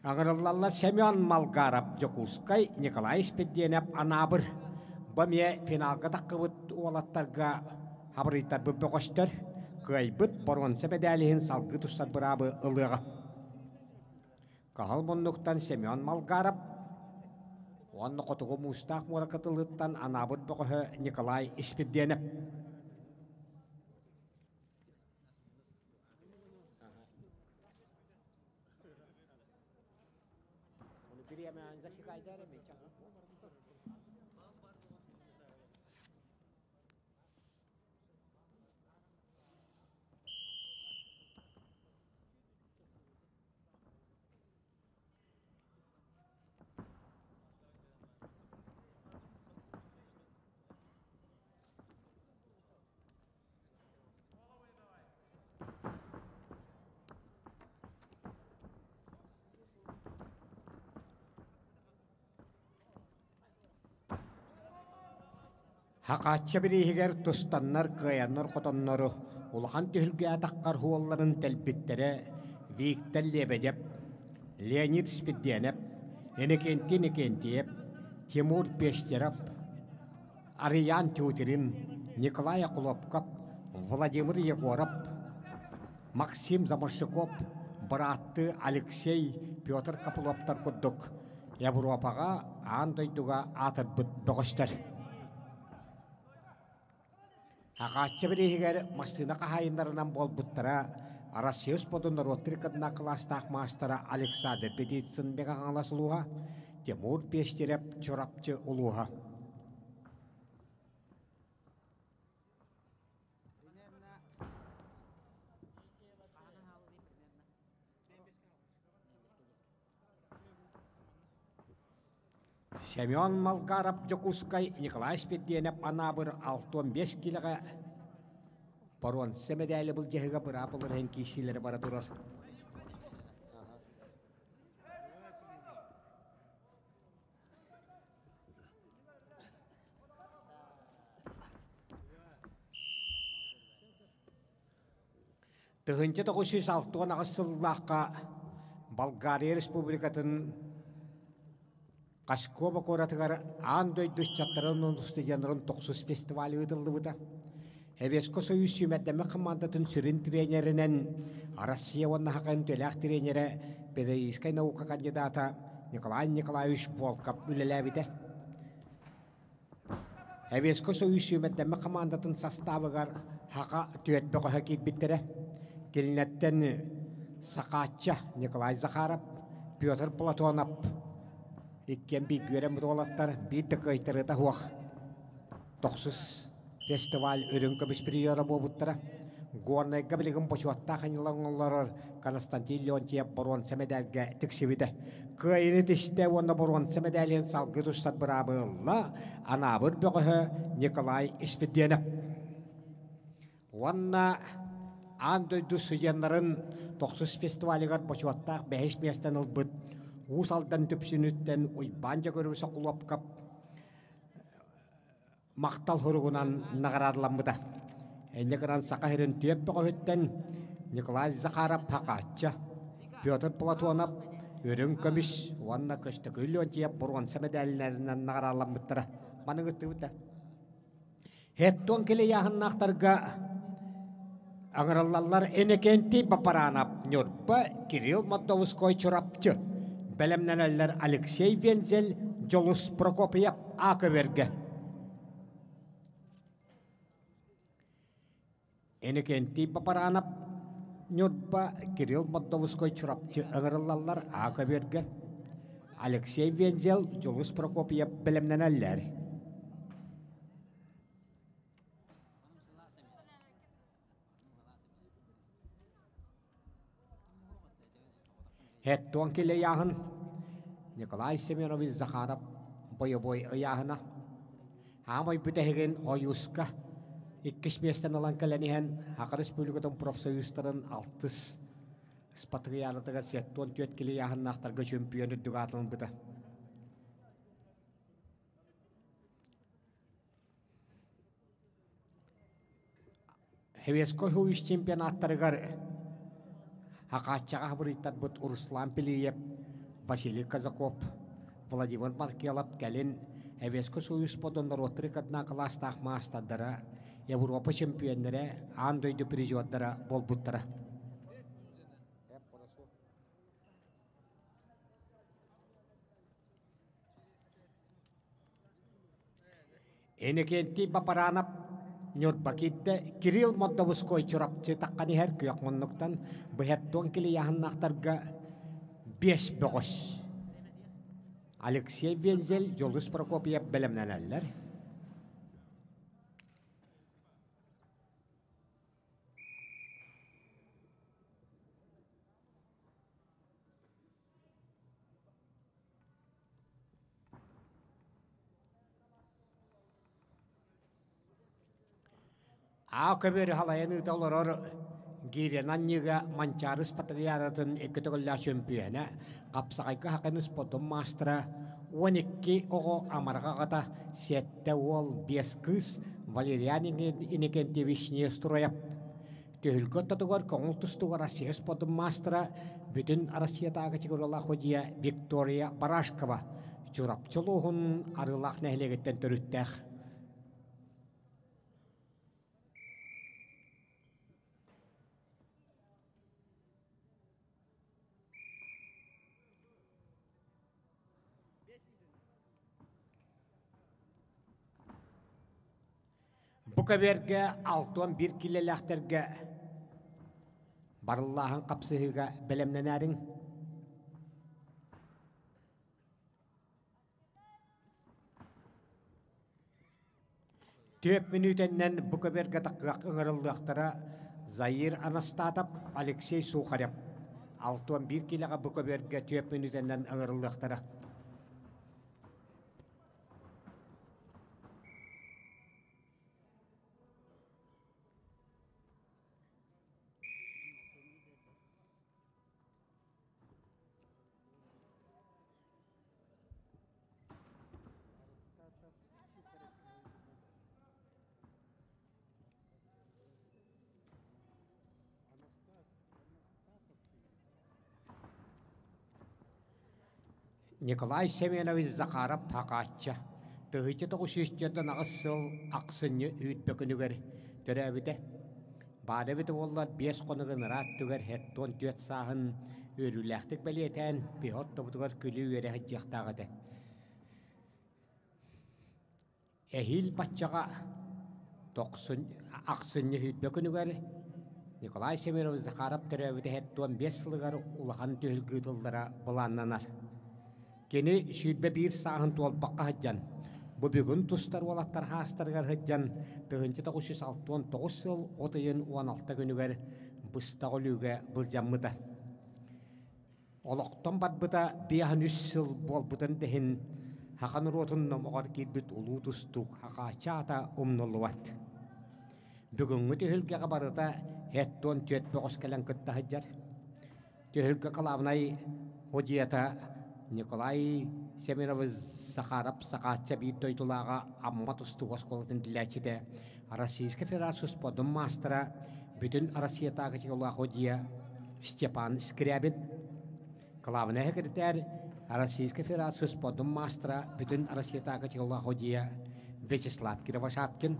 Аҕырыллаллар Семен Малгаров Дьокуускай, Николай Спирдиэнэп Анаабыр. Бу эмиэ финалга таххыбыт уолаттарга хабырыйтарбыт бөҕөстөр кыайбыт боруонса мэдээлиһин салгыы тустар быраабы ылыаҕа. Каһыл муннуктан Семен Малгаров уонна Хотугу Муустаах муора кытылыттан Анаабыр бөҕөһө Николай Испирдиэнэп. Хахааччы бирииһигэр тустаннар кыайаннар хотоннору улахан түһүлгэ атаххар хуолларын тэлбиттэрэ Виктор Лебедев, Леонид Спирдиэнэп, Иннокентий Иннокентьев, Тимур Пестеров, Арыйаан Тютрин, Николай Охлопков, Владимир Егоров, Максим Заморщиков, бырааттыы Алексей, Петр Копыловтар курдук Европаҕа, аан дойдуга аатырбыт бөҕөстөр. Хаҕааччы бирииһигэр массыына хаһаайыннарынан буолбуттара Россия спордун норуоттар ыккардына кылаастаах маастара Александр Петицын Мэҥэ-Хаҥалас улууһа, Тимур Пестерев Чурапчы улууһа. Семен Малгаров Дьокуускай Николай Спирдиэнэп Анаабыр 65 киилэҕэ боруонса мэдээли былдьаһыыга быраап ылар иһин киирсиилэрэ бара турар. 1968 сыллаахха Болгария Республикатын Кашкова куоратыгар аан дойду ыччаттарын устудьуоннарын тохсус фестиваль ыытыллыбыта. Эвеско Союз сүүмэрдэммит хамаандатын сүрүн тренеринэн Россия уонна Саха үтүөлээх тренерэ, педагогическай наука кандидата Николай Николаевич Волков үлэлээбитэ. Эвеско Союз сүүмэрдэммит хамаандатын састаабыгар Хака түөрт бөҕөһө киирбиттэрэ. Кинилэртэн Сахаачча Николай Захаров, Петр Платонов иккиэн бииргэ үөрэммит уолаттар биир да кыайтарыыта суох тохсус фестиваль үрүҥ көмүс призера буолбуттара. Горнайга билигин бочуоттаах аньылан олорор Константин Леонтьев боруонса мэдээлгэ тиксибитэ. Кыайыыны тистэ уонна боруонса мэдээлин салгыы тустар быраабы ылла Анаабыр бөҕөһө Николай Испирдиэнэп. Уонна аан дойду студеннарын тохсус фестивалыгар бочуоттаах бэһис миэстэни ылбыт Уус Алдан Дүпсүнүттэн Уйбаан Дьөгүөрү Сокулуопкап махтал суругунан наҕараадаламмыта. Инньэ гынан Саха сирин түөрт бөҕөһүттэн Николай Захаров Хакаачча, Петр Платонов Үрүҥ көмүс уонна Көстөкүүн Леонтьев боруонса мэдээллэринэн наҕараадаламмыттара. Маны ыттыбыта. Хеттон килийааһыннаахтарга аҥыраллаллар Иннокентий Бапаранов Ньурба, Кирилл Мордовской Чурапчы. Бэлэмнэнэллэр Алексей Вензель, Дьолус Прокопьев Аакөбөргө. Иннокентий Бапаранов Ньурба, Кирилл Мордовской Чурапчы ыҥырыллаллар Аакөбөргө. Алексей Вензель, Дьулус Прокопьев бэлэмнэнэллэр. Хеттуон килэйааһын Николай Семенович Захаров бойобуой ыйааһына. Аамай бүтэһигин Ойууска иккис миэстэни ылан кэлэн иһэн Саха Республикатын профсоюзтарын алтыс спатриаратыгар 74 килэйааһыннаахтарга чөмпүйүөн үрдүк аатын ылбыта. Хевеско Хуис чемпионаттарыгар Хакааччаҕа хабырыйтарбыт Руслан Пилиев, Василий Казаков, Владимир Маркелов кэлин Хевеско Союз спордун норуоттары кытына кылаастаах маастардара, Европа чемпионнара, аан дойду призердара буолбуттара. Иннокентий Бапаранов Ньурба киирдэ, Кирилл Мордовской Чурапчы таххан иһэр күөх муннуктан быһаттуон килийааһыннаахтарга биэс бөҕөс. Алексей Вензель, Дьулус Прокопьев бэлэмнэнэллэр. Аа көбүөрү халайан ыыта олорор гиирэн анньыыга Манчаары спартакиадатын икки төгүллээх чөмпүйүөнэ, хапсаҕайга хакын спордун маастара, 12 оҕо амарах аҕата, сэттэ уол, биэс кыыс Валериан Иннокентьевич Нестроев Түһүлгэ ортотугар көҥүл тустууга Россия спордун маастара, бүтүн Россиятааҕы категориялаах судьуйа Виктория Барашкова Чурапчы улууһун Арыылаах нэһилиэгиттэн төрүттээх. Бу көбүөргэ 61 киилэлээхтэргэ барыллааһын хапсыһыыга бэлэмнэнээриҥ. Түөрт мүнүүтэннэн бу көбүөргэ такыах ыҥырыллыахтара Заир Анастатов, Алексей Сухарев. 61 киилэҕэ бу көбүөргэ түөрт мүнүүтэннэн ыҥырыллыахтара. Николай Семенович Захаров Хакаачча 1948 сыл ахсынньы үүт бөкүнүгэр төрөөбүтэ. Баар эбит буоллар биэс хонугун ыраат түгэр 74 сааһын үөрүүлээхтик бэлиэтээн пехот тобутугар күлүү-үөрэ сылдьыахтаах этэ. Эһиил баччаҕа ахсынньы сүүрбэ күнүгэр Николай Семенович Захаров төрөөбүтэ 75 сылыгар улахан түһүлгэ ыытыллара былааннанар. Кини 21 сааһын туолбакка сылдьан, бу бүгүн тустар уолаттар хаастарыгар сылдьан 1969 сыл от ыйын 16 күнүгэр быстах өлүүгэ былдьаммыта. Олохтон барбыта 53 сыл буолбутун да иһин, саха норуотун номоҕор киирбит улуу тустуук Хахааччы аата умнуллубат. Бүгүҥҥү түһүлгэҕэ барыта 74 бөҕөс кэлэн кытта сылдьар. Түһүлгэ кылаабынай судьуйата Николай Семенович Захаров Сахаачча биир дойдулааҕа Амма тустуук оскуолатын иитиллээччитэ, Российскай Федерация спордун маастара, бүтүн Россиятааҕы титуллаах судьуйа Степан Скрябин, кылаабынай секретарь Российской Федерация спордун маастара, бүтүн Россиятааҕы титуллаах судьуйа Вячеслав Кривошапкин,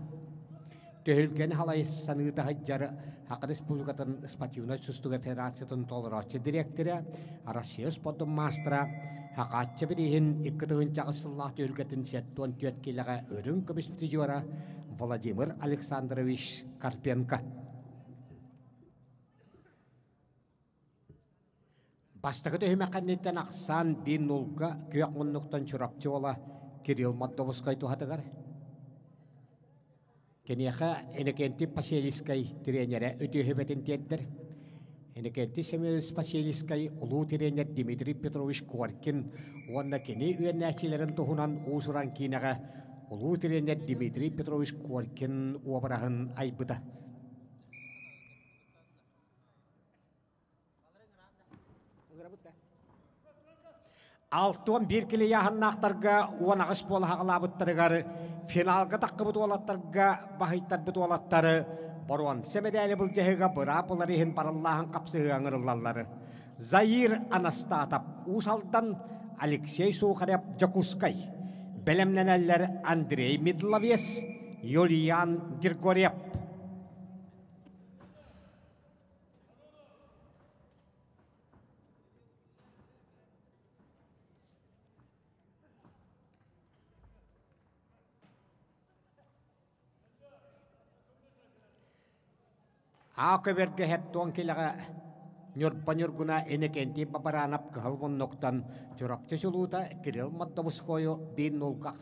Түһүлгэни халайсаныыта сылдьар Саха Республикатын спортивнай тустууга федерациятын толорооччу дириэктэрэ, Россия спордун маастара, Хакааччы бирииһин 2008 сыллаах түһүлгэтин 74 киилэҕэ үрүҥ көмүс призера Владимир Александрович Карпенко. Бастакы түһүмэх кэнниттэн ахсаан биир нулга күөх муннуктан Чурапчы уола Кирилл Мордовской туһатыгар. Киниэхэ Иннокентий Поселискай тренерэ үтүөһүбэтин тиэрдэр. Иннокентий Семенович Поселискай улуу тренер Дмитрий Петрович Коркин уонна кини үөрэнээччилэрин туһунан уус-уран киинэҕэ улуу тренер Дмитрий Петрович Коркин уобараһын айбыта. 61 килийааһыннаахтарга 18 буола хаҕалаабыттарыгар финалга таххыбыт уолаттарга баһыйтарбыт уолаттары боруонса мэдээли былдьаһыыга быраап ылар иһин барыллааһын хапсыһыыга ыҥырыллаллар. Заир Анастатов Уус Алдан, Алексей Сухарев Дьокуускай. Бэлэмнэнэллэр Андрей Медловец, Юлиан Григорьев. Аа көбөргө хеттуон килэҕэ Ньурба Ньургуна Иннокентий Бабаранов кыһыл муннуктан Чурапчы чулуута Кирилл Мордовскойу биир нулга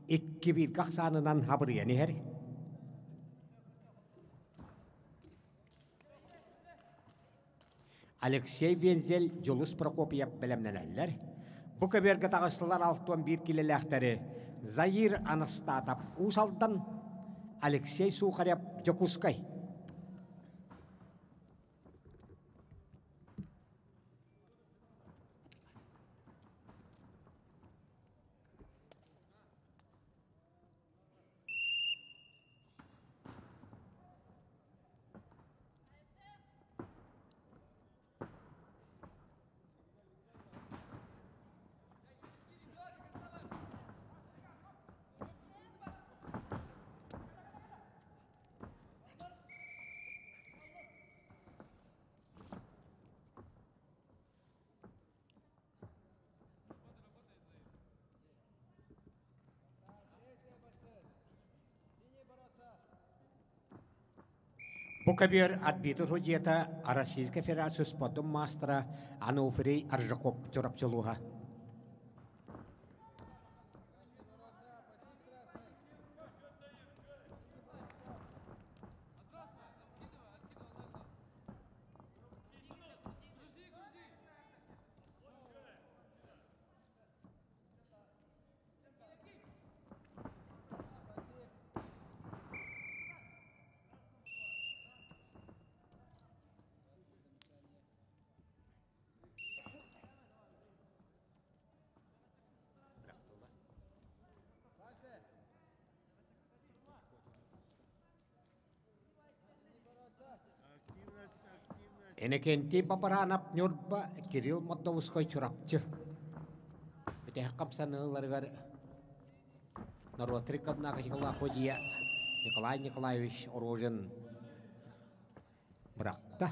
икки бииргэ ахсаанынан хабырыйан иһэр. Алексей Вензель, Дьулус Прокопьев бэлэмнэнэллэр. Бу көбүөргэ таҕыстылар 61 киилэлээхтэри Заир Анастатов Уус Алдан, Алексей Сухарев Дьокуускай. Бу көбүөр арбитр судьуйата Российскай Федерация спордун маастара Ануфрий Аржаков Чурапчылууһа. Иннокентий Бабаранов Ньурба, Кирилл Мордовской Чурапчы. Бүтэһик хамсаныыларыгар норуоттар иккардынааҕы ходьуйа Николай Николаевич Рожин бырахта.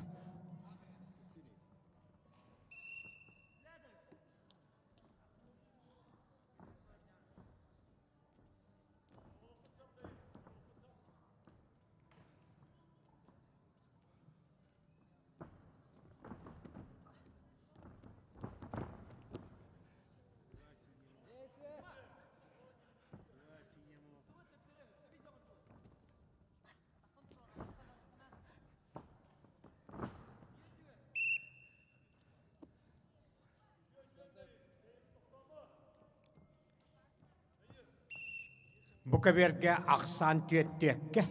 Бу көбүөргэ ахсаан түөттүөккэ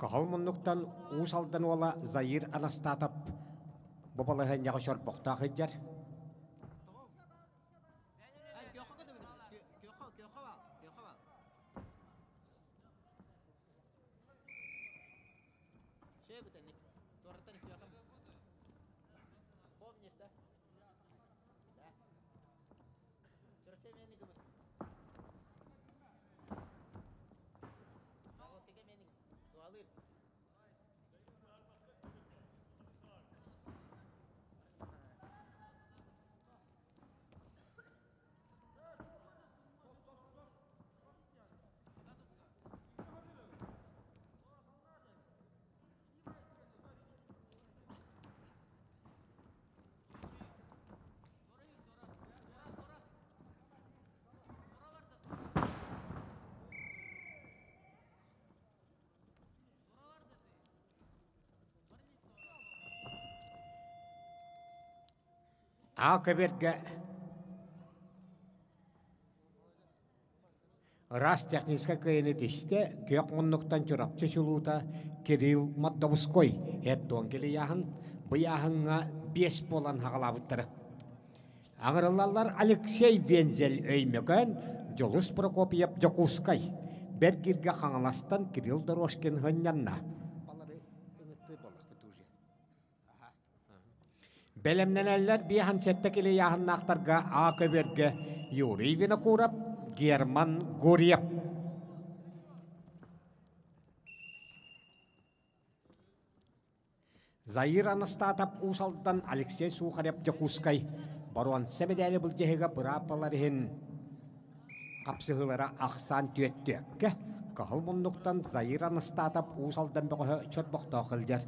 Кыһыл муннуктан Уус Алдан уола Заир Анастатов бу балаһыанньаҕа чорбохтоох сылдьар. Аа көбүөргэ ыраас техническэй кыайыыны тистэ күөх муннуктан Чурапчы чулуута Кирилл Мордовской эт килийааһын быйааһыҥҥа биэс буолан хаҕалаабыттара. Аҥырыллаллар Алексей Вензель Өймөкөөн, Дьулус Прокопьев Дьокуускай, Бэргиргэ Хаҥаластан Кирилл Дорожкин сынньанна. Бэлэмнэнэллэр биэһэн сэттэ килийааһыннаахтарга А көбүөргэ Юрий Винокуров, Герман Гурьев. Заир Анастатов Уус Алдан, Алексей Сухарев Дьокуускай боруонса мэдээли былдьаһыга бырааппалар иһин хапсыһыылара ахсаан түөттүөккэ кыһыл муннуктан Заир Анастатов Уус Алдан бөҕөһө чорбохтоох сылдьар.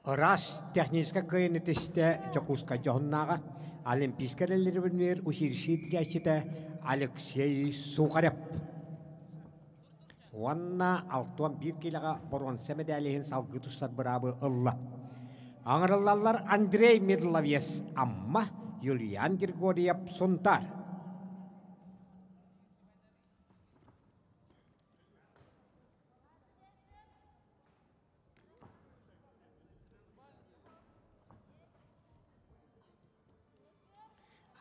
Ыраас техническэй кыайыыны түстэ Дьокуускай дьоһуннааҕа Олимпийскай эрэллэрибиннэр училище иитиллээччитэ Алексей Сухарев. Уонна 61 киилэҕэ боруонса мэдээлиһин салгыы тустар быраабы ылла. Аҥырыллаллар Андрей Медловец Амма, Юлиан Григорьев Сунтаар.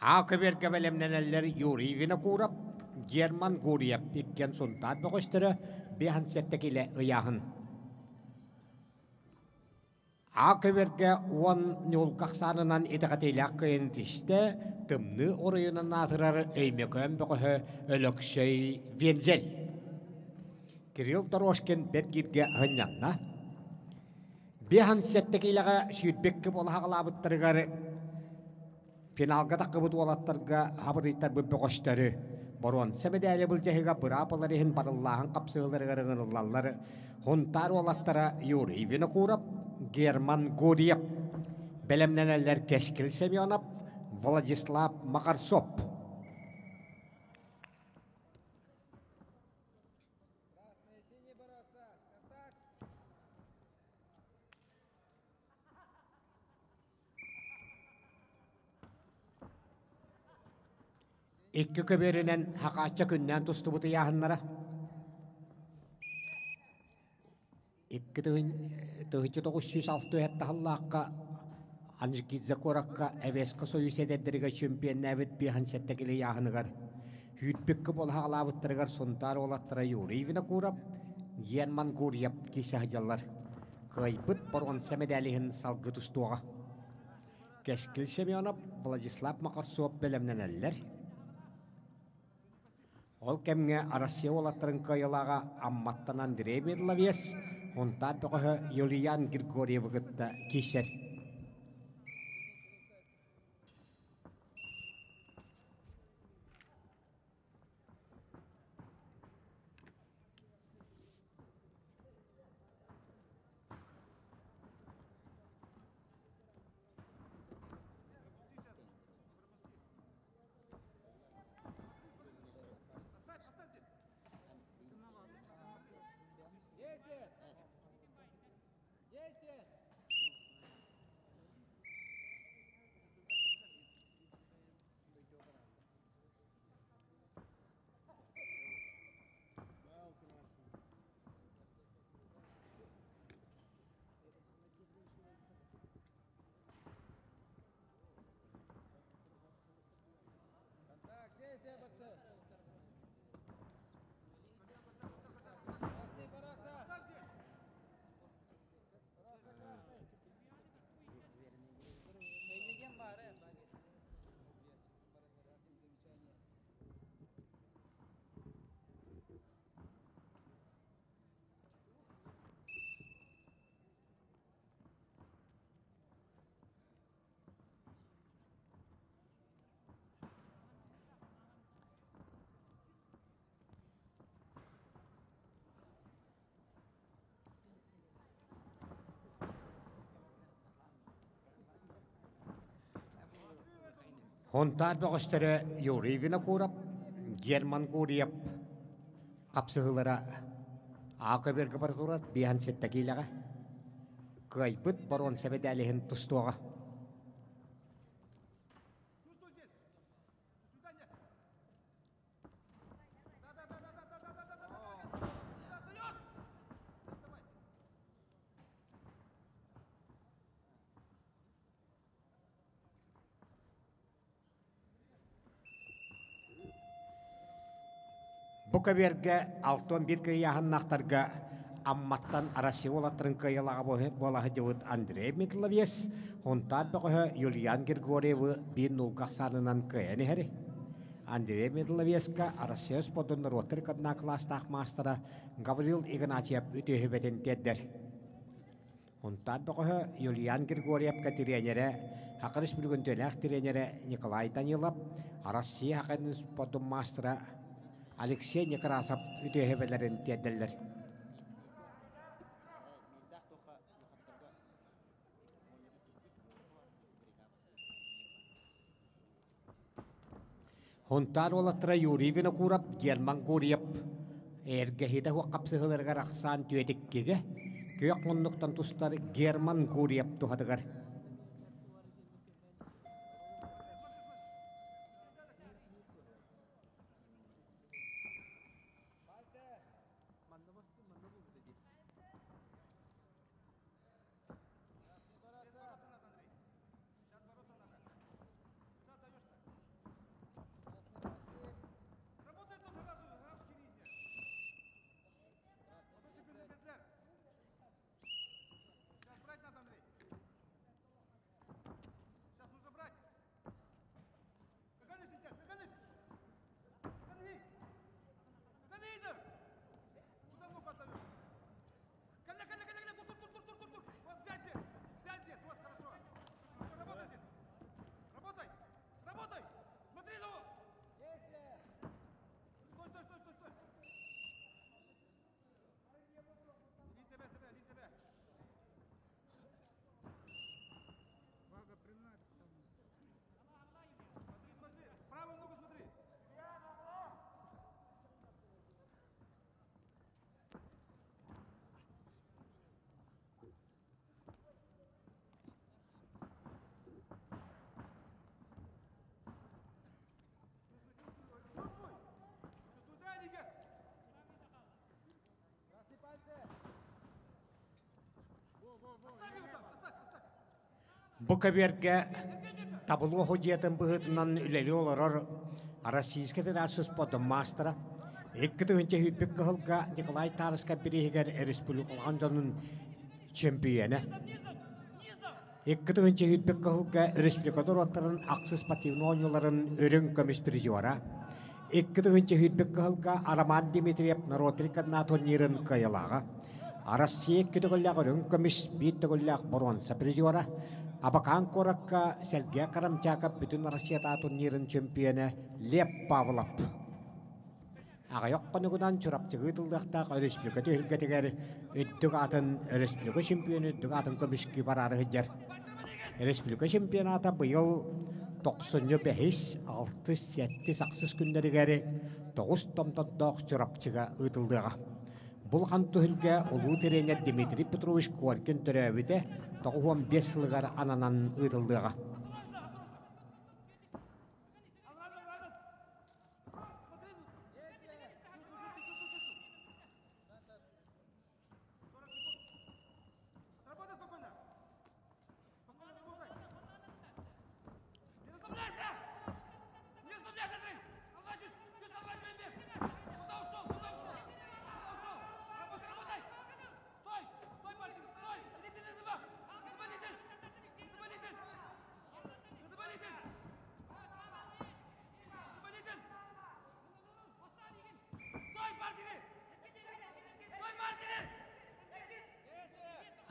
Аа көбүөргэ бэлэмнэнэллэр Юрий Винокуров, Герман Гурьев иккиэн Сунтаар бөҕөстөрө 57 килэ ыйааһын. Аа көбүөргэ уон ньуулка ахсаанынан итэҕэтиилээх кыайан тистэ, тымныы оройунан аатырар Өймөкөөн бөҕөһө Өлөксөй Вензель. Кирилл Дорожкин бэрт бииргэ аһынньанна. 57 киилэҕэ сүүрбэккэ буола хаҕалаабыттарыгар финалга таххыбыт уолаттарга хабырыйтарбыт бөҕөстөрү боруонса мэдээли былдьаһыга быраапалар иһин барыллааһын хапсыһыыларыгар ыҥырыллаллар Хунтаар уолаттара Юрий Винокуров, Герман Гурьев бэлэмнэнэллэр Кэскил Семенов, Владислав Макарсов. Икки көбүөрүнэн Хахаачча күннээн тустубут ыйааһыннара. Икки тыһыынча 906 таһыллаахха Анжикидзе куоракка Эвеско Союз эдэрдэригэр чемпионнаабыт 57 килэ ыйааһыныгар Сүүрбэккэ буола хаалаабыттарыгар Сунтаар уолаттара Юрий Винокуров, Герман Гурьев киирсэ сылдьаллар. Кыайбыт боруонса мэдээлиһин салгыы тустуоҕа. Кэскил Семенов, Владислав Макарсов бэлэмнэнэллэр. Ол кэмҥэ Россия уолаттарын кыайыылааҕа Амматтан Андрей Медловец, Сунтаар бөҕөһө Юлиан Григорьевы кытта киирсэр. Хонтаар бөҕөстөрө Юрий Винокуров, Герман Гурьев хапсыһыылара Аа көбүөргэ бара турар 57 киилэҕэ кыайбыт боруонса мэдээлиһин тустуоҕа. Бу көбүөргэ 61 кыайыаһыннаахтарга Амматтан Россия уолаттарын кыайыылааҕа буола сылдьыбыт Андрей Митловец, Хунтаар бөҕөһө Юлиан Григорьевы биир нуулга ахсаанынан кыайан иһэр. Андрей Мидловецка Россия спордун норуоттар ыккардына кылаастаах маастара Гаврил Игнатьев үтүөһүбэтин тиэрдэр. Унтаар бөҕөһө Юлиан Григорьевка тириэньэрэ, Саха Республикатын үтүөлээх тириэньэрэ Николай Данилов, Россия Саха спордун маастара Алексей Некрасов Хонтаар уолаттара Юрий Винокуров, Герман Гурьев эргэһитэ суох хапсыһыыларыгар ахсаан түөтиккигэ күөх муннуктан тустар Герман Гурьев туһатыгар. Бу көбүөргэ табылуох дьиэтин быһыытынан үлэлии олорор Российскай Федерация спордун маастара, 2001 кыһылга Николай Тарскай бирииһигэр республикалаан дьонун чөмпүйүөнэ. 2001 кыһылга республика норуоттарын ахсыс спортивнай оонньууларын үрүҥ көмүс призера. 2001 кыһылга Роман Дмитриев норуоттарын кытына турнирын кыайылааҕа. Россия икки төгүллээх үрүҥ көмүс, биир төгүллээх боруонса призера. Абакан куоракка Сергей Карамчаков бүтүн Россиятааҕы турнирын чөмпүйүөнэ Лев Павлов. Аҕыйах хонугунан Чурапчыга ыытыллыахтаах өрөспүүбүлүкэ түһүлгэтигэр үрдүк аатын өрөспүүбүлүкэ чемпиону үрдүк аатын көмүскүү бараары сылдьар. Республика чемпионата быйыл тохсунньу бэһис, алтыс, сэттис, ахсыс күннэригэр тоҕус томтордоох Чурапчыга ыытыллыаҕа. Бу улахан түһүлгэ улуу тренер Дмитрий Петрович Коркин төрөөбүтэ 95 сылыгар ананан ыытыллыаҕа.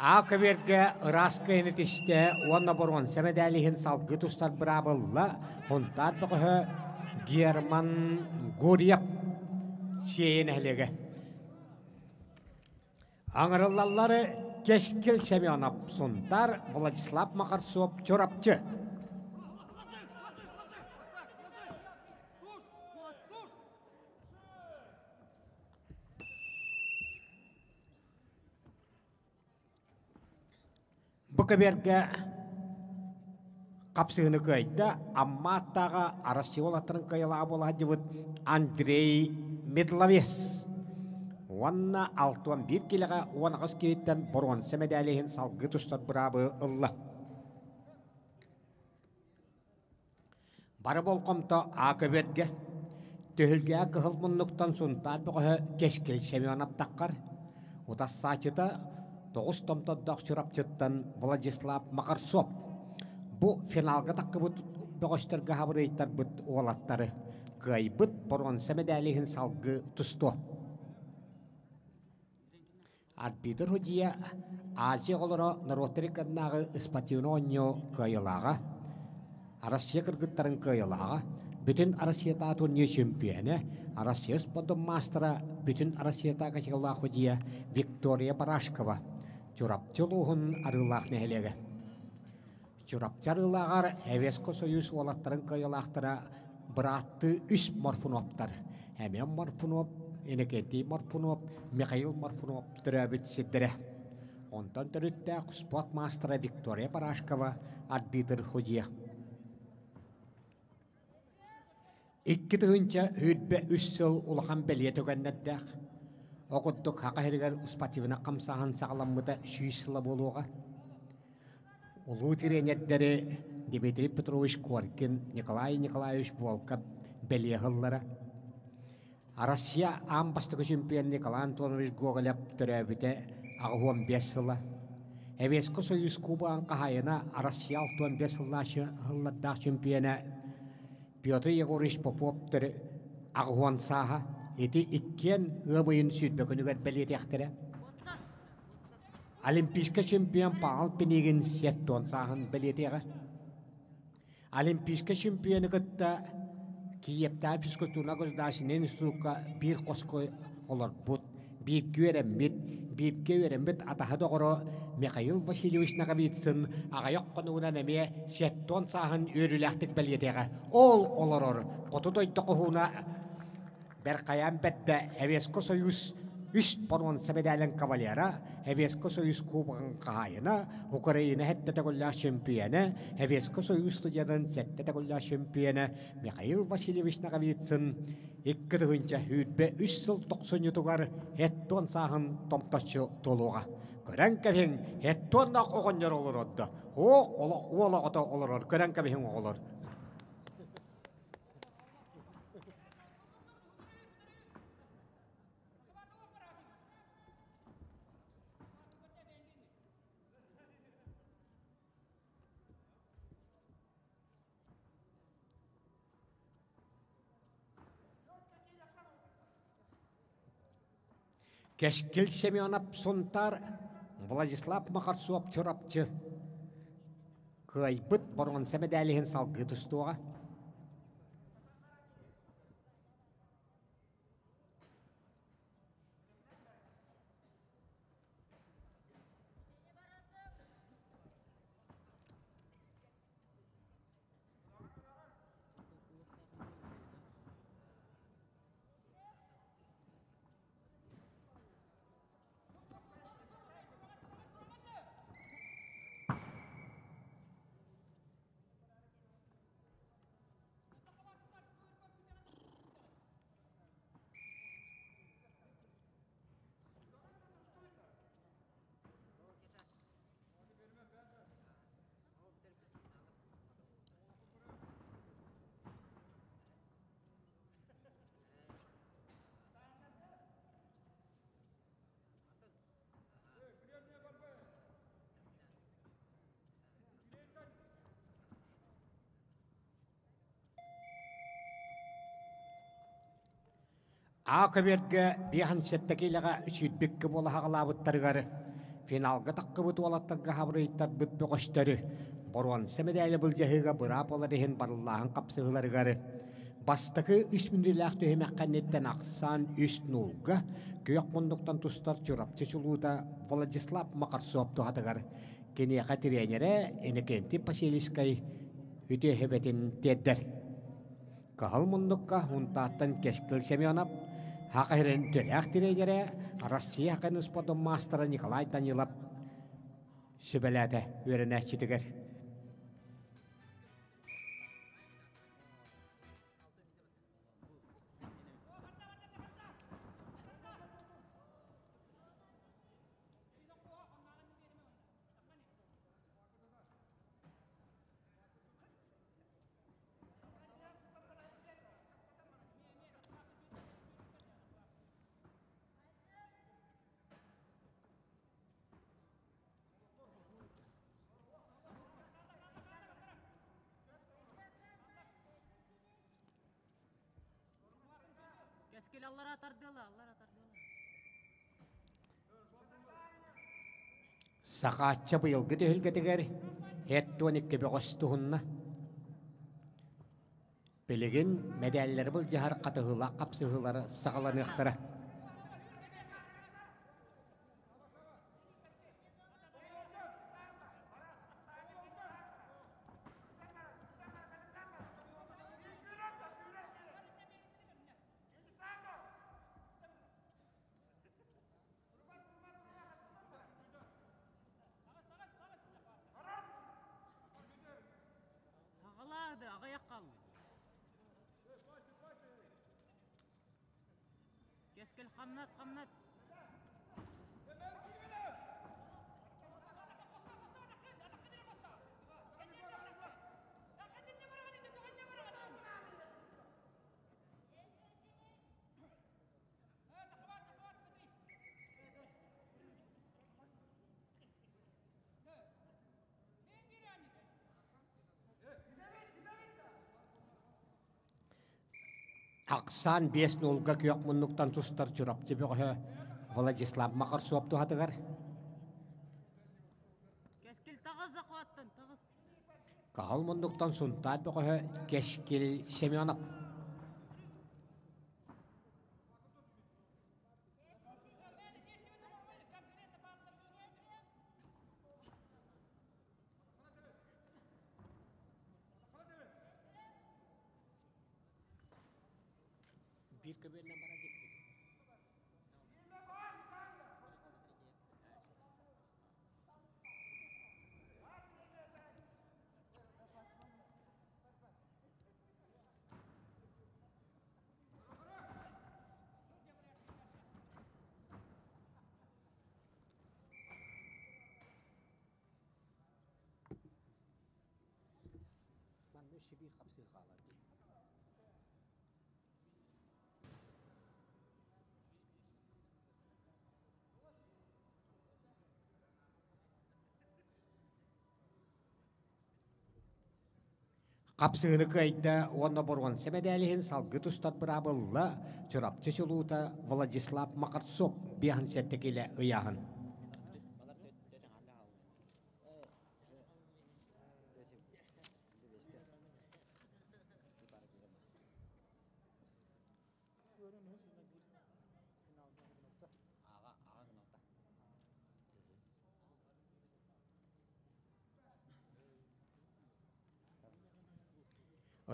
Аа көбүөргэ ыраас кыайыны түстэ уонна боруонса мэдээлиһин иһин салгыы тустар быраабылла Хунтаар бөҕөһө Герман Гурьев Сиэйэ нэһилиэгэ. Аҥарыллаллары Кэскил Семенов Сунтаар, Владислав Махарсов Чурапчы. Бу көбүөргэ хапсыһыыны кыайда Амма аттааҕа Россия уолаттарын кыайылааҕа буола сылдьыбыт Андрей Медловец уонна 61 киилэҕэ 18 киһиттэн боруонса мэдээли иһин салгыы тустар быраабы ылла. Бары болҕомто Аа көбүөргэ, түһүлгэҕэ кыһыл муннуктан Сунтаар бөҕөһө Кэскил Семенов таххар, утассааччыта тоҕус томтордоох Чурапчыттан Владислав Макарсов. Бу финалга таххыбыт бөҕөстөргө хабырыйтарбыт уолаттары кыайбыт боруонса мэдээли иһин салгыы тустуо. Арбитр судьуйа Азия оҕолоро норуоттар иккардынааҕы спортивнай оонньуу кыайыылааҕа, Россия кыргыттарын кыайыылааҕа, бүтүн Россиятааҕы турнир чөмпүйүөнэ, Россия спордун маастара, бүтүн Россиятааҕы категориялаах судьуйа Виктория Барашкова, Чурапчы улууһун Арыылаах нэһилиэгэ. Чурапчы Арыылааҕар Эвеско Союз уолаттарын кыайыылаахтара бырааттыы үс Морпунуоптар. Эмиэ Морпунуоп, Иннокентий Морпунуоп, Михаил Морпунуоп төрөөбүт сирдэрэ. Онтон төрүттээх спорт маастара Виктория Барашкова, арбитр судья. 2023 сыл улахан бэлиэ түгэннэрдээх. Ол курдук Саха сиригэр спортивнай хамсааһын саҕаламмыта 100 сыла буолуоҕа. Улуу тириэньэрдэри Дмитрий Петрович Коркин, Николай Николаевич Волков бэлиэ ыһыллара. Россия аан бастакы чемпион Николай Антонович Гоголев төрөөбүтэ 85 сыла. Эвеско Союз Кубогын хаһаайына Россия 65 сыллардаах чемпиона Петр Егорович Попов 80 сааһа. Ити иккиэн ыам ыйын 20 күнүгэр бэлиэтиэхтэрэ. Олимпийскай чемпион Павел Пинигин 70 сааһын бэлиэтиэҕэ. Олимпийскай чемпиону кытта Киевтээҕи физкультурнай государственнай институкка биир хоско олорбут, бииргэ үөрэммит, бииргэ үөрэммит атаһа доҕоро Михаил Васильевич Ноговицын аҕыйах хонугунан эмиэ 70 сааһын үөрүүлээхтик бэлиэтиэҕэ. Ол олорор хоту дойду хоһууна Бэркайаан бэрдэ Эвеско Союз үс боруонса мэдээлин кавалера, Эвеско Союз Кубогын хаһаайына, Украина сэттэ төгүллээх чемпиона, Эвеско Союз студиятын сэттэ төгүллээх чемпиона Михаил Васильевич Ноговицын 2023 сыл тохсунньутугар 70 сааһын томточчу туолуоҕа. Көрөн кэбиһиҥ, 70 оҕонньор олорордо. Оох олох уол оҕото олорор. Көрөн кэбиһиҥ оҕолор. Кэскил Семенов Сунтаар, Владислав Махарсов Чурапчы кыайбыт боруонса мэдээлиһин салгыы тустуоҕа. А көбүөргэ 57 киилэҕэ сүүрбүккэ буола хаҕалаабыттарыгар финалга таххыбыт уолаттарга хабырыйтарбыт бөҕөстөрү боруонса мэдээлэ былдьаһыыга быраап олор иһин барыллааһын хапсыһыыларыгар бастакы үс мүнүүлээх түһүмэх кэнниттэн ахсаан үс нуулга күөх муннуктан тустар Чурапчы чулуута Владислав Макарсов туһатыгар киниэхэ тириэньэрэ Иннокентий Посельскай үтүө сүбэтин тиэрдэр. Кыһыл муннукка Һунтааттан Кэскил Семенов, Саха сирин төлөөх тириэньэрэ, Россия хакын спордун маастара Николай Данилов сүбэлээтэ үөрэнээччитигэр. Кэскил аллара тардыала, аллара тардыала. Сахаачча быйылгы түһүлгэтигэр 72 бөҕөс туһунна. Билигин мэдээллэри былдьаһар хатыһыылаах хапсыһыылара саҕаланыахтара. Кэскил хамнат, хамнат. Ахсаан биэс нуулга күөх муннуктан тустар Чурапчы бөҕөһө Владислав Макарсов туһатыгар. Кэскил таҕыс захваттан таҕыс. Каһыл муннуктан Сунтаар бөҕөһө Кэскил Семенов. Биир көбүөннэн баран диппит. Манна өссө биир хапсыы хаалар дии. Хапсыһыны кыайда уонна боруонса мэдээлиһин салгыы тустар быраабылла Чурапчы чулуута Владислав Макарцов биэһин сэттэ килэ ыйааһын.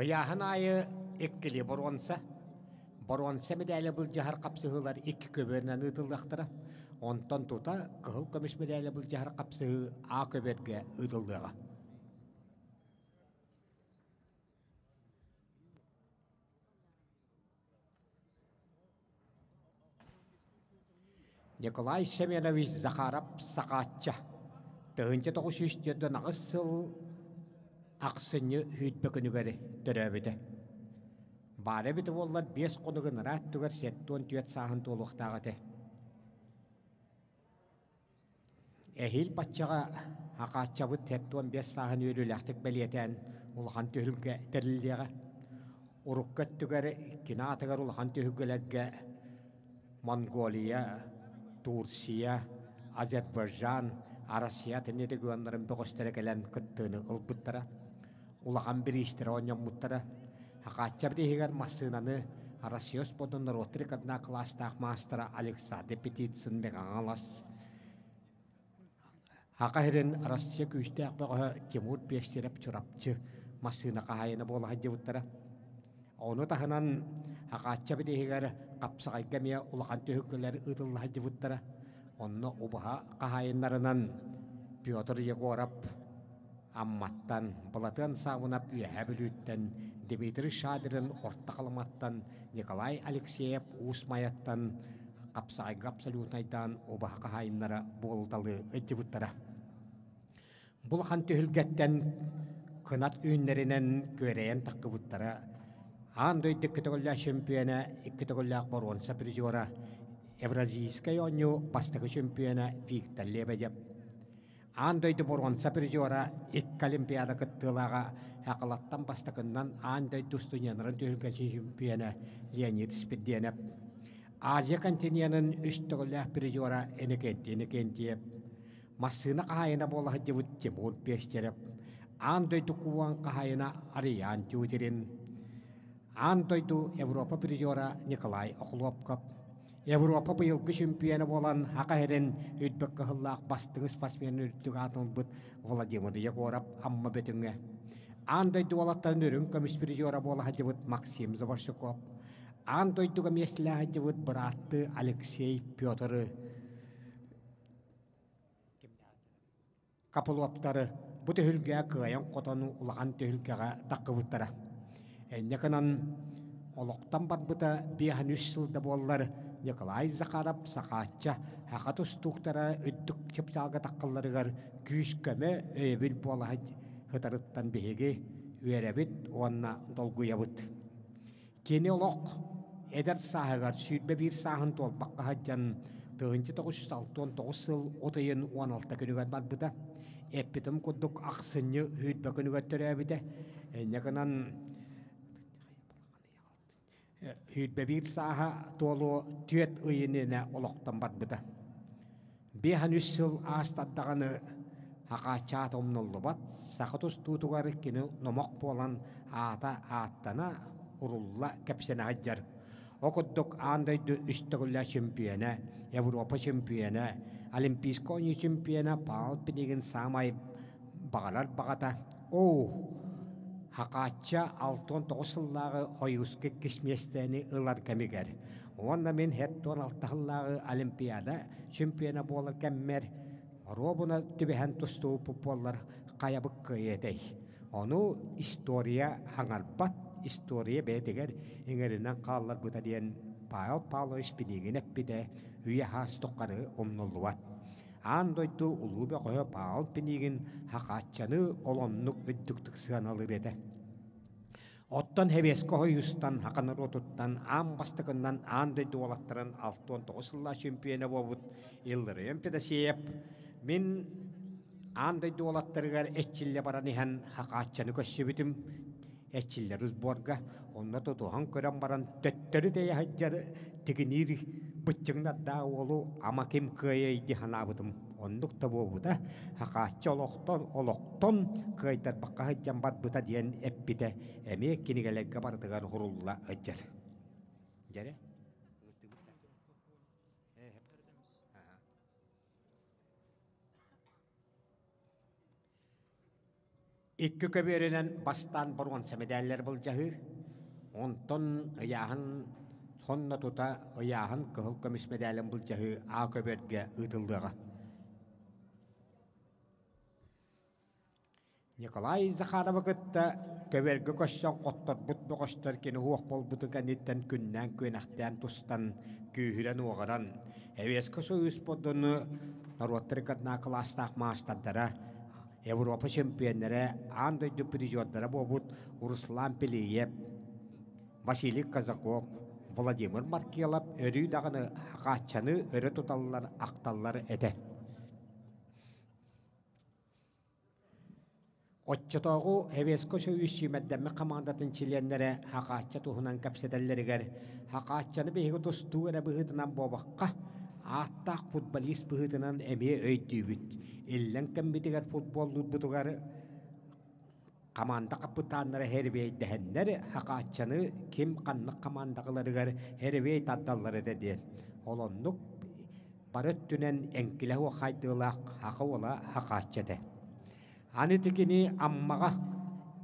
Ыйааһын аайы иккилии боруонса, боруонса мэдээлэ былдьаһар хапсыһыылар икки көбүөрүнэн ыытыллыахтара. Онтон тута кыһыл көмүс мэдээлэ былдьаһар хапсыһыы А көбүөргэ ыытыллыаҕа. Николай Семенович Захаров Сахаачча 1948 сыл ахсынньы сүүрбэ күнүгэр төрөөбүтэ. Баара эбитэ буоллар биэс хонугун ыраат түгэр 74 сааһын туолуохтаах этэ. Эһиил баччаҕа Хахааччабыт 75 сааһын үөрүүлээхтик бэлиэтээн улахан түһүлгэ тэриллиэҕэ. Урукку өттүгэр кини аатыгар улахан түһүлгэлэргэ Монголия, Турция, Азербайджан, Россия атын регионнарын бөҕөстөрө кэлэн кыттыыны ылбыттара. Улахан бириистэрэ оонньоммуттара. Хахаачча бирииһигэр массыынаны Россия спордун норуоттар иккардына кылаастаах маастара Александр Петицын Мегаҥалас, Саха сирин Россия күүстээх бөҕөһө Тимур Пестерев Чурапчы массыына хаһаайына буола сылдьыбыттара. Ону таһынан Хахаачча бирииһигэр хапсаҕайга эмиэ улахан түһүлгэлэр ыытылла сылдьыбыттара. Онно убаһа хаһаайыннарынан Петр Егоров Амматтан, Былатыан Саабынап Үөһээ Бүлүүттэн, Дмитрий Шадрин Орто Халыматтан, Николай Алексеев Уус Майаттан хапсаҕайга абсолютнайдаан убаһа хаһаайыннара буолуталыы ыдьыбыттара. Бу улахан түһүлгэттэн кынат үүннэринэн күөрэйэн таххыбыттара. Аан дойду икки төгүллээх чөмпүйүөнэ, икки төгүллээх боруонса призера, Евразийскай оонньуу бастакы чөмпүйүөнэ Виктор Лебедев Аан дойду боруонса призера, икки Олимпиада кыттыылааҕа Хакалаттан бастакыннан аан дойду студеннарын түһүлгэ чөмпүйүөнэ Леонид Спирдиэнэп, Азия континенын үс төгүллээх призера Иннокентий Иннокентьев, массыына хаһаайына буола сылдьыбыт Тимур Пестерев, аан дойду кубогын хаһаайына Ариан Тютерин, аан дойду Европа призера Николай Охлопков, Европа быйылгы чөмпүйүөнэ буолан Саха сирин үрдүк кыһыллаах бастыҥ спортсменын үрдүк аатын ылбыт Владимир Егоров Амма Бөтүҥҥэ, аан дойду уолаттарын үрүҥ көмүс призера буола сылдьыбыт Максим Заборщиков, аан дойдуга миэстэлээх сылдьыбыт бырааттыы Алексей Петры Копыловтары бу түһүлгэҕэ кыайан-хотон улахан түһүлгэҕэ таххыбыттара. Инньэ гынан олохтон барбыта биэһэн үс сыл да буоллар, Николай Захаров Сахаачча саха тустууктара үрдүк чыпчаалга таххалларыгар күүс-көмө, өйөбүл буола сытарыттан биһиги үөрэбит уонна долгуйабыт. Кини олох эдэр сааһыгар 21 сааһын туолбакка сылдьан 1969 сыл от ыйын 16 күнүгэр барбыта. Эппитим курдук ахсынньы сүүрбэ күнүгэр төрөөбүтэ. Инньэ гынан 21 сааһа туолуо түөрт ыйын иннинэ олохтон барбыта. 53 сыл аастардаҕаны Хахааччаат умнуллубат саха тустуутугар кини номох буолан аата ааттана, урулла кэпсэнэ сылдьар. Ол курдук аан дойду үс төгүллээх чемпиона, Европа чемпиона, Олимпийскай оонньуу чемпиона Павел Пинигин саамай баҕарар баҕата «Оо, Хахаачча 69 сыллааҕы Ойууска иккис миэстэни ылар кэмигэр уонна мин 76 сыллааҕы Олимпиада чемпиона буолар кэммэр оруобуна түбэһэн тустубуппут буоллар хайабыт кыайыа этэй? Ону история хаҥарбат, история бэйэтигэр иҥэринэн хаалларбыта диэн Павел Павлович Пинигин эппитэ үйэ-саас тухары умнуллубат. Аан дойду улуу бөҕөһө Павел Пинигин Хахааччаны олоннук үрдүктүк сыаналыыр этэ. Оттон Хэбиэскэ Хойуустан, Хака норуотуттан аан бастакыннан аан дойду уолаттарын 69 сыллаах чемпиона буолбут Илларион Федосеев мин аан дойду уолаттарыгар эрчиллэ баран иһэн Хахааччаны көрсүбүтүм. Эрчиллэр сборга онно тутуһан көрөн баран төттөрү тэйэ сылдьар тигиниир быччыҥнардаах уолу ама ким кыайыай дии санаабытым. Оннук да буолбута, Хахааччы олохтон олохтон кыайтарбакка сылдьан барбыта диэн эппитэ эмиэ кинигэлэргэ барытыгар сурулла сылдьар. Дьэрэ? Икки көбүөрүнэн бастаан боруонса мэдээллэр былдьаһыы, онтон ыйааһын сонно тута ыйааһын кыһыл көмүс мэдээлин былдьаһыы А көбүөргэ ыытыллыаҕа. Николай Захаровы кытта көбүөргэ көрсөн хотторбут бөҕөстөр кини уох буолбутун кэнниттэн күннээн күөнэхтээн тустан күүһүрэн-уоҕуран Эвеско Союз спордуну норуоттар ыккардына кылаастаах маастардара Европа чемпионнара, аан дойду призердара буолбут Руслан Пелеев, Василий Казаков, Владимир Маркелов өрүү даҕаны хааччаны өрө туталлар, ахталлар этэ. Оччотооҕу Эвеско Союз сүүмэрдэммит хамаандатын чилиэннэрэ Хахаачча туһунан кэпсэтэллэригэр Хахааччаны биһиги тустуу эрэ быһыытынан буолбакка, ааттаах футболист быһыытынан эмиэ өйдүүбүт. Иллэҥ кэммитигэр футболлуурбутугар хамаанда хапытааннара хэрбиэйдэһэннэр Хахааччаны ким ханнык хамаандаҕаларыгар хэрбиэй тардаллар этэ диэн. Ол оннук бары өттүнэн эҥкилэ суох хайдыылаах саха уола Хахаачча этэ. Аны ити кини Аммаҕа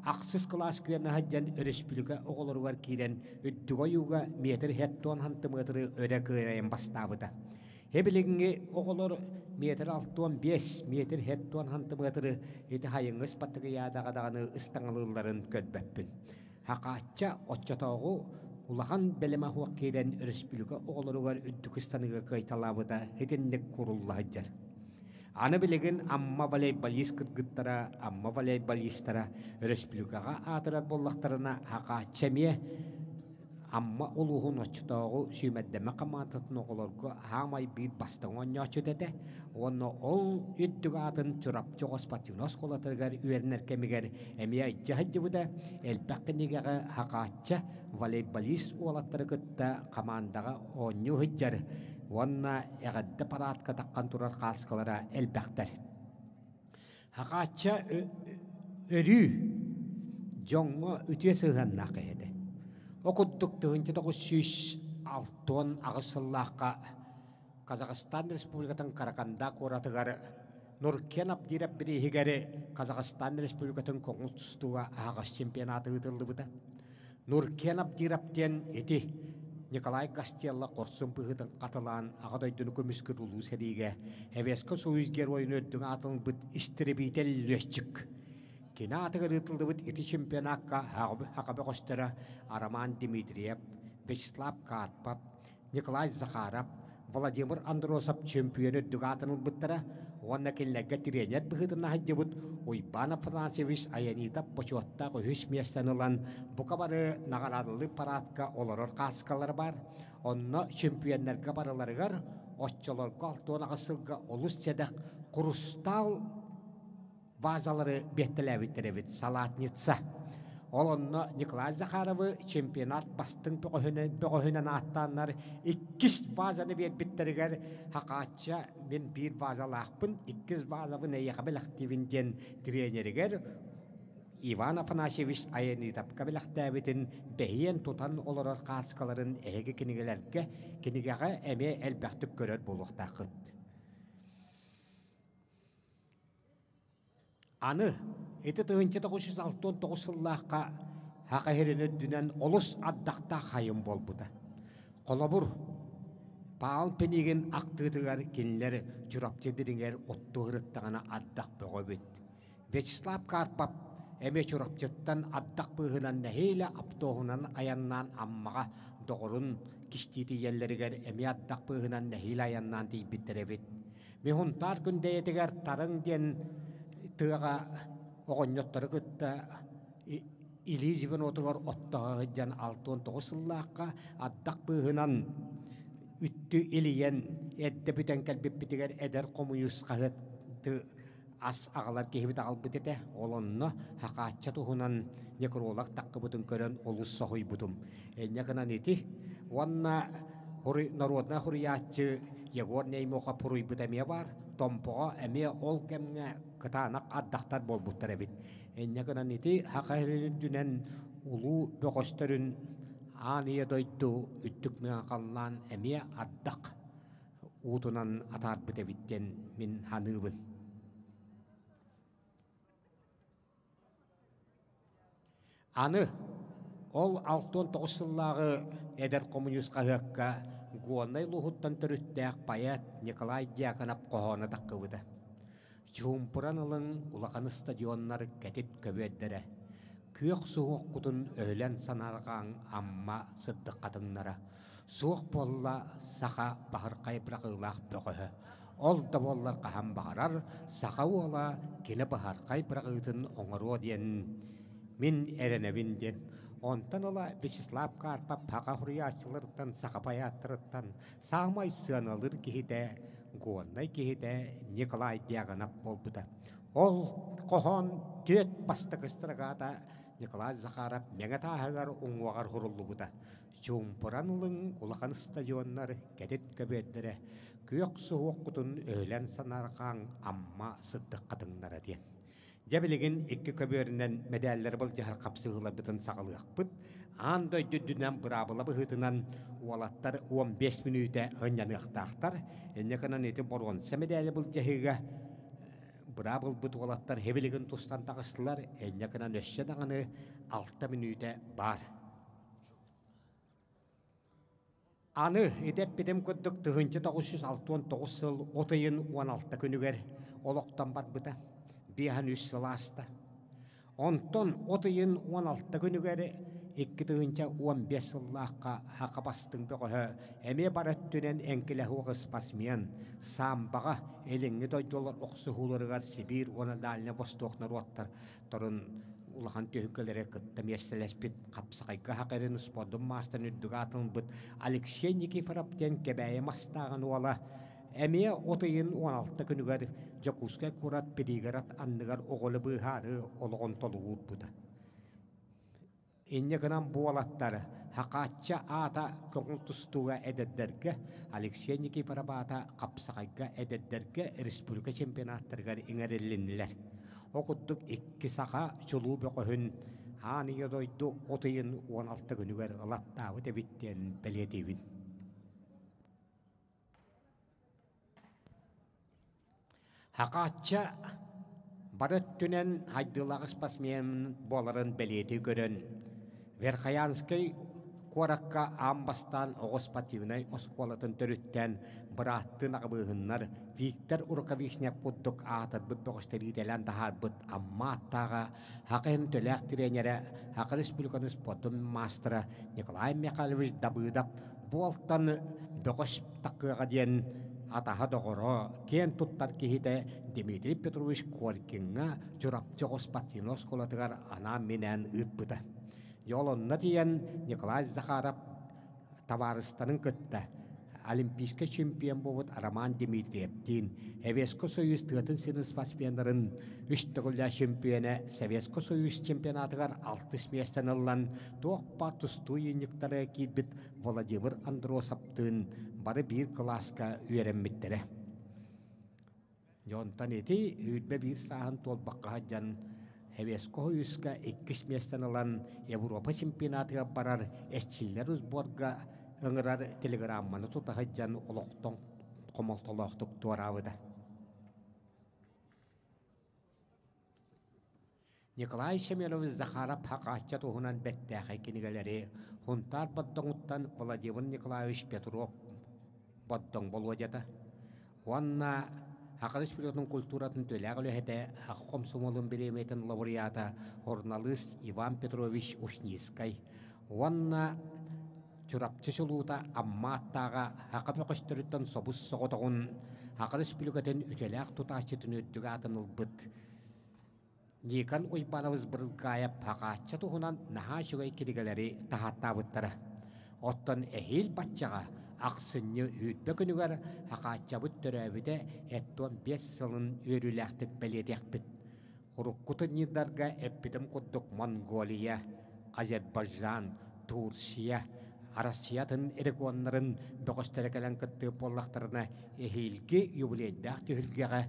ахсыс кылаас күөнэ сылдьан өрөспүүбүлүкэ оҕолоругар киирэн үрдүк ойууга метр хеттон хантымыатыры өрө кыайан бастаабыта. Эбилиҥҥи оҕолор метр 65, метр хеттон хантымыатыры ити хайыҥҥы ыспаттыгыйаадаҕа даҕаны ыстаҥалыылларын көрбөппүн. Хахаачча оччотооҕу улахан бэлэмэ суох киирэн өрөспүүбүлүкэ оҕолоругар үрдүк ыстаныыга кыайталаабыта итинник курулла сылдьар. Аны билигин Амма волейболист кыргыттара, Амма волейболистара өрөспүүбүлүкэҕэ аатырар буоллахтарына, Хахааччы эмиэ Амма улууһун оччотооҕу сүүмэрдэммит хамаандатын оҕолорго саамай биир бастыҥ оонньооччута этэ уонна ол үрдүк аатын Чурапчы оҕо спортивнай оскуолатыгар үөрэнэр кэмигэр эмиэ илдьэ сылдьыбыта, элбэх кинигэҕэ Хахаачча волейболист уолаттары кытта хамаандаҕа оонньуу сылдьар уонна эҕэрдэ параадка таххан турар хааскалара элбэхтэр. Хахаачча өрүү дьоҥҥо үтүө сыһыаннаах киһи этэ. Ол курдук 1968 сыллаахха Казахстан Республикатын Караганда куоратыгар Нуркен Абдиров бирииһигэр Казахстан Республикатын көҥүл тустууга аһаҕас чемпионата ыытыллыбыта. Нуркен Абдиров диэн ити Николай Гастелло хорсун быһыытын хатылаан Аҕа дойдуну көмүскүүр улуу сэриигэ Эвеско Союз геройун үрдүк аатын ылбыт истребитель лүөччүк. Кини аатыгар ыытыллыбыт ити чемпионакка Хака бөҕөстөрө Роман Дмитриев, Вячеслав Карпов, Николай Захаров, Владимир Андросов чөмпүйүөн үрдүк аатын ылбыттара уонна кинилэргэ тириэньэр быһыытынан сылдьыбыт Уйбаан Афанасьевич Аянитов бочуоттаах үһүс миэстэни ылан, бука бары наҕараадалыыр параадка олорор кааскалара баар. Онно чөмпүйүөннэргэ барыларыгар оччолорго 68 сылга олус сэдэх хурустаал вазалары биэртэлээбиттэр эбит салатница. Ол онно Николай Захаровы чемпионат бастыҥ бөҕөһүнэн, бөҕөһүнэн ааттааннар иккис вазаны биэрбиттэригэр Хакаачча мин биир вазалаахпын, иккис вазабын эйиэхэ бэлэхтиибин диэн тренеригэр Иван Афанасьевич Аянитовка бэлэхтээбитин бэһиэн тутан олорор хааскаларын эһиги кинигэлэргэ, кинигэҕэ эмиэ элбэхтик көрөр буолуохтааххыт. Аны ити 1969 сыллаахха Саха сирин үрдүнэн олус ардахтаах хайын буолбута. Холобур, Паал Пинигин ахтыытыгар кинилэр Чурапчы дириҥэр оттуу сырыттаҕына ардах бөҕө эбит. Вячеслав Карпов эмиэ Чурапчыттан ардах быыһынан нэһиилэ автобуһунан айаннаан Аммаҕа доҕорун кистии тиийэллэригэр эмиэ ардах быыһынан нэһиилэ айаннаан тиийбиттэр эбит. Миһунтаар Күндэйэтигэр Тарыҥ диэн тыаҕа оҕонньоттору кытта илии звенотугар оттоһо сылдьан 69 сыллаахха ардах быыһынан үттү илийэн эрдэ бүтэн кэлбиппитигэр эдэр хомуйус хаһыаты ас аҕалар киһибит аҕалбыт этэ. Ол онно Хакаачча туһунан некролог таххыбытын көрөн олус соһуйбутум. Инньэ гынан ити уонна народнай суруйааччы Егор Неймохов суруйбут эмиэ баар. Томпоҕо эмиэ ол кэмҥэ кытаанах ардахтар буолбуттар эбит. Инньэ гынан ити Саха сирин үрдүнэн улуу бөҕөстөрүн аан ийэ дойду үрдүк мыҥа эмиэ ардах уутунан атаарбыт эбит диэн мин саныыбын. Аны ол 69 сыллааҕы эдэр хомуньуус хаһыакка Горнай улууһуттан төрүттээх поэт Николай Дьяконов хоһооно таххыбыта. Чуумпуран ылыҥ улахан стадионнар кэтит көбүөрдэрэ, күөх суһуоххутун өһүлэн санаарҕааҥ Амма сырдык хатыҥнара, Суох буолла саха баһырхай быраҕыылаах бөҕөһө. Ол да буоллар хаһан баҕарар саха уола кини баһархай быраҕыытын оҥоруо диэн мин эрэнэбин диэн. Онтон ыла Вячеслав Карпов саха суруйааччыларыттан, саха поэттарыттан саамай сыаналыыр киһитэ, Горнай киһитэ Николай Дьяконов буолбута. Ол хоһоон түөрт бастакы строката Николай Захаров Мэҥэ тааһыгар уҥуоҕар суруллубута. Чуумпуран ылыҥ улахан стадионнар кэтит көбүөрдэрэ, күөх суһуоххутун өһүлэн санаарҕааҥ Амма сырдык хатыҥнара диэн. Дьэ билигин икки көбүөрүнэн мэдээллэри былдьаһар хапсыһыыларбытын саҕалыахпыт. Аан дойду үрдүнэн быраабыла быһыытынан уолаттар 15 мүнүүтэ ынньаныахтаахтар. Инньэ гынан ити боруонса мэдээли былдьаһыыга быраап ылбыт уолаттар һэбилигин тустан таҕыстылар. Инньэ гынан өссө даҕаны 6 мүнүүтэ баар. Аны идэппитим курдук 1969 сыл от ыйын 16 күнүгэр олохтон барбыта. 53 сыл ааста. Онтон от ыйын 16 күнүгэр 2015 сыллаахха Саха бастыҥ бөҕөһө эмиэ бар өттүнэн эҥкилэ суох спортсмен, самбаҕа илиҥҥи дойдулар охсуһууларыгар Сибиир уонна Дальнай Восток норуоттар торун улахан түһүлгэлэри кытта миэстэлэспит хапсаҕайга хакерин спордун маастарын үрдүк аатын ылбыт Алексей Никифоров диэн Кэбээйи мастааҕын уола эмиэ от ыйын 16 күнүгэр Дьокуускай куорат пригород анныгар оҕолу быыһаары олоҕун толугурбута. Инньэ гынан буолаттар Хакаачча аата көҥүл тустууга эдэрдэргэ, Алексей Никифоров аата хапсаҕайга эдэрдэргэ республика чемпионаттарыгар иҥэрилиннилэр. Ол курдук икки саха чулуу бөҕөһүн аан ийэ дойду от ыйын 16 күнүгэр ылаттаабыт эбит диэн бэлиэтиибин. Хакаачча бары өттүнэн хайдыылаах спортсмен буоларын бэлиэтии көрөн, Верхоянскай куоракка аан бастаан оҕо спортивнай оскуолатын төрүттээн бырааттыы аҕабыыһыннар Виктор Рукавишник курдук аатырбыт бөҕөстөр иитэлээн таһаарбыт Амма ааттааҕа Саха иһин төлөөх тренерэ, Саха Республикатын спордун маастара Николай Михайлович Дабыдов. Буолтан бөҕөс такыаҕа диэн атаһа доҕоро, киэн туттар киһитэ Дмитрий Петрович Коркиҥҥа Чурапчы оҕус спортивнай оскуолатыгар анаан-минээн ыыппыта. Дьол онно тиийэн Николай Захаров табаарыстарын кытта Олимпийскай чемпион буолбут Роман Дмитриевтиин Советскай Союз тыатын сирин спортсменнарын үс төгүллээх чемпиона Советскай Союз чемпионатыгар алтыс миэстэни ылан туох баар тустуу ыйынньыктара киирбит Владимир Андросовтыын бары биир кылааска үөрэммиттэрэ. Дьонтон ити үүрбэ биир сааһын туолбакка сылдьан Советскай Союзка иккис миэстэни ылан Европа чемпионатыгар барар эрчиллэр сборга ыҥырар телеграмманы тута сылдьан олохтон хомолтолоохтук туораабыта. Николай Семенович Захаров Хакаачча туһунан бэртээхэй кинигэлэри Һунтаар Бордоҥуттан Владимир Николаевич Петров Бордоҥ Болуодьата уонна Саха Республикатын культуратын төлөөх үлэһитэ, Саха комсомолун бириэмийэтин лауреата, суруналыыс Иван Петрович Ушницкай уонна Чурапчы чулуута Амма аттааҕа саха бөҕөстөрүттэн собус-соҕотоҕун Саха Республикатын үтүөлээх тутааччытын үрдүк аатын ылбыт Никон Уйбаанабыс Брылгаайап Хаҕаачча туһунан наһаа үчүгэй кинигэлэри таһааттаабыттара. Оттон эһиил баччаҕа ахсынньы үүрбэ күнүгэр Хахааччабыт төрөөбүтэ 75 сылын үөрүүлээхтик бэлиэтиэхпит. Урукку турнирдарга эппитим курдук Монголия, Азербайджан, Турция, Россия атын регионнарын бөҕөстөрө кэлэн кыттыы буоллахтарына эһиилги юбилейдаах түһүлгэҕэ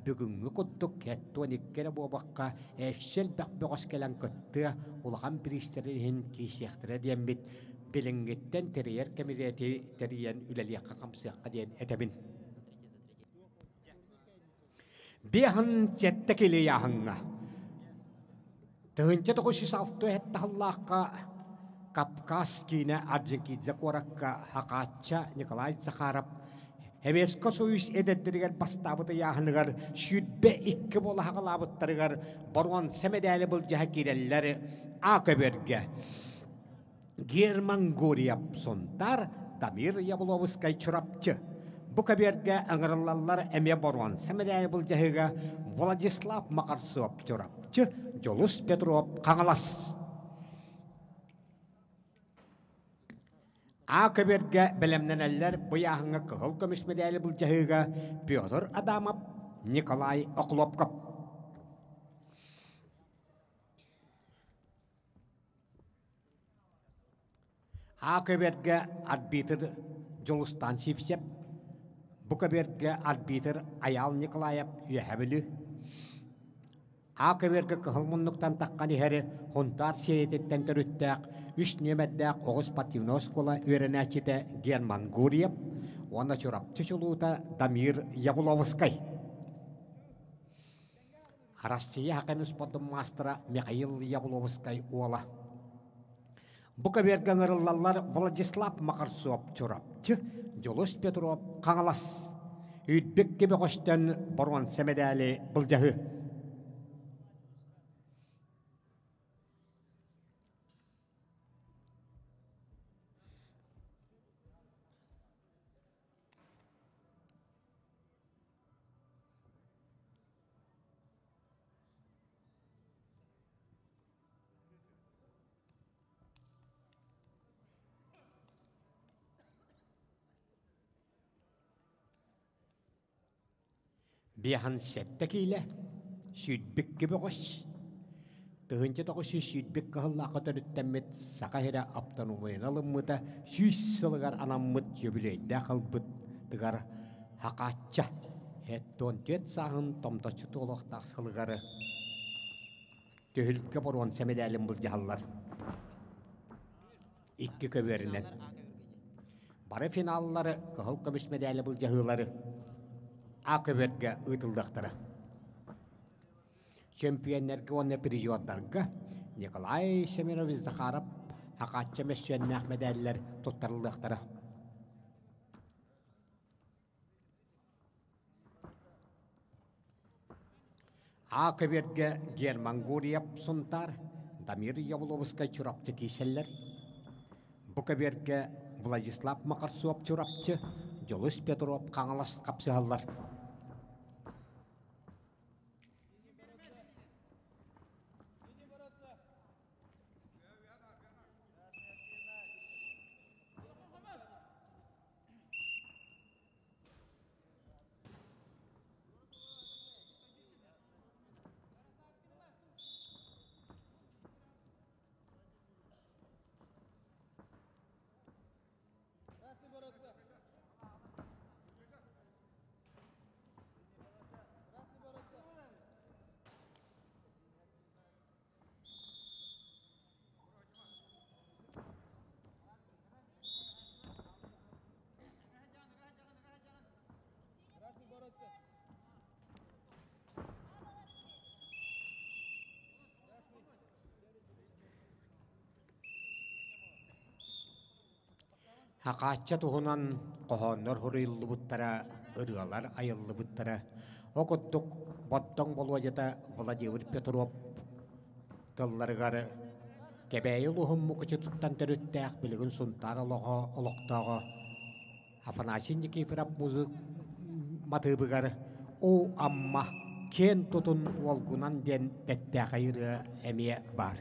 бүгүҥҥү курдук 72 эрэ буолбакка өссө элбэх бөҕөс кэлэн кыттыа, улахан бириистэрин иһин киирсиэхтэрэ диэммит билиҥҥиттэн тэрийэр кэмитиэти тэрийэн үлэлиэххэ-хамсыахха диэн этэбин. Биэһин сэттэ килийааһыҥҥа 1906 сыллаахха Кавказ киинэ Орджоникидзе куоракка Хакаачча Николай Захаров Советскай Союз эдэрдэригэр бастаабыт ыйааһыныгар 22 буола хаҕалаабыттарыгар боруонса мэдээли былдьаһа киирэллэр А көбүөргэ. Герман Гурьев Сунтаар, Дамир Ябловскай Чурапчы. Бу көбүөргэ ыҥырыллаллар эмиэ боруонса мэдээли былдьаһыыга Владислав Макарсов Чурапчы, Дьулус Петров Хаҥалас. А көбүөргэ бэлэмнэнэллэр быйааһыҥҥа кыһыл көмүс мэдээли былдьаһыыга Петр Адамов, Николай Охлопков. А көбүөргэ арбитр Дьулустан Сивцев, бу көбүөргэ арбитр Айаал Николаев Үөһээ Бүлүү. А көбүөргэ кыһыл муннуктан таххан иһэри Һунтаар сиэйэтиттэн төрүттээх үс нүөмэрдээх оҕус спортивнай оскуола үөрэнээччитэ Герман Гурьев уонна Чурапчы чулуута Дамир Явловскай. Россия хакын спордун маастара Михаил Явловскай уола. Бу көбүөргэ ыҥырыллаллар Владислав Макарсов Чурапчы, Дьулус Петров Хаҥалас. Үрдүк кибөҕөстөн боруонса мэдээли былдьаһыы. Биэһэн сэттэ киилэ, сүүрбүккэ бөҕөс, 1921 кыһыллаахха төрүттэммит Саха сирэ автономияны ылыммыта 100 сылыгар анаммыт юбилейдаах ылбытыгар Хакаачча 74 сааһын томточчу туолуохтаах сылыгар түһүлгэ боруонса мэдээлин былдьаһаллар. Икки көбүөрүнэн. Бары финаллары кыһыл көмүс мэдээли былдьаһыылары А көбүөргэ ыытыллыахтара. Чөмпүйэннэргэ уонна призердарга Николай Семенович Захаров Хакаачча мөссүөннээх мэдээллэр туттарыллыахтара. А көбүөргэ Герман Гурьев Сунтаар, Дамир Явловскай Чурапчы киирсэллэр. Бу көбүөргэ Владислав Макарсов Чурапчы, Дьулус Петров Хаҥалас хапсыһаллар. Хакаачча туһунан хоһооннор суруйуллубуттара, ырыалар айыллыбыттара. Ол курдук Бордоҥ Болуодьата Владимир Петров тылларыгар Кэбээйи улууһун Мукучутуттан төрүттээх билигин Сунтаар олоҕо олохтооҕо Афанасий Никифоров музык матыыбыгар «Оо, Амма, киэн тутун уолгунан» диэн бэттээхэй ырыа эмиэ баар.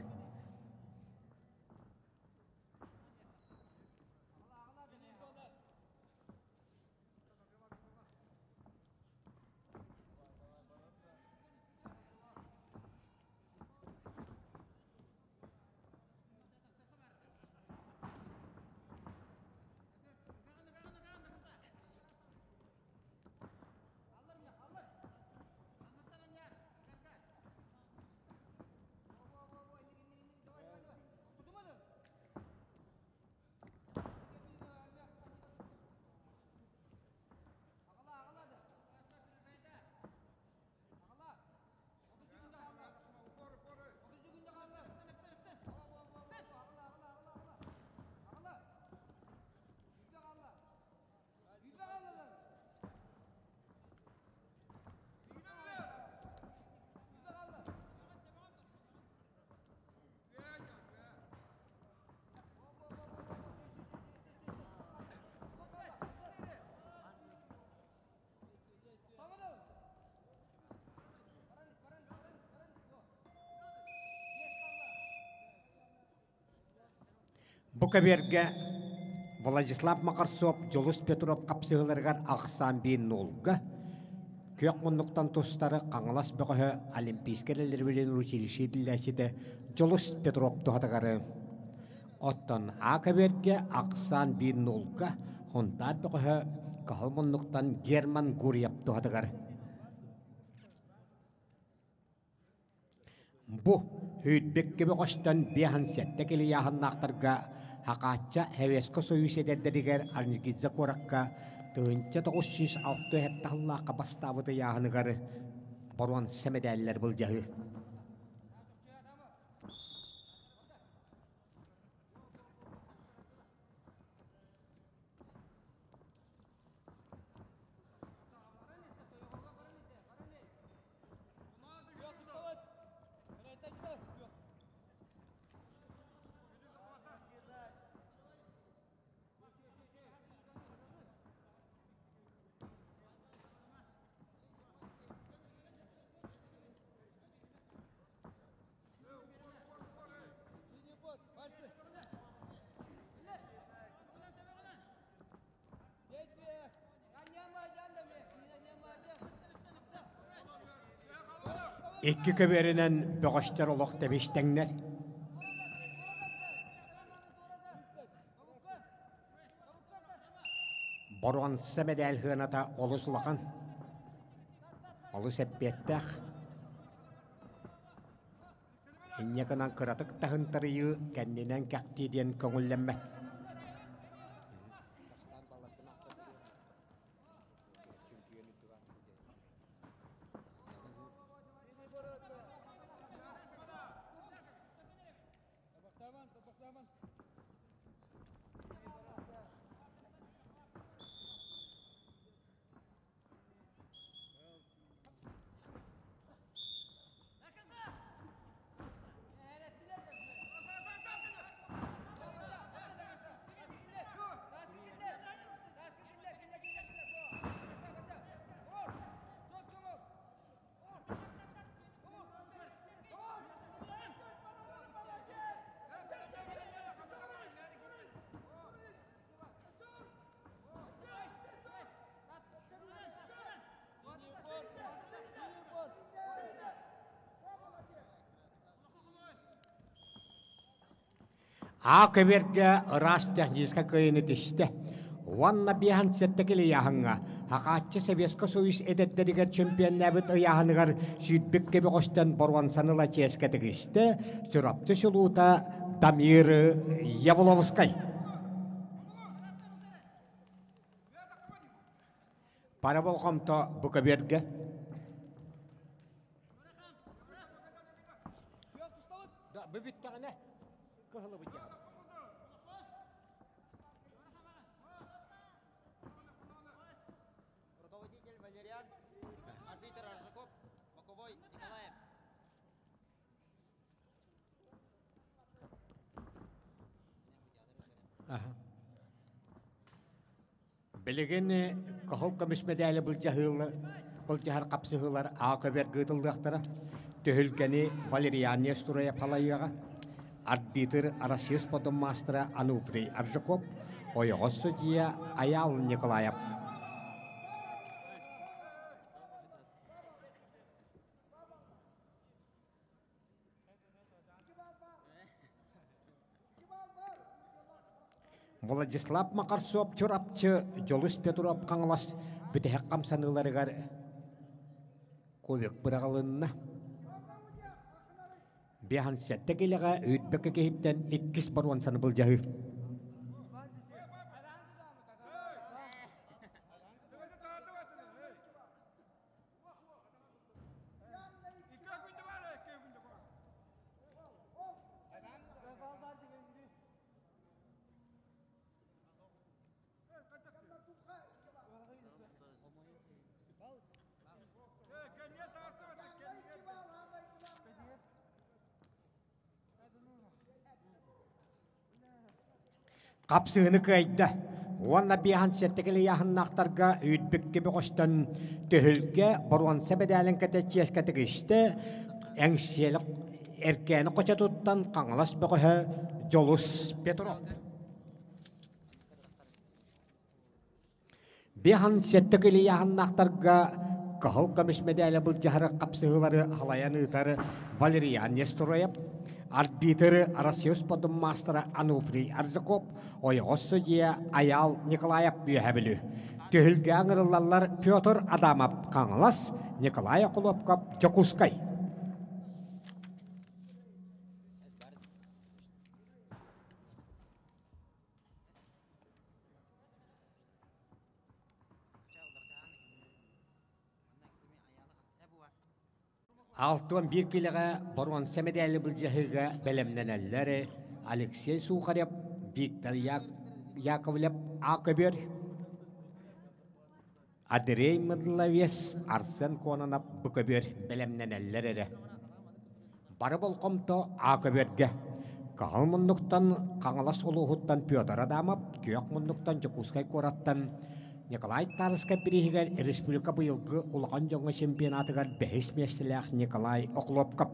Бу кэбиэргэ Владислав Макарсов Дьулус Петров хапсыһыыларыгар ахсаан биир нуулга, күөх муннуктан тустары Хаҥалас бөҕөһө Олимпийскай эрэллэрбилин училище иитиллээччитэ Дьулус Петров туһатыгары, оттон А кэбиэргэ ахсаан биир нуулга Хунтаар бөҕөһө Кыһыл муннуктан Герман Гурьев туһатыгар. Бу Сүүрбэккэ бөҕөстөн 57 килийааһыннаахтарга Хакаачча Советскай Союз эдэрдэригэр Арнигидзе куоракка 1967 сыллаахха бастаабыт ыйааһыныгар боруонса мэдээллэр былдьаһыы. Икки көбүөрүнэн бөҕөстөр олох тэбис-тэҥнэр. Боруонса мэдээл сыаната олус улахан, олус эппиэттээх. Инньэ гынан кыратык таһынтарыйыы кэннинэн кэхтии диэн көҥүллэммэт. А көбүөргэ ыраас техническэй кыайыыны тистэ. Уонна биэһэн сэттэ килийааһыҥҥа Хахааччы Советскай Союз эдэрдэригэр чемпионнаабыт ыйааһыныгар сүүрбүк кэбиҕөстөн боруонсаны ыла чиэскэ тигистэ Чурапчы чулуута Дамир Явловскай. Пара болҕомто бу көбүөргэ. Бу бүттэҕинэ кыһылыбыт Руководитель Валериан, арбитр Аржаков, боковой Николаев. Билигин кыһыл көмүс мэдээли былдьаһар хапсыһыылар аа көбөр ыытыллыахтара. Түһүлгэни Валериан Нестураев халайыаҕа. Арбитр Россия спордун маастара Ануфрий Аржаков, ойоҕос судьуйа Айаал Николаев. Владислав Макарсов Чурапчы, Дьолус Петров Хаҥалас бүтэһик хамсаныыларыгар ковик быраҕылынна. Биэһэн сэттэ килэҕэ үүрбэккэ киһиттэн иккис боруонсаны былдьаһыы. Хапсыһыны кыайда уонна биэһэн сэттэ ыйааһыннаахтарга үүрбүккэ бөҕөстөн түһүлгэ боруонса мэдээлин кэтэ чиэскэ тигистэ Эҥсиэли Эркээни хочотуттан Хаҥалас бөҕөһө Дьолус Петров. Биэһэн сэттэ ыйааһыннаахтарга кыһыл көмүс мэдээлэ былдьаһары хапсыһыылары халайан ыытар Валериан Нестороев, арбитр Россия спордун маастара Ануфрий Аржаков, ойоҕос судьуйа Айаал Николаев Үөһэ Бүлүү. Түһүлгэ ыҥырыллаллар Петр Адамов Хаҥалас, Николай Охлопков Дьокуускай. 61 киилэҕэ боруонса мэдээли былдьаһыыга бэлэмнэнэллэр Алексей Сухарев, Виктор Яковлев А көбүөр, Андрей Мыдловец, Арсен Кононов Б көбүөр бэлэмнэнэллэр эрэ. Бары болҕомто А көбүөргэ. Кыһыл муннуктан Хаҥалас улууһуттан Петр Адамов, Күөх муннуктан Дьокуускай куораттан Николай Тарскай бирииһигэр республика быйылгы улахан дьоҥҥо чемпионатыгар бэһис миэстэлээх Николай Охлопков.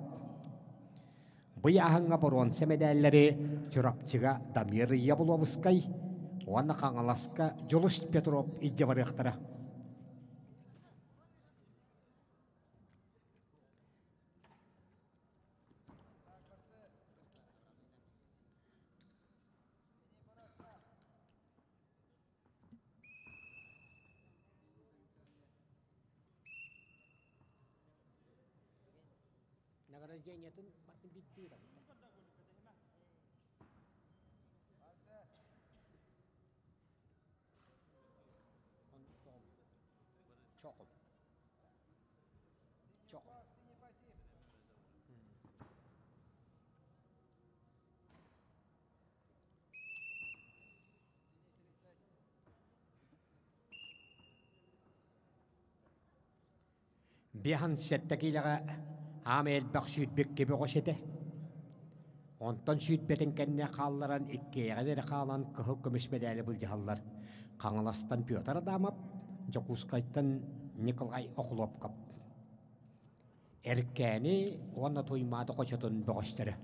Бу ыйааһыҥҥа боруонса мэдээллэри Чурапчыга Дамир Ябловскай уонна Хаҥаласка Дьулус Петров илдьэ барыахтара. Награждениетын батын биттиир Чоқым. Чоқым. Биэһэн сэттэ киилэҕэ аам элбэх сүүрбүккэ бөҕөс этэ. Онтон сүүрбэтин кэннэ хаалларан иккиэйэҕин эрэ хаалан кыһыл көмүс мэдээли былдьаһаллар. Хаҥаластан Петр Адамов, Дьокуускайтан Николай Охлопков. Эркээни уонна Туймаада хочотун бөҕөстөрө.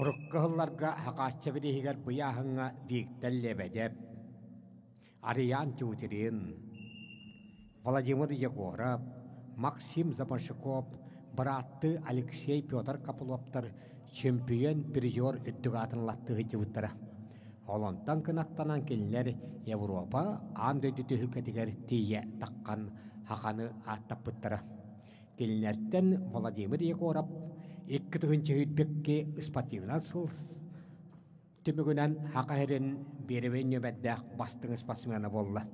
Урукку сылларга Хакаачча бирииһигэр быйааһыҥҥа Виктор Лебедев, Ариан Тютрин, Владимир Егоров, Максим Запашиков, бырааттыы Алексей Петр Копыловтар чемпион, призер үрдүк аатын ылаттыы сылдьыбыттара. Олонтон кынаттанан кинилэр Европа аан дойду түһүлгэтигэр тиийэ таххан хаханы ааттаппыттара. Кинилэртэн Владимир Егоров 2002 спортивнай сыл түмүгүнэн Саха сирин биэрэбэй нүөмэрдээх бастыҥ спортсмена буолла.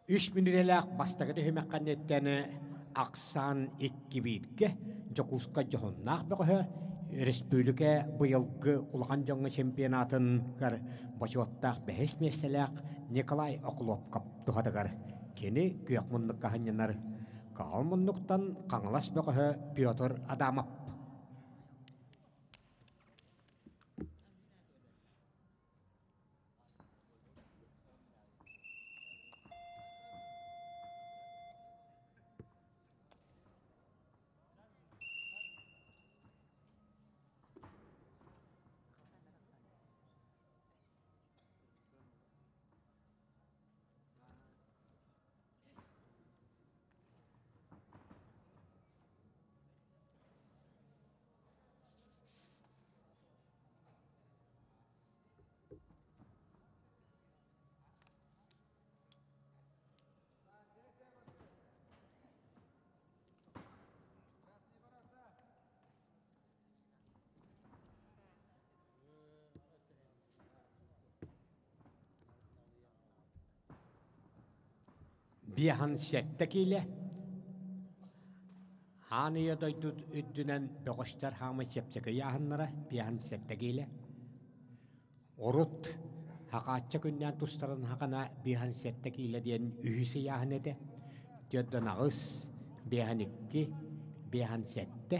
Үс мүнүүтэлээх бастакы түһүмэх кэнниттэн ахсаан икки бииргэ Дьокуускай дьоһуннаах бөҕөһө өрөспүүбүлүкэ быйылгы улахан дьоҥҥо чемпионатыгар бочуоттаах бэһис миэстэлээх Николай Охлопков туһатыгар кини күөх муннукка сынньанар Каҕыл муннуктан Хаҥалас бөҕөһө Петр Адамов. Биэһэн сэттэ киилэ Аан ийэ дойду үрдүнэн бөҕөстөр хаамай чэпчэки ыйааһыннара биэһэн сэттэ киилэ. Урут Хахаачча күннээн тустарын хахана биэһэн сэттэ киилэ диэн үһүс ыйааһын этэ. Төрдөн аҕыс, биэһэн икки, биэһэн сэттэ.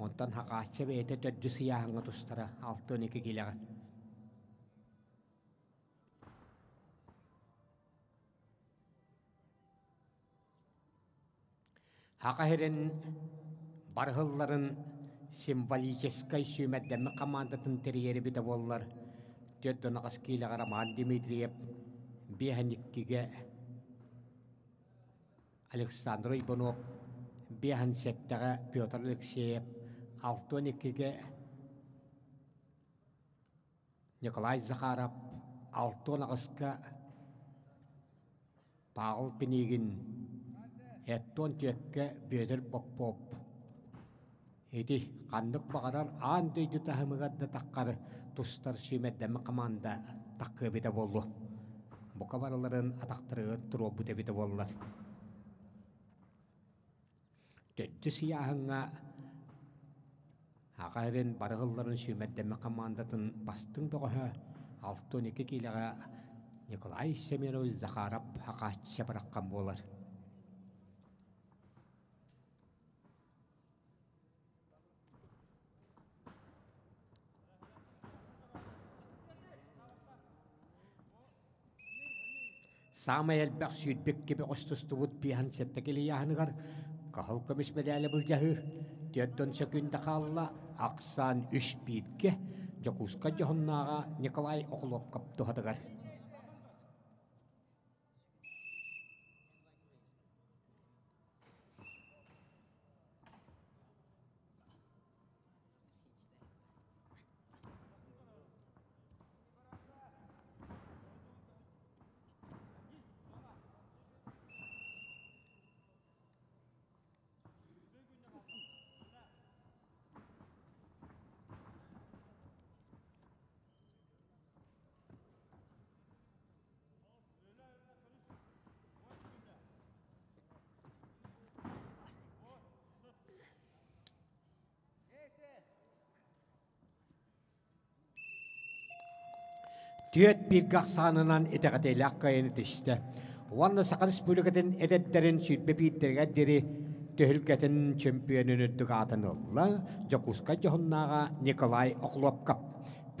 Онтон Хахаачча бэйэтэ төрдүс ыйааһыҥҥа тустара 62 киилэҕэ. Саха сирин барыһылларын символическай сүүмэрдэммит хамаандатын тэрийэр эбитэ буоллар, 48 киилэҕэ Роман Дмитриев, 52-гэ Александр Иванов, 57-ҕэ Петр Алексеев, 62-гэ Николай Захаров, 68-ка Павел Пинигин, Эттон Түөккэ Бүөтүр Попов ити ханнык баҕарар аан дойду таһымыгар да таххары тустар сүүмэрдэммит хамаанда таххыа эбитэ буолуо. Бука барыларын атахтарыгар туруорбут эбитэ буоллар. Төрдүс ыйааһыҥҥа Аҕа эрин барыһылларын сүүмэрдэммит хамаандатын бастыҥ бөҕөһө 62 киилэҕэ Николай Семенович Захаров Хахаачча бараххан буолар. Саамай элбэх сүүрбэккэ бөҕөс тустубут пиаһын сэттэ килийааһыныгар кыһыл көмүс мэдээлэ былдьаһыы 4 сөкүүндэ хаалла, ахсаан үс бииргэ Дьокуускай дьоһуннааҕа Николай Охлопков туһатыгар. Түөрт бииргэ ахсаанынан итэҕэтиилээх кыайыыны тистэ. Уонна Саха Республикатын эдэрдэрин сүүрбэ биирдэригэр диэри түһүлгэтин чөмпүйүөнүн үрдүк аатын ылла Дьокуускай дьоһуннааҕа Николай Охлопков.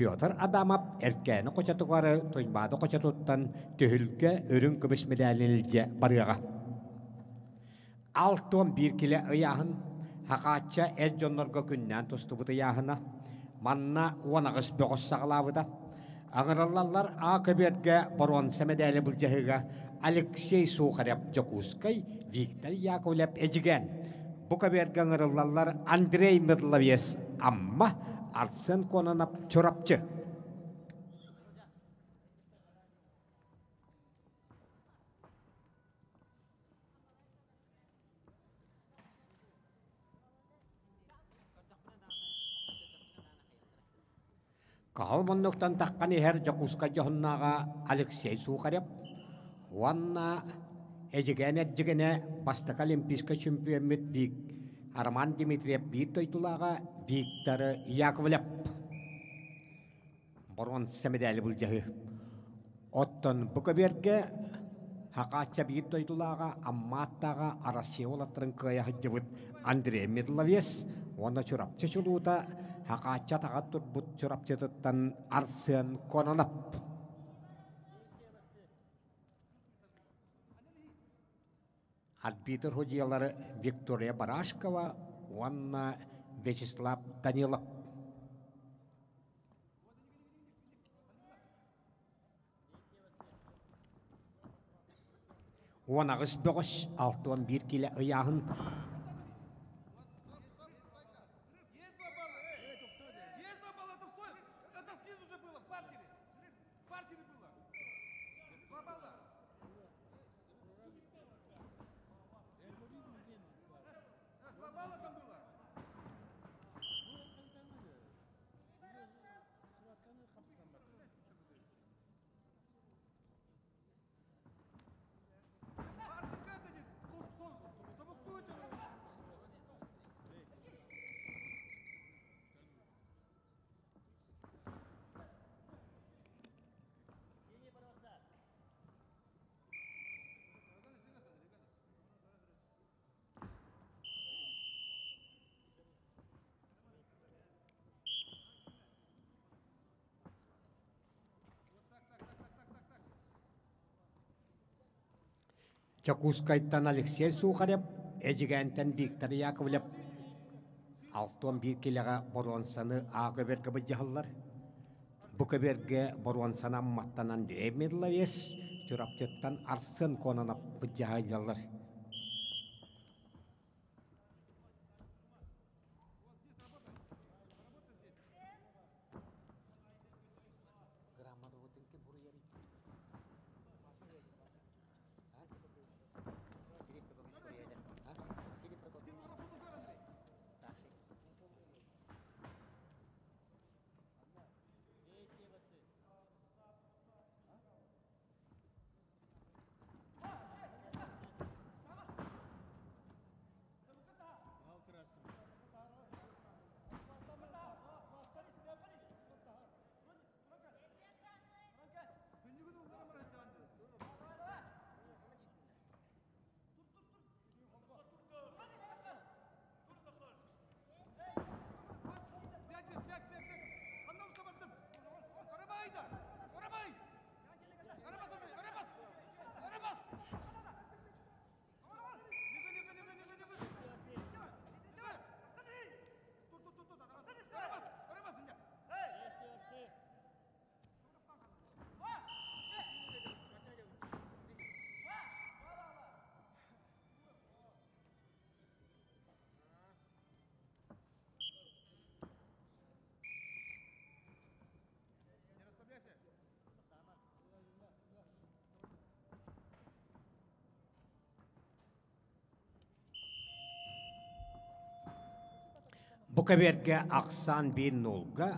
Петр Адамов Эркээни хочотугар Туймаада хочотуттан түһүлгэ үрүҥ көмүс мэдээлин илдьэ барыаҕа. 61 килэ ыйааһын Хахаачча эр дьоннорго күннээн тустубут ыйааһына. Манна 18 бөҕөс саҕалаабыта. Аҥыраллаллар А көбүөргэ боруонса мэдээли былдьаһыыга Алексей Сухарев Дьокуускай, Виктор Яковлев Эдьигээн. Бу көбүөргэ ыҥырыллаллар Андрей Медловец Амма, Арсен Кононов Чурапчы. Каһыл муннуктан таххан иһэр Дьокуускай дьоһуннааҕа Алексей Сухарев уонна Эдьигээн эрдьигэнэ бастакы олимпийскай чөмпүйүөммүт Вик Роман Дмитриев биир дойдулааҕа Виктор Яковлев боруонса мэдээли былдьаһыы. Оттон бу көбүөргэ Хакаачча биир дойдулааҕа Аммааттааҕа Россия уолаттарын кыайа сылдьыбыт Андрей Медловец уонна Чурапчы чулуута Хакаачча атаҕар турбут Чурапчытыттан Арсен Кононов. Арбитр судьуйалары Виктория Барашкова уонна Вячеслав Данилов. 18 бөҕөс, 61 килэ ыйааһын. Дьокуускайтан Алексей Сухарев, Эдьигээнтэн Виктор Яковлев 61 килэҕэ боруонсаны А көбүөргэ былдьаһаллар. Бу көбүөргэ боруонсаны Амматтан Андрей Медловец, Чурапчыттан Арсен Кононов былдьаһаллар. Бу кэбиэргэ ахсаан биир нуулга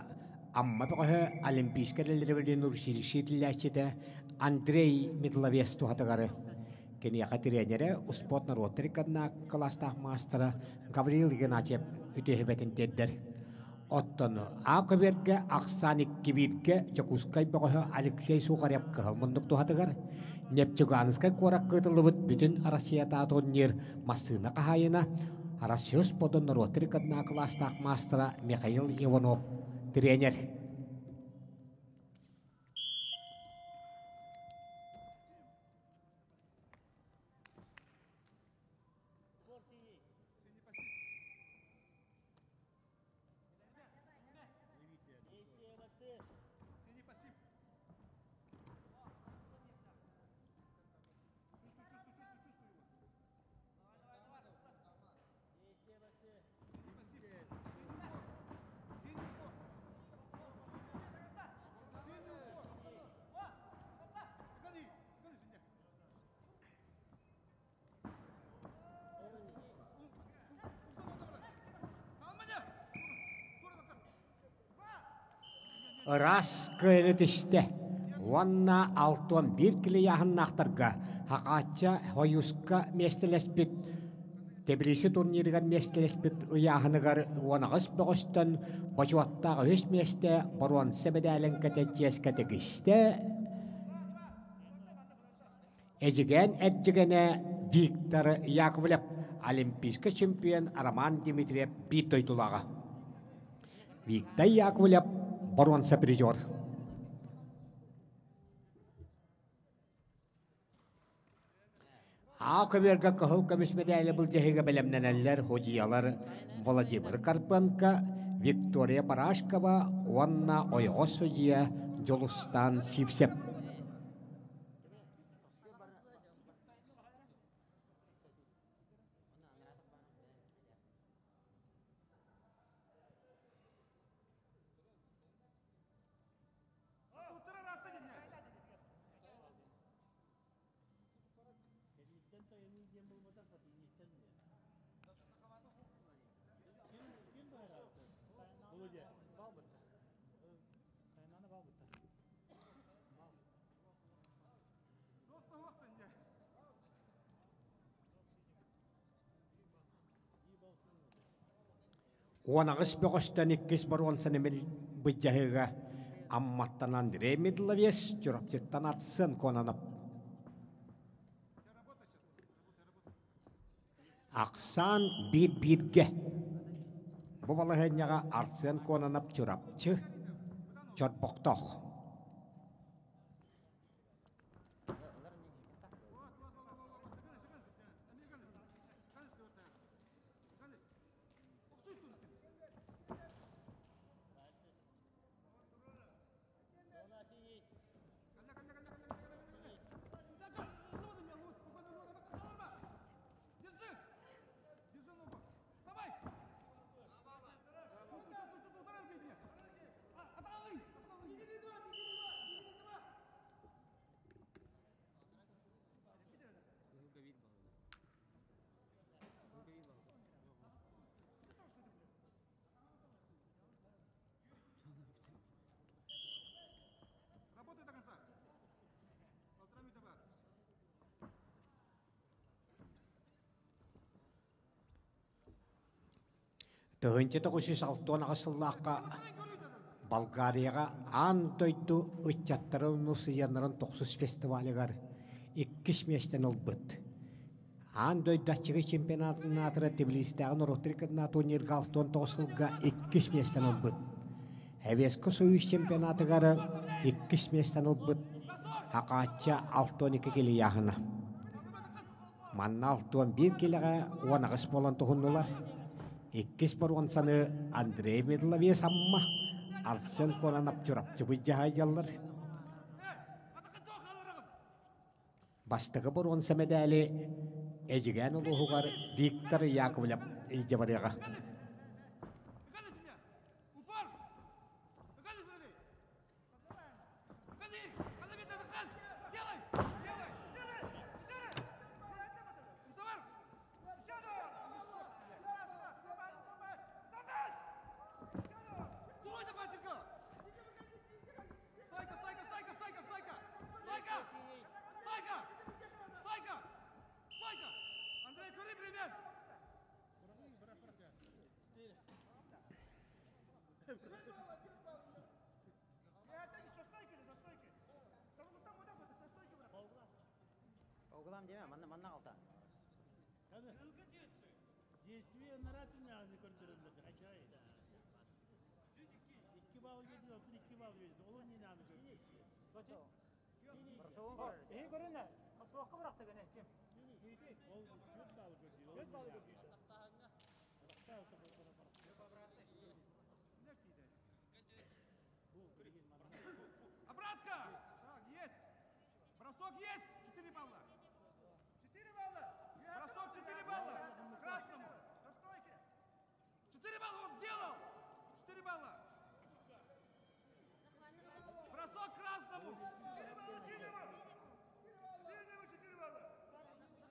Амма бөҕөһө Олимпийскай эрэллэрин училище иитиллээччитэ Андрей Медловец туһатыгары киниэхэ тренерэ успуорт норуоттар иккардына кылаастаах маастара Гаврил Игнатьев үтүөһүбэтин тиэрдэр. Оттон А көбүөргэ ахсаан икки бииргэ Дьокуускай бөҕөһө Алексей Сухарев кыһыл муннук туһатыгар Нефтеюганскай куоракка ыытыллыбыт бүтүн Россиятааҕы турнир массыына хаһаайына Россия спордун норуоттар иккардына кылаастаах маастара Михаил Иванов тренер. Ыраас кыайыны түстэ уонна 61 килийааһыннаахтарга Хахаачча Хойууска миэстэлэспит Тбилиси турнирыгар миэстэлэспит ыйааһыныгар 18 бөҕөстөн бочуоттаах үһүс миэстэ боруонса мэдээлин кэтэ чиэскэ тигистэ. Эдьигээн эрдьигэнэ Виктор Яковлев олимпийскай чемпион Роман Дмитриев биир дойдулааҕа. Виктор Яковлев боруонса призер. Аа көбүөргэ кыһыл көмүс мэдээлэ былдьаһыыга бэлэмнэнэллэр судьуйалар Владимир Карпенко, Виктория Барашкова уонна ойоҕос судьуйа Дьулустаан Сивцев. 18 бөҕөстөн иккис боруонсаны былдьаһыыга Амматтан Андрей Медловец, Чурапчыттан Арсен Кононов. Ахсаан биир-бииргэ. Бу балаһыанньаҕа Арсен Кононов Чурапчы чорбохтоох. 1968 сыллаахха Болгарияҕа аан дойду ыччаттарын усуйаннарын тохсус фестивалыгар иккис миэстэни ылбыт. Аан дойду аччыгый чемпионатын аатыра Тбилиситээҕи норуоттар кытына турнирга 69 сылга иккис миэстэни ылбыт. Советскай Союз чемпионатыгар иккис миэстэни ылбыт Хакаачча 62 килийааһына. Манна 61 килэҕэ 18 буолан туһуннулар. Иккис боруонсаны Андрей Медловец Амма, Арсен Кононов Чурапчы былдьаһайдьаллар. Бастакы боруонса мэдээли Эдьигээн улууһугар Виктор Яковлев илдьэ барыаҕа. Оглам деме, манна манна алта. Действие наративный көрдөрөллөр хачай. Икки балл берди, отун икки балл берди. Ол не аны көрдү. Эһи көрүнэ, туохка бырахта гene ким? Ол төрт балл көрдү. Төрт балл көрдү. Обратка! Так, есть! Бросок есть! 4 балла! 4 балла! Бросок 4 балла! Красному! 4 балла он сделал! 4 балла! Бросок красному! 4 балла синему! Синему 4 балла!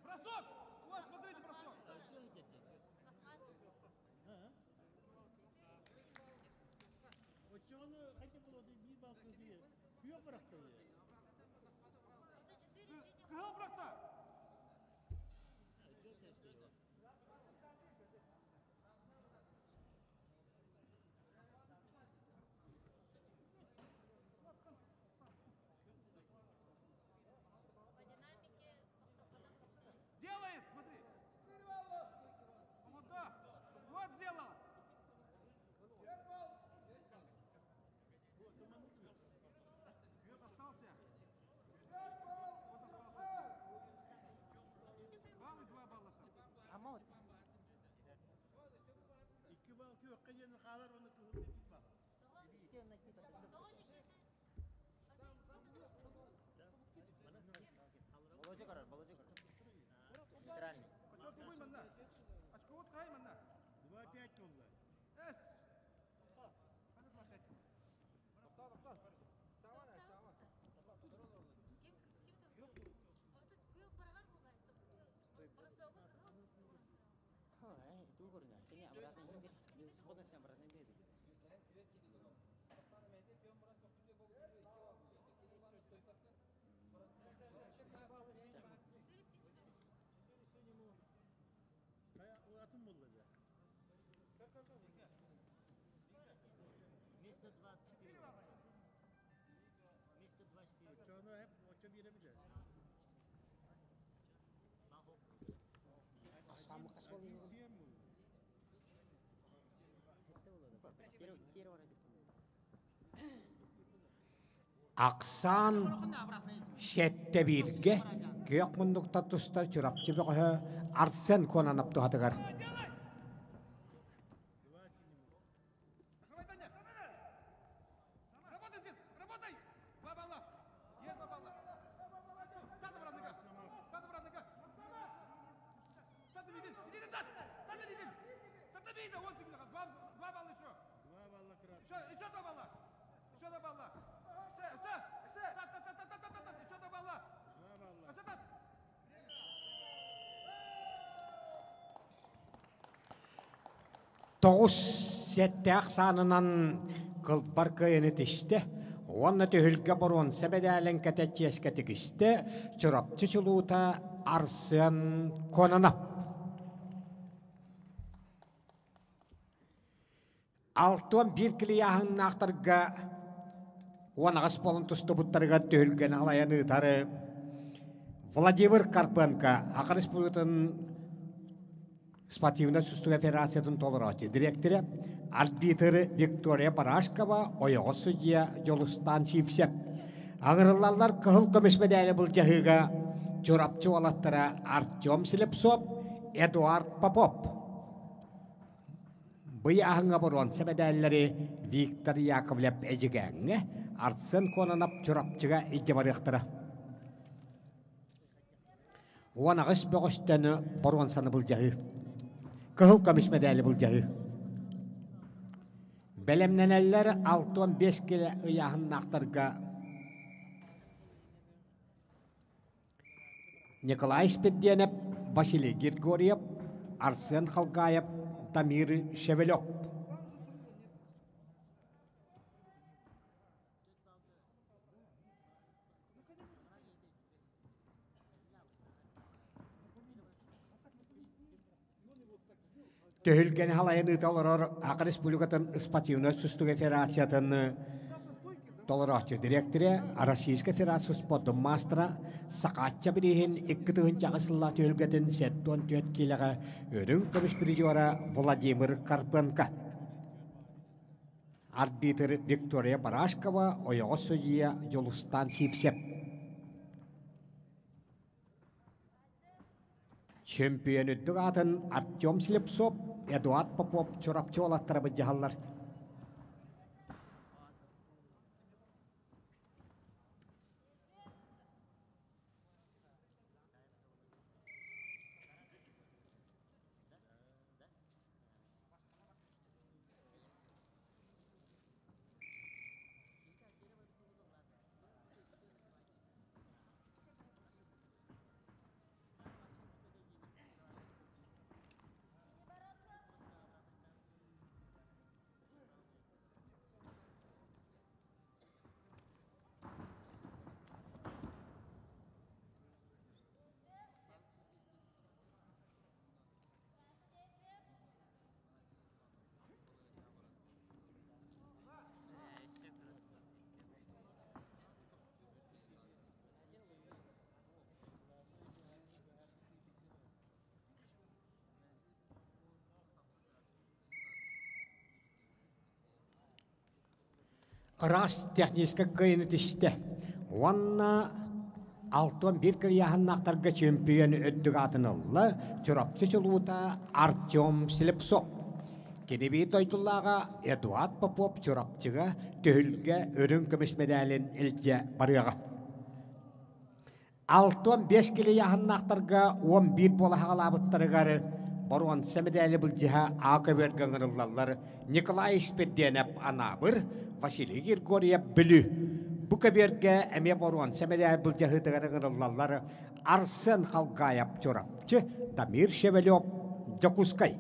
Бросок! Вот, смотрите, бросок! Очону хотя бы бал кыһыы. Күөх бырахта. Кыһыл бырахта! Делает, смотри. Вот да. Вот сделал. Бьет остался. Вот остался. Балл и 2 балла сам. 2 балл күөххэ диэн хаалар уонна кыһылга 1 балл. Боложа көрөр, боложа көрөр. Нейтральный. Очко тугуй манна? Очко вот хай манна. 2-5 болла. Эс. Ханы 2-5. Туу көрүнэ. Кини обратно иһин Безысходность обратно иһин. Kaya атын болла да. Вместо 24. Вместо 24. Очону hep очо биэрэбит. Ахсаамы хас буолла? Сиэн болла. Ахсаан 7-1-гэ күөх муннукта тустар Чурапчы бөҕөһө Арсен Кононов туһатыгар. Два синему. Давай, Таня. Работай здесь, работай. 2 балла. Есть 2 балла. Тата, брат, нога. Тата, брат, нога. Тата, не иди, иди, тата. Тата, не иди. Тата, бей, да, он тебе. 2 балла еще. 2 балла красный. Еще, еще 2 балла. Еще 2 балла. Еще. Тата, тата, тата, тата, еще 2 балла. 2 балла. Еще тат. Тоҕус сэттээх саанынан кылбар кыайыны тистэ, уонна түһүлгэ боруонса бэдээлэн кэтэ чиэскэ тигистэ, Чурапчы чулуута Арсен Кононов. 61 килийааһыннаахтарга 18 буолан тустубуттарыгар түһүлгэни халайан ыытары Владимир Карпенко, Аха Республикатын спортивнай сустуга федерациятын толороочу директоре, арбитр Виктория Барашкова, ойоҕос судья Дьолустан Сивцев. Аҥырыллаллар кыһыл көмүс мэдээли былдьаһыыга Чурапчы уолаттара Артем Слепцов, Эдуард Попов. Быйааһыҥҥа боруонса мэдээллэри Виктор Яковлев Эдьигээҥҥэ, Арсен Кононов Чурапчыга илдьэ барыахтара. 18 бөҕөстөн боруонсаны былдьаһыы. Кыһыл көмүс мэдээли былдьаһыы. Бэлэмнэнэллэр 65 килэ ыйааһыннаахтарга Николай Спирдиэнэп, Василий Григорьев, Арсен Халгаев, Дамир Шевелев. Түһүлгэни халайан ыыта олорор Аха Республикатын спортивнай сустуга федерациятын толороочу директоре, Российская Федерация спордун маастара, Сахаачча бирииһин 2008 сыллаах түһүлгэтин 74 киилэҕэ үрүҥ көмүс призера Владимир Карпенко. Арбитр Виктория Барашкова, ойоҕос судьуйа Дьулустан Сивцев. Чемпион үрдүк аатын Артем Слепцов, Эдуард Попов Чурапчы уолаттара былдьаһаллар. Ыраас техническэй кыайыыны тистэ уонна 61 кырыйааһыннаахтарга чөмпүйүөн үрдүк аатын ылла Чурапчы чулуута Артем Слепцов. Кини биир дойдулааҕа Эдуард Попов Чурапчыга түһүлгэ үрүҥ көмүс мэдээлин илдьэ барыаҕа. 65 килийааһыннаахтарга 11 буола хаҕалаабыттарыгар боруонса мэдээли былдьаһа А көбүөргэ ыҥырыллаллар Николай Испирдиэнэп Анаабыр, Василий Григорьев Бүлүү. Бу көбүөргэ эмиэ боруонса мэдээл былдьаһыытыгар ыҥырыллаллар Арсен Халгаев Чурапчы, Дамир Шевелев Дьокуускай.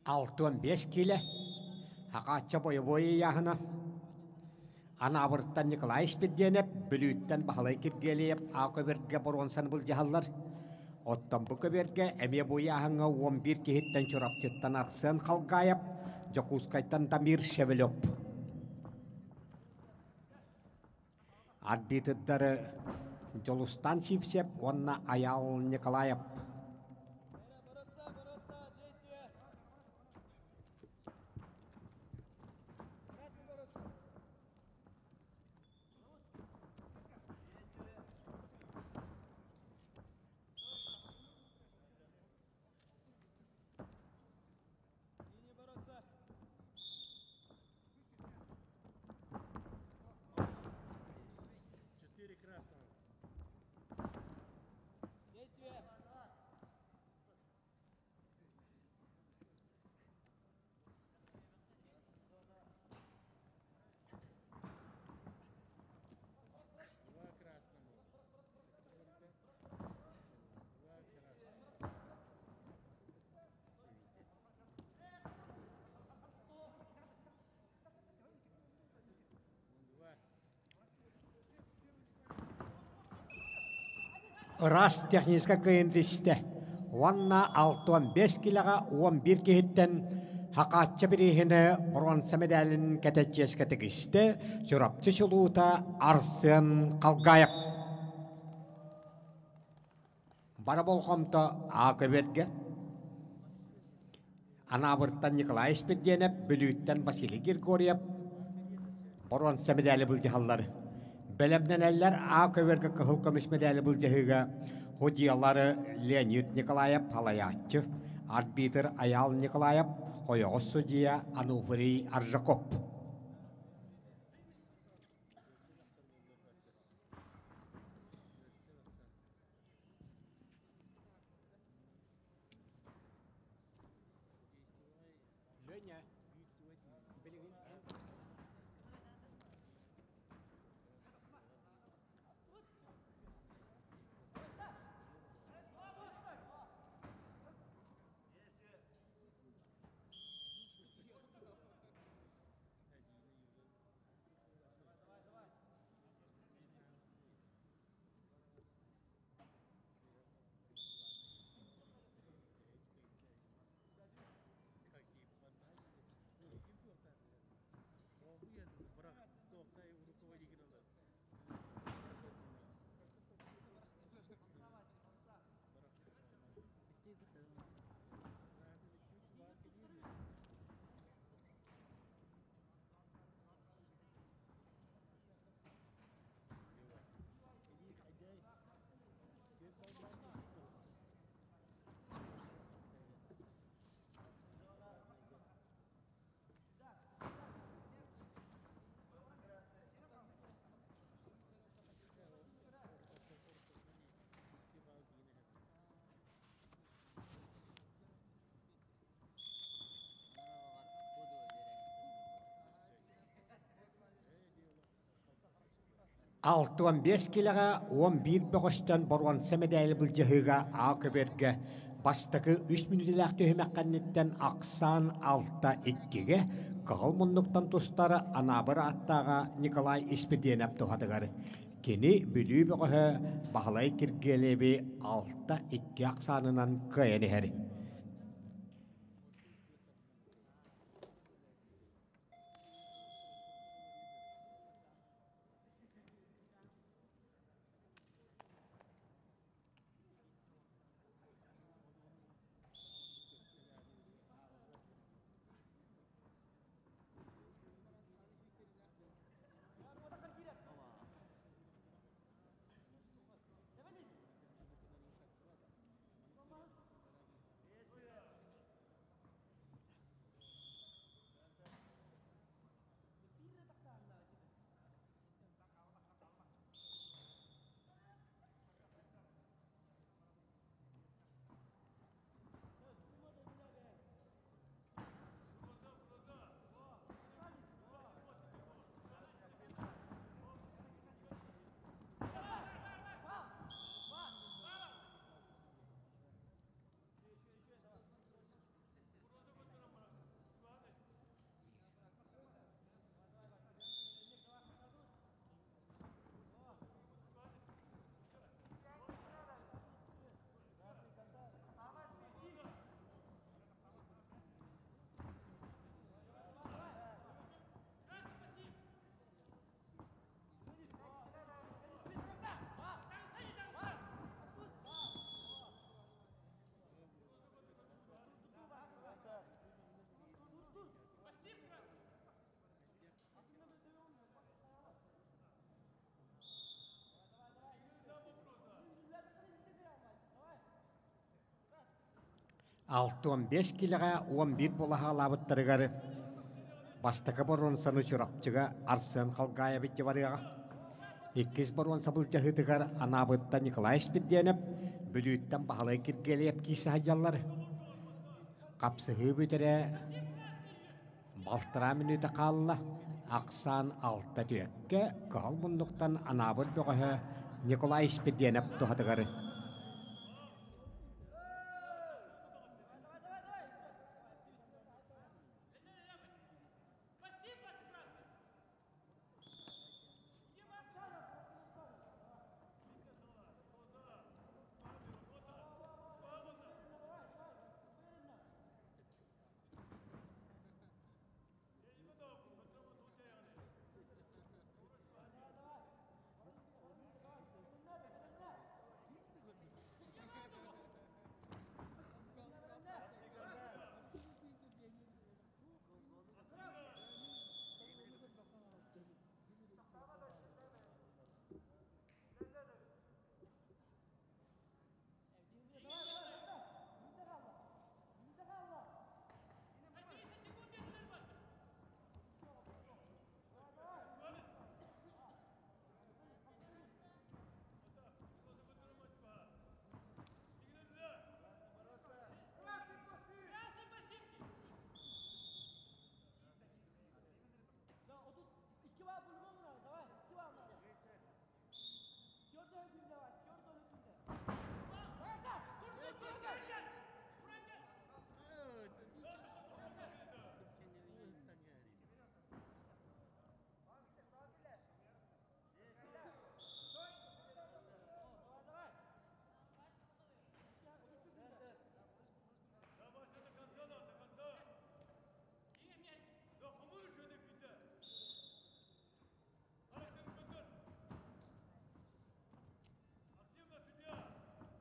65 киилэ Хахаачча бойобуой ыйааһына Анаабыртан Николай Испирдиэнэп, Бүлүүттэн Баһылай Киргиэлийэп А көбүөргэ боруонсаны былдьаһаллар. Оттон бу көбүөргэ эмиэ бу ыйааһыҥҥа 11 киһиттэн Чурапчыттан Арсен Халгаев, Дьокуускайтан Дамир Шевелев. Арбитрдары Дьулустан Сивцев уонна Айаал Николаев. Четыре красного. Два красному. Два красному. Ыраас техническэй кыайыыны истэ уонна 65 килэҕэ 11 киһиттэн Хакаачча бирииһини боруонса мэдээлин кэтэ чиэскэ тигистэ Чурапчы чулуута Арсен Халгаев. Бара болҕомто А көбүөргэ Анаабыртан Николай Испирдиэнэп, Бүлүүттэн Василий Григорьев боруонса мэдээли былдьаһаллар. Бэлэмнэнэллэр А көбүөргэ кыһыл көмүс мэдээли былдьаһыыга судьуйалары Леонид Николаев салайааччы, арбитр Айаал Николаев, ойоҕос судьуйа Ануфрий Аржаков. Леня, билигин эн 65 килэҕэ 11 бөҕөстөн боруонса мэдээли былдьаһыыга А көбүөргэ бастакы үс мүнүүтэлээх түһүмэх кэнниттэн ахсаан 6-2-гэ кыһыл муннуктан тустар Анаабыр ааттааҕа Николай Испирдиэнэп туһатыгар. Кини Бүлүү бөҕөһө Баһылай Киргиэлэби 6-2 ахсаанынан кыайан иһэр. 65 килэҕэ 11 булаһаалаабыттарыгар бастакы боруонсаны Чурапчыга Арсен Халгаевич барыаҕа. Иккис боруонса былдьаһыытыгар анаабыттан Николай Спирдиэнэп, Бүлүүттэн Баһылай Киргиэлэйэп киирсэ сылдьаллар. Хапсыһыы бүтэрэ балтараа мүнүүтэ хаалла. Ахсаан алта түөккэ кыһыл муннуктан анаабыт бөҕөһө Николай Спирдиэнэп туһатыгар.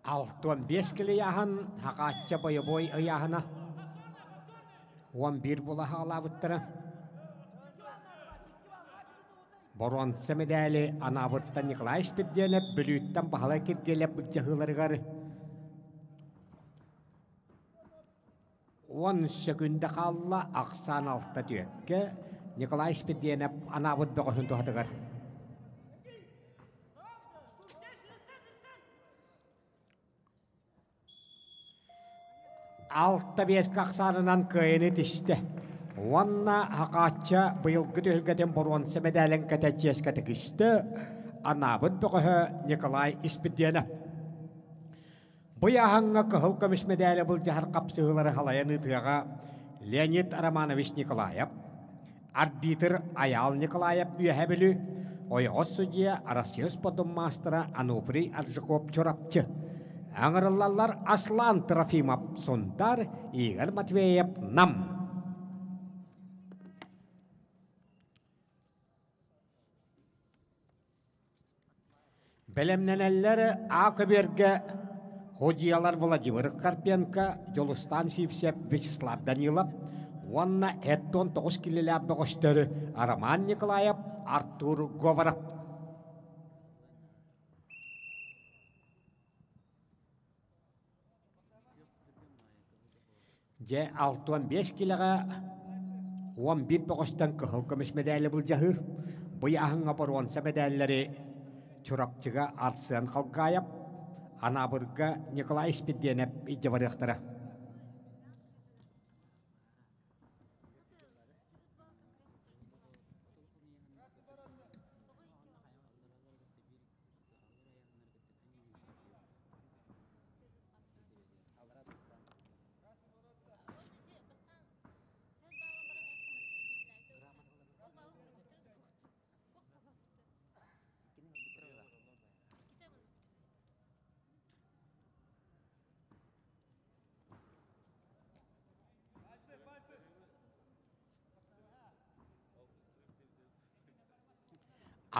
65 килийааһын Хакаачча бойобуой ыйааһына 11 була хаалаабыттара. Боруонса мэдээли анаабыттан Николай Спирдиэнэп Бүлүүттэн Баһылай Киргиэлэп былдьаһыыларыгар 10 сөкүндэ хаалла, ахсаан алта түөккэ Николай Спирдиэнэп анаабыт бөҕөһүн туһатыгар. Алта биэскэ ахсаанынан кыайыны тистэ. Уонна Хакаачча быйылгы түһүлгэтин боруонса мэдээлин кэтэ чиэскэ тикистэ. Анаабыт бөҕөһө Николай Испирдиэнэп. Бу ыйааһыҥҥа кыһыл көмүс мэдээлэ былдьаһар хапсыһыылары халайан ыытыаҕа Леонид Романович Николаев, арбитр Айаал Николаев Үөһээ Бүлүү, ойоҕос судьуйа Россия спордун маастара Аноприй Аржаков Чурапчы. Аҥырыллаллар Аслан Трофимов Сунтаар, Игорь Матвеев Нам. Бэлэмнэнэллэр А көбүөргэ Ходьялар Владимир Карпенко, Дьулустаан Сивцев, Вячеслав Данилов уонна 79 килилээх бөҕөстөрү Роман Николаев, Артур Говоров. Дьэ, 65 килэҕэ 11 бөҕөстөн кыһыл көмүс мэдээли былдьаһыы. Бу ыйааһыҥҥа боруонса мэдээллэри Чурапчыга Арсен Халгаев, Анаабырга Николай Испирдиэнэп илдьэ барыахтара.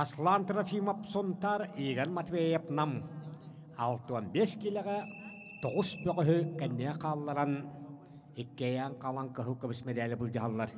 Аслан Трофимов Сунтаар, Игорь Матвеев Нам 65 киилэҕэ тоҕус бөҕөһү кэннигэ хаалларан иккиэйээн хаалан кыһыл көмүс мэдээли былдьаһаллар.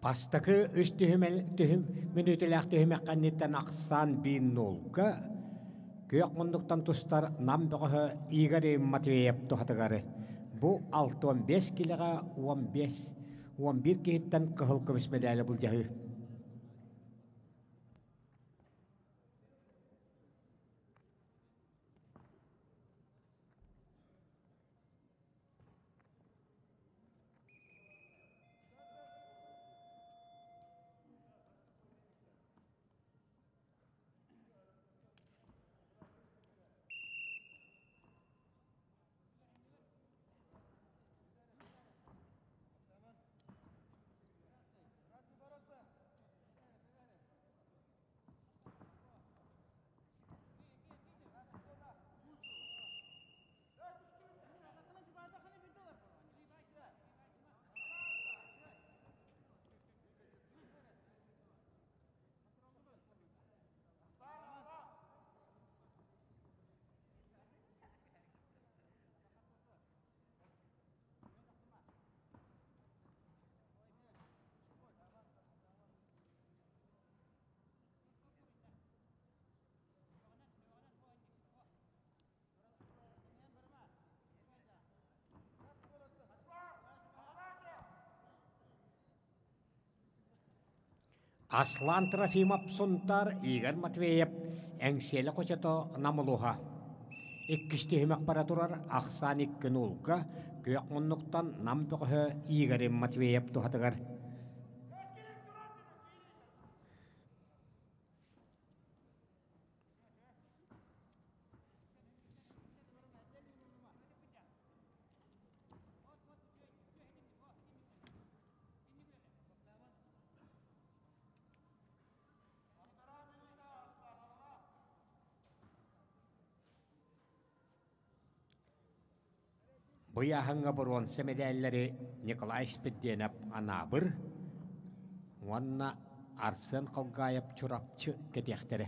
Бастакы үс түһүм мүнүүтэлээх түһүмэх кэнниттэн ахсаан биир нуулга күөх муннуктан тустар Нам бөҕөһө Игорь Матвеев туһатыгар бу 65 килэҕэ 15 11 киһиттэн кыһыл көмүс мэдээли былдьаһыы. Аслан Трофимов Сунтаар, Игорь Матвеев Эҥсиэли хочото Намылуһа. Иккис түһүмэх бара турар ахсаан икки нуулга күөх муннуктан Нам бөҕөһө Игорь Матвеев туһатыгар. Бу ыйааһыҥҥа боруонса мэдээллэри Николай Спирдиэнэп Анаабыр уонна Арсен Халгаев Чурапчы кэтиэхтэрэ.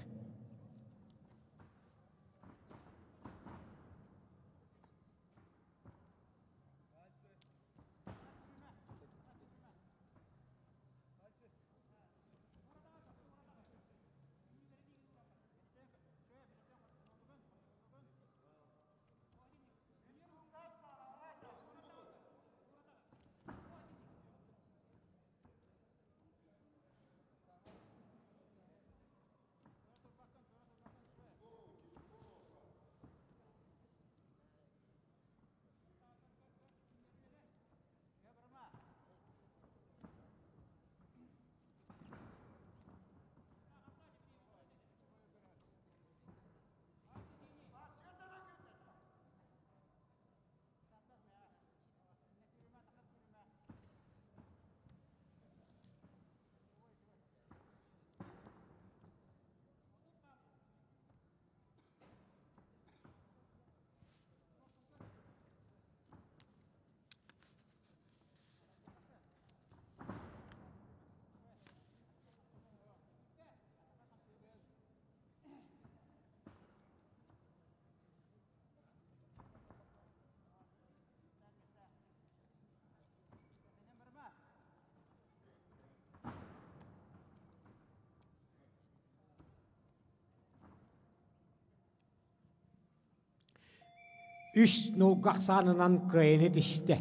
Үс нулга ахсаанынан кыайыны тистэ.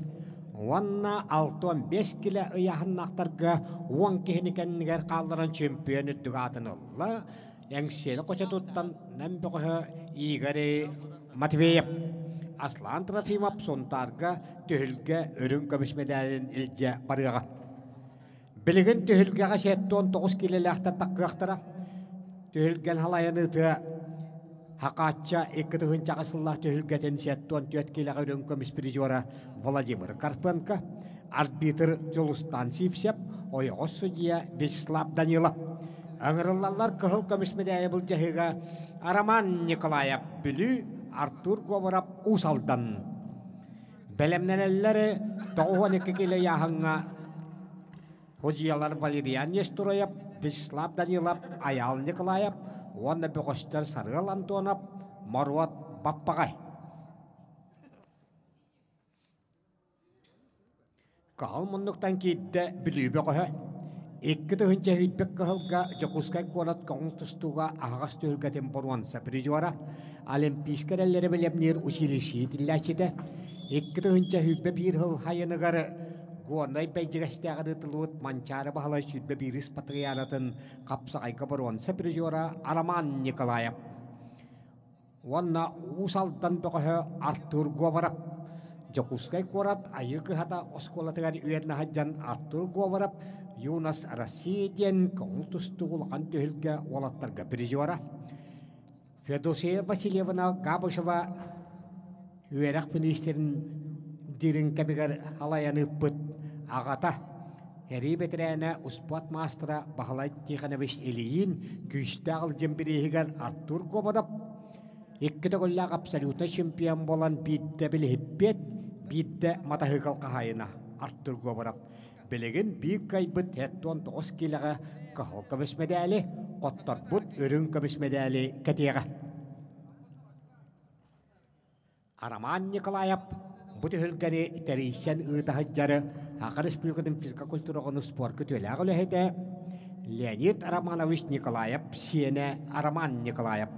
Уонна 65 килэ ыйааһыннаахтарга уон киһини кэннигэр хаалларан чемпион үрдүк аатын ылла. Эҥсиэли хочотуттан Нам бөҕөһө Игорь Матвеев Аслан Трофимов Сунтаарга түһүлгэ үрүҥ көмүс мэдээлин илдьэ барыаҕа. Билигин түһүлгэҕэ 79 киилэлээхтэр таххыахтара. Түһүлгэн халайан ыытыа Хакаачча 2000 сыллаах түһүлгэтин 74 киилэҕэ үрүҥ көмүс призера Владимир Карпенко, арбитр Дьулустан Сивцев, ойоҕос судьуйа Вячеслав Данилов. Ыҥырыллаллар кыһыл көмүс мэдээйи былдьаһыыга Роман Николаев Бүлүү, Артур Говоров Уус Алдан. Бэлэмнэнэллэр 92 кило ыйааһыҥҥа Судьуйалар Валериан Нестороев, Вячеслав Данилов, Айаал Николаев уонна бөҕөстөр Сарыал Антонов, Моруот Баппаҕай. Кыһыл муннуктан киирдэ Бүлүү бөҕөһө. 2001 кыһылга Дьокуускай куорат көҥүл тустууга аһаҕас түһүлгэтин боруонса призера, Олимпийскай эрэллэри бэлэмниир училище иитиллээччитэ, 2021 сыл сайыныгар Горнай Бэйдьигэстээҕэр ыытыллыбыт Манчаары Баһылай 21 патриаратын хапсаҕайга боруонса призера Роман Николаев уонна Уус Алдан бөҕөһө Артур Говоров. Дьокуускай куорат Айыы кыһата оскуолатыгар үөрэнэ сылдьан Артур Говоров «Юность России» диэн көҥүл тустуу улахан түһүлгэ уолаттарга призера. Феодосия Васильевна Габышева үөрэх миниистирин дириҥ кэмигэр халайан ыыппыт аҕата, сэрии бэтэрээнэ, успуорт маастара Баһылай Тихонович Ильин күүстээх Ылдьын бирииһигэр Артур Гободов икки төгүллээх абсолютнай чемпион буолан биирдэ билиһиппиэт, биирдэ матаһыыкал хаһаайына Артур Говоров билигин биир кыайбыт 79 киилэҕэ кыһыл көмүс мэдээли, хотторбут үрүҥ көмүс мэдээли кэтиэҕэ. Роман Николаев бу түһүлгэни тэрийсэн ыыта сылдьары Саха Республикатын физкультураҕын спорка үтүөлээх үлэһитэ Леонид Романович Николаев сиэнэ Роман Николаев.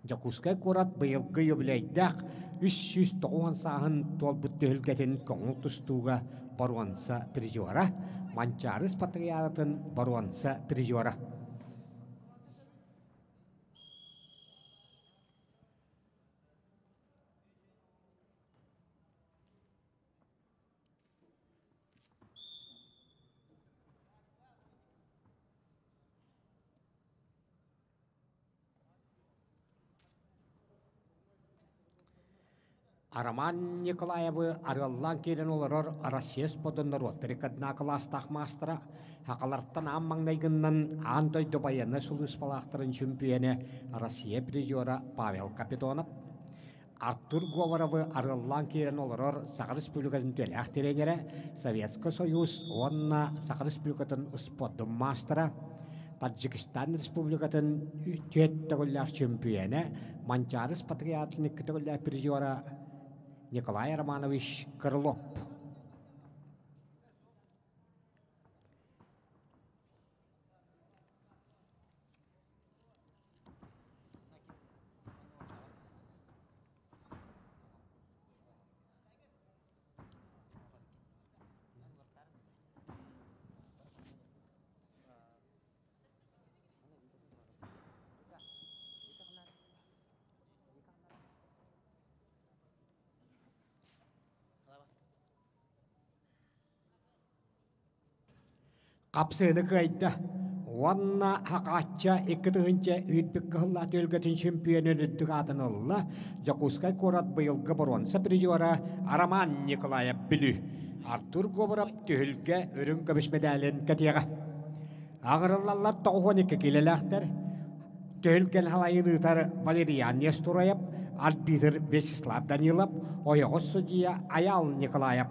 Дьокуускай куорат быйылгы юбилейдаах 390 сааһын туолбут түһүлгэтин көҥүл тустууга боруонса призера, Манчаары спартакиадатын боруонса призера. Роман Николаевы арыаллаан киирэн олорор Россия спордун норуоттар иккардына кылаастаах маастара, сахалартан аан маҥнайгыннан аан дойду байыаннай сулууспалаахтарын чөмпүйүөнэ Россия призера Павел Капитонов, Артур Говоровы арыаллаан киирэн олорор Саха Республикатын үтүөлээх тренерэ, Советский Союз уонна Саха Республикатын спордун маастара, Таджикистан Республикатын түөрт төгүллээх чөмпүйүөнэ, Манчаары спартакиадатын икки төгүллээх призера Николай Романович Крылов. Хапсыыны кыайда уонна Хакаачча 2000 үүрбүт кыһыллаах түһүлгэтин чемпионун үрдүк аатын ылла Дьокуускай куорат быйылгы боруонса призера Роман Николаев Бүлүү. Артур Говоров түһүлгэ үрүҥ көмүс мэдээлин кэтиэҕэ. Аҕырыллаллар 92 киилэлээхтэр. Түһүлгэн халайын ыытар Валериан Нестураев, арбитр Вячеслав Данилов, ойоҕос судьуйа Айаал Николаев.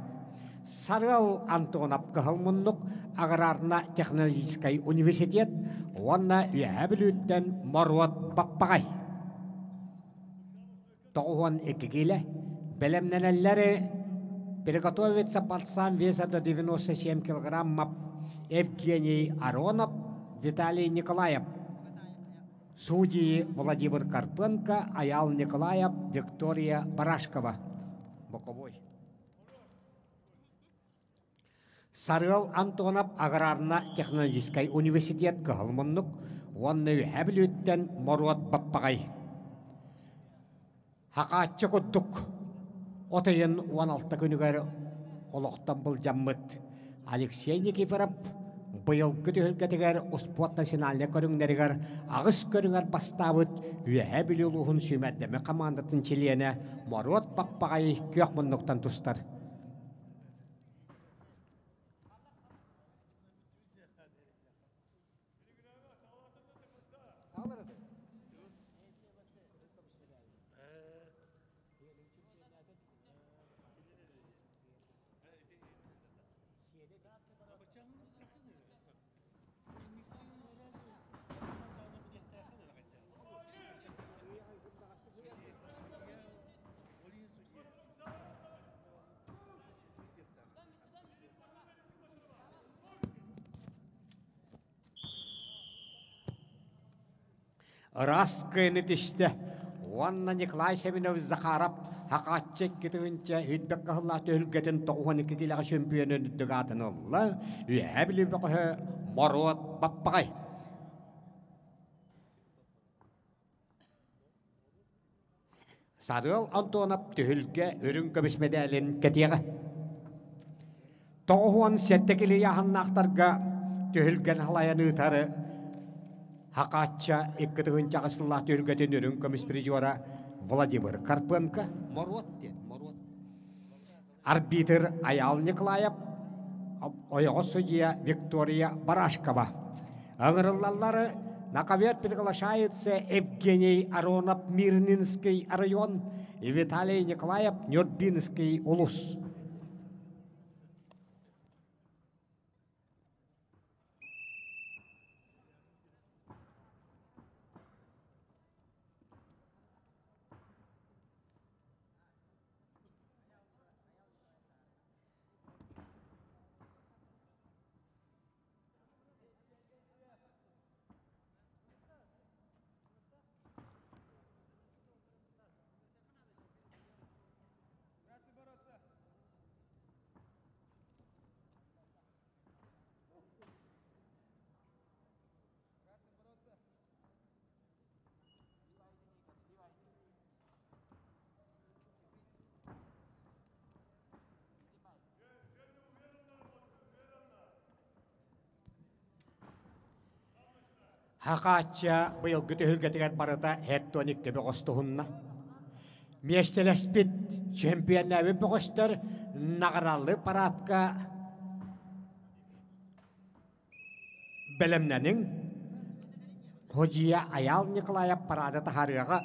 Сарыал Антонов Кыһыл муннук аграрно-технологическай университет уонна Үөһээ Бүлүүттэн Моруот Баппаҕай. 92 киилэ бэлэмнэнэллэри приготовиться борцам веса до 97 килограммов Евгений Аронов, Виталий Николаев. Судьи Владимир Карпенко, Аял Николаев, Виктория Барашкова. Боковой. Сарыал Антонов аграрно-технологическай университет кыһыл муннук уонна Үөһээ Бүлүүттэн Моруот Баппаҕай. Хакааччы курдук от ыйын 16 күнүгэр олохтон былдьаммыт Алексей Никифоров быйылгы түһүлгэтигэр успуорт национальнай көрүҥнэригэр аҕыс көрүҥэр бастаабыт Үөһээ Бүлүү улууһун сүүмэрдэммит хамаандатын чилиэнэ Моруот Баппаҕай күөх муннуктан тустар. Ыраас кыайыны тистэ уонна Николай Семенович Захаров Хахааччы 2 тыһыынча үрбэк кыһыллаах түһүлгэтин 92 киилэҕэ чөмпүйүөнүн үрдүк аатын ылла. Үөһээ Бүлүү бөҕөһө Моруот Баппаҕай. Сарыал Антонов түһүлгэ үрүҥ көмүс мэдээлин кэтиэҕэ. 97 кили ыйааһыннаахтарга түһүлгэн халайан ыытары Хакаачча 2 тыһыынчаҕа сыллаах түһүлгэтин үрүҥ көмүс призера Владимир Карпенко Моруот диэн Моруот арбитр Айаал Николаев ойоҕос судьуйа Виктория Барашкова ыҥырыллаллары на ковер приглашается Евгений Аронов Мирнинский район и Виталий Николаев Нюрбинский улус. Хакаачча быйылгы түһүлгэтигэр барыта 72 бөҕөс туһунна. Миэстэлэспит чемпионнээбит бөҕөстөр наҕараллы парадка бэлэмнэниҥ. Ходьуйа Айаал Николаев параады таһаарыаҕа.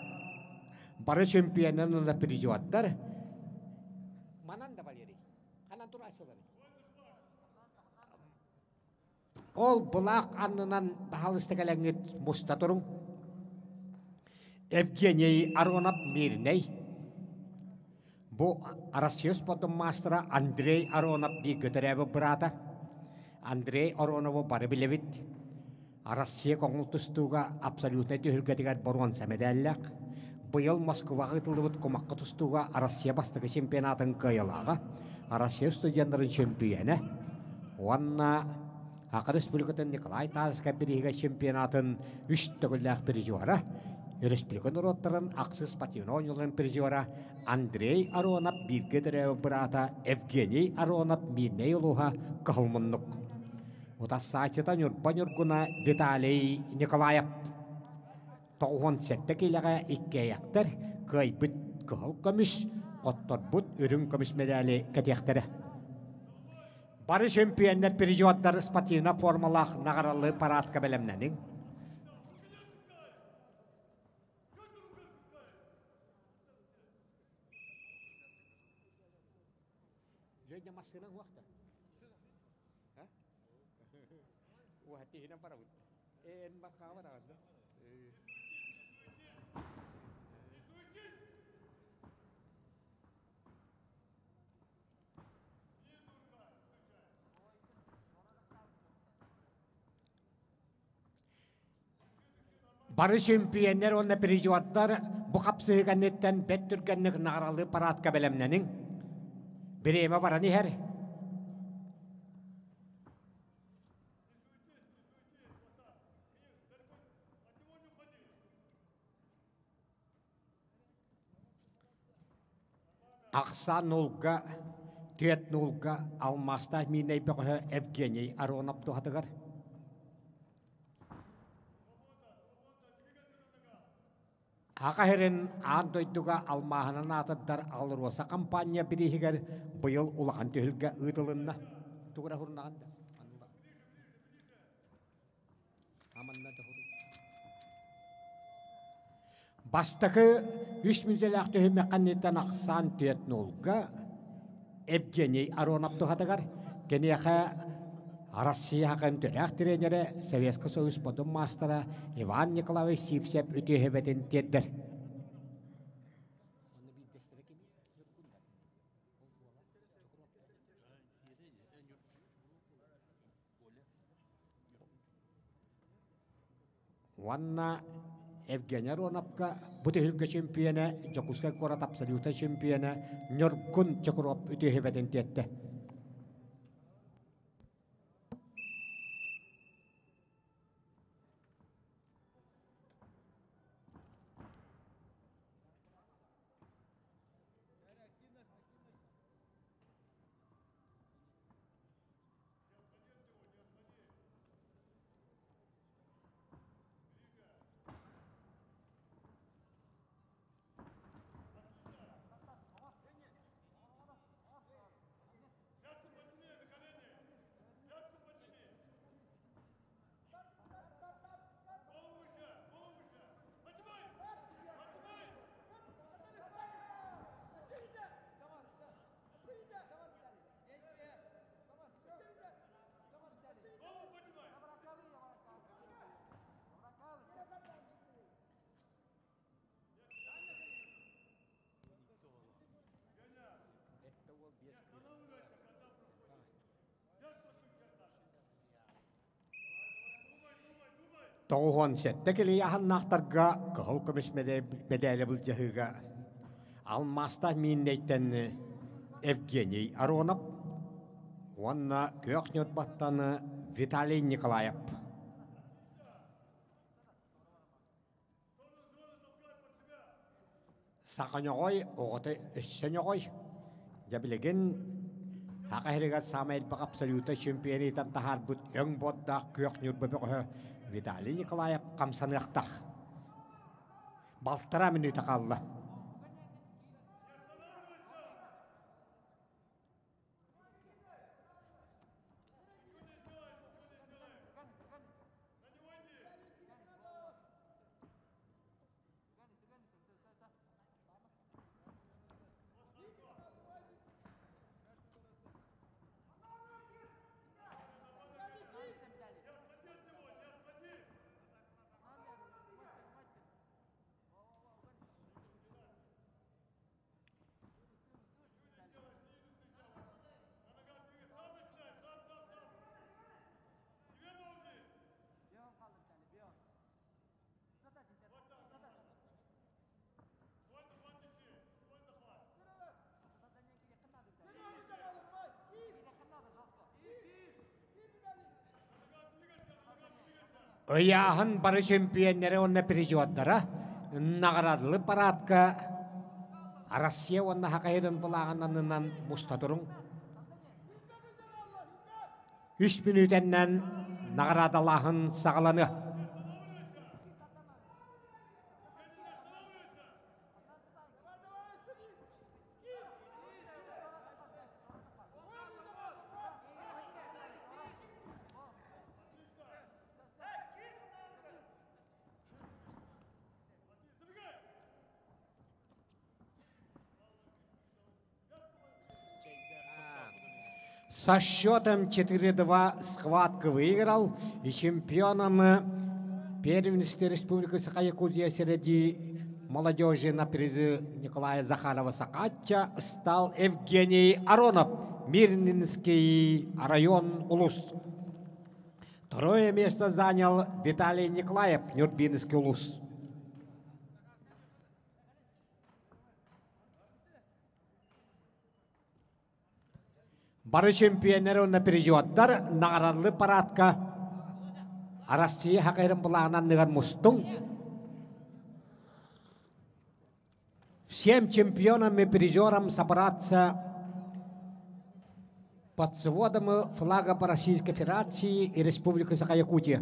Бары чемпионнар уонна призердар. Манан да Валерий. Ханан турааччылары? Ол былаах аннынан баһалыста кэлэҥҥит муста туруҥ. Евгений Аронов Мирнэй. Бу Россия спордун маастара Андрей Аронов бииргэ төрөөбүт быраата. Андрей Аронову бары билэбит. Россия көҥүл тустууга абсолютнай түһүлгэтигэр боруонса мэдээллээх. Быйыл Москваҕа ыытыллыбыт кумахха тустууга Россия бастакы чемпионатын кыайыылааҕа, Россия студеннарын чөмпүйүөнэ уонна Саха Республикатын Николай Тарскай бирииһигэ чемпионатын үс төгүллээх призера, республика норуоттарын ахсыс спортивнай оонньууларын призера Андрей Аронов бииргэ төрөөбүт быраата Евгений Аронов Миирнэй улууһа Кыһыл Муннук. Утассааччыта Ньурба Ньургуна Виталий Николаев 97 киилэҕэ иккиэйэхтэр кыайбыт кыһыл көмүс, хотторбут үрүҥ көмүс мэдээли кэтиэхтэрэ. Бары чөмпүйэннэр призердар спортивнай формалаах наҕаралыы парадка бэлэмнэниҥ. Дьэ, массыына уохта. Уһатиһинэн барабыт. Эн бархаабар аҕанда. Бары чөмпүйэннэр уонна призердар бу хапсыһыы кэнниттэн бэрт түргэнник наҕаралыы парадка бэлэмнэниҥ. Бириэмэ баран иһэр. Ахсаан нуулга, түөрт нуулга алмаастаах миинэй бөҕөһө Евгений Аронов туһатыгар. Аҕа сирин аан дойдуга алмааһынан аатырдар АЛРОСА компания бирииһигэр быйыл улахан түһүлгэ ыытылынна. Тугура хурнаҕын да? Бастакы үс мүнүүтэлээх түһүмэх кэнниттэн ахсаан түөрт нуулга Евгений Аронов туһатыгар киниэхэ Россия хакын төлөөх тренерэ Советский Союз спордун маастара Иван Николаевич Сивцев үтүөһэбэтин тиэрдэр. Уонна Евгений Ароновка бу түһүлгэ чемпионэ, Дьокуускай куорат абсолюта чемпионэ Ньургун Чокуруоп үтүөһүбэтин тиэттэ. 97 килийаһаннаахтарга кыһыл көмүс мэдээлэ былдьаһыыга алмаастаах мииннэйтэн Евгений Аронов уонна күөх ньурбаттан Виталий Николаев. Саха ньоҕой оҕото өссө ньоҕой. Дьэ билигин Саха сиригэр саамай элбэх абсолюта чемпионатан таһаарбыт өҥ буордаах күөх Ньурба бөҕөһө Виталий Николаев хамсаныахтаах. Балтараа мүнүүтэ хаалла. Ыйааһын бары чөмпүйүөннэрэ уонна призердара наҕараадалы параадка Россия уонна Саха сирин былааҕын аннынан муста туруҥ. Үс мүнүүтэннэн наҕараадалааһын саҕаланыа. Со счетом 4-2 схватку выиграл и чемпионом первенства Республики Саха-Якутия среди молодежи на призы Николая Захарова-Сакача стал Евгений Аронов, Мирнинский район Улус. Второе место занял Виталий Николаев, Нюрбинский Улус. Бары чемпионнары уонна призердар наҕараллы парадка Россия хакайрын былааҕынан ныгар мустуҥ. Всем чемпионам и призерам собраться под сводом флага Российской Федерации и Республики Саха-Якутия.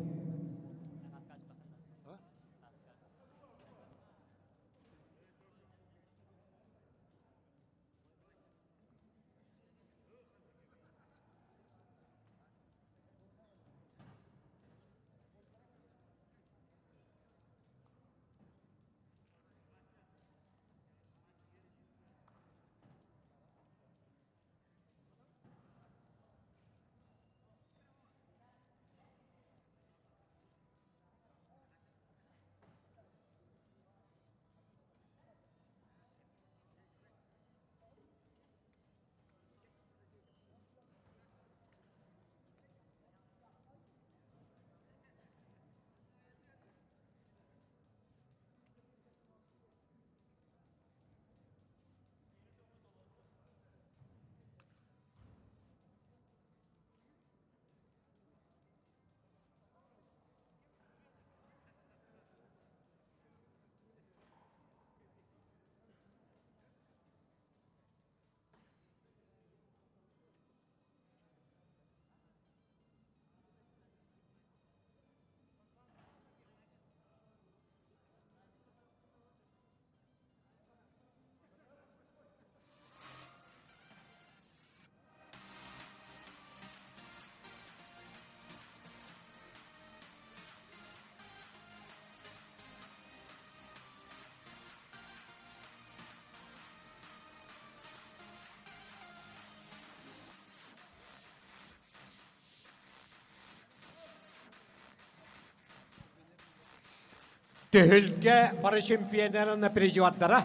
Түһүлгэ бары чемпионерын призердара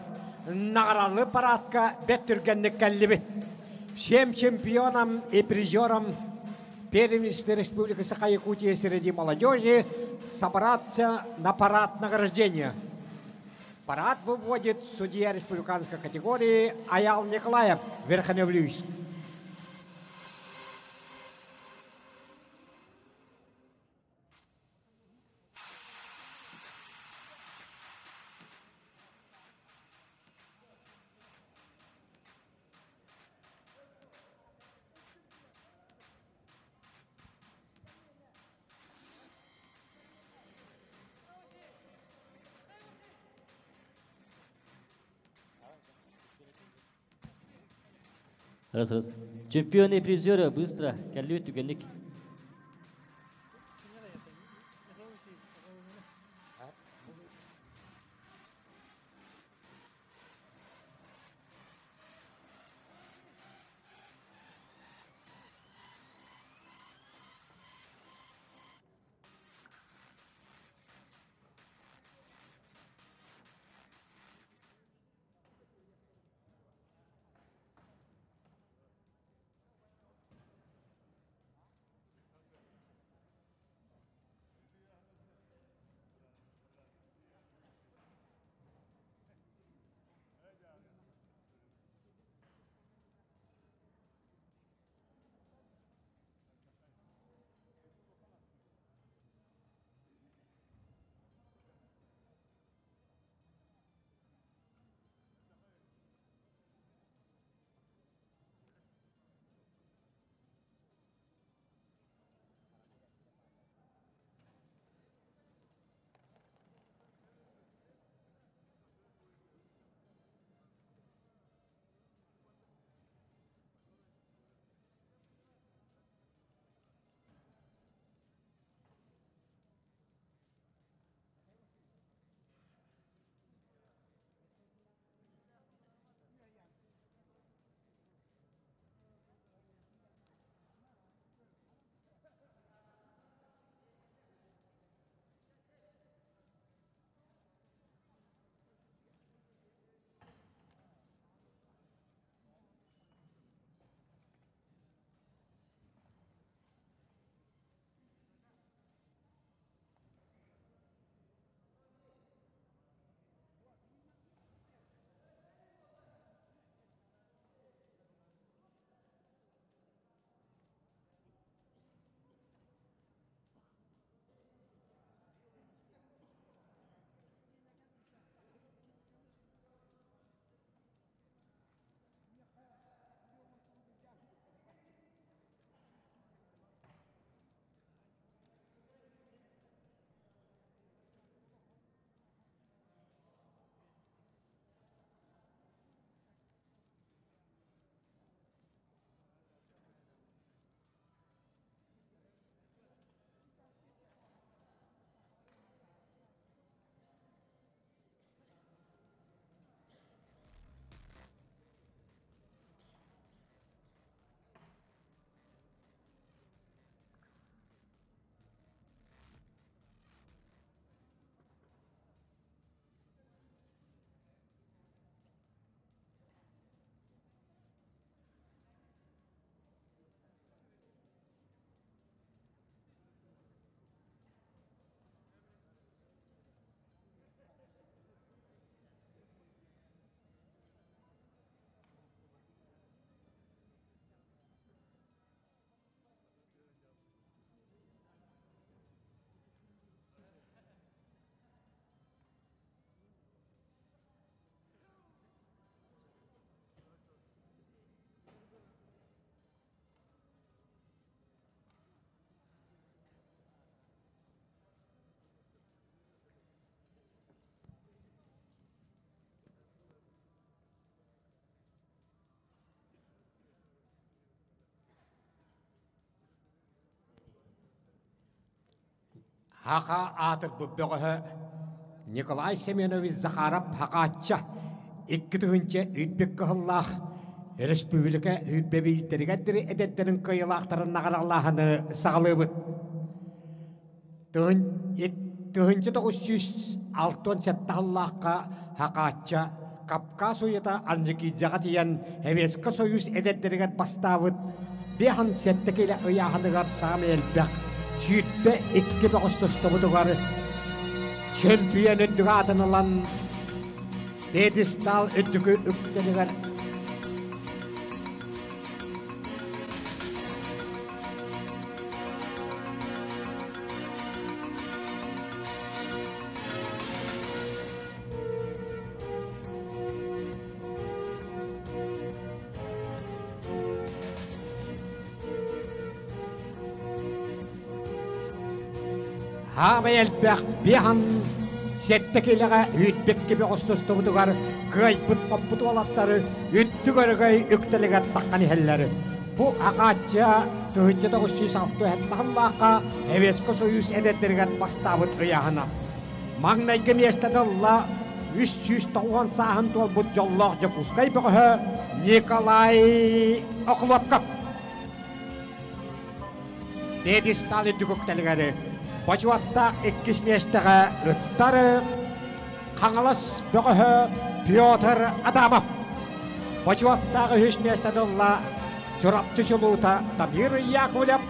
наҕаралы парадка бэт түргэнник кэллибит. Всем чемпионам и призерам первенства Республики Саха-Якутия среди молодежи собраться на парад награждения. Парад выводит судья республиканской категории Аял Николаев, Верхневлюйск. Раз, раз. Чемпионы и призеры быстро. Кэллибит түгэнник. Хаха аатырбыт бөҕөһө Николай Семенович Захаров Хакаачча 2 тыһыынча үүрбүт кыһыллаах республика үүрбэбиистэригэр дири эдэрдэрин кыайыылаахтарын наҕаралааһыны саҕалыыбыт. Тыһын 1967 сыллаахха Хакаачча Кавказ уйата Анжикидзеҕа тиийэн Советскай Союз эдэрдэригэр бастаабыт 57 киилэ ыйааһыныгар саамай элбэх 22 бөҕөс тустубутугар чемпион үрдүк аатын ылан пьедестал үрдүкү үктэлигэр Хаамай элбэх биэһэн сэттэ киилэҕэ үүтбэкки бөҕөстөстубутугар кыайбыт-хоппут уолаттары үттүк өрөгөй үктэлигэр таххан иһэллэр. Бу аҕааччы 1967 сыллаахха Советскай Союз эдэрдэригэр бастаабыт ыйааһына. Маҥнайгы миэстэни ылла 390 сааһын туолбут дьоллоох Дьокуускай бөҕөһө Николай Охлопков. Пьедестал үрдүк үктэлигэр бочуоттаах иккис миэстэҕэ ыттар Хаҥалас бөҕөһө Петр Адамов. Бочуоттаах үһүс миэстэни ылла Чурапчы чулуута Дамир Яковлев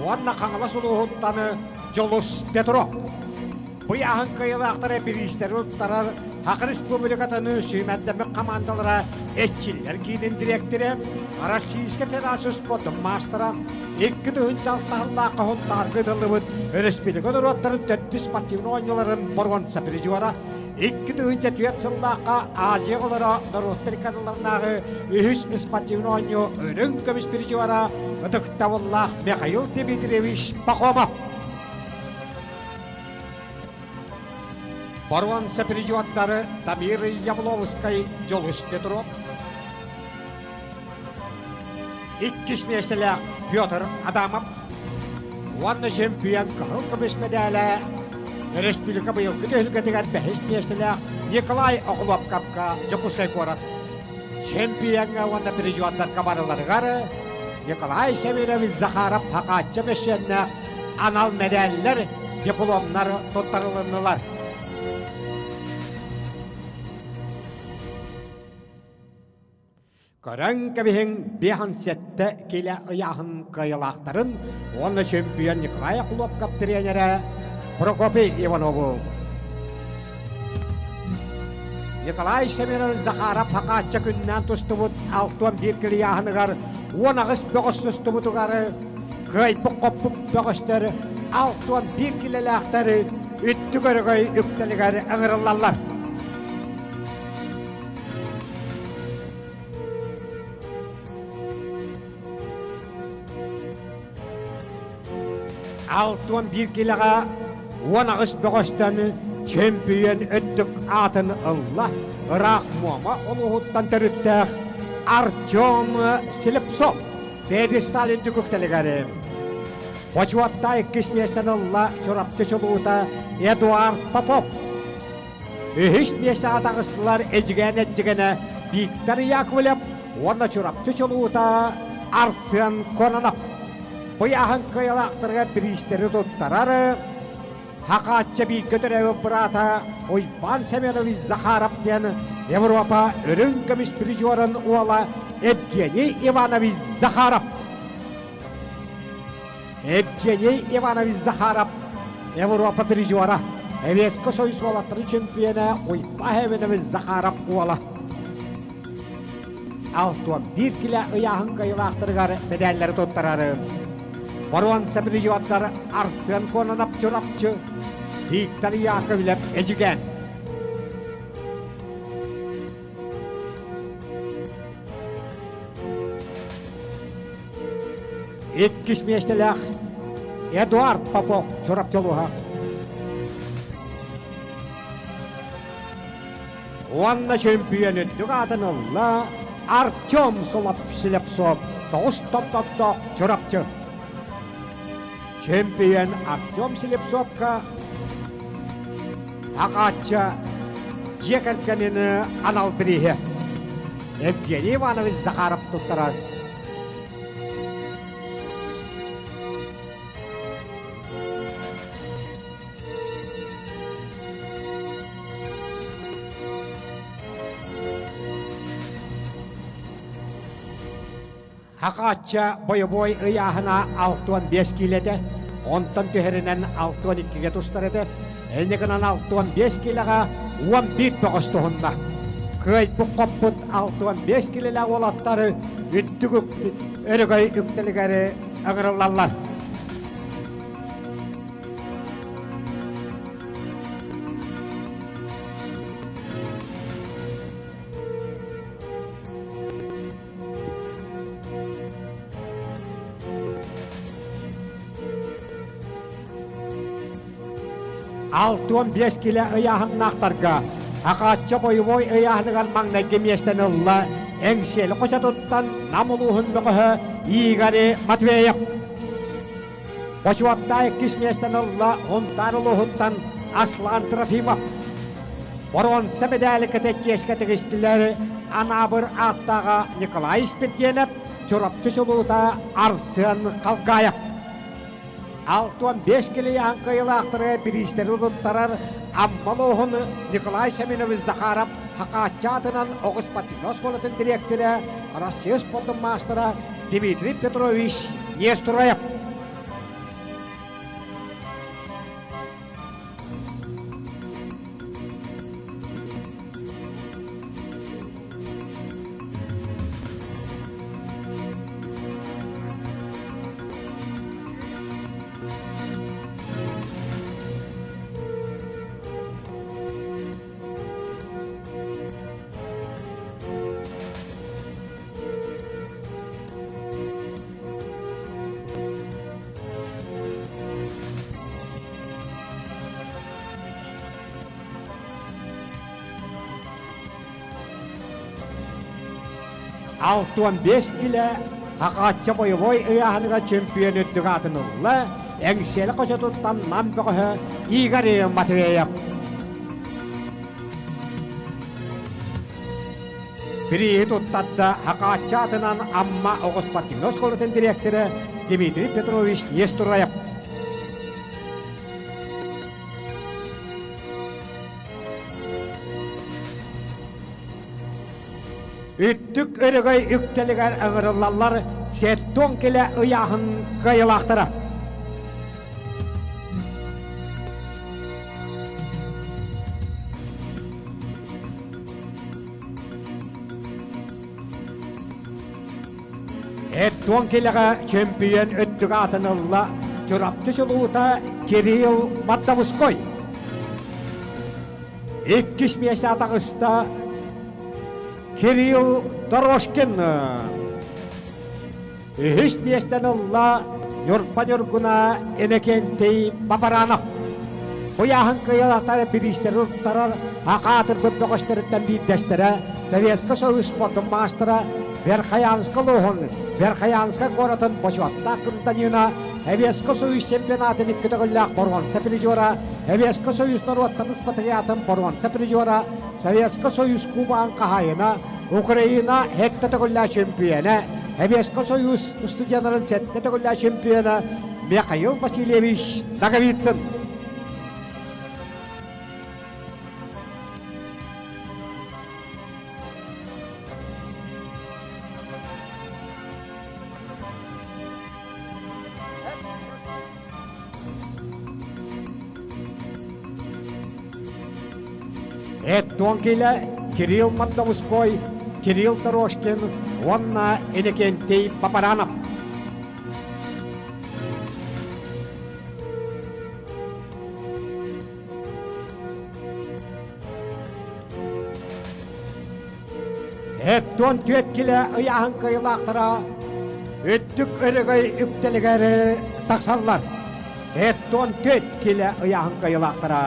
уонна Хаҥалас улууһуттан Дьулус Петров. Бу ыйааһын кыайыылаахтара бириистэри туттарар Саха Республикатын сүүмэрдэммит хамаандалара Эрчиллэр киинин дириэктэрэ, Российскай Федерация спордун маастара, 2006 сыллаахха Сунтаарга ыытыллыбыт өрөспүүбүлүкэ норуоттарын төрдүс спортивнай оонньууларын боруонса призера, 2004 сыллаахха Азия оҕолоро норуоттар иккардыларынааҕы үһүс спортивнай оонньуу үрүҥ көмүс призера ытыктабыллаах Михаил Дмитриевич Пахомов. Боруонса призердары Дамир Явловскай, Дьулус Петров, иккис миэстэлээх Петр Адамов уонна чемпион кыһыл көмүс мэдээлэ республика быйылгы түһүлгэтигэр бэһис миэстэлээх Николай Охлопковка Дьокуускай куорат чемпиоҥҥа уонна призердарга барыларыгар Николай Семенович Захаров Хакаачча мөссүөннээх анал мэдээллэр, дипломнар туттарылыннылар. Көрөн кэбиһиҥ 57 килэ ыйааһын кыайыылаахтарын уонна чемпион Николай Хлопков тренерэ Прокопий Иванову. Николай Семенович Захаров Хакаачча күннээн тустубут 61 килийааһыныгар 18 бөҕөс тустубутугар кыайбыт-хоппут бөҕөстөр 61 килэлээхтэр үттүк өрөгөй үктэлигэр ыҥырыллаллар. 61 килэҕэ 18 бөҕөстөн чемпион өттүк аатын ылла ыраах Муома улууһуттан төрүттээх Артем Слепцов пьедестал үрдүк үктэлигэр бочуоттаах иккис миэстэни ылла Чурапчы чулуута Эдуард Попов. Үһүс миэстэҕэ таҕыстылар Эдьигээн Эдьигэнэ Виктор Яковлев уонна Чурапчы чулуута Арсен Кононов. Бу ыйааһын кыайалаахтарыгар бириистэри туттарар Хакаачча бииргэ төрөөбүт быраата Уйбаан Семенович Захаров диэн Европа үрүҥ көмүс призерын уола Евгений Иванович Захаров. Евгений Иванович Захаров Европа призера, Советскай Союз уолаттарын чемпиона Уйбаан Семенович Захаров уола. 61 килэ ыйааһын кыайыылаахтарыгар мэдээллэри туттарары. Боруонса призердар Арсен Кононов Чурапчы, Виктор Яковлев Эдьигээн. Иккис миэстэлээх Эдуард Попов Чурапчы улууһа. Уонна чөмпүйүөн үрдүк аатын ылла Артем Слепцов тоҕус томтотдоох Чурапчы. Чемпион Артем Слепцовка Хакаачча дьиэ кэргэнин анал бирииһэ Евгений Иванович Захаров туттарар. Хахаачча бойобуой ыйааһына 65 киилэтэ, онтон түһэринэн 62-гэ тустар этэ. Инньэ гынан 65 киилэҕэ 11 бөҕөс туһунна. Кыайбыт-хоппут 65 киилэлээх уолаттары үрдүк өрөгөй үктэлигэр ыҥырыллаллар. 65 килэ ыйааһыннаахтарга Акаачча бойобуой ыйааһыныгар маҥнайгы миэстэни ылла Эҥсиэли хочотуттан Нам улууһун бөҕөһө Игорь Матвеев. Бочуоттаах иккис миэстэни ылла Һунтаар улууһуттан Аслан Трофимов. Боруонса мэдээли кэтэ чиэскэ тигистилэр Анаабыр ааттааҕа Николай Испирдиэнэп, Чурапчы чулуута Арсен Халгаев. 65 килийаан кыайыылаахтары бириистэри туттарар Амма улууһун Николай Семенович Захаров Хакааччы аатынан оҕус спортивнай оскуолатын дириэктэрэ, Россия спордун маастара Дмитрий Петрович Нестроев. 65 килэ Хахаачча бойобуой ыйааһыныгар чемпион үрдүк аатын ылла Эҥсиэли хочотуттан Нам бөҕөһө Игорь Матвеев. Бирииһи туттарда Хакааччы аатынан Амма оҕо спортивнай оскуолатын дириэктэрэ Дмитрий Петрович Нестураев. Үттүк өрөгөй үктэлигэр ыҥырыллаллар сеттон килэ ыйааһын кыайылаахтара. Эттуон килэҕэ чөмпүйүөн өттүк аатын ылла Чурапчы чулуута Кирилл Маттабыской. Иккис миэстэ таҕыста Кирилл Дорожкин. Үһүс миэстэни ылла Ньурба Ньургуна Иннокентий Бабаранов. Куйааһын кыайалатар бириистэри туттарар акаатырбыт бөҕөстөрүттэн биирдэстэрэ Советскай Союз спордун маастара Верхоянскай улууһун Верхоянскай куоратын бочуоттаах гражданина Советскай Союз чемпионатын икки төгүллээх боруонса призера Советскай Союз норуоттарын спартакиатын боруонса призера Советскай Союз кубогын хаһаайына Украина сэттэ төгүллээх чемпиона, Советскай Союз студеннарын сэттэ төгүллээх чемпиона Михаил Васильевич Ноговицын. Эттон килэ Кирилл Мандовской, Кирилл Дорожкин уонна Иннокентий Папаранов. Эттон түөт килэ ыйааһын кыайылаахтара үрдүк өрөгөй үктэлигэр тахсаллар. Эттон түөт килэ ыйааһын кыайылаахтара.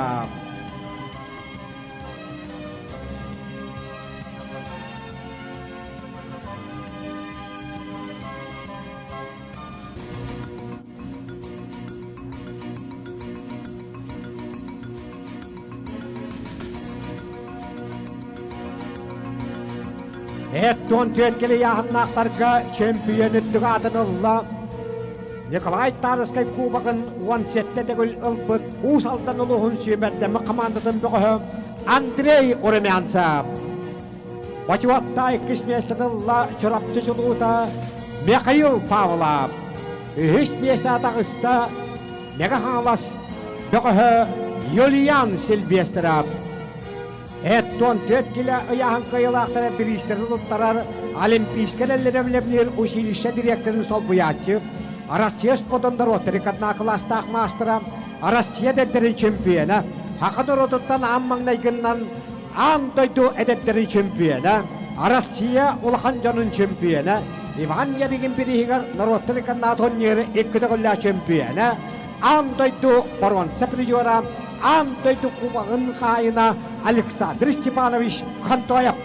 Эттон түөткели яһыннаахтарга чемпион үрдүк аатын ылла Николай Тарскай кубогын 17 төгүл ылбыт Уус Алдан улууһун сүүмэрдэммит хамаандатын бөҕөһө Андрей Румянцев. Бочуотта иккис миэстэни ылла Чурапчы чулуута Михаил Павлов. Үһүс миэстэ таҕыста Мэҥэ Хаҥалас бөҕөһө Юлиан Сильвестров. Эттон 4 килэ ыйааһын кыайыылаахтара бириистэрин туттарар Олимпийскай эрэллэрэ училище дириэктэрин солбуйааччы, Россия спордун норуоттарын кылаастаах маастара, Россия эдэрдэрин чемпиона, Саха норуотуттан аан маҥнайгыннан аан дойду эдэрдэрин чемпиона, Россия улахан дьонун чемпиона, Иван Ярыгин бирииһигэр норуоттар икканнаат турниры икки төгүллээх чемпиона, аан дойду боруонса призера, аан дойду кубогын хаайына Александр Степанович Хантоев.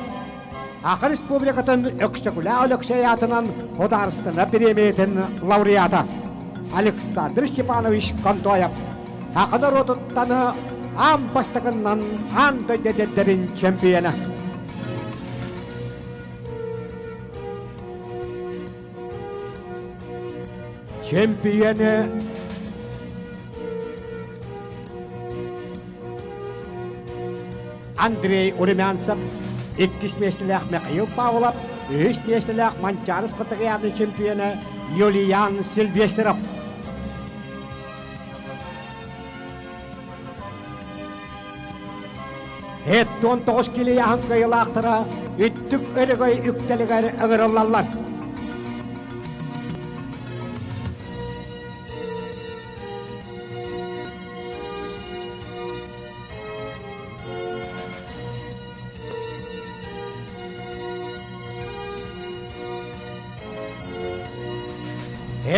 Аха Республикатын Өксөкүлээх Өлөксөй аатынан Судаарыстыба бириэмийэтин лауреата Александр Степанович Контоев Саха норуотуттан аан бастакыннан аан дойду эдэрдэрин чемпиона. Чемпионы Андрей Урумянцев, иккис миэстэлээх Михаил Павлов, үһүс миэстэлээх Манчаары спартакиадын чемпиона Юлиан Сильвестров. Эттон тоҕус килийаһын кыайылаахтара үттүк өрөгөй үктэлигэр ыҥырыллаллар.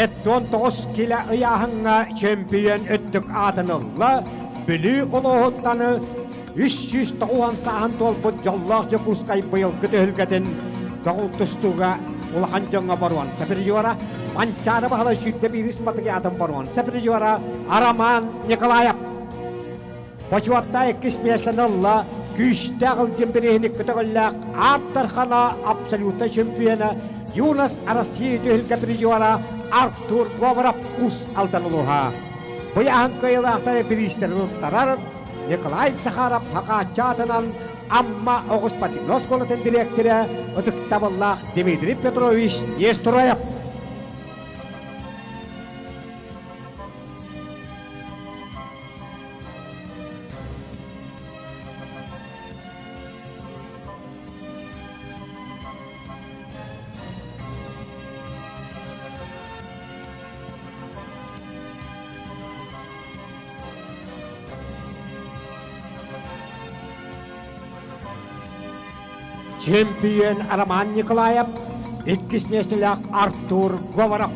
Эттон тоҕус килэ ыйааһыҥҥа чемпион өттүк аатын ылла Бүлүү улууһуттан 390 сааһын туолбут дьоллоох Дьокуускай быйылгы түһүлгэтин көҕүл тустууга улахан дьоҥҥо боруонса призера Манчаары Баһылай 121 спартакиадатын боруонса призера Роман Николаев. Бочуоттаах иккис миэстэни ылла күүстээх Ылдьын бирииһин көтөҕүллээх Аат абсолютнай чемпиона Юнос Россия түһүлгэ призера Артур Говоров Уус Алдан улууһа. Быйаһын кыайыылаахтары бириистэрин туттарар Николай Захаров Хакааччы аатынан Амма оҕус спортивнай оскуолатын дириэктэрэ ытыктабыллаах Дмитрий Петрович Нестроев. Чемпион Роман Николаев, иккис миэстэлээх Артур Говоров.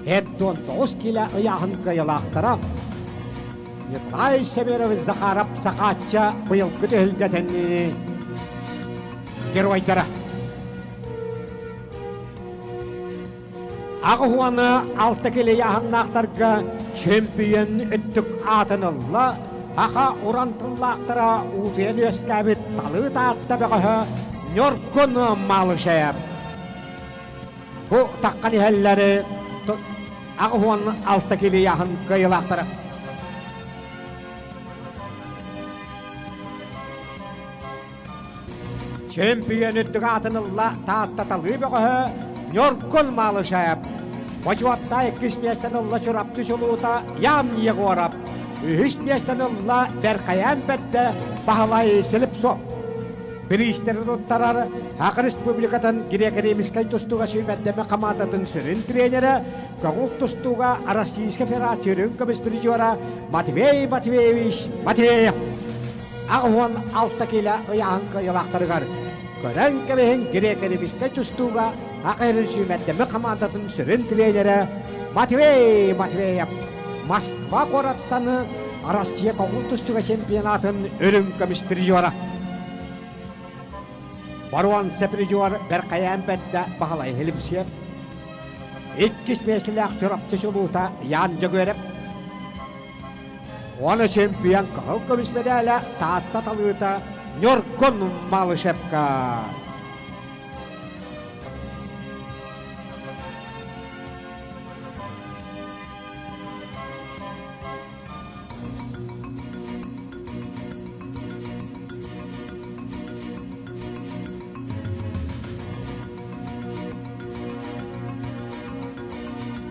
Эттон 9 кило ыйааһын кыайылаахтара Николай Северович Захаров Сахаачча быйылгы түһүлгэтин геройдара. Аҕыс алта килэ ыйааһыннаахтарга чемпион өттүк аатын ылла Аха уран тыллаахтара уутуйан үөскээбит талыы таатта бөҕөһө Ньургун Малышев. Бу таххан иһэллэри 86 килэ ыйааһын кыайыылаахтара. Чемпион үрдүк аатын ылла Таатта талыы бөҕөһө Ньургун Малышев. Бочуоттаах иккис миэстэни ылла Чурапчы чулуута Ян Егоров. Үһүс миэстэни ылла Бэркайаан Бэрдэ Баһылай Слепцов. Бириистэри туттарар Саха Республикатын греко-римскай тустууга сүүмэрдэмэ хамаандатын сүрүн тренерэ, көҥүл тустууга Российскай Федерация үрүҥ көмүс призера Матвей Матвеевич Матвеев. 86 килэ ыйааһын кыайыылаахтарыгар көрөн кэбиһин греко-римскай тустууга Саха Сирин сүүмэрдэмэ хамаандатын сүрүн тренерэ Матвей Матвеев Москва куораттан Россия көҥүл тустууга чемпионатын үрүҥ көмүс призера. Боруонса призер Бэркайаан Бэрдэ Баһылай Хилипсиев. Иккис миэстэлээх Чурапчы чулуута Ян Дьөгүөрэп. Уонна чемпион кыһыл көмүс мэдээлэ Таатта талыыта Ньургун Малышевка.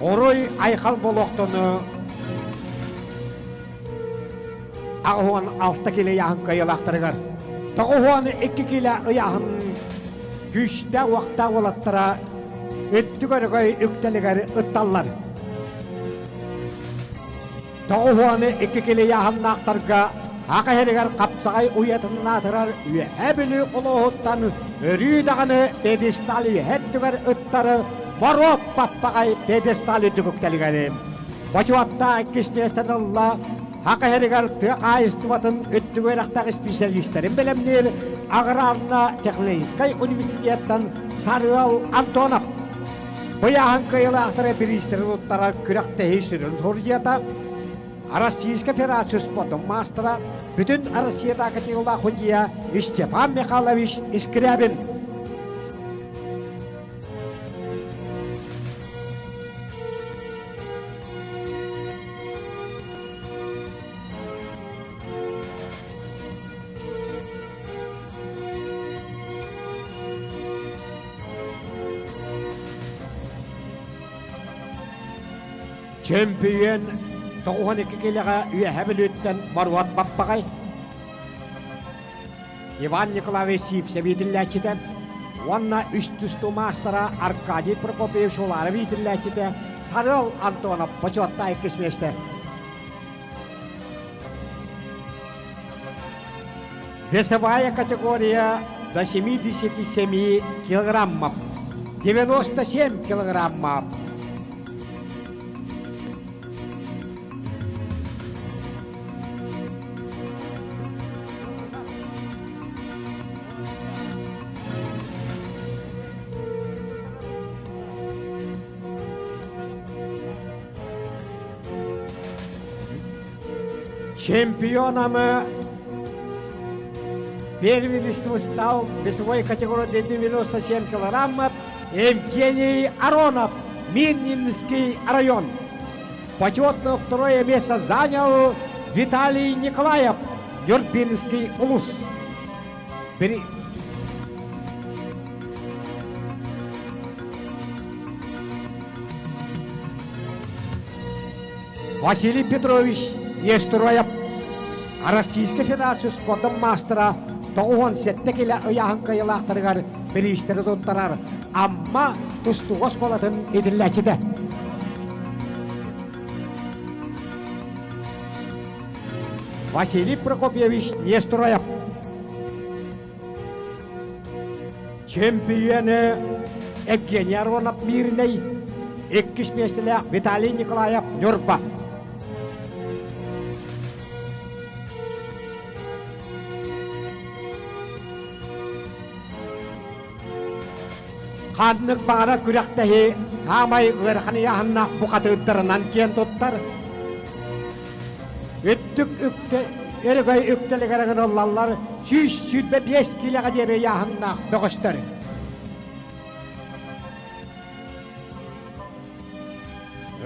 Орой айхал болуохтону 86 килэ ыйааһын кыайыылаахтарыгар 92 килэ ыйааһын күүстээх уохтаах уолаттара өттүк өрөгөй үктэлигэр ытталлар. 92 килэ ыйааһыннаахтарга Аха иһэригэр хапсаҕай уйатыннаатырар Үөһээ Бүлүү улууһуттан өрүү даҕаны пьедестал үөһэ өттүгэр ыттары Боруок Баппаҕай пьедестал үрдүк үктэлигэр Бочуоттаах иккис миэстэни ылла Аха иһэригэр тыа хаһаайыстыбатын үрдүк үөрэхтээх исписэлиистэрин бэлэмниир аграрно-технологическай университеттан Сарыал Антонов. Быйааһын кыайыылаахтара бириистэрин туттарар күрэхтэһии сүрүн судьуйата Российская Федерация спордун маастара, бүтүн Россиятааҕы титуллаах судьуйа Степан Михайлович Скрябин. Чөмпүйүөн 92 килэҕэ Үөһэ Бүлүүттэн Моруот Баппаҕай, Иван Николаевич Сивцев иитиллээччитэ уонна үс тустуу маастара Аркадий Прокопьевич Уларов иитиллээччитэ Сарыал Антонов бочуоттаах иккис миэстэ. Весовая категория до 77 килограммов. 97 килограммов. Чемпионом первенства стал весовой категории 97 килограммов Евгений Аронов, Мининский район. Почетное второе место занял Виталий Николаев, Нюрбинский улус. Бери. Василий Петрович Нестороев Российскай Федерация спордун маастара 97 килэ ыйааһын кыайыылаахтарыгар бириистэри туттарар Амма тустууга оскуолатын иитиллээччитэ. Василий Прокопьевич Нестороев Чемпионы Евгений Аронов Мирнэй, иккис миэстэлээх Виталий Николаев Ньурба. Ханнык баҕара күрэхтэһии хаамай ыарахан ыйааһыннаах бухатыырдарынан киэн туттар. Өттүк үктэ өрөгөй үктэлигэр ыҥырыллаллар 125 киилэҕэ диэри ыйааһыннаах бөҕөстөр.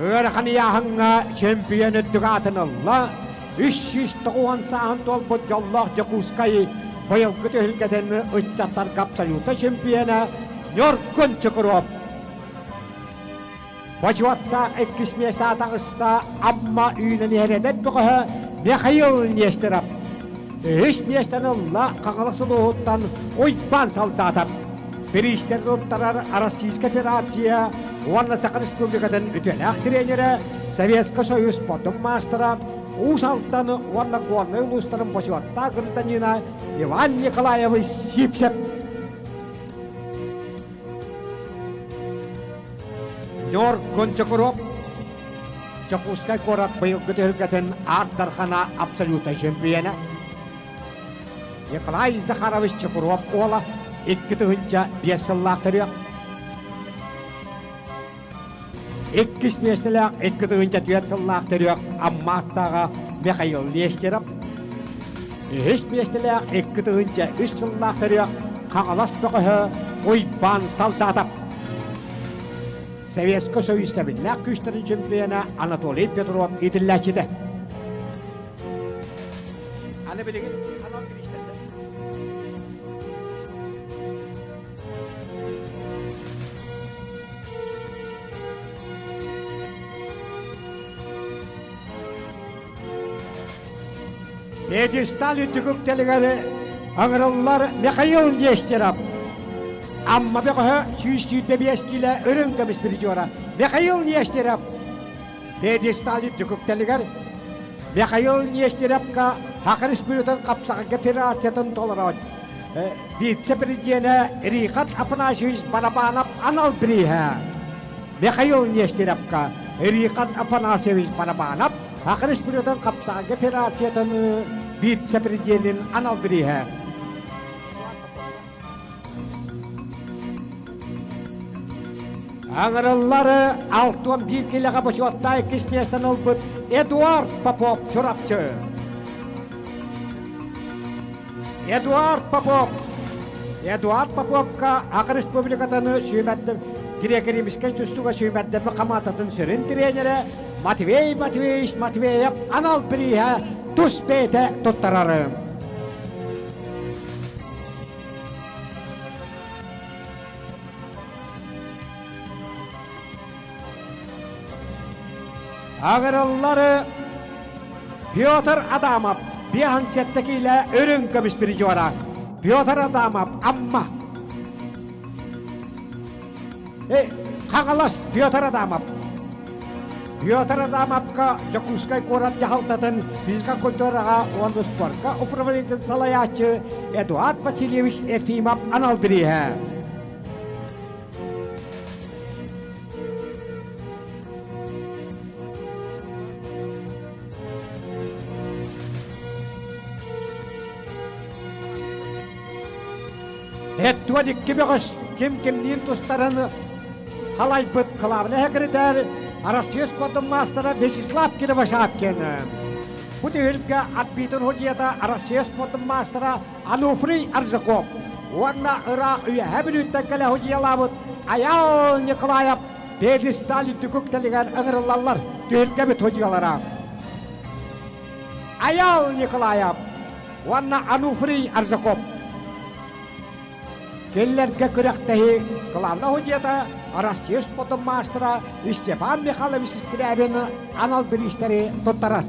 Ыарахан ыйааһыҥҥа чемпион үрдүк аатын ылла, 390 сааһын туолбут дьоллоох Дьокуускай быйылгы түһүлгэтин ыччаттарга абсолюта чемпиона Ньургун Чукуруоп. Бочуоттаах иккис миэстэ таҕыста Амма үүнэн иһэр эдэр бөҕөһө Михаил Нестеров. Үһүс миэстэни ылла Хаҥалас улууһуттан Уйбаан Солдатов. Бириистэрин туттарар Российскай Федерация уонна Саха Республикатын үтүөлээх тренерэ, Советскай Союз спордун маастара, Уус Алдан уонна Горнай улуустарын бочуоттаах гражданина Иван Николаевич Сипсев. Ньор Гончакуроп Дьокуускай куорат быйылгы түһүлгэтин Аар Дархана абсолютнай чемпиона. Николай Захарович Чокуруоп уола 2005 сыллаах төрүөх. Иккис миэстэлээх 2004 сыллаах төрүөх Амма аттааҕа Михаил Нестеров. Үһүс миэстэлээх 2003 сыллаах төрүөх Хаҥалас бөҕөһө Уйбаан Солдатов. Советскай Союз сэбиллээх күүстэрин чемпиона Анатолий Петров иитиллээччитэ. Аны билигин анал бириистэрдэ. Пьедестал үрдүк үктэлигэр ыҥырыллар Михаил Нестеров. Амма бөҕөһө 125 киилэ үрүҥ көмүс призера Михаил Нестеров. Пьедестал үрдүк үктэлигэр Михаил Нестеровка Саха Республикатын хапсаҕайга федерациятын толороот вице-президенэ Рихат Афанасьевич Барабанов анал бирииһэ. Михаил Нестеровка Рихат Афанасьевич Барабанов Саха Республикатын хапсаҕайга федерациятын вице-президенин анал бирииһэ. Аҥырыллары 61 килэҕэ бочуоттаах иккис миэстэни ылбыт Эдуард Попов Чурапчы. Эдуард Попов Эдуард Поповка Саха Республикатын сүүмэрдэм греко-римскэй тустууга сүүмэрдэммит хамаандатын сүрүн тренерэ Матвей Матвеевич Матвеев анал бирииһэ тус бэйэтэ туттарары. Аҕырыллары Петр Адамов 57 киилэ үрүҥ көмүс призера Петр Адамов Амма Хаҥалас Петр Адамов Петр Адамовка Дьокуускай куорат дьаһалтатын физкультураҕа уонна спорка управлениетын салайааччы Эдуард Васильевич Ефимов анал бирииһэ. Эттуон икки бөҕөс ким кимниин тустарын халайбыт кылаабынай секретарь Россия спордун маастара Вячеслав Кривошапкин. Бу түһүлгэ арбитр судьуйата Россия спордун маастара Ануфрий Аржаков уонна ыраах Үөһээ Бүлүүттэн кэлэ судьуйалаабыт Айаал Николаев пьедестал үрдүк үктэлигэр ыҥырыллаллар түһүлгэбит судьуйалара. Айаал Николаев уонна Ануфрий Аржаков. Кинилэргэ күрэхтэһии кылаана судьуйата Россия спордун маастара Степан Михайлович Скрябин анал бириистэри туттарар.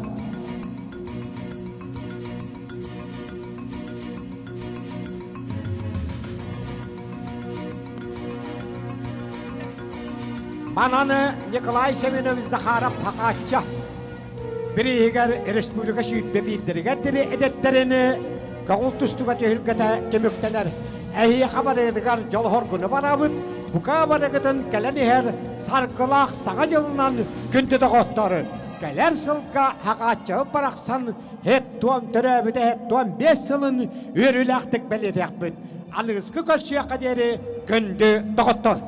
Мананы Николай Семенович Захаров Хахаачча бирииһигэр республика сүүрбэ биирдэригэр диэри эдэттэрин көҕүл тустууга түһүлгэтэ түмүктэнэр. Эһиэхэ барыгытыгар дьолоһоргуну барабыт, бука барыгытын кэлэн иһэр саргылаах саҥа дьылынан күндү доҕоттор! Кэлэр сылга Хахааччабыт барахсан һэт-туом төрөөбүтэ һэт-туом биэс сылын үөрүүлээхтик бэлиэтиэхпит. Аныгыскы көрсүөххэ диэри күндү доҕоттор!